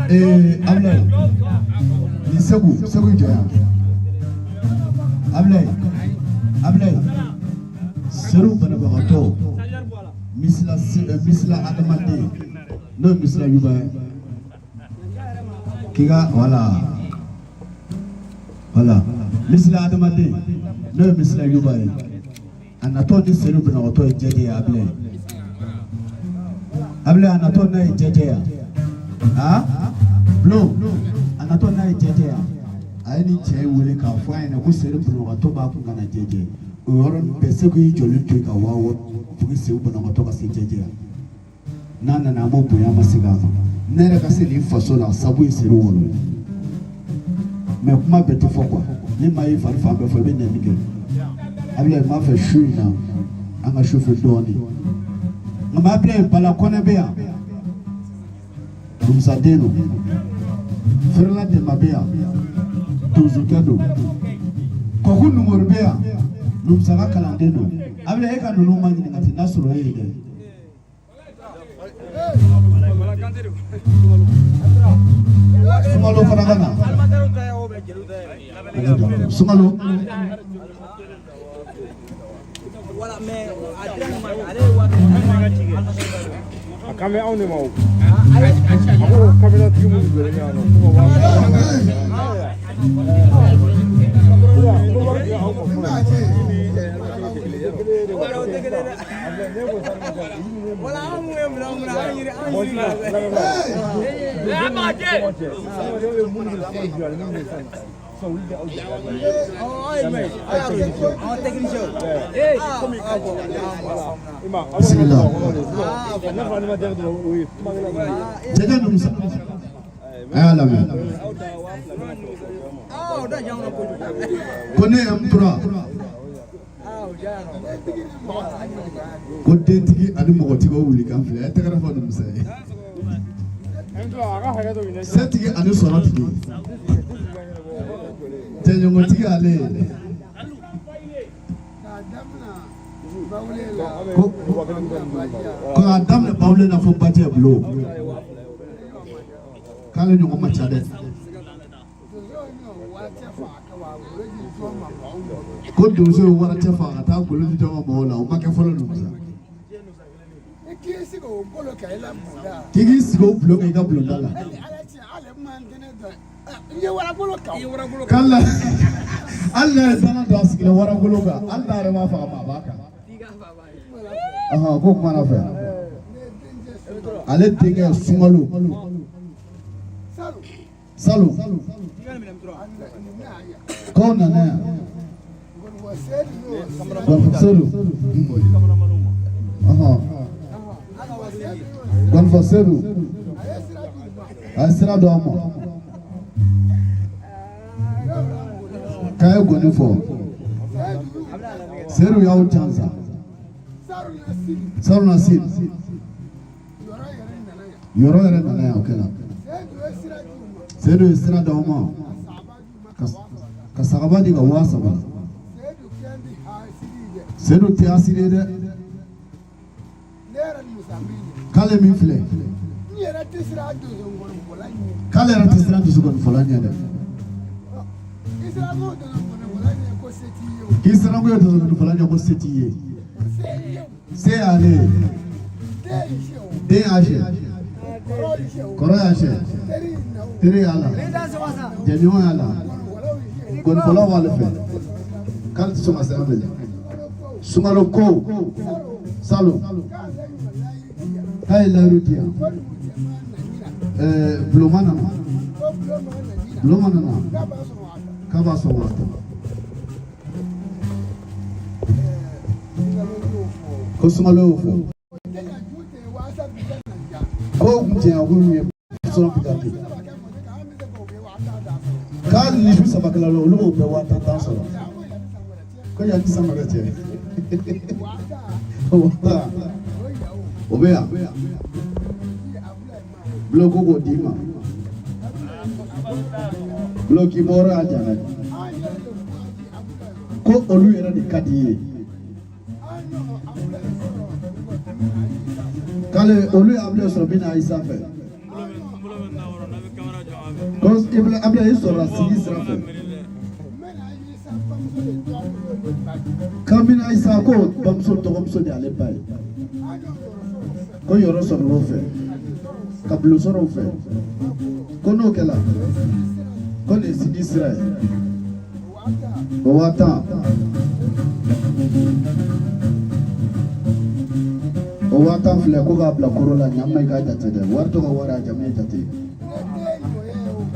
Ee Abilayi, nin Segu, Segu jɔ yan. Abilayi, Abilayi, Seru banabagatɔ misila, misila adamaden, n'o ye misila yuba ye, k'i ka voilà voilà, misila adamaden, n'o ye misila yuba ye, a natɔ ni Seru banabagatɔ ye jɛjɛ ye. Abilayi, Abilayi, a natɔ n'a ye jɛjɛ yan. A bulon, a natɔ n'a ye jɛjɛ yan. A ye nin cɛ in wele k'a fɔ a ɲɛna ko Seru banabagatɔ b'a kun ka na jɛjɛ. O yɔrɔnin bɛɛ, Segu y'i jɔlen to yen ka 6000 pour que Seru banabagatɔ ka se jɛjɛ yan. N'a nana, an b'o bonya ma segin a ma. Ne yɛrɛ ka se nin faso la, sabu ye Seru wɔlɔ ye. Mais kuma bɛɛ tɛ fɔ quoi. Ni maa y'i fari fan bɛɛ fɔ, i bɛ nɛni kɛ. Abilayi, n b'a fɛ su in na an ka chauffer dɔɔnin. Nka Abilayi, Bala Kɔnɛ bɛ yan. Numusaden don. Feerela Denba bɛ yan, donsokɛ don. Kɔku Numori bɛ yan, Numusa ka kalanden don. A bɛna e ka ninnu ma ɲininka ten n'a sɔrɔ e ye dɛ. Sunkalo fana ka na. Sunkalo. A kan bɛ anw de ma o. A ko kabilatigi minnu jɔlen bɛ yan nɔ k'u ka Bisimila. Jɛgɛ Numusa. A y'a lamɛn. Ko ne M3. Ko dentigi ani mɔgɔtigiw wuli kan filɛ. A ye tɛgɛrɛ fɔ Numusa ye. Setigi ani sɔrɔtigi. Jɛɲɔgɔntigi ale ye. Ko k'a daminɛ bawule na fo bajɛ bulon. K'ale ɲɔgɔn ma ca dɛ. Ko donso ye waracɛ faga ka taa golo di dɔ ma mɔgɔw la, o ma kɛ fɔlɔ Numusa. K'i k'i sigi o bulon kan i ka bulonda la. K'ale hali n'a ye zana don a sigilen waragolo kan, hali n'a yɛrɛ m'a faga maa b'a kan. K'o kumana fɛ. Ale denkɛ Sunkalo. Salo. K'aw nana yan. Gɔnfɔ Sedu. Gɔnfɔ Sedu. A ye sira d'aw ma. K'a ye gɔni fɔ. Sedu y'aw jansa. Saruna Sidi. Yɔrɔ yɛrɛ nana yan o kɛra. Sedu ye sira d'aw ma. Ka sagaba di ka 3000. Sedu tɛ asidi ye dɛ. K'ale min filɛ. K'ale yɛrɛ tɛ siran dusukɔnifɔla ɲɛ dɛ. K'i siran ko ye dusukɔnifɔla ɲɛ ko se t'i ye. Se y'ale ye. Den y'a sɛ. Kɔrɔ y'a sɛ. Teri y'a la. Jɛɲɔgɔn y'a la. Gɔnifɔlaw b'ale fɛ. K'ale tɛ sɔn ka sira minɛ. Sunkalo ko salo k'a ye layiru di yan. Bulonba nana. Bulonba nana. K'a b'a sɔn wa tan. Ko Sunkalo y'o fɔ. Ko kun tiɲɛ ko ye sɔrɔ bi ka ten. K'ale ni su saba kɛla la olu b'o bɛɛ 10,000 sɔrɔ. Ko yanni san wɛrɛ cɛ. 10,000 o bɛ yan. Bulon ko k'o d'i ma. Bulon k'i bɔ yɔrɔ y'a jan dɛ. Ko olu yɛrɛ de ka di i ye. K'ale olu ye Abulayi sɔrɔ min na Ayisa fɛ. Ko Abulayi sɔrɔla sigi sira fɛ. Kabini Ayisa ko bamuso dɔgɔmuso de y'ale ba ye. Ko yɔrɔ sɔrɔla o fɛ. Ka bulon sɔrɔ o fɛ. Ko n'o kɛla ko nin ye sigi sira ye. O 10,000. O 10,000 filɛ ko k'a bila koro la ɲa ma i k'a jate dɛ. Wari tɔgɔ wari a jamu ye jate.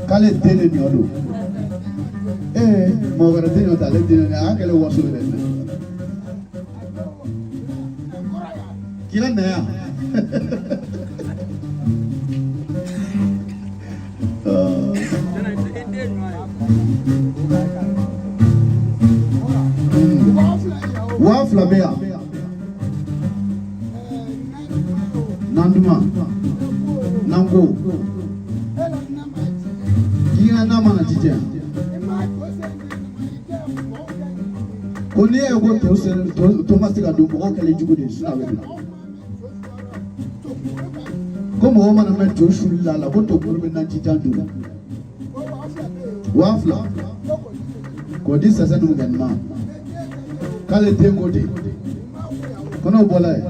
K'ale den de ɲɔ don. Ee mɔgɔ wɛrɛ den ɲɔ tɛ ale den de a y'a kɛlen waso yɛrɛ ye. K'i la na yan. 2,000 bɛ yan. Nanduma. Nanko. Baasi tɛ yan. Ko n'i y'a ye ko to seri to ma se ka dun, mɔgɔw kɛlen jugu de ye, sinon a bɛ dun. Ko mɔgɔw mana mɛn to suli la ko to bolo bɛ najijan dun. 2000 k'o di Sɛsɛ numukɛ ma, k'ale den ko ten, ko n'o bɔla yen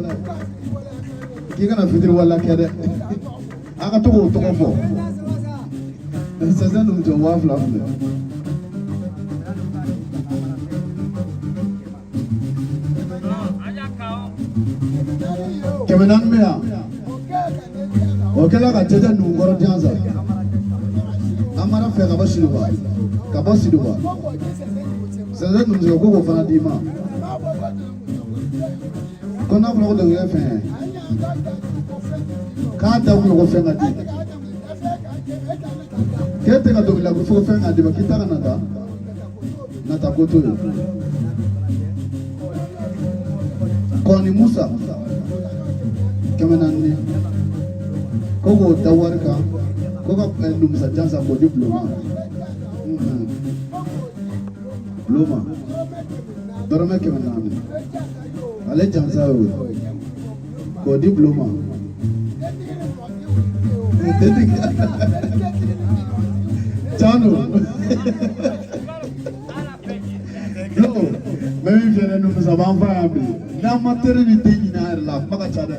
k'i kana fitiriwale kɛ dɛ, a ka to k'o tɔgɔ fɔ. Sɛsɛ numukɛ 2000 filɛ. 400 bɛ yan, o kɛla ka jɛjɛ nugukɔrɔ diyan sa. Amara fɛ ka bɔ Siduba, ka bɔ Siduba. Sɛsɛ numukɛ ko k'o fana d'i ma. Ko n'a fɔra ko dɔnkili fɛn k'a da kun ko fɛn ka di, k'e tɛ ka dɔnkili la ko fo fɛn ka di ma, k'i ta ka nata nata ko to yen. Kɔni Musa 400 ko k'o da wari kan, ko ka numusa jansa k'o di bulon ma. Bulon ma dɔrɔmɛ 400, ale jansa y'o ye, k'o di bulon ma. Tiɲɛ don. Bulon n bɛ min f'i ɲɛna, numusa b'an fa yan bi, n'an ma teri ni den ɲini an yɛrɛ la, a kuma ka ca dɛ.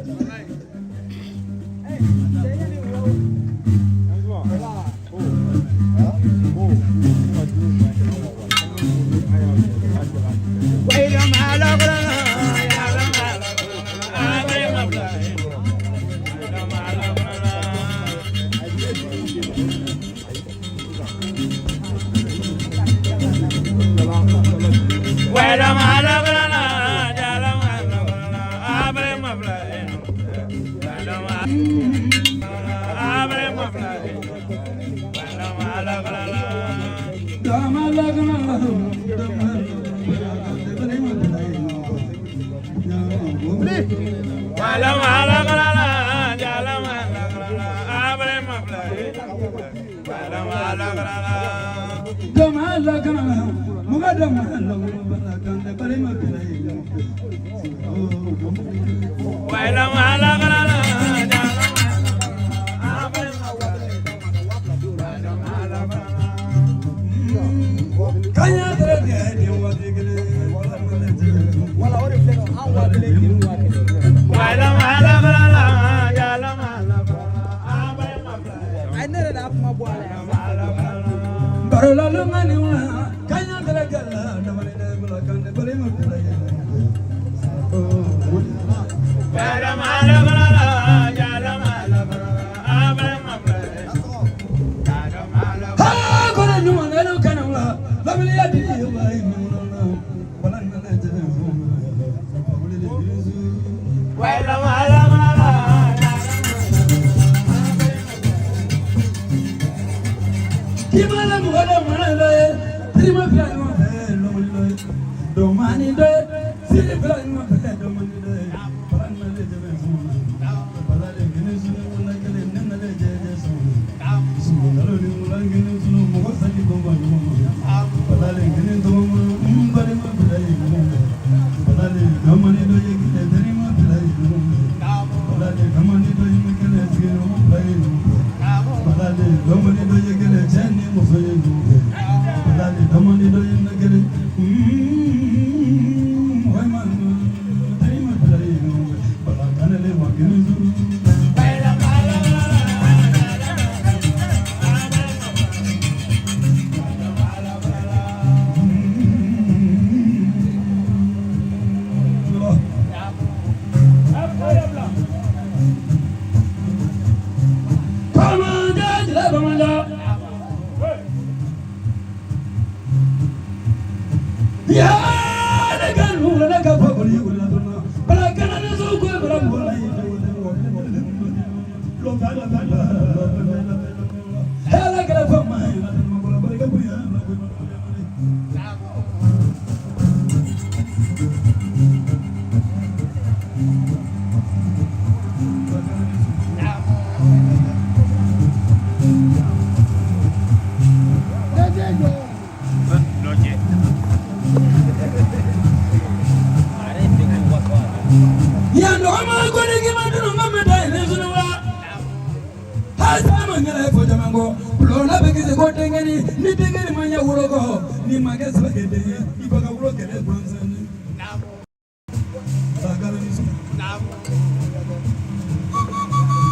man kɛnɛ fɔ caman kɔ bulon bɛ kisi ko denkɛni ni denkɛni ma ɲɛ wolo kɔ ni ma kɛ sɛbɛ kɛ den ye i ba ka wolo kɛlɛ gansan ye.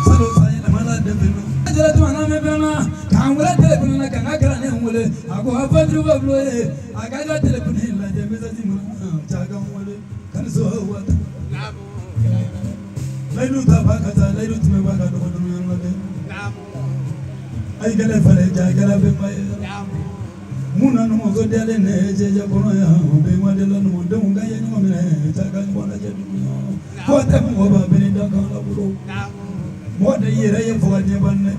Salo san yɛlɛma la denmisɛnninw. A jɛra tuma na mɛn fɛn na k'an wele telefɔni na k'an ka kalanden wele a ko a fajiri ka bulon ye a k'a ka telefɔni lajɛ message mana na cɛ ka n wele kaniso waati. Layidu ta ba ka taa layidu tun bɛ ba ka dɔgɔ dunuya la dɛ. Ayi kɛlɛ fɛlɛ ja kɛra bɛnba ye. Mun na numuso diyalen ne jɛjɛ kɔnɔ yan bɛnba de la numudenw ka ye ɲɔgɔn minɛ cɛ ka ɲɔgɔn lajɛ dunuya. Ko tɛ mɔgɔ ba bɛɛ ni da kan la bolo. Mɔgɔ de yɛrɛ ye fo ka diɲɛ ban dɛ.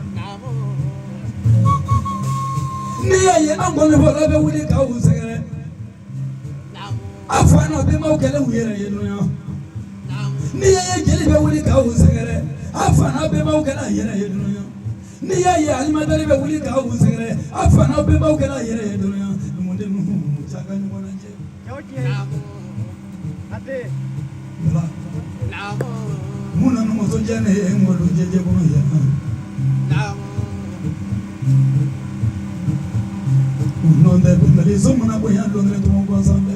N'i y'a ye an kɔni fɔlɔ bɛ wuli k'aw sɛgɛrɛ. A fa n'aw bɛnbaw kɛlen u yɛrɛ ye dunuya. N'i y'a ye jeli bɛ wuli k'aw sɛgɛrɛ a fa n'aw bɛnbaw kɛlen a yɛrɛ ye dunuya. N'i y'a ye alimatari bɛ wuli k'aw sɛgɛrɛ a fa n'aw bɛnbaw kɛlen a yɛrɛ ye dunuya. Numudenw cɛ ka ɲɔgɔn lajɛ. Wala. Mun na numuso diya ne ye n wolo jɛjɛ kɔnɔ yan. N'o tɛ bɛnbali so mana bonya don kelen tɔgɔ gansan dɛ.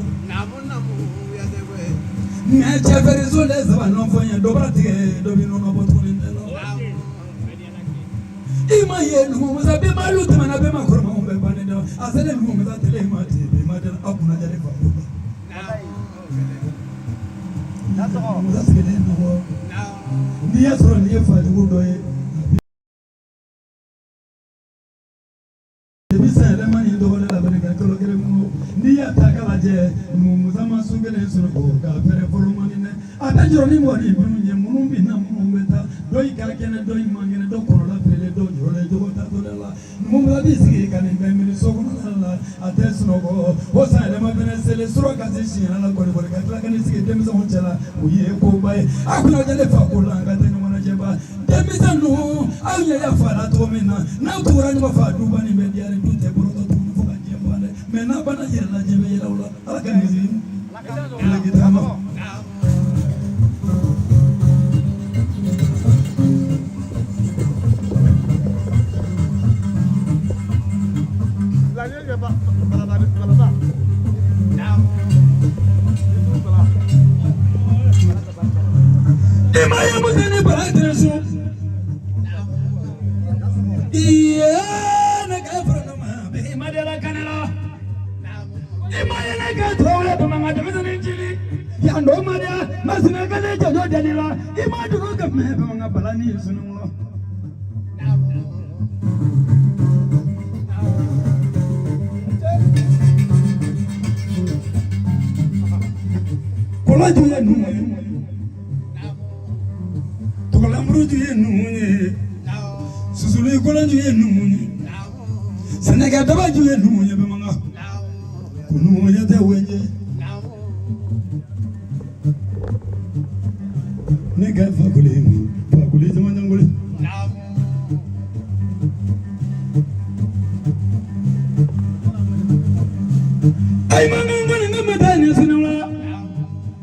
Mɛ cɛfɛrin so de saba nɔ fɔ n ye dɔ b'a tigɛ dɔ bɛ nɔnɔ bɔ tuguni dɛ. I ma ye numumusa bɛnbalu tɛmɛna bɛnba kɔrɔmaw bɛɛ bannen dɛ. A selen numumusa tele ma ten bɛnba de aw kunna jalen fa ko la. Musa sigilen nɔgɔ. N'i y'a sɔrɔ nin ye fajugu dɔ ye. I bɛ san yɛlɛma ni dɔgɔnin labɛn ka kalo kelen bɔ n'i y'a ta k'a lajɛ numumusa ma sun kelen sɔrɔ ka fɛrɛ fɔlɔ man di dɛ. A bɛ jɔrɔ ni mɔgɔ ni minnu ye minnu bɛ na minnu bɛ taa dɔ in ka kɛnɛ dɔ in man kɛnɛ dɔ kɔrɔla feere dɔ jɔlen jogo ta dɔ la numumusa b'i sigi ka nin bɛɛ miiri so kɔnɔna la a tɛ sunɔgɔ o san yɛlɛma fɛnɛ selen sɔrɔ ka se siɲɛ la kɔli kɔli ka tila ka n'i sigi denmisɛnw cɛ la o ye koba ye a kunna jalen fa ko la an ka taa ɲɔgɔn lajɛ ba denmisɛn ninnu aw ɲɛ y'a fa la cogo min na n'aw tugura ɲɔgɔn fa duba nin bɛ diya du tɛ bɔrɔtɔ tuguni fo ka diɲɛ ban dɛ mɛ n'a banna yɛrɛ la diɲɛ bɛ yɛlɛ o la ala ka nin sigi taama. I ma ye muso ni bara tɛ sun. Iye ne ka fara ma bɛ i ma deli ka ne la. I ma ye ne ka tubabu bamanan denmisɛnnin jili. Yan dɔ ma diya ma sinakale jɔjɔ deli la. I ma duru ka mɛn bamanan bala ni sunuŋu. Kɔlɔju ye numu ye. Tɔgɔlamuruju ye numu ye. Susuli kɔlɔju ye numu ye. Sɛnɛkɛ dabaju ye numu ye bamanan. Ko numuya tɛ wɛnjɛ. Ne ka fakoli fakoli caman jangoli. Ayi ma n kɔni n ma taa ɲɛ sini la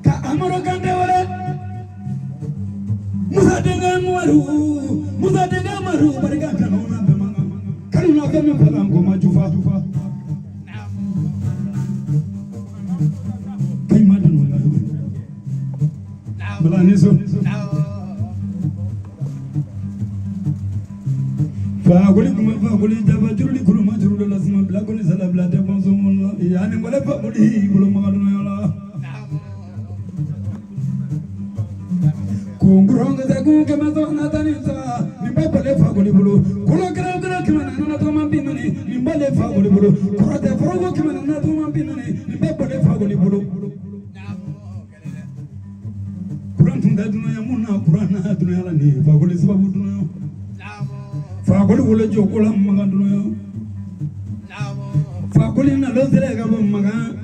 ka Amadu Kante wele. Musa denkɛ Umaru Musa denkɛ Umaru barika kanu na bamanan kanu na fɛn min fɔla n ko ma jufa. Kayi ma dunu la bala ni so. Fakoli kuma fakoli jaba juruli kuruma juru la suma bila kɔni sala bila tɛ bɔn so la yanni wale fakoli bolo magadun yɔrɔ la. Kunkurɔnkisɛ kun 713 nin bɛɛ bɔlen fakoli bolo kolo kelen kelen 440 nin bɔlen fakoli bolo kɔrɔtɛ foroko 440 nin bɛɛ bɔlen fakoli bolo. Kuran tun tɛ dunuya mun na kuran na dunuya la nin fakoli sababu dunuya. Fakoli wolo jɔ ko la makan dunuya. Fakoli nalon sera ka bɔ makan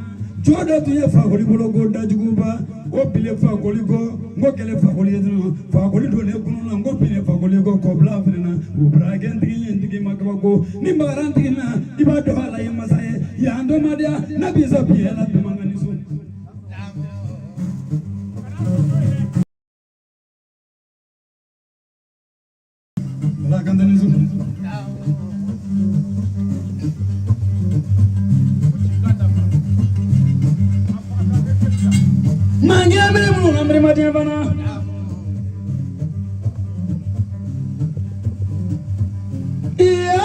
jɔ dɔ tun ye fakoli bolo ko dajuguba o bile fakoli kɔ n ko kɛlɛ fakoli ye dɔrɔn fakoli donnen kunun na n ko bile fakoli kɔ kɔbila fɛnɛ na o bila kɛ n tigi ye n tigi ma kabako ni magara n tigi na i b'a dɔn ala ye masa ye yan dɔ ma diya n'a b'i sɔn bi ala bɛ man kan ni so. Ala kan tɛ ni su. Mange mele munu na mele matin fana. Iya,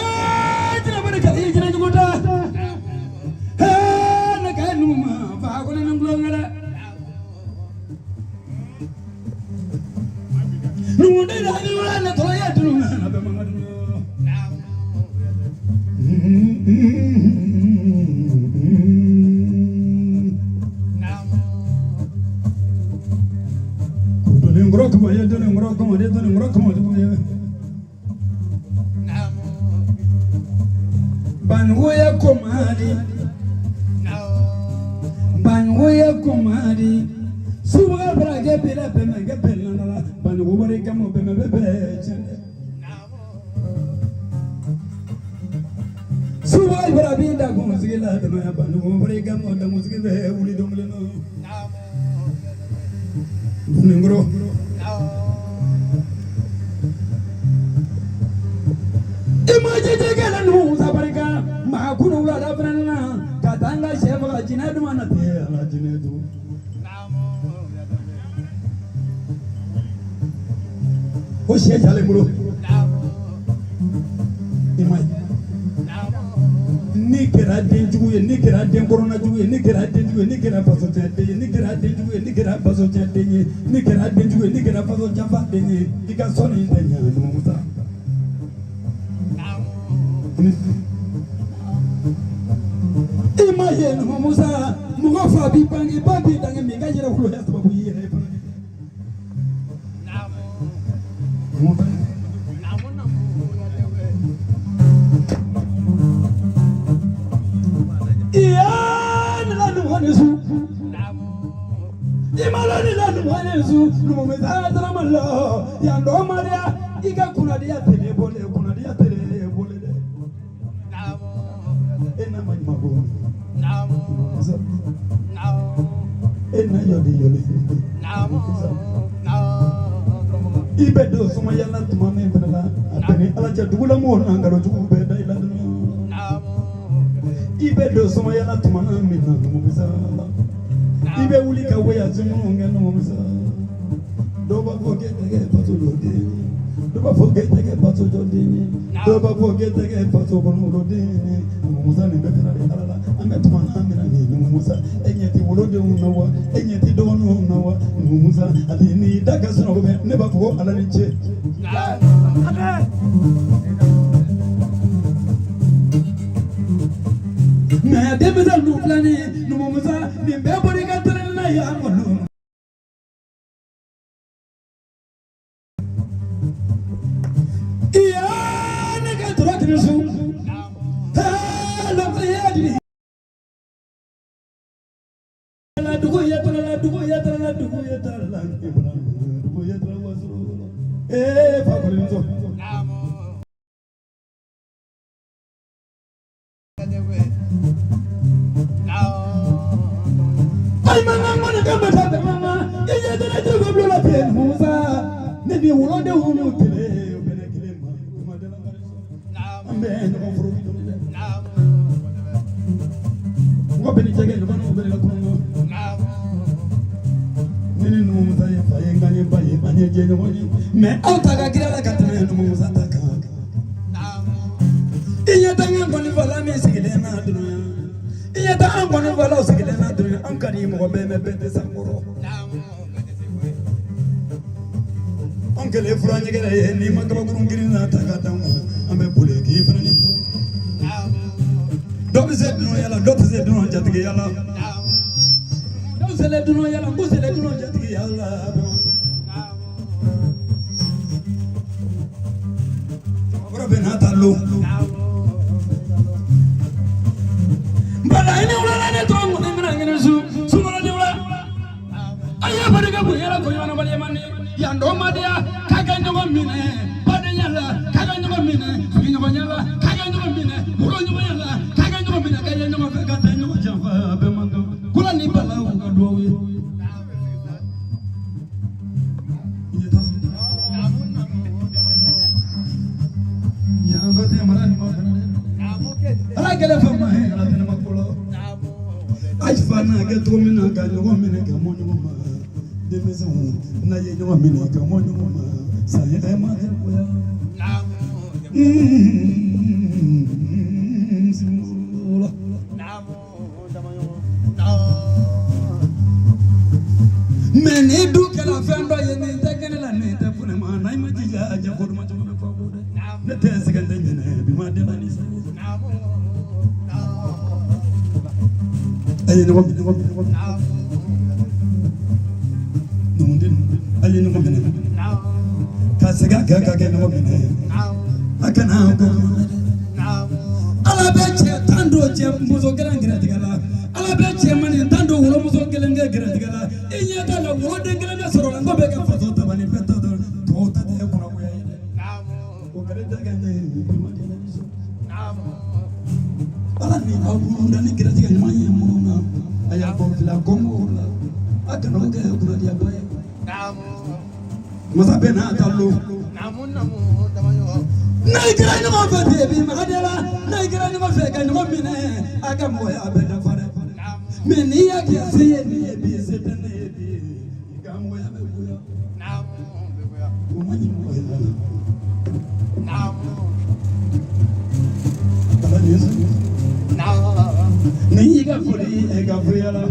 jina bari ka iya jina juguta. He, na ka numa fa ko na ngulo ngara. Numu de la ni wala na to ya tunu na be manga tunu. Bangoya komadi, bangoya komadi, suba brage pela pema ge pela la, bango bare kamo pema bebe chende. Suba brabi da gumzila dama bango bare kamo da muzgi be uli dongle no. Ningro. Imaje nu sabarika ma kunu la da frana ka tanga sheva jina duma na te ala jine du o she jale muro imai ni kɛra den jugu ye, ni kɛra den kɔrɔna jugu ye, ni kɛra den jugu ye, ni kɛra faso cɛ den ye, ni kɛra den jugu ye, ni kɛra faso cɛ den ye, ni kɛra den jugu ye, ni kɛra faso janfa den ye, i ka sɔnni tɛ ɲɛ Numusa. I ma ye Numusa, mɔgɔ fa b'i bange, ba b'i dange, mɛ i ka yɛrɛ woloya sababu y'i yɛrɛ ye fana. Iya ni la nuhane su, imala ni la nuhane su, numumisa dramala, yando maria, iga kunadiya tele bole, kunadiya tele bole de. Ena manyuma bo, ena yoli yoli. I bɛ don sumayala tuma min fana la, a bɛn ni Ala cɛ dugulamɔgɔw n'an nkalonjuguw bɛɛ da i la dɔrɔn. I bɛ don sumayala tuma min na Numumisa, i bɛ wuli ka voyage minnu kɛ Numumisa, dɔw b'a fɔ k'e tɛ kɛ faso jɔden ye, dɔw b'a fɔ k'e tɛ kɛ faso jɔden ye, dɔw b'a fɔ k'e tɛ kɛ faso kɔnɔden ye. Numumisa nin bɛɛ fana bɛ Ala la, an bɛ tuma min na nin Numumisa, e ɲɛ tɛ wolodenw na wa, e ɲɛ tɛ dɔgɔninw na wa, Numumisa, hali n'i da ka sunɔgɔ mɛ, ne b'a fɔ ko Ala ni ce. Mais denmisɛn ninnu filɛ nin ye Numumisa, nin bɛɛ bɔra i ka tɛrɛni na yan kɔnɔ. Iya ne ka tora kiri su, lɔfɛ di. La dugu ye tala la dugu ye tala la dugu ye tala la dugu ye tala waso. Ee fa kɔni muso. Ay mama mwana kama tata mama, iye tena jugo blola te Musa, ne ni wulonde unu tele obene kile ma kuma de la ngariso. Ambe no furu bitole. Ngo beni chege no bana obene la kungo. Ne ni Musa ye fa ye nganye ba ye manye je nyonyi. Me auta ka kira la katene no Musa ta ka. Iye tanga ngoni vala mi sigile na dunya. Iye ta an kɔni fɔlɔ sigilen na dɔrɔn an ka di mɔgɔ bɛɛ mɛ bɛɛ tɛ sankɔrɔ. An kɛlen fura ɲɛgɛrɛ ye n'i ma kabakurun girin na ta ka d'an ma an bɛ boli k'i fana ni to. Dɔ bɛ se dunanya la, dɔ tɛ se dunan jatigiya la. Dɔ bɛ se dunanya la, n ko sele dunan jatigiya la. Cɛkɔrɔba bɛ n'a ta lon. Bala ini wula ne to ngoni mina ngene su sumara ni wula aya barika bu yala ko yona bali mani yando madia kaga nyogo mine bade nyala kaga nyogo mine sugi nyogo nyala kaga nyogo mine muro nyogo nyala kaga nyogo mine kaga nyogo kaga nyogo jafa be mando kula ni bala u ka duwe. gɛlɛn fɛn ma ye ala tɛnɛ ma ko la ayi fa n'a kɛ cogo min na ka ɲɔgɔn minɛ ka mɔ ɲɔgɔn ma denmisɛnw n'a ye ɲɔgɔn minɛ ka mɔ ɲɔgɔn ma san yɛlɛma tɛ goya. Mɛ ni du kɛra fɛn dɔ ye nin tɛ kɛnɛ la nin tɛ funɛ ma n'a ma jija a jɛ ko duman caman bɛ fɔ ko dɛ ne tɛ sɛgɛn tɛ ɲinɛ bi ma deli ni sa a ye ɲɔgɔn minɛ numuden a ye ɲɔgɔn minɛ ka segin a kan ka kɛ ɲɔgɔn minɛ a kana ko ala bɛ cɛ tan don cɛ muso kelen gɛrɛtigɛ la ala bɛ cɛmannin tan don wolomuso kelen kɛ gɛrɛtigɛ la i ɲɛ t'a la woloden kelen bɛ sɔrɔ la n ko bɛ kɛ faso tabali bɛɛ ta dɔrɔn tɔw ta tɛ kunnagoya ye dɛ o kɛlen tɛ kɛ ne ye bi ma deli ni sɔn ala ni aw minnu da ni gɛrɛtigɛ ɲuman ye minnu na a y'a bɔ fila kɔngɔw la a kana o kɛ kunnadiyaba ye masa bɛ n'a ta lo n'a kɛra ɲɔgɔn fɛ bi magadala n'a kɛra ɲɔgɔn fɛ ka ɲɔgɔn minɛ a ka mɔgɔya bɛɛ dafa dɛ mɛ n'i y'a kɛ se ye nin ye bi se tɛ ne ye bi i ka mɔgɔya bɛ goya o ma ɲi mɔgɔ yɛrɛ la ala ni sɔn ni y'i ka foli ye ka fɔ yala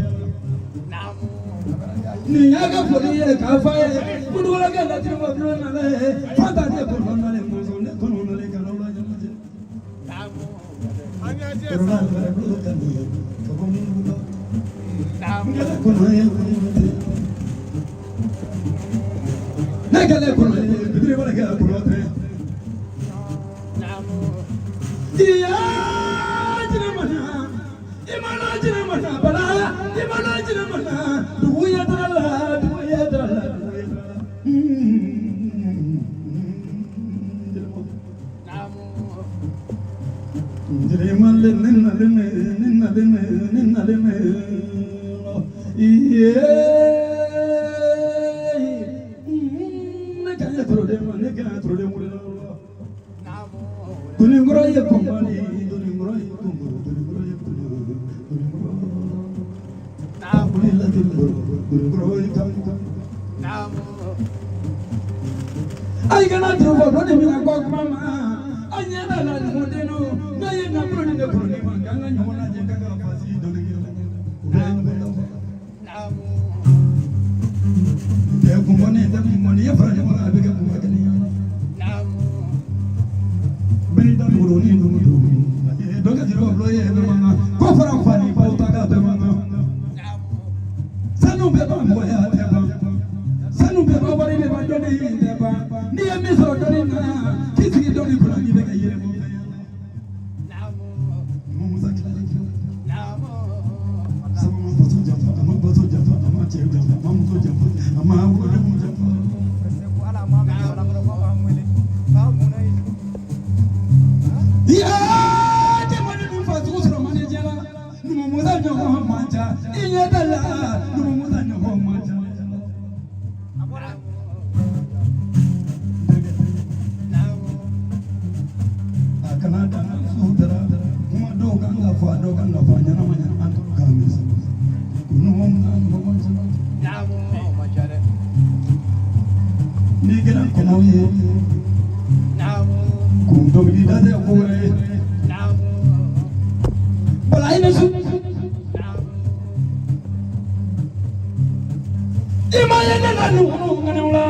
nin y'a ka foli ye k'a fɔ a ye kunugulakɛ latiri ma bulon nana ye fanta ne kɔnɔ nalen mɔzɔn ne kɔnɔ nalen ka n'aw lajɛ kɔrɔla fɛrɛ bolo ka nin ye ka bɔ mungu la n kɛlen kɔnɔ ye ne kɛlen kɔnɔ ye bitiri wɛrɛ kɛ kɔnɔ tɛ iya jinɛ mana i mana jinɛ mana bala i mana jinɛ mana dugu ye dara la dugu ye dara la dugu ye dara la. Doninkɔrɔ ye kɔnbali doninkɔrɔ ye kɔnbali doninkɔrɔ ye kɔnbali doninkɔrɔ wulila doninkɔrɔ ye kɔnbali. Ayi kana juru fɔ ko nin bɛna kɔ kuma ma a ɲɛ b'a la ɲɔgɔn n'a ye nafolo ni ne kɔrɔ ne ma k'an ka ɲɔgɔn lajɛ k'an ka fasi dɔɔni kɛ o bɛ ɲɔgɔn dafa. Tɛ kunbɔni tɛ kunbɔni ye fara ɲɔgɔn kan a bɛ kɛ kunba kelen ye. Bɛɛ n'i ta dugu ni dugu dugu dɔ ka juru bulon ye bɛɛ man kan ko fara fa ni baw ta ka bɛɛ man kan. Sanu bɛɛ ban mɔgɔya tɛ ban. Sanu bɛɛ ban wari bɛɛ ban dɔnni tɛ ban. N'i ye min sɔrɔ dɔnni na k'i sigi dɔnni kunna k'i bɛ ka yɛlɛ bɔ fɛn ye. Musa tilalen filɛ. Sabu ma faso janfa, a ma baso janfa, a ma cɛ janfa, a ma muso janfa, a ma wolodenw janfa. Yaa jamana min fasugu sɔrɔ man di diɲɛ la. Numu Musa ɲɔgɔn man ca. I ɲɛ t'a la Numu Musa ɲɔgɔn man ca. A kana dan sutura kuma dɔw kan ka fɔ a dɔw kan ka fɔ a ɲɛnama ɲɛnama an t'olu kan mɛn. Numu Musa ɲɔgɔn man ca. N'i kɛra kɔnɔw ye kun dɔnkili da tɛ ko wɛrɛ ye. Bala i ni su. I ma ye ne la nuhunu kanaw la.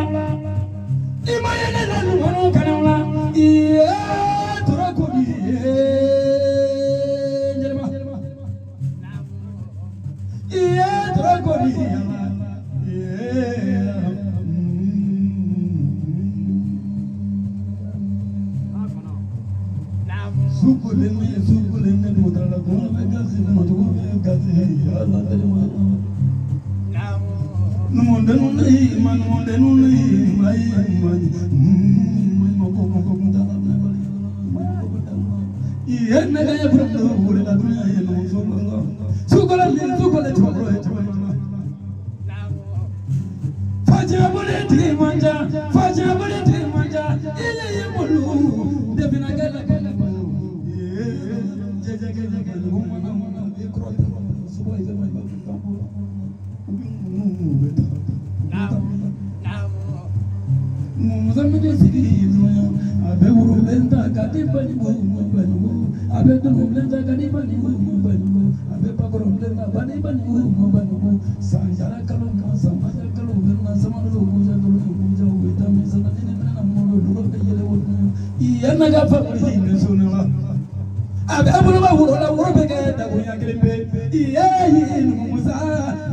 I ma ye ne la nuhunu kanaw la. Iye tora ko di ye jeliba. Iye tora ko di ye. Sukulene sukulene dugutala kɔnɔ bɛ kasi matugu bɛ kasi ala delima. Numudenu ne ma numudenu ne ma ye ma ma ma ko ko ko da la iye ne ka ye bolo wuli la dunya ye numu sukolo sukolo ni sukolo cɛkɔrɔ ye cɛkɔrɔ. Fajɛ bolo tigi man ca fajɛ bolo tigi man ca i ye ye mulu de bɛna kɛ la kɛ la. Dunubilen ta ka di Banjugu ma Banjugu, a bɛ dunubilen ta ka di Banjugu ma Banjugu, a bɛ bakɔrɔbilen ta ka di Banjugu ma Banjugu. Sanjara kalo kan samaja kalo bɛ na samalo kuja kalo kuja u bɛ taa misala ni minɛ na mɔgɔ dɔgɔ bɛ yɛlɛ o dun. I yɛrɛ na ka fakoli ni sunna. A bɛ bolo bɛ woro la woro bɛ kɛ dakuruɲa kelen pe. Iye Numusa,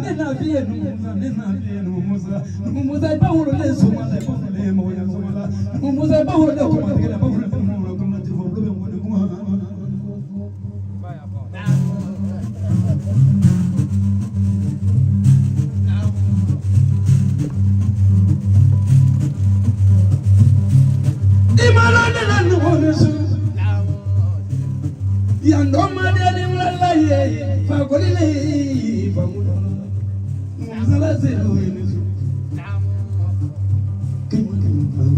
ne na fi ye Numusa, ne na fi ye Numusa. Numusa i ba wololen soma la, i ba wololen mɔgɔya soma la. Numusa i ba wololen kɔmatigɛ la, i ba wololen mɔgɔ la, kɔmati fɔ olu bɛ wele kuma. I ma la ne la numu su. Yando ma de ni wala ye, fakoli le famulo. Numusa la se o ye ne su. Kema kema kema.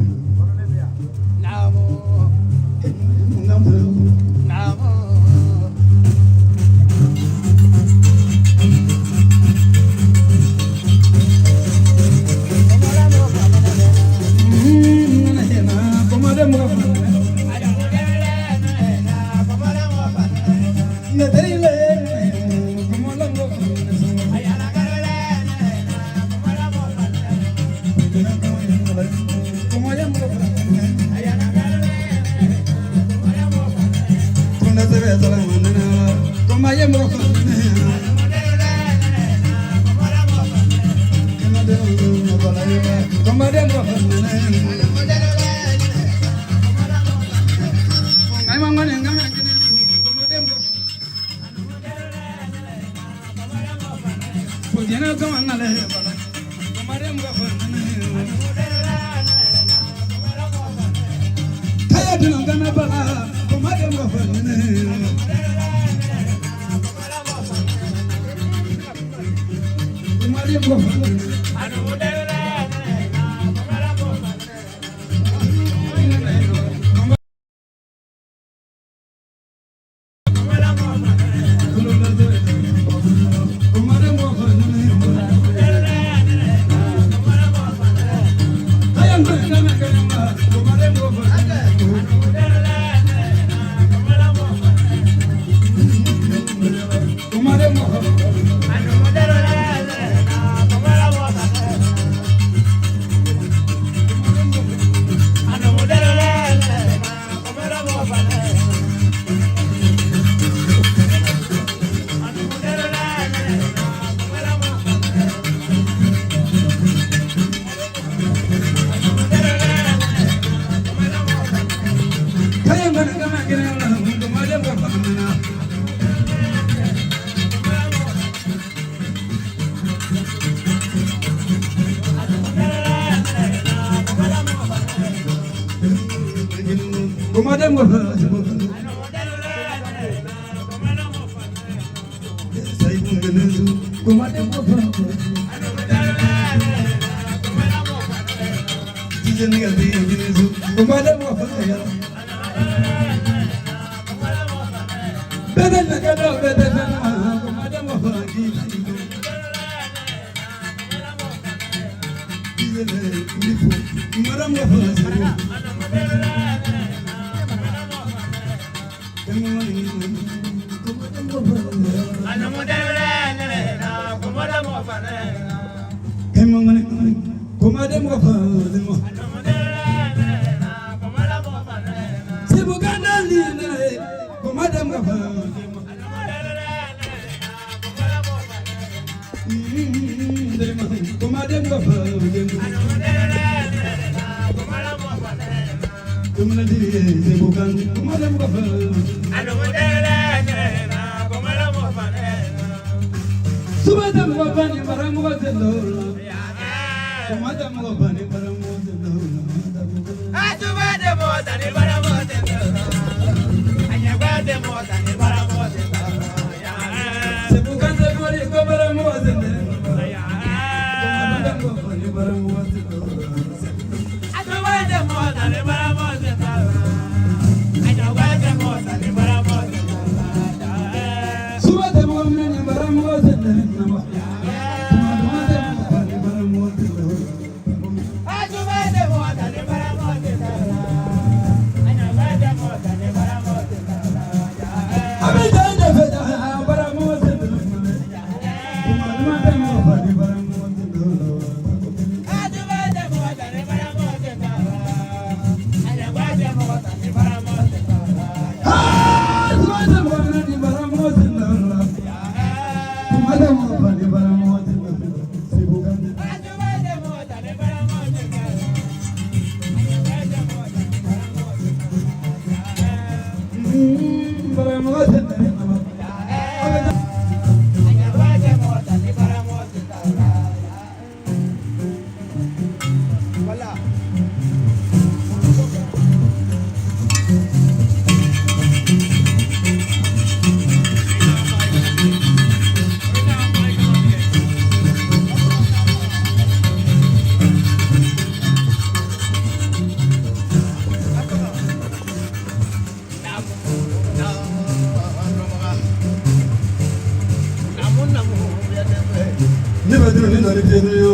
Ni dɔ ni tɛ yo.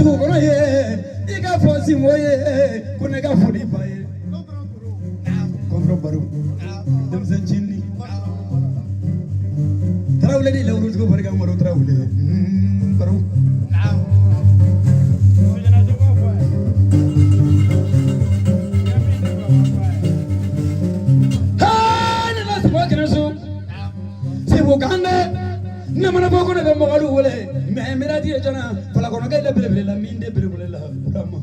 dugu kɔnɔ ye i ka fɔ Sinbo ye ko ne ka foli b'a ye kɔnfɔ baro denmisɛn cinin Tarawele ni lawurujugu barika Umaru Tarawele baro ne na Sinbo kɛnɛ so Sinbo kan dɛ ne mana bɔ ko ne bɛ mɔgɔlu wele mɛ miradi ye jɔna falakɔnɔkɛ la belebele la min de belebele la Burama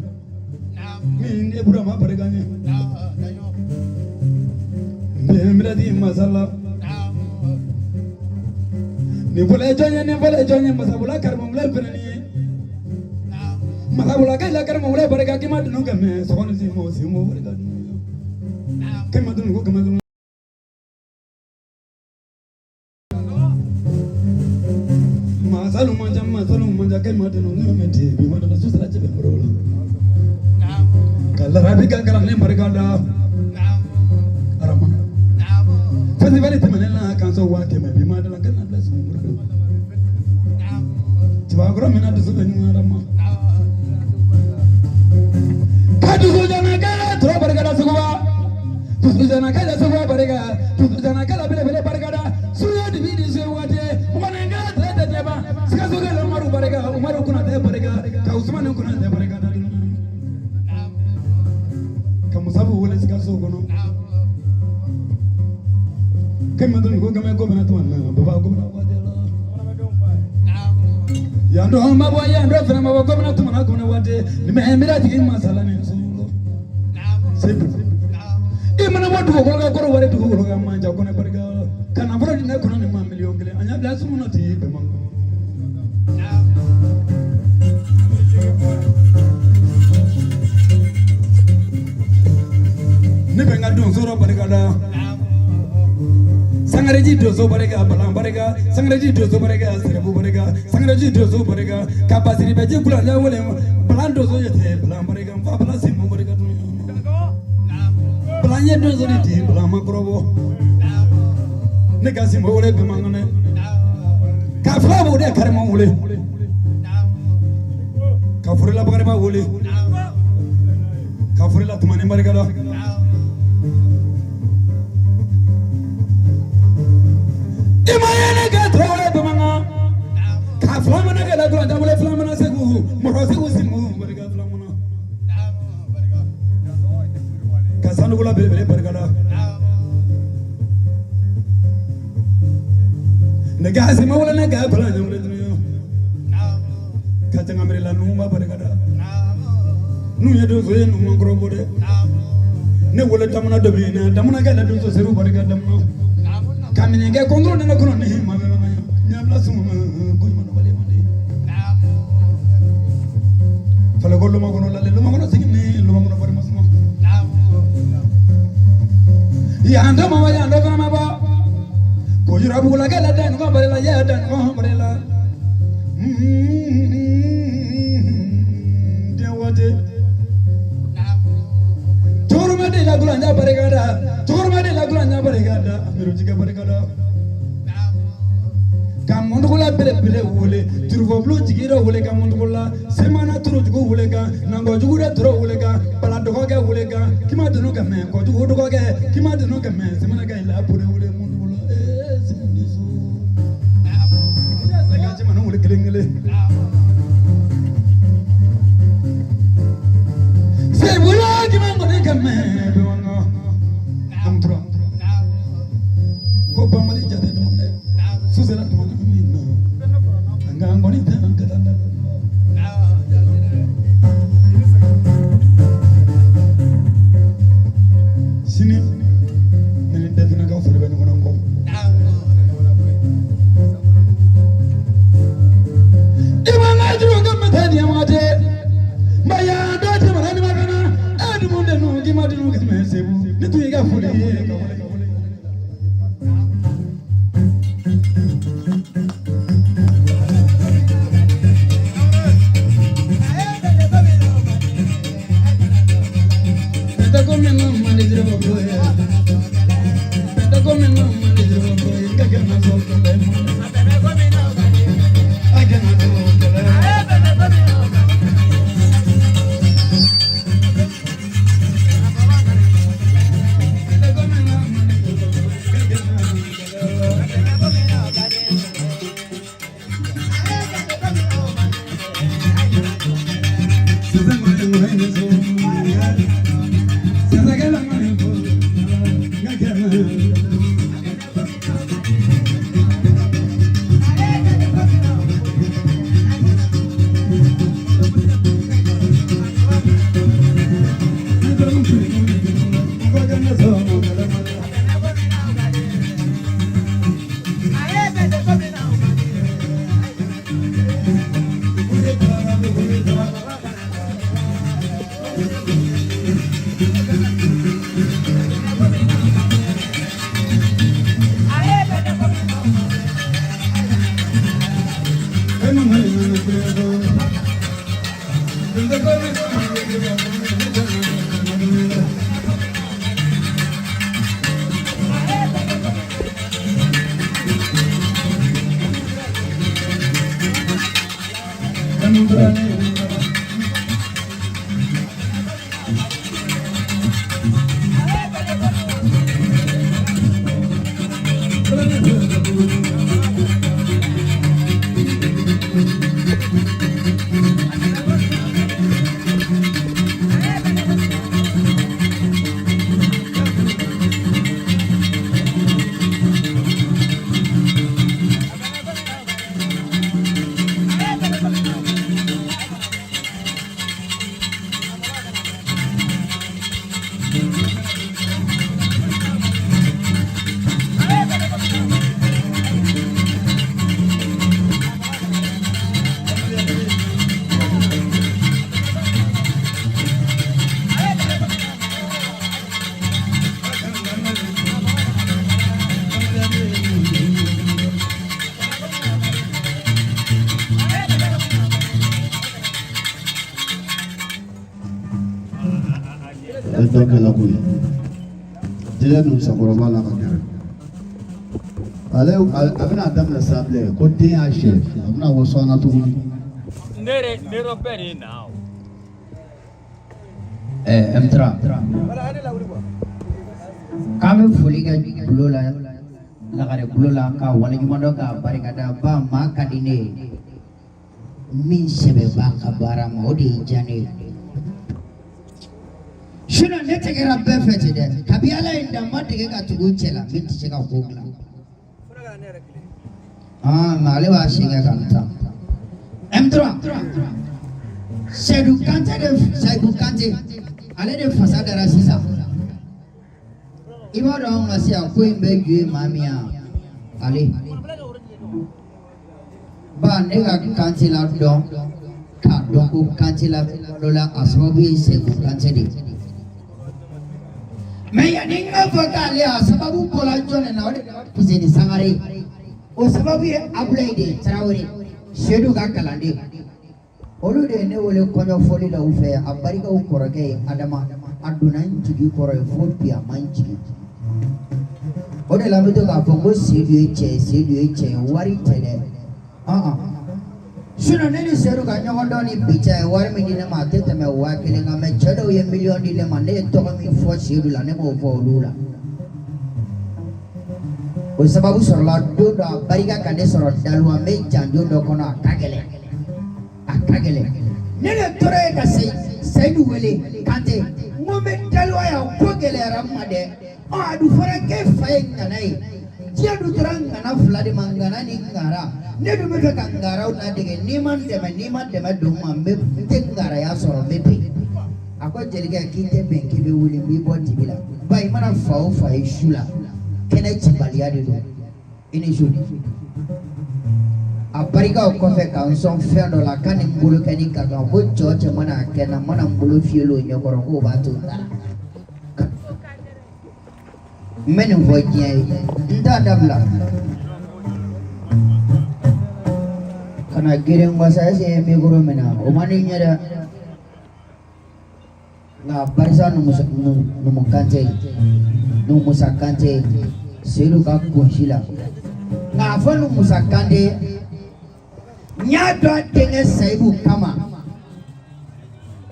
min de Burama barika ɲɛ mɛ miradi masala nin fɔlɔ ye jɔn ye nin fɔlɔ ye jɔn ye masabula karamɔgɔ fɛnɛ ni ye masabula kɛ la karamɔgɔ barika k'i ma dunu ka mɛ sɔgɔni Sinbo Sinbo barika kɛmɛ dunu ko kɛmɛ dunu masalu manja masalu manja kɛmɛ dunu ne mɛ ten bi ma dunu susara cɛ bɛ baro la ka larabi ka kalan ne barika da arama festival tɛmɛnen na kan sɔn 100,000 bi ma dala kana bila sugu bolo cɛbakɔrɔ min na dusu bɛ ɲuman arama ka dusu jana kɛlɛ tɔrɔ barika da suguba dusu jana kɛlɛ suguba barika dusu jana kɛlɛ belebele barika da suya dibi ni se waati mɔgɔninka tɛ tɛ tɛ ban sikaso kɛlɛ Umaru barika Umaru Konatɛ barika ka Usumani Konatɛ barika da ka Musafu wele sikaso kɔnɔ kɛmɛ duuru ko kɛmɛ ko bɛna tuma na baba ko bɛna waati la yan dɔ ma bɔ yan dɔ fana ma bɔ ko bɛna tuma na ko bɛna waati ni mɛ miiri tigi masala ni so segu i mana bɔ dugukolo kan kɔrɔ wari dugukolo kan manja kɔnɛ barika ka nafolo di ne kɔnɔ ni ma 1,000,000 an y'a bila sumu na ti bɛn man. Ne bɛ n ka donso dɔ barika da sangareji donso barika balan barika sangareji donso barika sɛrɛbu barika sangareji donso barika ka basiri bɛ ji kula wele balan donso ye tɛ balan barika n fa balan Sinbo barika dun balan ye donso de di balan ma kɔrɔbɔ ne ka Sinbo wele bɛn man kɛnɛ ka fila b'o de karima wele ka forila bakariba wele ka forila tumani barika da. I ma ye ne ka tarawele bamanan ka fila mana kɛ la dɔrɔn dabɔlen fila mana segu mɔgɔ segu Sinbo barika fila mana ka sanugula belebele barika da ne ka Sinbo wele ne ka kɔlɔn ɲɛwele dunuya ka jangamere la nuba barika da nu ye donso ye nu ma kɔrɔbɔ dɛ ne wele damana dɔ bɛ yen na damana kɛ la donso seru barika damana. Kamini kɛ kɔnkɔrɔ nana kɔnɔ ni ma bɛ ma ɲɛbila sumu ko ɲuman nɔgɔlen man di falako loma kɔnɔ lale loma kɔnɔ sigi ni loma kɔnɔ bari masuma yan dɔ ma yan dɔ fana ma bɔ ko yɔrɔ bugula kɛ la da ɲɔgɔn bari la ya da ɲɔgɔn bari la den waati cɛkɔrɔba de la gulan ɲa barika da cɛkɔrɔba de la gulan ɲa barika da amiru jigɛ barika da ka mɔntugula belebele wele turufɔbulu jigi dɔ wele ka mɔntugula semana turujugu wele kan nankɔjugu de toro wele kan bala dɔgɔkɛ wele kan kima dunu ka mɛn kɔjugu dɔgɔkɛ kima dunu ka mɛn semana ka ila pure wele mɔntugula ee siminiso ne ka cɛmaninw wele kelen kelen sebula kima ngɔni ka mɛn bɛnbaga amutura ko bamali jate dɔn dɛ susela tuma na min na an ka ngɔni tɛ an ka taa da. Sini ne ni dɛfinakaw fana bɛ ɲɔgɔn na kɔ. I ma n ka juru ka mɛ tɛ diɲɛ waati ma yan dɔ tɛ mara ni ma fana e dun de nu k'i ma dunu kɛmɛ segu ne tun y'i ka foli ye ka wale. kana sɔn kɛlɛ ma. Dɔ kɛla koyi jɛgɛ ninnu sakɔrɔba la ka gɛrɛ ale a bɛna daminɛ sa bilen ko den y'a sɛ a bɛna waso an na tuguni. Ne yɛrɛ ne yɛrɛ bɛɛ de ye na o. M3 k'an bɛ foli kɛ bulo la lagare bulo la ka waleɲuman dɔn k'a barikada ba maa ka di ne ye min sɛbɛ b'a ka baara ma o de ye diya ne ye. Sinon ne tɛgɛra bɛɛ fɛ ten dɛ kabi ala ye n dan n ma dege ka tugu cɛ la min tɛ se ka ko dilan. Mais ale b'a sen kɛ ka n ta. M3 Seydou Kante de Seydou Kante ale de fasa dara sisan. I b'a dɔn anw ka se yan ko in bɛɛ ju ye maa min ye ale. Ba ne ka Kante la dɔn k'a dɔn ko Kante la dɔ la a sababu ye Seydou Kante de ye. Mais yanni n ka fɔ k'ale a sababu bɔra jɔn de na o de Fuseni Sangare o sababu ye Abulayi de ye Tarawele Seydou ka kalanden olu de ye ne wele kɔɲɔfɔli la u fɛ a barikaw kɔrɔkɛ ye Adama a donna n jigi kɔrɔ ye fo bi a ma n jigi o de la n bɛ to k'a fɔ ko Seydou ye cɛ ye Seydou ye cɛ ye wari tɛ dɛ sinon ne ni Seydou ka ɲɔgɔn dɔn ni bi cɛ ye wari min di ne ma a tɛ tɛmɛ 1000 kan mais cɛ dɔw ye miliyɔn di ne ma ne ye tɔgɔ min fɔ Seydou la ne m'o fɔ olu la o sababu sɔrɔla don dɔ a barika ka ne sɔrɔ daluwa n bɛ janjo dɔ kɔnɔ a ka gɛlɛn a ka gɛlɛn ne de tora yen ka Seydou wele Kante n ko n bɛ daluwa yan ko gɛlɛyara n ma dɛ ɔ a dun fɔra k'e fa ye ŋana ye diɲɛ dun tora ŋana fila de ma ŋana ni ŋara ne dun bɛ fɛ ka ŋaraw ladege n'i ma n dɛmɛ n'i ma dɛmɛ don n ma n bɛ n tɛ ŋaraya sɔrɔ n bɛ bin a ko jelikɛ k'i tɛ bɛn k'i bɛ wuli n b'i bɔ dibi la ba i mana fa o fa ye su la kɛnɛ cibaliya de don i ni su a barikaw kɔfɛ ka n sɔn fɛn dɔ la k'a ni n bolo kɛni ka kan ko cɛ o cɛ mana a kɛ n na mana n bolo fiyɛli o ɲɛkɔrɔ k'o b'a to n ta la n bɛ nin fɔ diɲɛ ye n t'a dabila kana geren wasa ɛseke ye mikoro minɛ o man di n ye dɛ nka barisa numu kante numu musa kante Seydou ka kunsi la nka a fɔ numu musa kante n y'a dɔn a denkɛ Seydou kama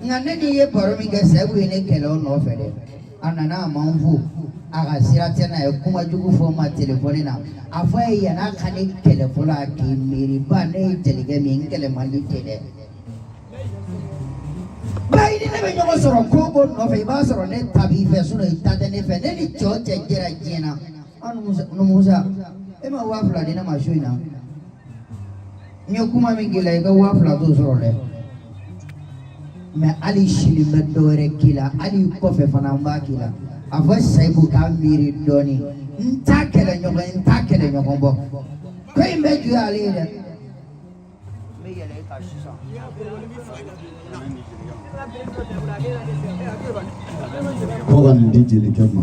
nka ne n'i ye baro min kɛ Seydou ye ne kɛlɛ o nɔfɛ dɛ a nana a ma n fo a ka sira tɛ n'a ye kuma jugu fɔ n ma telefɔni na a fɔ a ye yan'a ka ne kɛlɛ fɔlɔ a k'i miiri ba ne ye jelikɛ min ye n kɛlɛ man di ten dɛ ba i ni ne bɛ ɲɔgɔn sɔrɔ ko o ko nɔfɛ i b'a sɔrɔ ne ta b'i fɛ sinɔn i ta tɛ ne fɛ ne ni cɛ o cɛ jɛra diɲɛ na an Musa e ma 2000 di ne ma su in na n ye kuma min k'i la i ka 2000 t'o sɔrɔ dɛ mɛ hali sini n bɛ dɔ wɛrɛ k'i la hali i kɔfɛ fana n b'a k'i la A fɔ Seyibu k'a miiri dɔɔnin, n t'a kɛlɛɲɔgɔn ye, n t'a kɛlɛɲɔgɔn bɔ. Ko in bɛɛ ju y'ale ye dɛ. N bɛ yɛlɛ e kan sisan. Ko ka nin di jelikɛ ma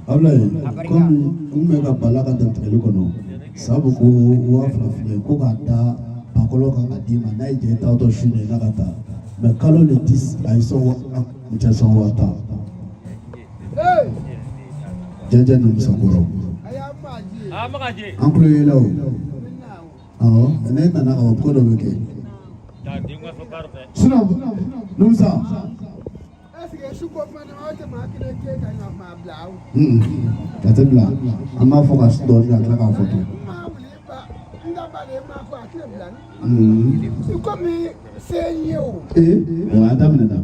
Abulayi, komi n kun bɛ ka bala ka dantigɛli kɔnɔ, sabu ko 2000 filɛ ko k'a da bakɔlɔ kan ka d'i ma, n'a ye jɛ taatɔ su in na ka taa mais kalo le 10 a ye sɔn n cɛ sɔn 10 000 jɛjɛ numusakɔrɔ an tulo yɛlɛ o. Awɔ, ne nana ka bɔ ko dɔ bɛ kɛ sinon Numusa. A tɛ bila, an b'a fɔ ka dɔɔnin ka tila k'a fɔ tun. Ee, a daminɛna.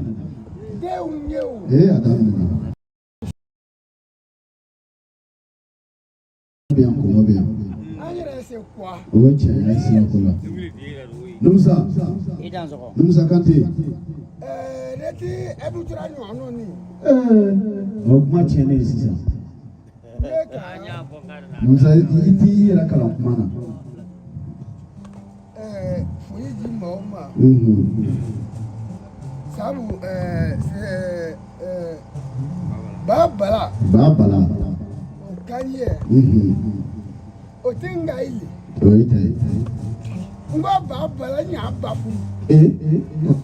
Ee, a daminɛna. Bɛ yan, kɔngɔ bɛ yan. O ye tiɲɛ ye, sira ko la. Numusa, Numusa Kante. O kuma tiɲɛnen ye sisan. Numusa, i t'i yɛrɛ kalan kuma na. Foli di maaw ma. Sabu ba bala. Ba bala. O ka ɲɛ. O tɛ nka ye. O ye ta ye. N ko ba bala ɲa ba furu. Ee,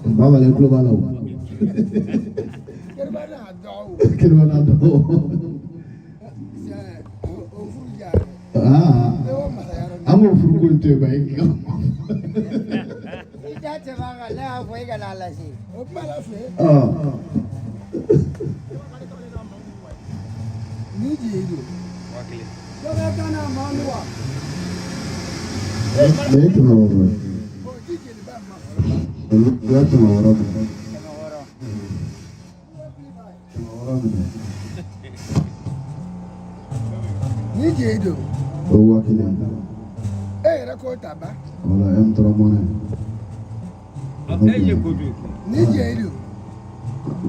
ba bala, i tulo b'a la o. Keriba n'a dɔgɔ. Keriba n'a dɔgɔ. O furu diyara. Aa, an b'o furu ko in to yen ba ye. I da tɛmɛ a kan, ne y'a fɔ i kana a lase. O kuma la fɛ. Ni ji don. Dɔ bɛ kan na maa min wa. Nin ye 600 ye. O ye 600 minɛ. 600 minɛ. Ni ji don. O ye 1000. E yɛrɛ k'o ta ba. Wala M3 mɔnɛ. Ni ji don.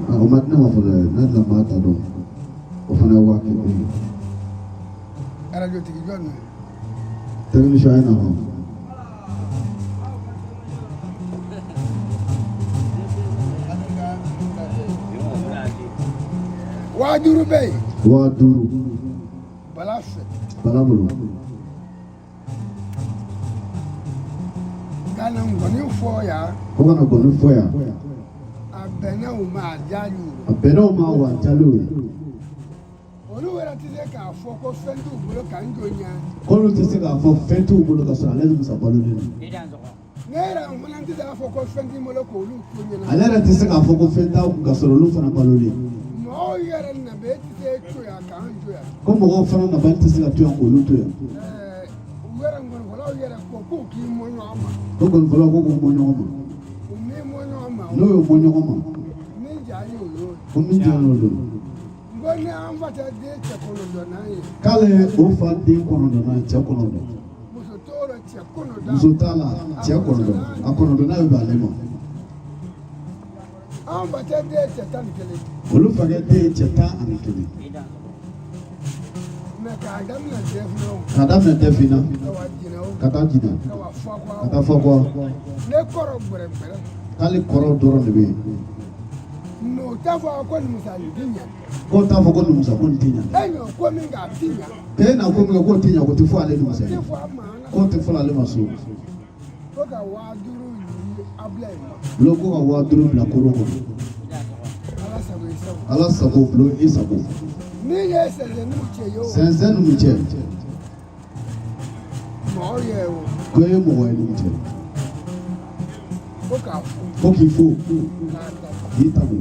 O ma di ne ma fɔlɔ dɛ, n'a dilan maa ta dɔn. O fana ye 1000 ye. Arajo tigi jɔn nɔ. Technicien ye na hɔn. 5000 bɛ yen. 5000. Bala fɛ. Bala bolo. Ka na ngɔni fɔ yan. Ko ka na ngɔni fɔ yan. A bɛnna u ma, a diyara u ye. A bɛnna u ma wa, a diyara u ye. Olu yɛrɛ tɛ se k'a fɔ ko fɛn t'u bolo ka n jɔ ɲɛ. K'olu tɛ se k'a fɔ fɛn t'u bolo ka sɔrɔ ale ni Musa balolen don. Ne yɛrɛ fana tɛ se k'a fɔ ko fɛn t'i bolo k'olu to ɲɛna. Ale yɛrɛ tɛ se k'a fɔ ko fɛn t'a kun ka sɔrɔ olu fana balolen. Mɔgɔw yɛrɛ nabe tɛ se to yan k'an to yan. Ko mɔgɔw fana nabali tɛ se ka to yan k'olu to yan. U yɛrɛ ngɔnifɔlaw yɛrɛ ko k'u k'i mɔ ɲɔgɔn ma. Ko ngɔnifɔlaw ko k'u mɔ ɲɔgɔn ma. U m'i mɔ ɲɔgɔn ma. N'o y'u mɔ ɲɔgɔn ma. Min diya ye o y'o ye. Ko min diya y'o don. N ko ni an fa tɛ den cɛ 9nan ye. K'ale o fa den 9nan ye, cɛ 9. Muso t'o la, cɛ 9. Muso t'a la, cɛ 9. A 9nan bɛ bɛn ale ma. An fa tɛ den cɛ 11. Olu fakɛ den ye cɛ 11. Mɛ k'a daminɛ Dɛfinɛ o. K'a daminɛ Dɛfinɛ. Ka wa Jinɛ o. Ka taa Jinɛ. Ka wa Fakwa o. Ka taa Fakwa. Ne kɔrɔ gbɛrɛgbɛrɛ. K'ale kɔrɔ dɔrɔn de bɛ yen. N'o t'a fɔ ko Numusa nin ti ɲɛ. K'o t'a fɔ ko Numusa ko nin ti ɲɛ. E ɲɔ ko min kɛ a ti ɲɛ. K'e na ko min kɛ k'o ti ɲɛ, k'o ti fɔ ale Numusa ye. O ti fɔ a ma. K'o ti fɔ ale ma so. Ko ka 5000 di Abulayi ma. Bulon ko ka 5000 bila koro kɔnɔ. Ala sago i sago. Ala sago, bulon i sago. Min ye sɛnsɛn numu cɛ ye o. Sɛnsɛn numu cɛ. Mɔgɔw ye o. Ko e ye mɔgɔ ye numu cɛ. Ko k'a fo. Ko k'i fo. K'a tanu. K'i tanu.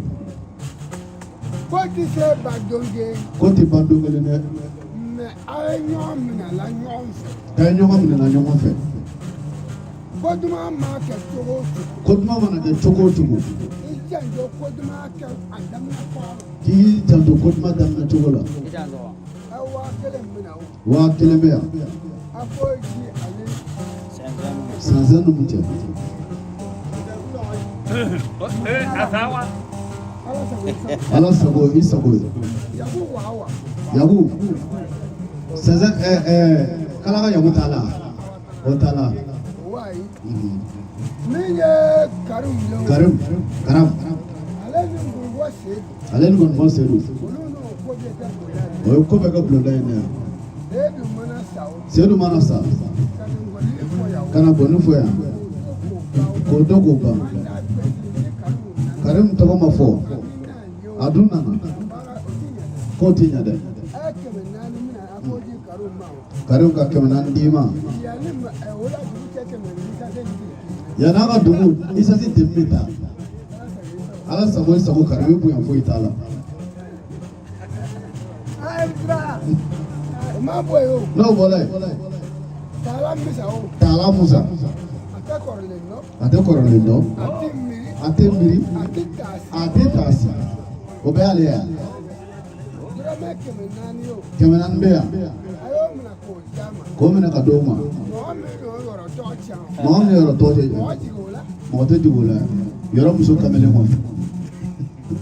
Ko tɛ se ba don kelen. Ko tɛ ban don kelen dɛ. Mɛ aw ye ɲɔgɔn minɛ la ɲɔgɔn fɛ. K'a ye ɲɔgɔn minɛ la ɲɔgɔn fɛ. Ko duman maa kɛ cogo o cogo. Ko duman mana kɛ cogo o cogo. I janto ko duman kɛ a daminɛ kɔrɔ. K'i janto ko duman daminɛ cogo la. A 1000 minɛ o. 1000 bɛ yan. A k'o di ale. Sɛnsɛn numu cɛ. Asawa. Ala sago i sago ye. Yaku sɛnsɛn ɛ ɛ kalaka Yaku t'a la, o t'a la. Min ye Karim ye o. Karim Karam. Ale ni Ngɔnifɔ Sedu. Ale ni Ngɔnifɔ Sedu. Olu n'o ko bɛɛ kɛ bulonda ye. O ye ko bɛɛ kɛ bulonda in na yan. Sedu mana sa o. Sedu mana sa. Ka na ngɔni fɔ yan o. Ka na ngɔni fɔ yan. K'o dɔn k'o ban. Karim tɔgɔ ma fɔ. A dun nana. K'o ti ɲɛ dɛ. A ye 400 minɛ a k'o di Karim ma o. Karim ka 400 d'i ma. Yanni ma ɛ o la dugu cɛ kɛmɛ ni ka se nin. Yann'a ka dugu isasi den bɛ taa. Ala sago i sago Karim i bonya foyi t'a la. A ye tura. O ma bɔ yen o. N'o bɔra yen. Taala Musa o. Taala Musa. A tɛ kɔrɔlen dɔn. A tɛ kɔrɔlen dɔn. A tɛ miiri. A tɛ miiri. A tɛ taasi. A tɛ taasi. O bɛɛ y'ale ye yan. Dɔrɔmɛ 400 ye o. 400 bɛ yan. A y'o minɛ k'o d'a ma. K'o minɛ ka d'o ma. Mɔgɔ min y'o yɔrɔ tɔgɔ tiɲɛ o. Mɔgɔ min yɔrɔ tɔgɔ tɛ. Mɔgɔ jigin o la. Mɔgɔ tɛ jigin o la. Yɔrɔ muso kamalen kɔni.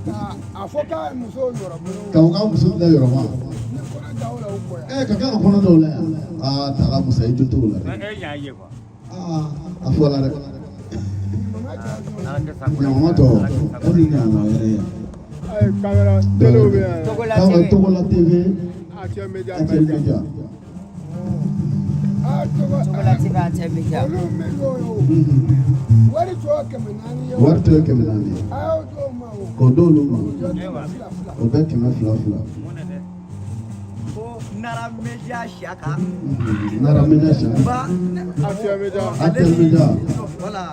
Ka a fɔ k'a ye muso yɔrɔ bolo. Ka o ka muso bila yɔrɔ ma. Ni kɔnɔ da o la o kɔ yan. Ɛ ka k'a ka kɔnɔ dɔw la yan. Aa Taala Musa i jo t'o la dɛ. E y'a ye quoi. Aa a fɔra dɛ. Ɲamama tɔ o de ɲana yɛrɛ ye. Togola TV. Actuel Media. Actuel Media. Togola TV Actuel Media. Olu min y'o ye o. Wari tɔ 400 ye o. Wari tɔ ye 400 ye. A y'o d'o ma o. K'o d'olu ma. O jɔ 200 200. O bɛɛ 200 200. Ko Nara Media Siaka. Nara Media Siaka. Ba. Actuel Media. Actuel Media. Voilà.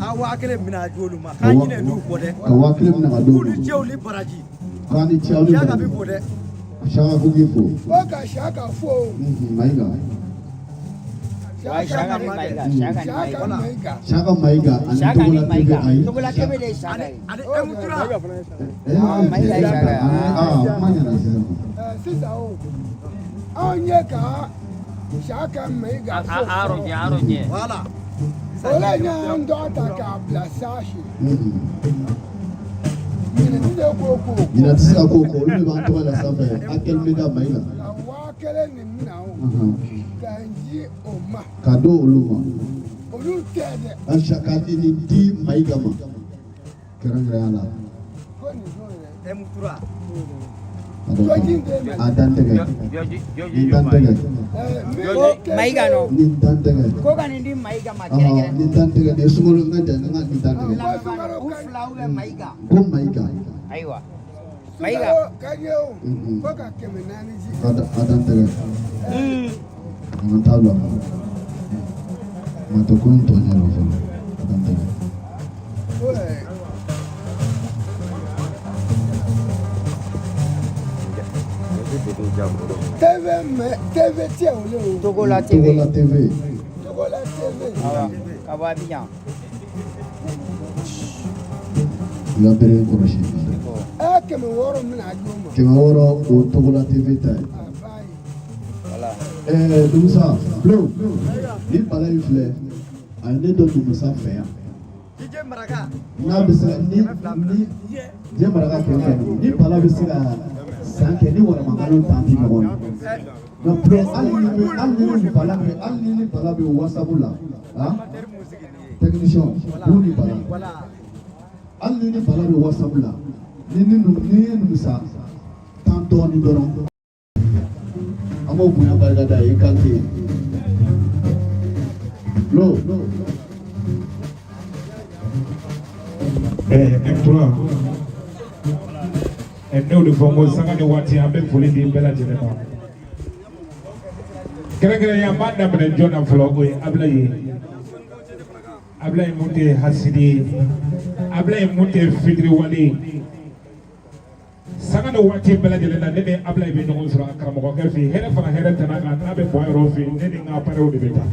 A 1000 minɛ a d'olu ma. K'an ɲinɛ n'u kɔ dɛ. Ka 1000 minɛ ka d'olu ma. K'u ni cɛw ni baraji. K'an ni cɛw ni Siaka baraji. bɛ fo dɛ. Siaka ko k'i fo. Ko ka Siaka fo. Mayiga. Siaka Mayiga. Siaka Mayiga. Siaka Mayiga ani Togola TV ayi. Togola TV de ye Siaka ye. Ani M3. Mayiga ye Siaka ye. Aa kuma ɲɛna sisan. Sisan o. Anw ye ka Siaka Mayiga fo. A ɲɛ. Voilà. O la y'an dɔgɔ ta k'a bila saasi. Ɲinɛ tɛ ko ko. Ɲinɛ tɛ se ka ko ko olu de b'an tɔgɔ la sanfɛ Actuel Media Mayiga. Ka 1000 nin minɛ o. K'a di o ma. Ka d'o olu ma. Olu tɛ dɛ. Aisha ka di nin di Mayiga ma. Kɛrɛnkɛrɛnya la. Ko nin don yɛrɛ. M3. A dan tɛgɛ. Nin dan tɛgɛ. Ko Mayiga nɔ. Nin dan tɛgɛ. Ko ka nin di Mayiga ma kɛrɛnkɛrɛn. Nin dan tɛgɛ nin ye sunkalo n ka jan n ka nin dan tɛgɛ. U fila u bɛ Mayiga. Ko Mayiga. Ayiwa. Mayiga. Ka ɲɛ o. Ko ka 400 di. A dan tɛgɛ. An t'a dɔn. Ma tɛ ko in tɔ ɲɛ dɔn fɔlɔ. A dan tɛgɛ. TV mɛ TV tɛ o le o. Togola TV. Togola TV. Togola TV. Awɔ ka bɔ Abidjan. I ka bere kɔlɔsi. Ɛ 600 minɛ a d'o ma. 600 o Togola TV ta ye. Ɛɛ Dumusa Bulo ni bala in filɛ a ye ne dɔn Dumusa fɛ yan. N'a bɛ se ka ni ni diɲɛ maraka 500 ni bala bɛ se ka san kɛ ni waramakalo tan ti ɲɔgɔn ye. Mais Bulo hali ni bala bɛ hali ni bala bɛ WhatsApp la ah technicien k'u ni bala hali ni bala bɛ WhatsApp la ni ni ni ye Dumusa tan dɔɔni dɔrɔn. An b'o bonya barika da ye kante lo. M3 ne y'o de fɔ n ko sanga ni waati an bɛ foli di bɛɛ lajɛlen ma kɛrɛnkɛrɛnnenya an b'a daminɛ jɔn na fɔlɔ o ye Abilayi ye. Abilayi mun tɛ hasidi ye, Abilayi mun tɛ fitiriwale ye. Sanga ni waati bɛɛ lajɛlen na ne ni Abilayi bɛ ɲɔgɔn sɔrɔ a karamɔgɔkɛ fɛ yen, hɛrɛ fara hɛrɛ tana kan, n'a bɛ bɔ a yɔrɔ fɛ yen, ne ni n ka appareil de bɛ taa.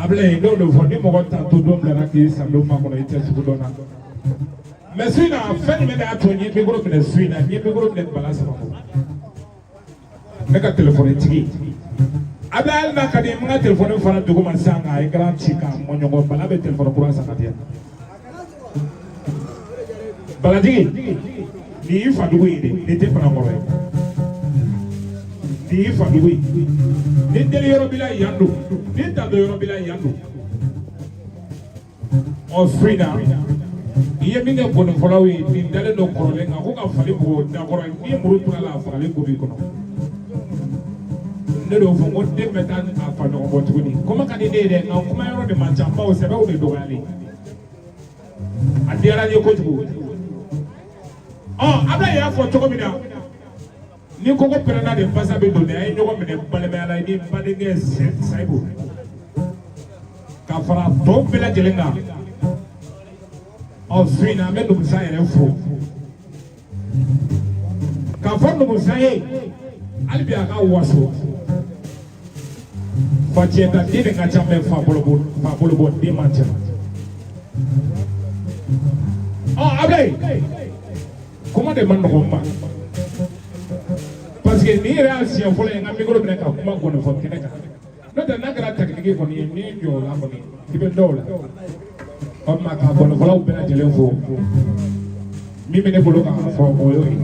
Abilayi n'o de fɔ ni mɔgɔ ta to don bila k'i san don makɔnɔ i tɛ sugu dɔn na. Mais su in na fɛn jumɛn de y'a to n ye micro minɛ su in na, n ye micro minɛ Bala Samako. Ne ka telefɔni tigi. Abilayi hali n'a ka di n ka telefɔni fara dugu ma sisan k'a écran ci k'a mɔɲɔgɔn, Bala bɛ telefɔni kura san ka di yan. Balatigi nin y'i fadugu ye dɛ, nin tɛ Fanankɔrɔ ye, nin y'i fadugu ye. Ni deli yɔrɔ b'i la yan don, ni danto yɔrɔ b'i la yan don. Ɔ su in na i ye min kɛ gɔnifɔlaw ye, nin dalen don kɔrɔlen kan ko ka fali bugɔ dakɔrɔ ye, n'i ye muru turu a la a fagalen ko b'i kɔnɔ. Ne de y'o fɔ n ko den bɛ taa a fa ɲɔgɔn bɔ tuguni. Kuma ka di ne ye dɛ, nka kuma yɔrɔ de man ca, bawo sɛbɛw de dɔgɔyalen. A diyara n ye kojugu. Ɔ Ablaye y'a fɔ cogo min na, ni koko pɛrɛnna de basa bɛ don dɛ. A ye ɲɔgɔn minɛ balimaya la i ni badenkɛ Sayibu ka fara tɔw bɛɛ lajɛlen kan. Ɔ su in na an bɛ Numusa yɛrɛ fo k'a fɔ Numusa ye hali bi a ka waso. Facɛta den de ka ca mɛ fa bolo bɔ den man ca. Ɔ Ablaye, kuma de man nɔgɔn n ma parce que nin yɛrɛ y'a siɲɛ fɔlɔ ye n ka micro minɛ ka kuma gɔnifɔ kɛnɛ kan. N'o tɛ n'a kɛra technique kɔni ye, n'i jɔ o la kɔni i bɛ dɔw la. O tuma ka gɔnifɔlaw bɛɛ lajɛlen fo, min bɛ ne bolo k'a fɔ o y'o ye.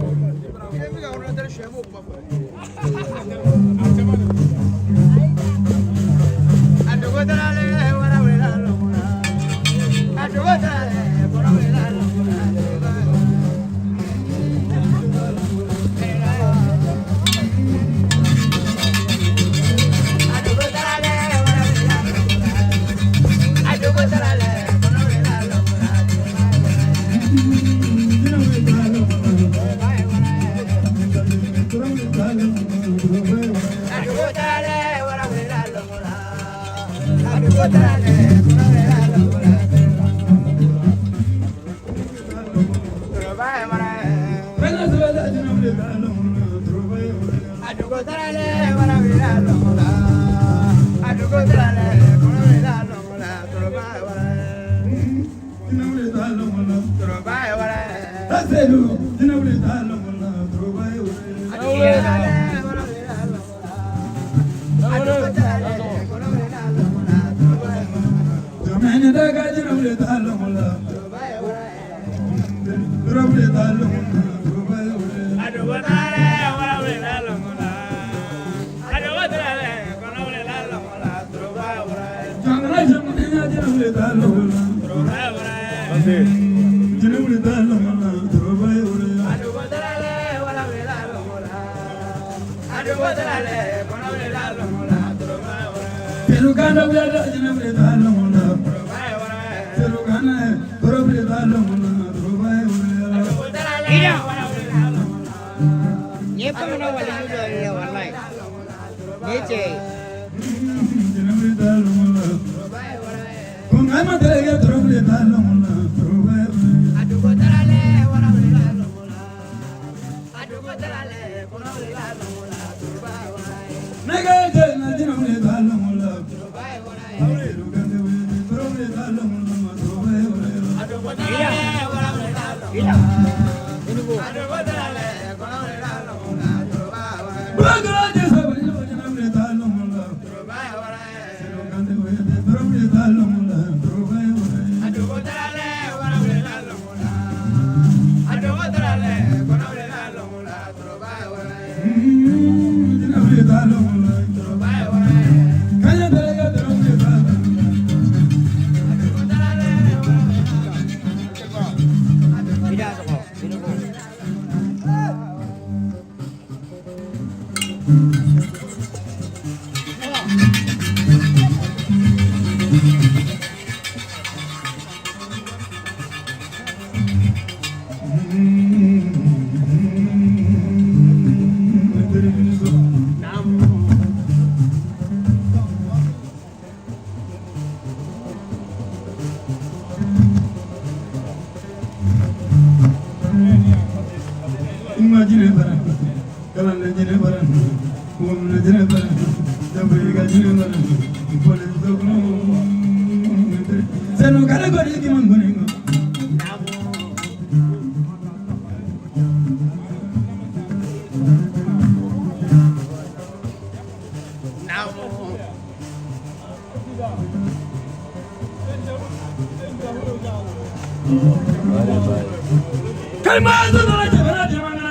Kalima dɔrɔn jamana jamana.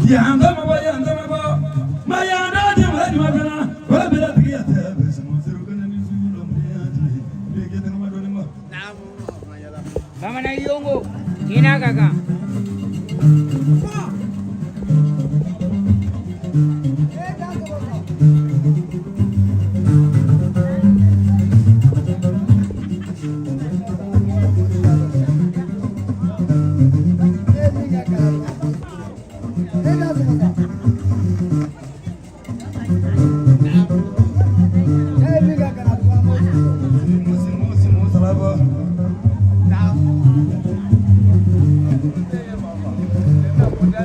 Yan dama ba yan dama ba. Ma yan da jamana jamana. Wala bela tigiya tɛ bɛ sama seru kana ni sugu la mu ya ti. Ne ke tanga ma dɔɔni ma. Bamanan yongo hinɛ ka kan.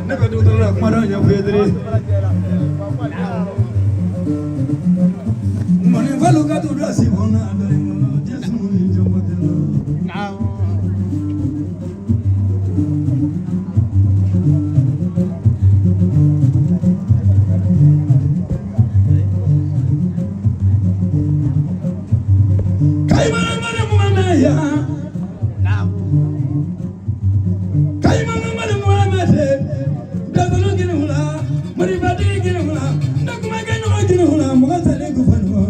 Ne bɛ dɔgɔtɔrɔ la kuma dɔ ɲɛfɔ ye dɔrɔn. Mɔnifɔlu ka t'u da si kɔnɔ a dɔn jɛsu ni jɔnko tɛ la. Kayimana mani mwana ya. Kayimana mani mwana te. Dazalo gini hula, maribadi gini hula, ndakuma gini hula gini hula, mɔgɔ salen ko fani wa.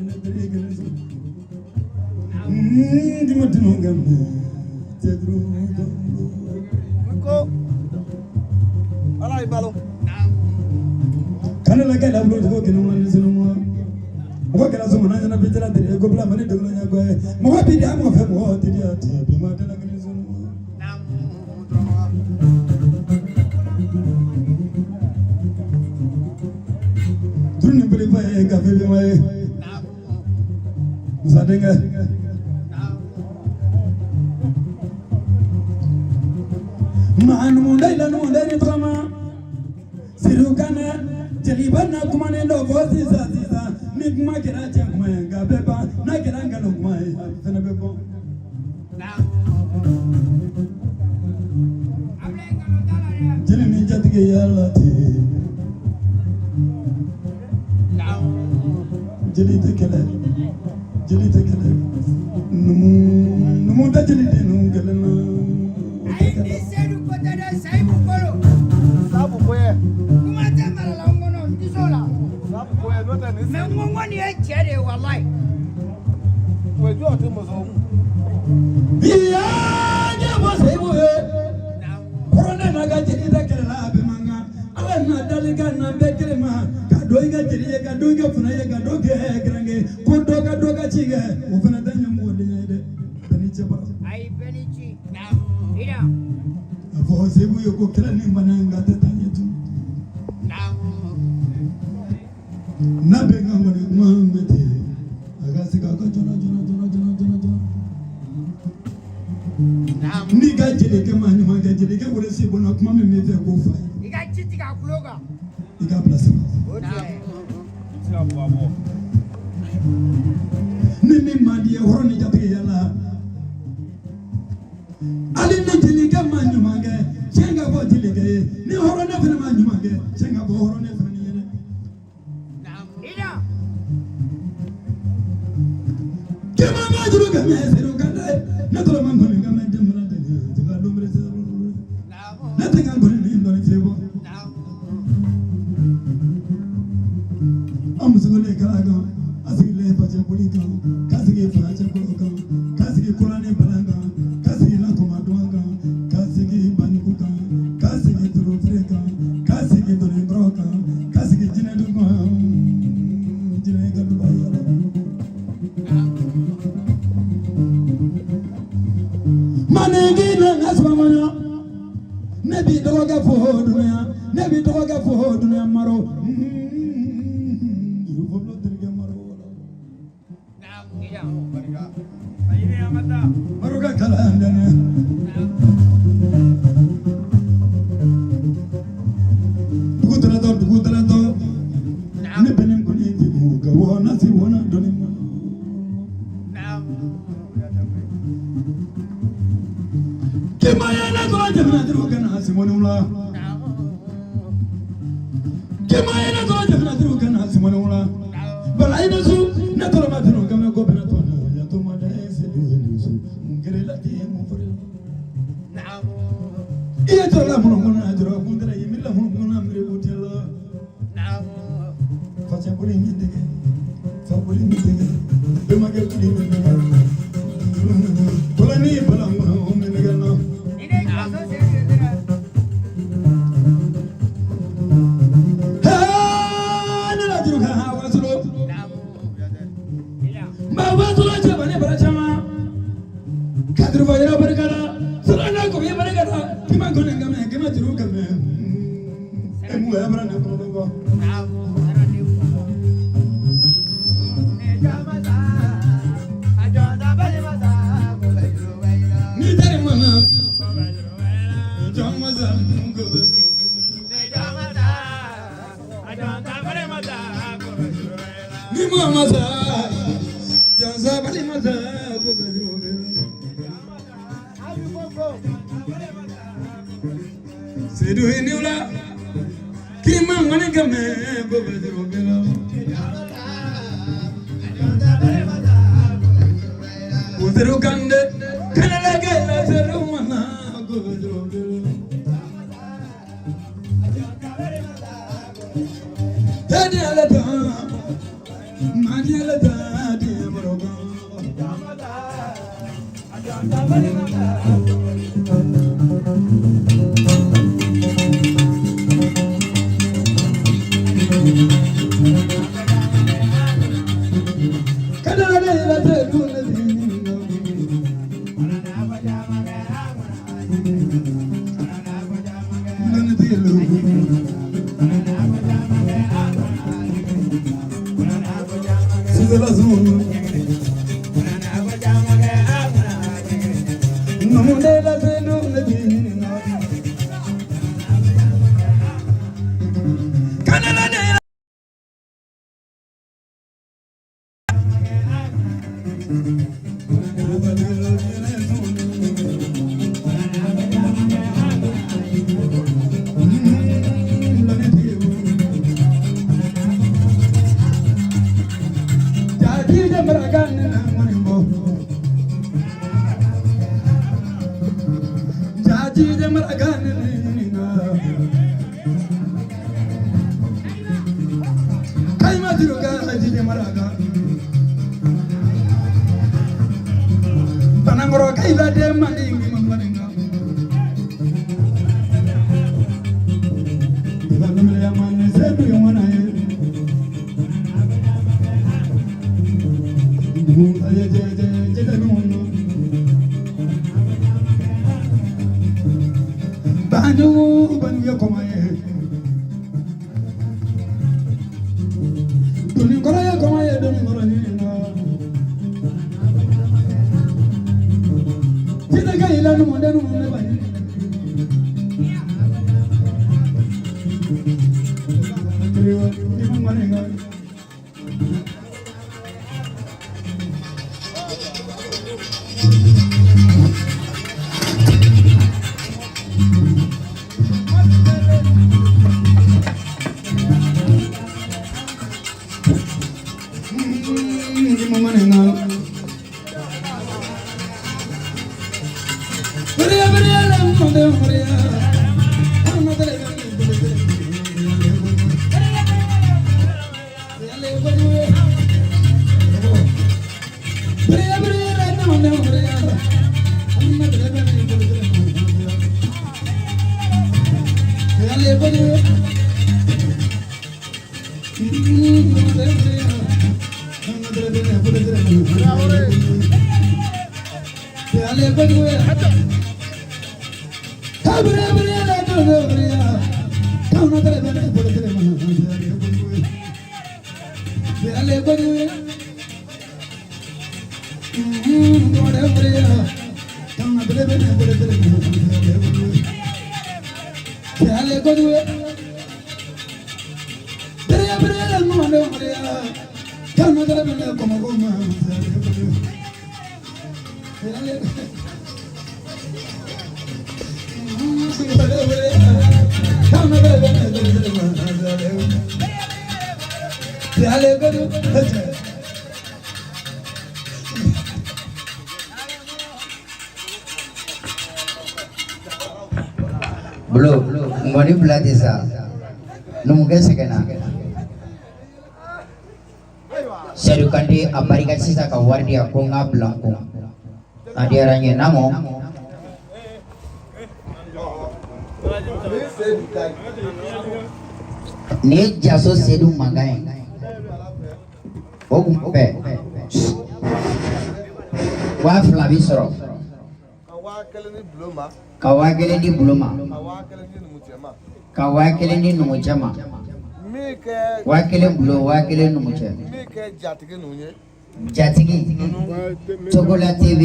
Ne teri gini so. Dima tinu gambe, tedru gambe. Ko ala i balo. Kana la kɛ labolo cogo kelen ma ni sinu ma. Mɔgɔ kɛra so mana ɲɛna bi jala tere ko bila mani degolo ɲɛ gɔye. Mɔgɔ bi di a mɔgɔ fɛ mɔgɔ tɛ di a tɛ bi ma dala kelen sinu ma. Turu ni bere fa ye gafe bi ma ye. Musa denkɛ. Maa numu da ila numu da ni tɔgɔma. Seru kana jeliba na kumanen dɔ fɔ sisan sisan ni kuma kɛra cɛ kuma ye nka a bɛ ban n'a kɛra nkalon kuma ye a fana bɛ bɔ. Jeli ni jatigi yala ten. Jeli tɛ kɛlɛ jeli tɛ kɛlɛ numu numu tɛ jeli den nu kɛlɛ na. Ayi ni Sedu ko tɛ dɛ Sayibu Kolo. Sabu koyɛ. Kuma tɛ mara la n kɔnɔ n tɛ s'o la. Sabu koyɛ n'o tɛ ni. Mɛ n ko n ko nin ye cɛ de ye walayi. O ye jɔn tɛ muso. Iya ɲɛfɔ Seyibu ye. Kɔrɔnɛ n'a ka jeli tɛ kɛlɛ la a bɛ man kan. Ala na dali ka na bɛɛ kelen ma. Ka dɔ i ka jeli ye ka dɔ i ka funa ye ka dɔ kɛ gɛrɛnkɛ ko dɔ ka dɔ ka ci kɛ o fana tɛ ɲɛmɔgɔ den ye dɛ. Bɛɛ ni cɛ bara. Ayi bɛɛ ni ci. Ida. A fɔ Seyibu ye ko kɛlɛ ni bana in ka tɛ taa ɲɛ tun. N'a bɛ n ka kɔni kuma bɛ ten a ka segin a ka joona joona joona joona joona joona. N'i ka jelikɛ ma ɲuman kɛ jelikɛ wele si bɔnna kuma min b'i fɛ k'o f'a ye. I ka ci tigɛ a tulo kan. I k'a bila sira. O tiɲɛ ye. Ni min man di ye hɔrɔn ni jatigi yala. Hali ni jelikɛ ma ɲuman kɛ tiɲɛ ka fɔ jelikɛ ye ni hɔrɔn fana ma ɲuman kɛ tiɲɛ ka fɔ hɔrɔn fana ye dɛ. Ida. Kema ma juru kɛmɛ seru kan dɛ ne tɔrɔ ma nkɔni kɛmɛ denmisɛnnin tɛ ɲɛ ka donbere sɛbɛn ne tɛ ka nkɔni ni dɔnni fiyewu bɔ. An muso kelen kala kan a sigilen facɛ boli kan k'a sigi facɛ kolo kan k'a sigi kɔlɔni balan kan k'a sigi lakoma duman kan k'a sigi baniku kan k'a sigi torofere kan k'a sigi dɔnnikɔrɔ kan k'a sigi jinɛdu kan jinɛ ka duba yala. Manegi na nka sɔgɔmanya ne b'i dɔgɔkɛ fo dunuya ne b'i dɔgɔkɛ fo dunuya maro. Ida. Maro ka kalan dɛnɛ. Dugu tɛnɛtɔ dugu tɛnɛtɔ ne bɛ ne kɔni degun ka bɔ na se wɔna dɔɔni ma. Kemaya na tɔgɔ jamana tiriw ka na simɔniw la. Kemaya na tɔgɔ jamana tiriw ka na simɔniw la. Bala i ni su ne tɔgɔ ma tiriw kɛmɛ ko bɛnɛ tɔ. I ye jɔrɔ la minnu kɔnɔ jɔrɔ kun tɛ i miiri la minnu kɔnɔ miiri kun tɛ la. Facɛ boli min tigɛ, fa boli min tigɛ, bɛnbakɛ boli min tigɛ. Tɔlani bala kɔnɔ o min tigɛ na. Ne la juru kan wasolo. Nka wasolo cɛba ne bara caman. Kaduruba yɛrɛ barika la, sɔrɔ ko ye barika la, kima kɔni ka mɛn, kima juru ka mɛn. E mun yɛrɛ bara ne kɔnɔ kɔ. Ni teri mana, jɔn ma sa, ko bɛ juru. Ni ma ma sa, jɔn sabali ma sa, ko bɛ juru. Sedu hinula, kima ngani kame, ko bɛ juru bɛ la. Useru kande, kanala gela seru mana, ko bɛ juru bɛ la. Tadi ala ta, madi ala ta, di morogo. Kanala gela seru na. Bulo ngɔni bila ten sa numukɛ sɛgɛnna Sedu Kante a barika sisan ka wari di yan ko n k'a bila n kun a diyara n ye naamu nin ye jaso Sedu mankan ye o kun bɛɛ 2000 bi sɔrɔ ka 5000 di bulo ma ka 5000 di numucɛ ma 5000 bulo 5000 numucɛ jatigi Togola TV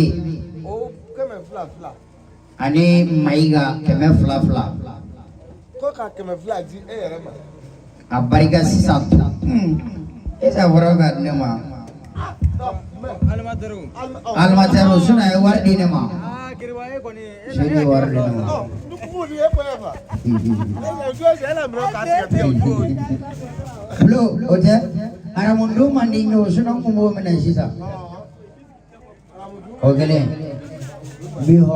ani Mayiga 200 200 Ko ka 200 di e yɛrɛ ma. A barika sisan e sa fɔra ka di ne ma alimatɛriw sinɔn a ye wari di ne ma Sedu ye wari di ne ma. Bulo o tɛ aramudun man di n ye o sinɔn n kun b'o minɛ sisan o kelen n b'i hɔ.